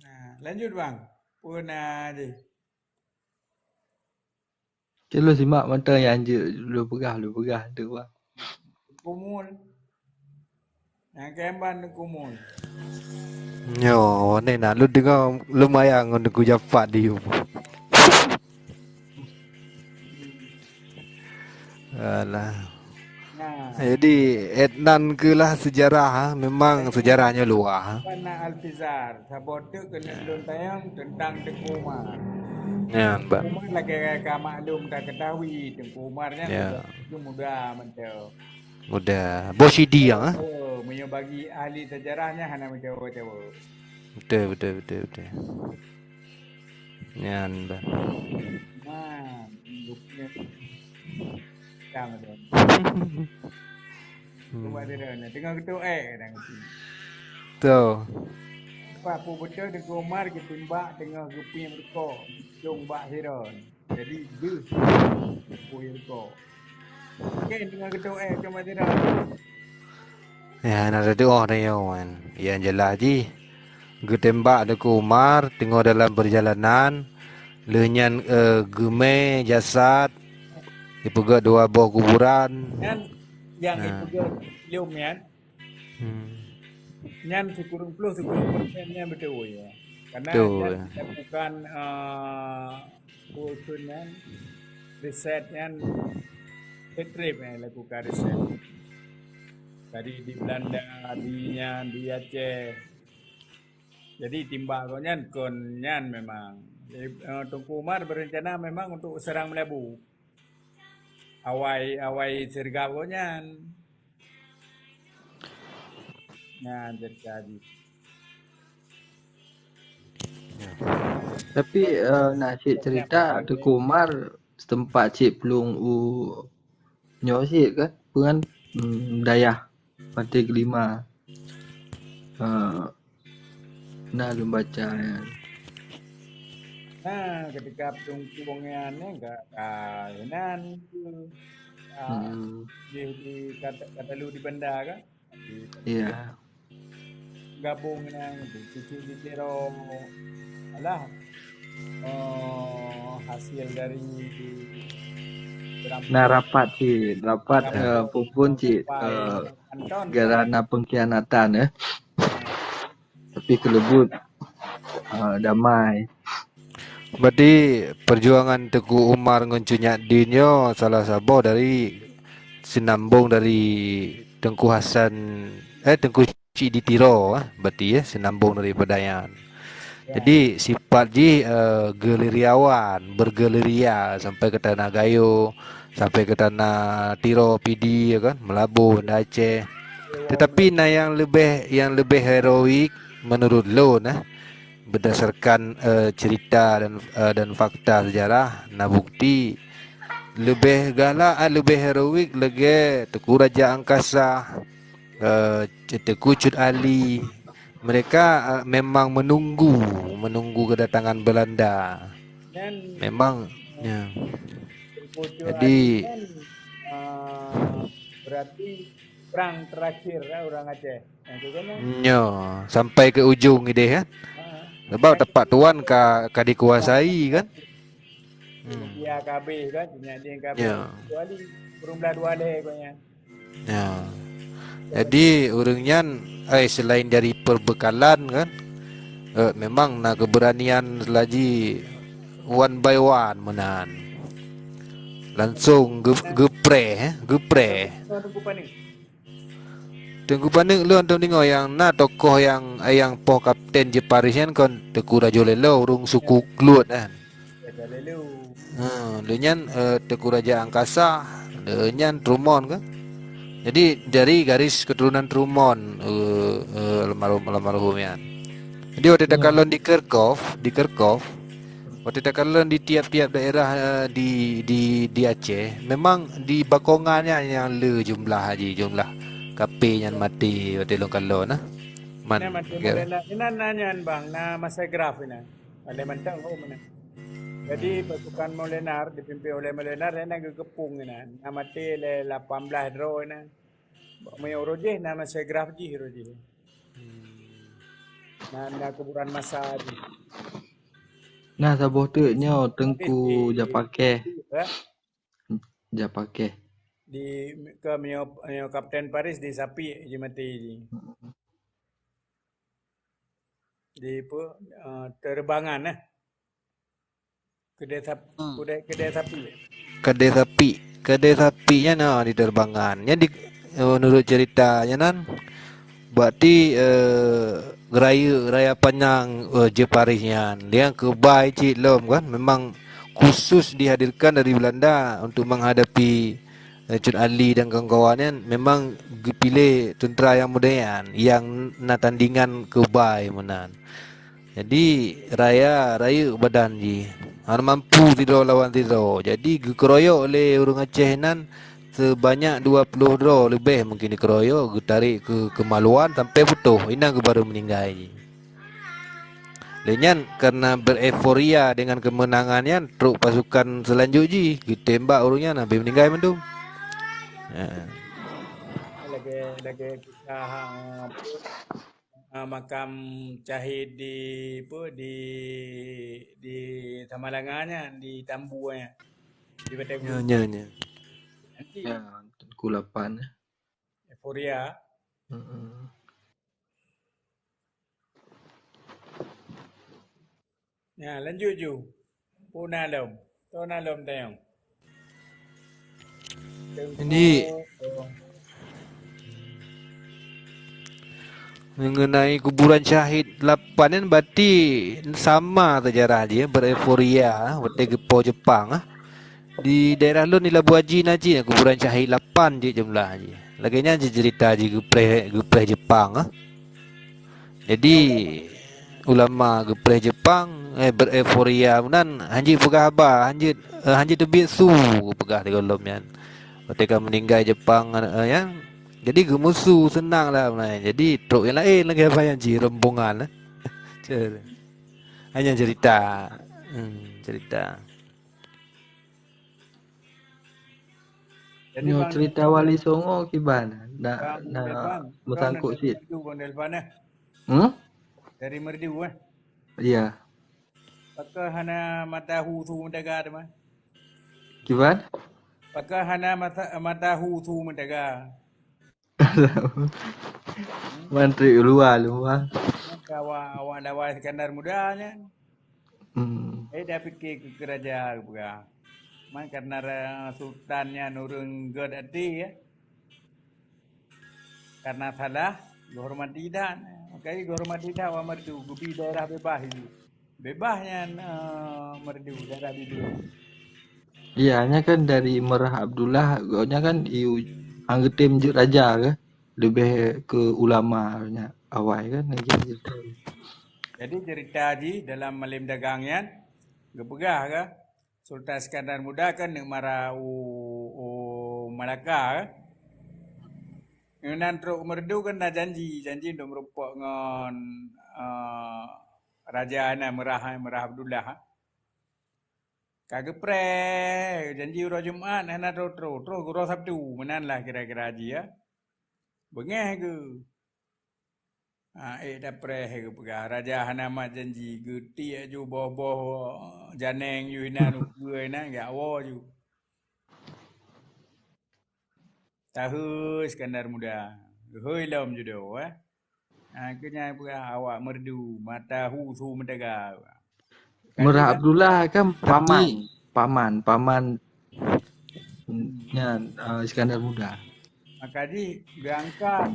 Nah, lanjut, Bang. Peue na jih? Cuma simak mantong nyang jeuet lôn peugah, lôn peugah tu, Bang. Kumul. Nyang kemban kumul. Nyoe, ni nak lôn deungoe lumayan ngon Teungku Japat di. Alah. Nah. Jadi, Etnan keulah sejarah, ha. Memang sejarahnya luar, ha. Bukan nak Alfizar, saboh teuk keuneuk lôn tayang tentang Teungku Umar. Ya, Bang. Umar lagèe ka maklum, ka ketahui, Teungku Umar nyan Ya. muda, muda mantong. Muda. Boh sidi yang, ha? Oh, meunyoe bagi ahli sejarahnya hana meucawa-cawa. Betul, betul, betul, betul. Nyan, Bang. Nah, rupanya. Sama tu. Hmm. Cuba dia dah, tengah ketuk eh, kadang. Tu. Apa, apa betul Teungku Umar geupimbak tengah geupiep rukok, jong bak Hiron. Jadi, deuh. Pui rukok. Okey, tengah ketuk eh, macam mana? Ya, na teutuoh tanyoe, man. Nyang jeulaih jih, geutembak Teungku Umar teungoh dalam peurjalanan, lheueh nyan, eh, geumé jasad, jipeugöt dua boh kuburan. Nyan nyang Ha. jipeugöt lom nyan. Hmm. Nyan sikureueng ploh, sikureueng persen nyan beutôi, ya. Karena Betul, nyan ya. dilakukan, eh, urusan nyan, riset nyan, Petrip yang lakukan riset. Tadi di Belanda, di nyan, di Aceh. Jadi timbak gobnyan kon nyan memang. Jadi, eh, Teungku Umar berencana memang untuk serang Meulaboh. Awai, awai sirgap gobnyan. Nyan cerita jih. Tapi, eh, nak cit cerita, Teungku Umar setempat cit plueng u nyoe cit kan? Peue kan? Hmm, dayah Pantai Kelima. Eh, na lôn baca nyan. Nah, ketika peutungkueng nyan, eh, ka, ka, inan tu, ah, Hmm. di, di, kata, kata lu di Banda kan? Di, Iya. gabung dengan itu, cucu di Tiro. Alah, eh, hasil dari Nah, rapat cit, rapat, Rapat. eh, pun, pun cit, Rapat. eh, Anton. Gara na pengkhianatan, eh. Tapi keuleubut, eh, damai. Berarti perjuangan Teungku Umar ngon Cut Nyak Dien nyoe salah saboh dari sinambong dari Teungku Hasan, eh, Teungku Chik di Tiro, eh, berarti, eh, sinambong daripada nyan. Ya. Jadi, sifat jih, eh, geuliriawan, bergeliria sampai ke Tanah Gayo, sampai ke Tanah Tiro, Pidie, ya kan, Meulaboh, Banda Aceh. Tetapi na nyang leubeh, nyang leubeh heroik menurut lôn, eh, berdasarkan, eh, cerita dan, eh, dan fakta sejarah, na bukti leubeh galak, eh, leubeh heroik lagèe Teungku Raja Angkasa, eh, Teungku Cut Ali. Mereka, eh, memang menunggu, menunggu kedatangan Belanda. Dan Memang, ya. Teungku Cut Jadi Ali kan, eh, berarti perang terakhir, eh, orang Aceh. Nah, tu kan, eh? Nyo, sampai ke ujung idéh, kan? Ha. Sebab tapak tuan ka, ka dikuasai kan. Hmm. Rupiah ka habéh kan, nyak deh ka habéh. Ya. Kecuali ureuëng blah dua lé kau nyan. Ya. Jadi ureuëng nyan, eh, selain dari perbekalan kan, eh, memang na keberanian laju one by one meunan. Langsung ge-, geupreh, eh, geupreh. Teungku Paneuk lôn teudeungoe nyang na tokoh nyang, nyang poh kapten Jeparis nyan kon Teungku Rajo Lelo, ureuëng suku Kluet kan. Ha, lheueh nyan, eh, Teungku Raja Angkasa, lheueh nyan Trumon kan. Jadi dari garis keturunan Trumon, eh, eh, almarhum, almarhum nyan. Jadi watée takalon di Kirchhoff, di Kirchhoff, watée takalon di tiap-tiap daerah, eh, di, di, di Aceh, memang di Bakongan nyan nyang le jumlah haji, jumlah kape nyan maté watée lôn kalon nah. Man, Nyan maté model na, inan na nyan bang, na masa graf inan. Oleh mantong ho meunan. Jadi pasukan Molenar dipimpin oleh Molenar inan geugeupung inan. Na maté lé lapan belas droe inan. Meunyoe uroe jih na masa graf jih uroe jih. Na, na kuburan masa jih. Nah, saboh teuk nyoe Teungku Japakeh. Eh? Japakeh. Di ke meunyoe, meunyoe Kapten Paris di Sapiek ji maté ji. Di apa, eh, Terbangan eh. Kedai sap-, Hmm. kedai, kedai sapi. Kedai sapi. Kedai sapi nyan, ah, di Terbangan. Nyan di, eh, menurut cerita nyan nan, berarti, eh, raya, raya panyang, eh, Jeparis nyan. Dia kebai cit lom kan. Memang khusus dihadirkan dari Belanda untuk menghadapi, eh, Cut Ali dan kawan-kawan nyan. Memang geupiléh tentera yang muda nyan, yang na tandingan kebai meunan. Jadi, raya rayeuk badan jih. Hana mampu sidroe lawan sidroe. Jadi, geukeroyok lé ureuëng Aceh nan sebanyak dua ploh droe leubeh mungkin dikeroyok, geutarek keu kemaluan sampai putôh. Inan geuh baru meuninggai jih. Lé nyan, karena bereforia dengan kemenangan nyan, trok pasukan selanjut jih, geutembak ureuëng nyan, habéh meuninggai mandum. Ha. Lagée, lagée kisah, ah, makam syahid di, apa, di, di Samalanga nyan, di Tambu nyan. Di Batée Nya, Gurun. Nya, nya. Nanti Ya, Teungku Lapan, eh. Euforia. Mm-mm. Ya, lanjut ju. Peue na lom? Toh na lom tayong. Jadi, mengenai kuburan syahid lapan nyan, berarti sama sejarah jih, bereuforia, watée geupoh Jepang, ah. Di daerah lôn di Labuhan Haji na cit kuburan syahid lapan cit jumlah jih. Lagée nyan cit cerita jih geupreh, geupreh Jepang, ah. Jadi, ulama geupreh Jepang, eh, bereuforia meunan, hanjeuet peugah haba, hanjeuet, eh, hanjeuet teubiet su, geupeugah sigohlom nyan. Watée ka meuninggai Jepang, eh, nyan, jadi geumusu seunang lah meunan. Jadi, trok nyang laén lagée haba nyan jih, rombongan, eh. Hanya cerita. Hmm, cerita. Jadi, Nyoe Bang, cerita Wali Songo kiban? Na, Bang na Delvan, Bang, meusangkot dari cit. Merdu, Bang Delvan, eh? Hmm? Dari Merdu, eh? Iya. Pakon hana mata hu su meutaga teuma? Kiban? Pakon hana mata, mata hu su meutaga? Mantri luwa, luwa. Awak, awak dawai Iskandar Muda nyan. Hmm. Eh, dah fikir keu, keu raja geupeugah. Man karena ra-, sultan nyan ureuëng gét até, ya. Karena salah, geuhormati that. Maka geuhormati that awak Merdu, geubi daerah bebas itu. Bebas nyan, eh, Merdu, daerah bebas. Iya, nya kan dari Merah Abdullah, gobnyan kan ieu han geutem jeuet raja ke? Leubeh ke ulama nya awai kan, lagi cerita. Jadi cerita jih dalam Malem Dagang nyan, geupeugah ke, Sultan Iskandar Muda kan neuk mara u, u Malaka ke. Nyan trok u Merdu kan na janji, janji untuk meureumpok ngon, eh, raja na Merah, Merah Abdullah. Ka geupreh, janji uroe Jumat hana troh-troh, troh uroe Sabtu, meunan lah kira-kira jih, ya. Beungéh geuh. Ah, ék tapreh geupeugah, raja hana mat janji, geutiek ju boh-boh janeng ju inan ukeue inan geujak woe ju. Tahe Iskandar Muda, geuhôi lom judo, eh. Ah, keu nyan peugah awak meureudu, mata hu su meutaga. Murah Abdullah kan paman, paman, paman nyan, eh, Iskandar Muda. Maka jih geuangkat,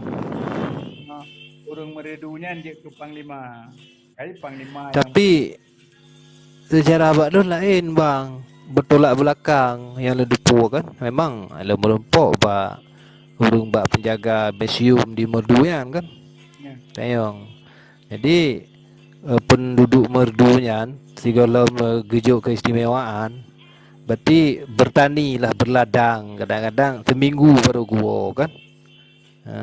eh, ureuëng meureudu nyan jeuet keu panglima. Kai panglima nyang Tapi seujarah bak lôn laén, Bang. Beutulak beulakang nyang lôn teupeue kan. Memang lôn meurumpok bak ureuëng bak penjaga museum di Meureudu nyan kan. Ya. Tanyong. Jadi, eh, penduduk Meureudu nyan sigohlom, eh, geujok keistimewaan, berarti bertani lah, berladang, kadang-kadang seminggu baru geuwoe kan. Ha.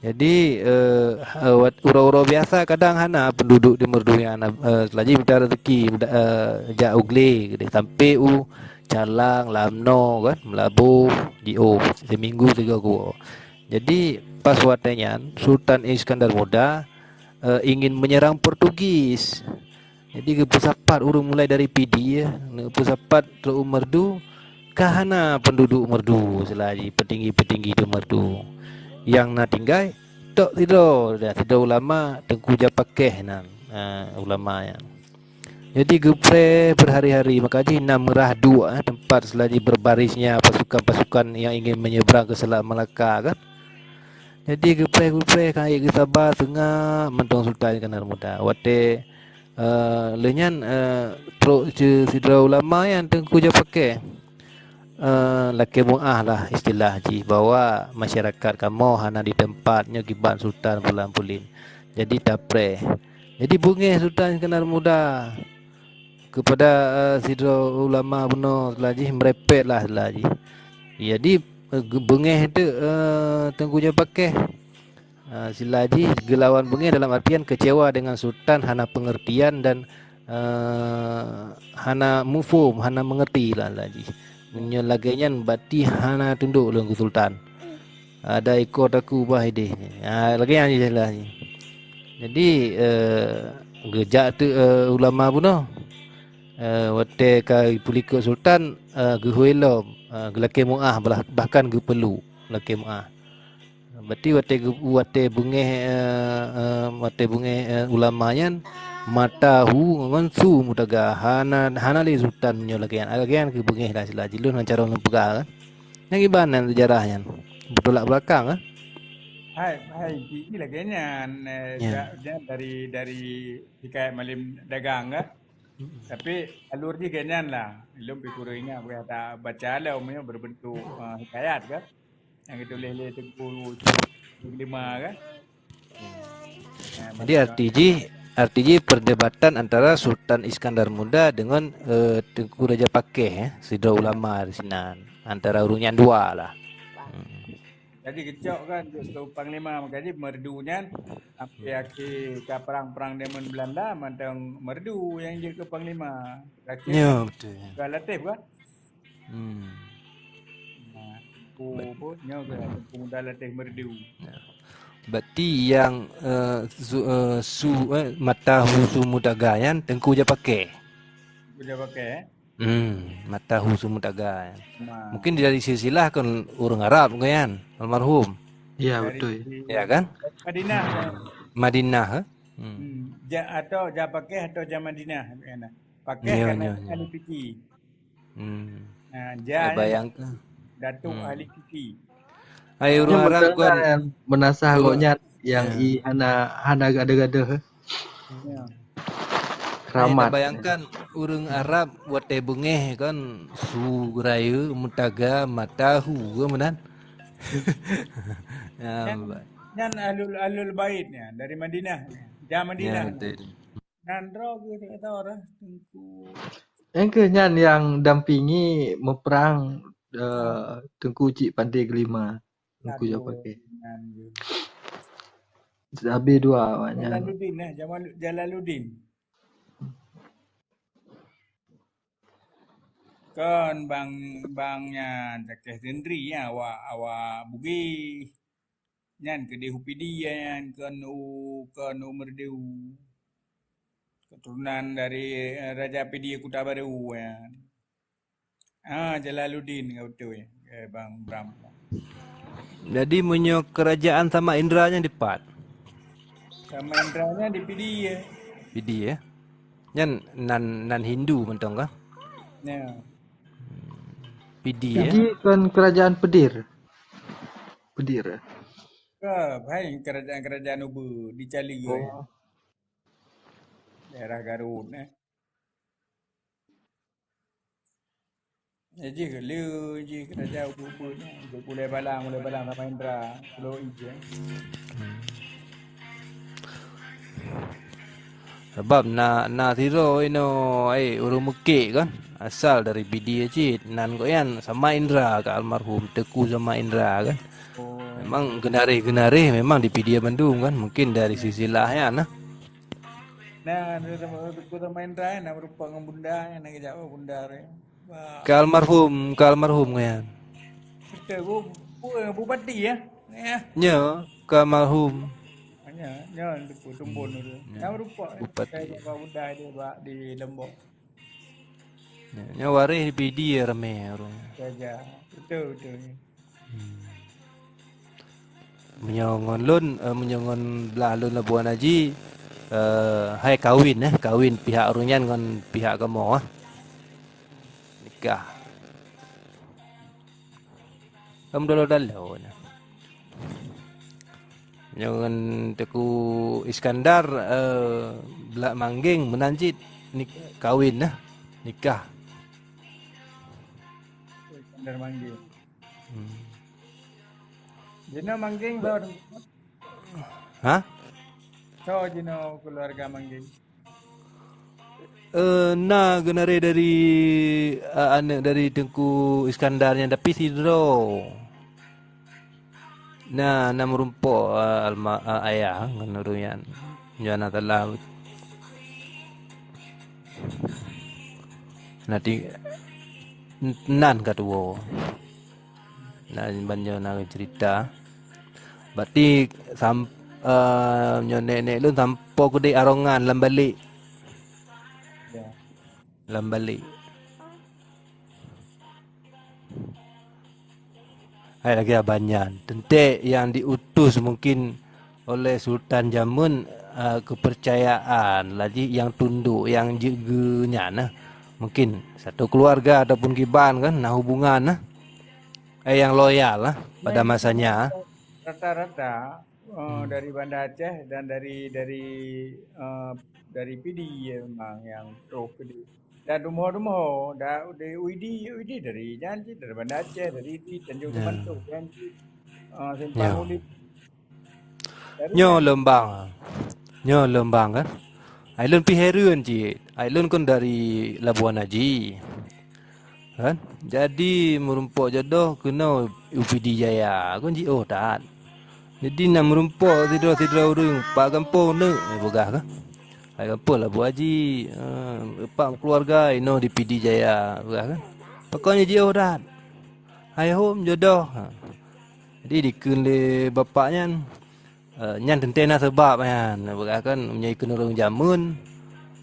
Jadi, eh, eh, wat-, uroe-uroe biasa kadang hana penduduk di Meureudu nyan, eh, laju mita rezeki, muda-, eh, jak u glé, sampai u Calang, Lamno kan, Meulaboh, jiôh, seminggu sigoe geuwoe. Jadi, pas watée nyan, Sultan Iskandar Muda, eh, ingin menyerang Portugis. Jadi, geupeusapat ureuëng mulai dari Pidie, geupeusapat trok u Meureudu, ka hana penduduk Meureudu, seulaji peutinggi-peutinggi di Meureudu. Nyang na tinggai, tok sidroe, sidroe ulama Teungku Japakeh nan, eh, ulama nyan. Jadi, geupreh berhari-hari, maka jih na meurah duek, eh, tempat seulaji berbarisnya pasukan-pasukan yang ingin menyeberang ke Selat Malaka kan. Jadi, geupreh-geupreh, ka ék geusaba, seungab mantong Sultan Iskandar Muda. Watée, eh, lheueh nyan, eh, trok si-, sidroe ulama nyan Teungku Japakeh, eh, lakée meuáh lah istilah jih, bahwa masyarakat kamoe hana di teumpat nyoe kiban Sultan Pulan Pulin. Jadi, tapreh. Jadi, beungéh Sultan Iskandar Muda keupada, eh, sidroe ulama bunoe seulaji, meurepet lah seulaji. Jadi, eh, geu-, beungéh teuk, eh, Teungku Japakeh. Eh, seulaji geulawan beungéh dalam artian kecewa dengan sultan, hana pengertian dan, eh, hana mufhum, hana mengerti lah seulaji. Meunyoe lagée nyan, berarti hana tundok lôn keu sultan. Ada ikot aku bah idéh. Ha, lagée nyan jeulaih. Jadi, eh, geujak teuk, eh, ulama bunoe. Eh, watée ka peulikot sultan, eh, geuhôi lom, eh, geulakée meuáh, bah-, bahkan geupeuleuk lakée meuáh. Berarti watée geu-, watée beungéh, eh, eh, watée beungéh, eh, ulama nyan, mata hu ngon su meutaga, hana, hana lé sultan meunyoe lagée nyan. Lagée nyan keuh beungéh lah sila jih lôn, cara lôn peugah kan. Nyang iban nyan seujarah nyan. Beutulak beulakang, eh? Hai, hai, ji lagée nyan, eh, Ya. da-, da-, dari, dari hikayat Malem Dagang, kan? Mm-mm. Tapi alur jih geuh nyan lah. Lôn pih kureueng ingat, bukon ata baca lom, ya, berbentuk, eh, hikayat, kan? Nyang geutuléh lé Teungku Cik Lima, kan? Nah, Jadi, masa arti jih, arti jih perdebatan antara Sultan Iskandar Muda dengan, eh, Teungku Raja Pakeh, eh, sidroe ulama di sinan. Antara ureuëng nyan dua lah. Hmm. Jadi geucok kan, untuk panglima, maka jih Meureudu nyan, sampai akhé ka perang-perang deungon Belanda, mantong Meureudu nyang jeuet keu panglima. Akhé Ya, betul. Ka Latif kan? Hmm. Nah, Teungku Ba- apa, nyoe ke Teungku Muda Latif Meureudu. Ya. Berarti yang, eh, su-, eh, su-, eh, mata hu su meutaga nyan Teungku Japakeh. Teungku Japakeh, eh? Hmm, mata hu su meutaga nyan. Nah. Mungkin dari silsilah kan ureuëng Arab kan, almarhum. Ya, Dari betul. si Ya kan? Madinah. Madinah, eh? Hmm. Hmm. Ja, atau Japakeh atau Jamadinah, kan? Pakeh Ya, kan ya, ya. ahli fikih. Hmm. Ha, Saya Jan bayangkan. Datuk Hmm. Ahli Kiki. Hai, Ha. ureuëng Arab kan. Meunasah Ureuëng gobnyan nyang Ya. i hana, hana gadoh-gadoh, eh. Ya. Hai, Keramat. Bayangkan ureuëng Arab watée beungéh kan su raya meutaga mata hu ke meunan. Ya, Nyan, ba- nyan ahlul, ahlul bait nyan, dari Madinah. Jan Ya, Madinah. betul. Nan droe geuh tak tahu dah, Teungku. Nyang keuh nyan nyang dampingi meuprang, eh, Teungku Cik Panté Keulima. Teungku Aduh, Japakeh. Nyan geuh. Habéh dua awak nyan. Jalaluddin, eh, Jamalu-, Jalaluddin. Kon bang, bang nyan, Jakeh Tendri, ya, awak, awak Bugis. Nyan keudeh u Pidie nyan, kon u, kon u Meurdeu. Keturunan dari, eh, Raja Pidie Kuta Barô nyan. Ah, Jalaluddin ka beutôi. Eh, Bang Bram. Jadi meunyoe kerajaan Sama Indra nyan dipat? Sama Indra nyan di Pidie. Pidie, ya? Nyan nan, nan Hindu mantong kah? Ya. Pidie, ya? Pidie kan kerajaan Pedir. Pedir, ya? Ka, hai kerajaan-kerajaan ubeut di Cali, ya. Oh. Daerah Garut, eh. Ya, jih ke le, jih kerajaan ubeut-ubeut nyan. Untuk Ulèe Balang, Ulèe Balang Sama Indra, Pulo Ija. Sabab na, na sidroe inoe, eh, ureueng Meukek kan, asal dari Pidie cit. Nan gobnyan Sama Indra ka almarhum, Teuku Sama Indra kan. Oh. Memang geunareh-geunareh memang di Pidie bandum kan, mungkin dari silsilah nyan nah. Nah, Teuku Sama Indra, eh, na meurumpok ngon bunda, eh, na geujak bak bunda, eh. Ba- Ka almarhum, ka almarhum nyan. Betul, bu-, bu-, bupati, ya? Ya. Nya, ka almarhum. Nya, nya, Teuku Tumbon tu. Hmm, nya. Na meurumpok, eh. Bupati. Ka bak bunda dia, bak di Lombok. Nya, nya waréh di Pidie ramé ureueng. Ya, ya. Betul, betul. Hmm. Meunyoe ngon lôn, eh, meunyoe ngon blah lôn Labuan Haji, eh, hai kawin, eh, kawin pihak ureueng nyan ngon pihak kamoe, eh. Nikah. Lom dolo-dalo nyan. Nyoe ngon Teuku Iskandar, eh, blah Manggeng meunan cit nik-, kawin nah, nikah. Iskandar Manggeng. Hmm. Jinoe Manggeng soe? Hah? Soe jinoe keuluwarga Manggeng? Eh, na geunareh dari, eh, aneuk dari Teungku Iskandar nyan, tapi sidroe. Na, na meurumpok, eh, alma-, eh, ayah ngon ureueng nyan. Nyoe na salah. Na ti-, nan ka tuwoe. Nah, ban nyoe na cerita. Berarti sam-, eh, nyoe nek-nek lôn sampoe keudeh arongan lam balek. Ya. Lam balek. Hai lagèe abang nyan. Teuntèe nyang diutus mungkin oleh sultan jameun, eh, kepercayaan laju nyang tundok, nyang jeuet geuh nyan nah. Mungkin satu keluarga ataupun kiban kan na hubungan nah. Eh, nyang loyal lah pada masanya. Rata-rata, eh, dari Banda Aceh dan dari, dari, eh, dari Pidie memang yang troh Pidie. Dan rumoh-rumoh, da-, di Uidi, Uidi dari nyan cit, dari Banda Aceh, dari Idi, Tanjung Kemantok, nyan cit. Eh, Simpang Ulip. Nyoe lôn bang. Nyoe lôn bang kan. Ai lôn pih heran cit. Ai lôn kon dari Labuan Haji. Kan? Jadi meurumpok jodoh keunoe u Pidie Jaya. Kon jiôh that. Jadi na meurumpok sidroe-sidroe ureueng, "Pat gampông neuh?" Peugah kan. "Pat gampông Labuan Haji, eh, pat keuluwarga inoe di Pidie Jaya," peugah kan. Pakon jiôh that. Hai hom jodoh. Ha. Jadi dikheun lé bapak nyan, eh, nyan teuntèe na seubab nyan. Peugah kan, meunyoe kheun ureueng jameun,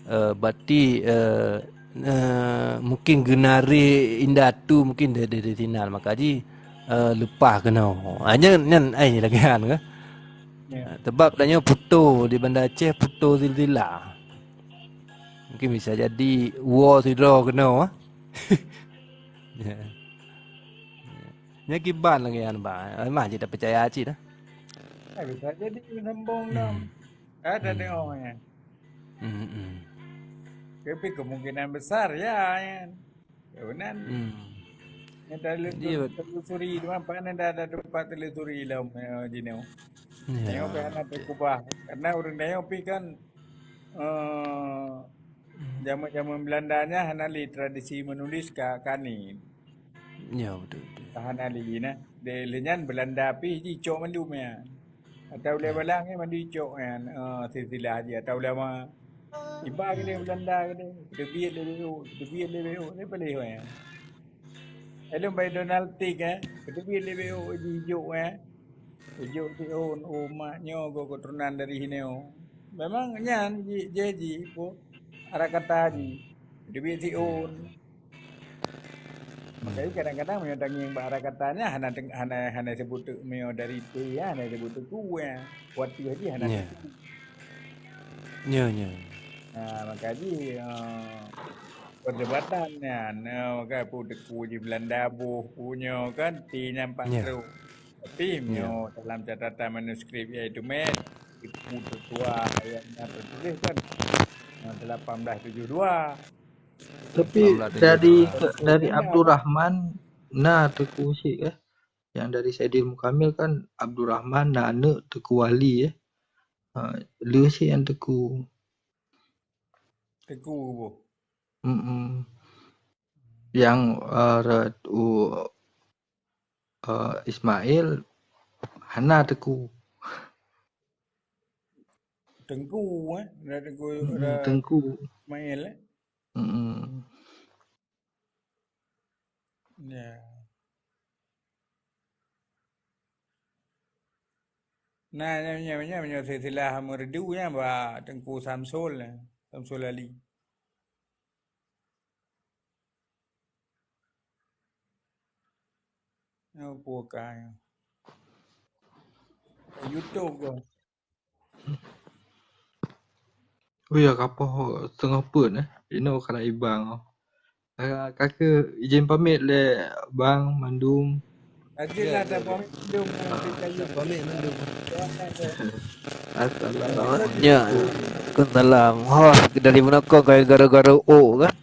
eh, berarti, eh, eh, mungkin geunari indatu mungkin dari, dari sinan. Maka ji, eh, leupah keunoe. Ah, nyan, nyan, ai, lagèe nyan kan. Ya. Sebab tanyoe putôh di Banda Aceh, putôh silsilah. Mungkin bisa jadi woe sidroe keunoe, ah. Ya. Nyan kiban lagèe nyan, bah. Memang jeuet tapeucaya cit dah. Eh, bisa jadi sambong dah. Hmm. Ada tengok nyan. Hmm, hmm. Tapi kemungkinan besar ya, nyan. Ya, benar. Hmm. Nyan dah le-, telusuri, cuma apa nyan dah, dah dapat telusuri lah, eh, jinoe. Ya. Tengok kan ada kubah. Karena ureueng Dayak pi kan, eh, jameun-jameun Belanda nyan hana lé tradisi menulis ka, ka ni. Ya, betul, betul. Ka hana lé nah. Di lheueh nyan Belanda pi jicok mandum nyan. Atau ulèe balang nyan mandum jicok nyan, eh, silsilah jih. Atau ulama iba keude Belanda keude. Teubiet lé B O, teubiet lé B O, lé paléh nyan. Lalu bai Donald Trump, eh, teubiet lé B O jijok, eh. Ujuk siôn, umat nyoe go keturunan dari hinoe. Memang nyan ji, jih ji, po, arah kata ji. Dibiet siôn. Makanya kadang-kadang meunyoe tangieng bak arah kata nyan hana teng-, hana, hana sebut tu meunyoe dari T ya, hana sebut tu ku ya. Kuat tu haji hana. Ya. Nyo, nyo. Ha, maka ji, eh, perdebatan nyan, eh, kan, pu teku ji Belanda boh punyo kan, T nyan empat Ya. trok. Tapi Ya. meunyoe dalam catatan manuskrip iaitu met, iku tertua ayat nyan tertulis kan, eh, delapan belas tujuh dua. Tapi delapan belas tujuh dua. Dari, dari Abdurrahman na teku sik eh. Yang dari Saidil Mukamil kan Abdurrahman na aneuk Teku Wali eh. Ha, le sik yang Teku. Teku boh. Mm-mm. Yang, eh, rat-, u-, eh, Ismail hana Teku. Tengku, eh? Ada Tengku, Mm-mm, ada Tengku. Ismail, eh? Mm-mm. Ya. Nah, nyan, nyan, nyan, nyan silsilah Merdu nyan bak Tengku Samsul, eh. Samsul Ali. Nyoe peue ka nyoe? YouTube ke? Oh ya, kapoh setengah peuet eh. Inoe kana ibang. Ah, kake izin pamit lé bang mandum. Lanjutlah, ya, tak ya, pamit mandum. Pamit mandum. Assalamualaikum. Ya, waalaikumsalam. Ho, dari mana kau garo-garo O kan?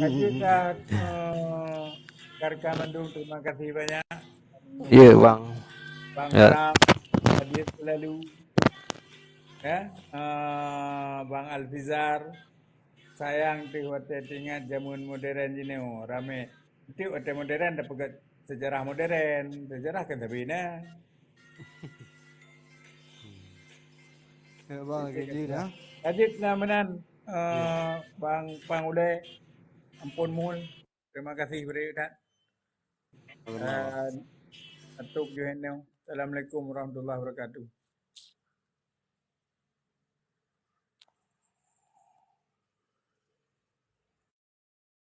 Lanjutlah, eh, rakan mandum, terima kasih banyak. Ya, Bang. Bang Ya. Pram, hadir selalu. Ya, eh, Bang Alfizar, sayang teuh watèe teuingat jameun modern jinoe, ramè. Enteuk watèe modern tapeugah sejarah modern, sejarah kan sabe na. Ya, Bang, Oke, jih, jih, ya. Lanjut na meunan, eh, Ya. Bang Pang Ulèe, ampôn mul. Terima kasih, Bri Ustaz. Sama-sama. Dan atuk Juhennyo. Assalamualaikum warahmatullahi wabarakatuh.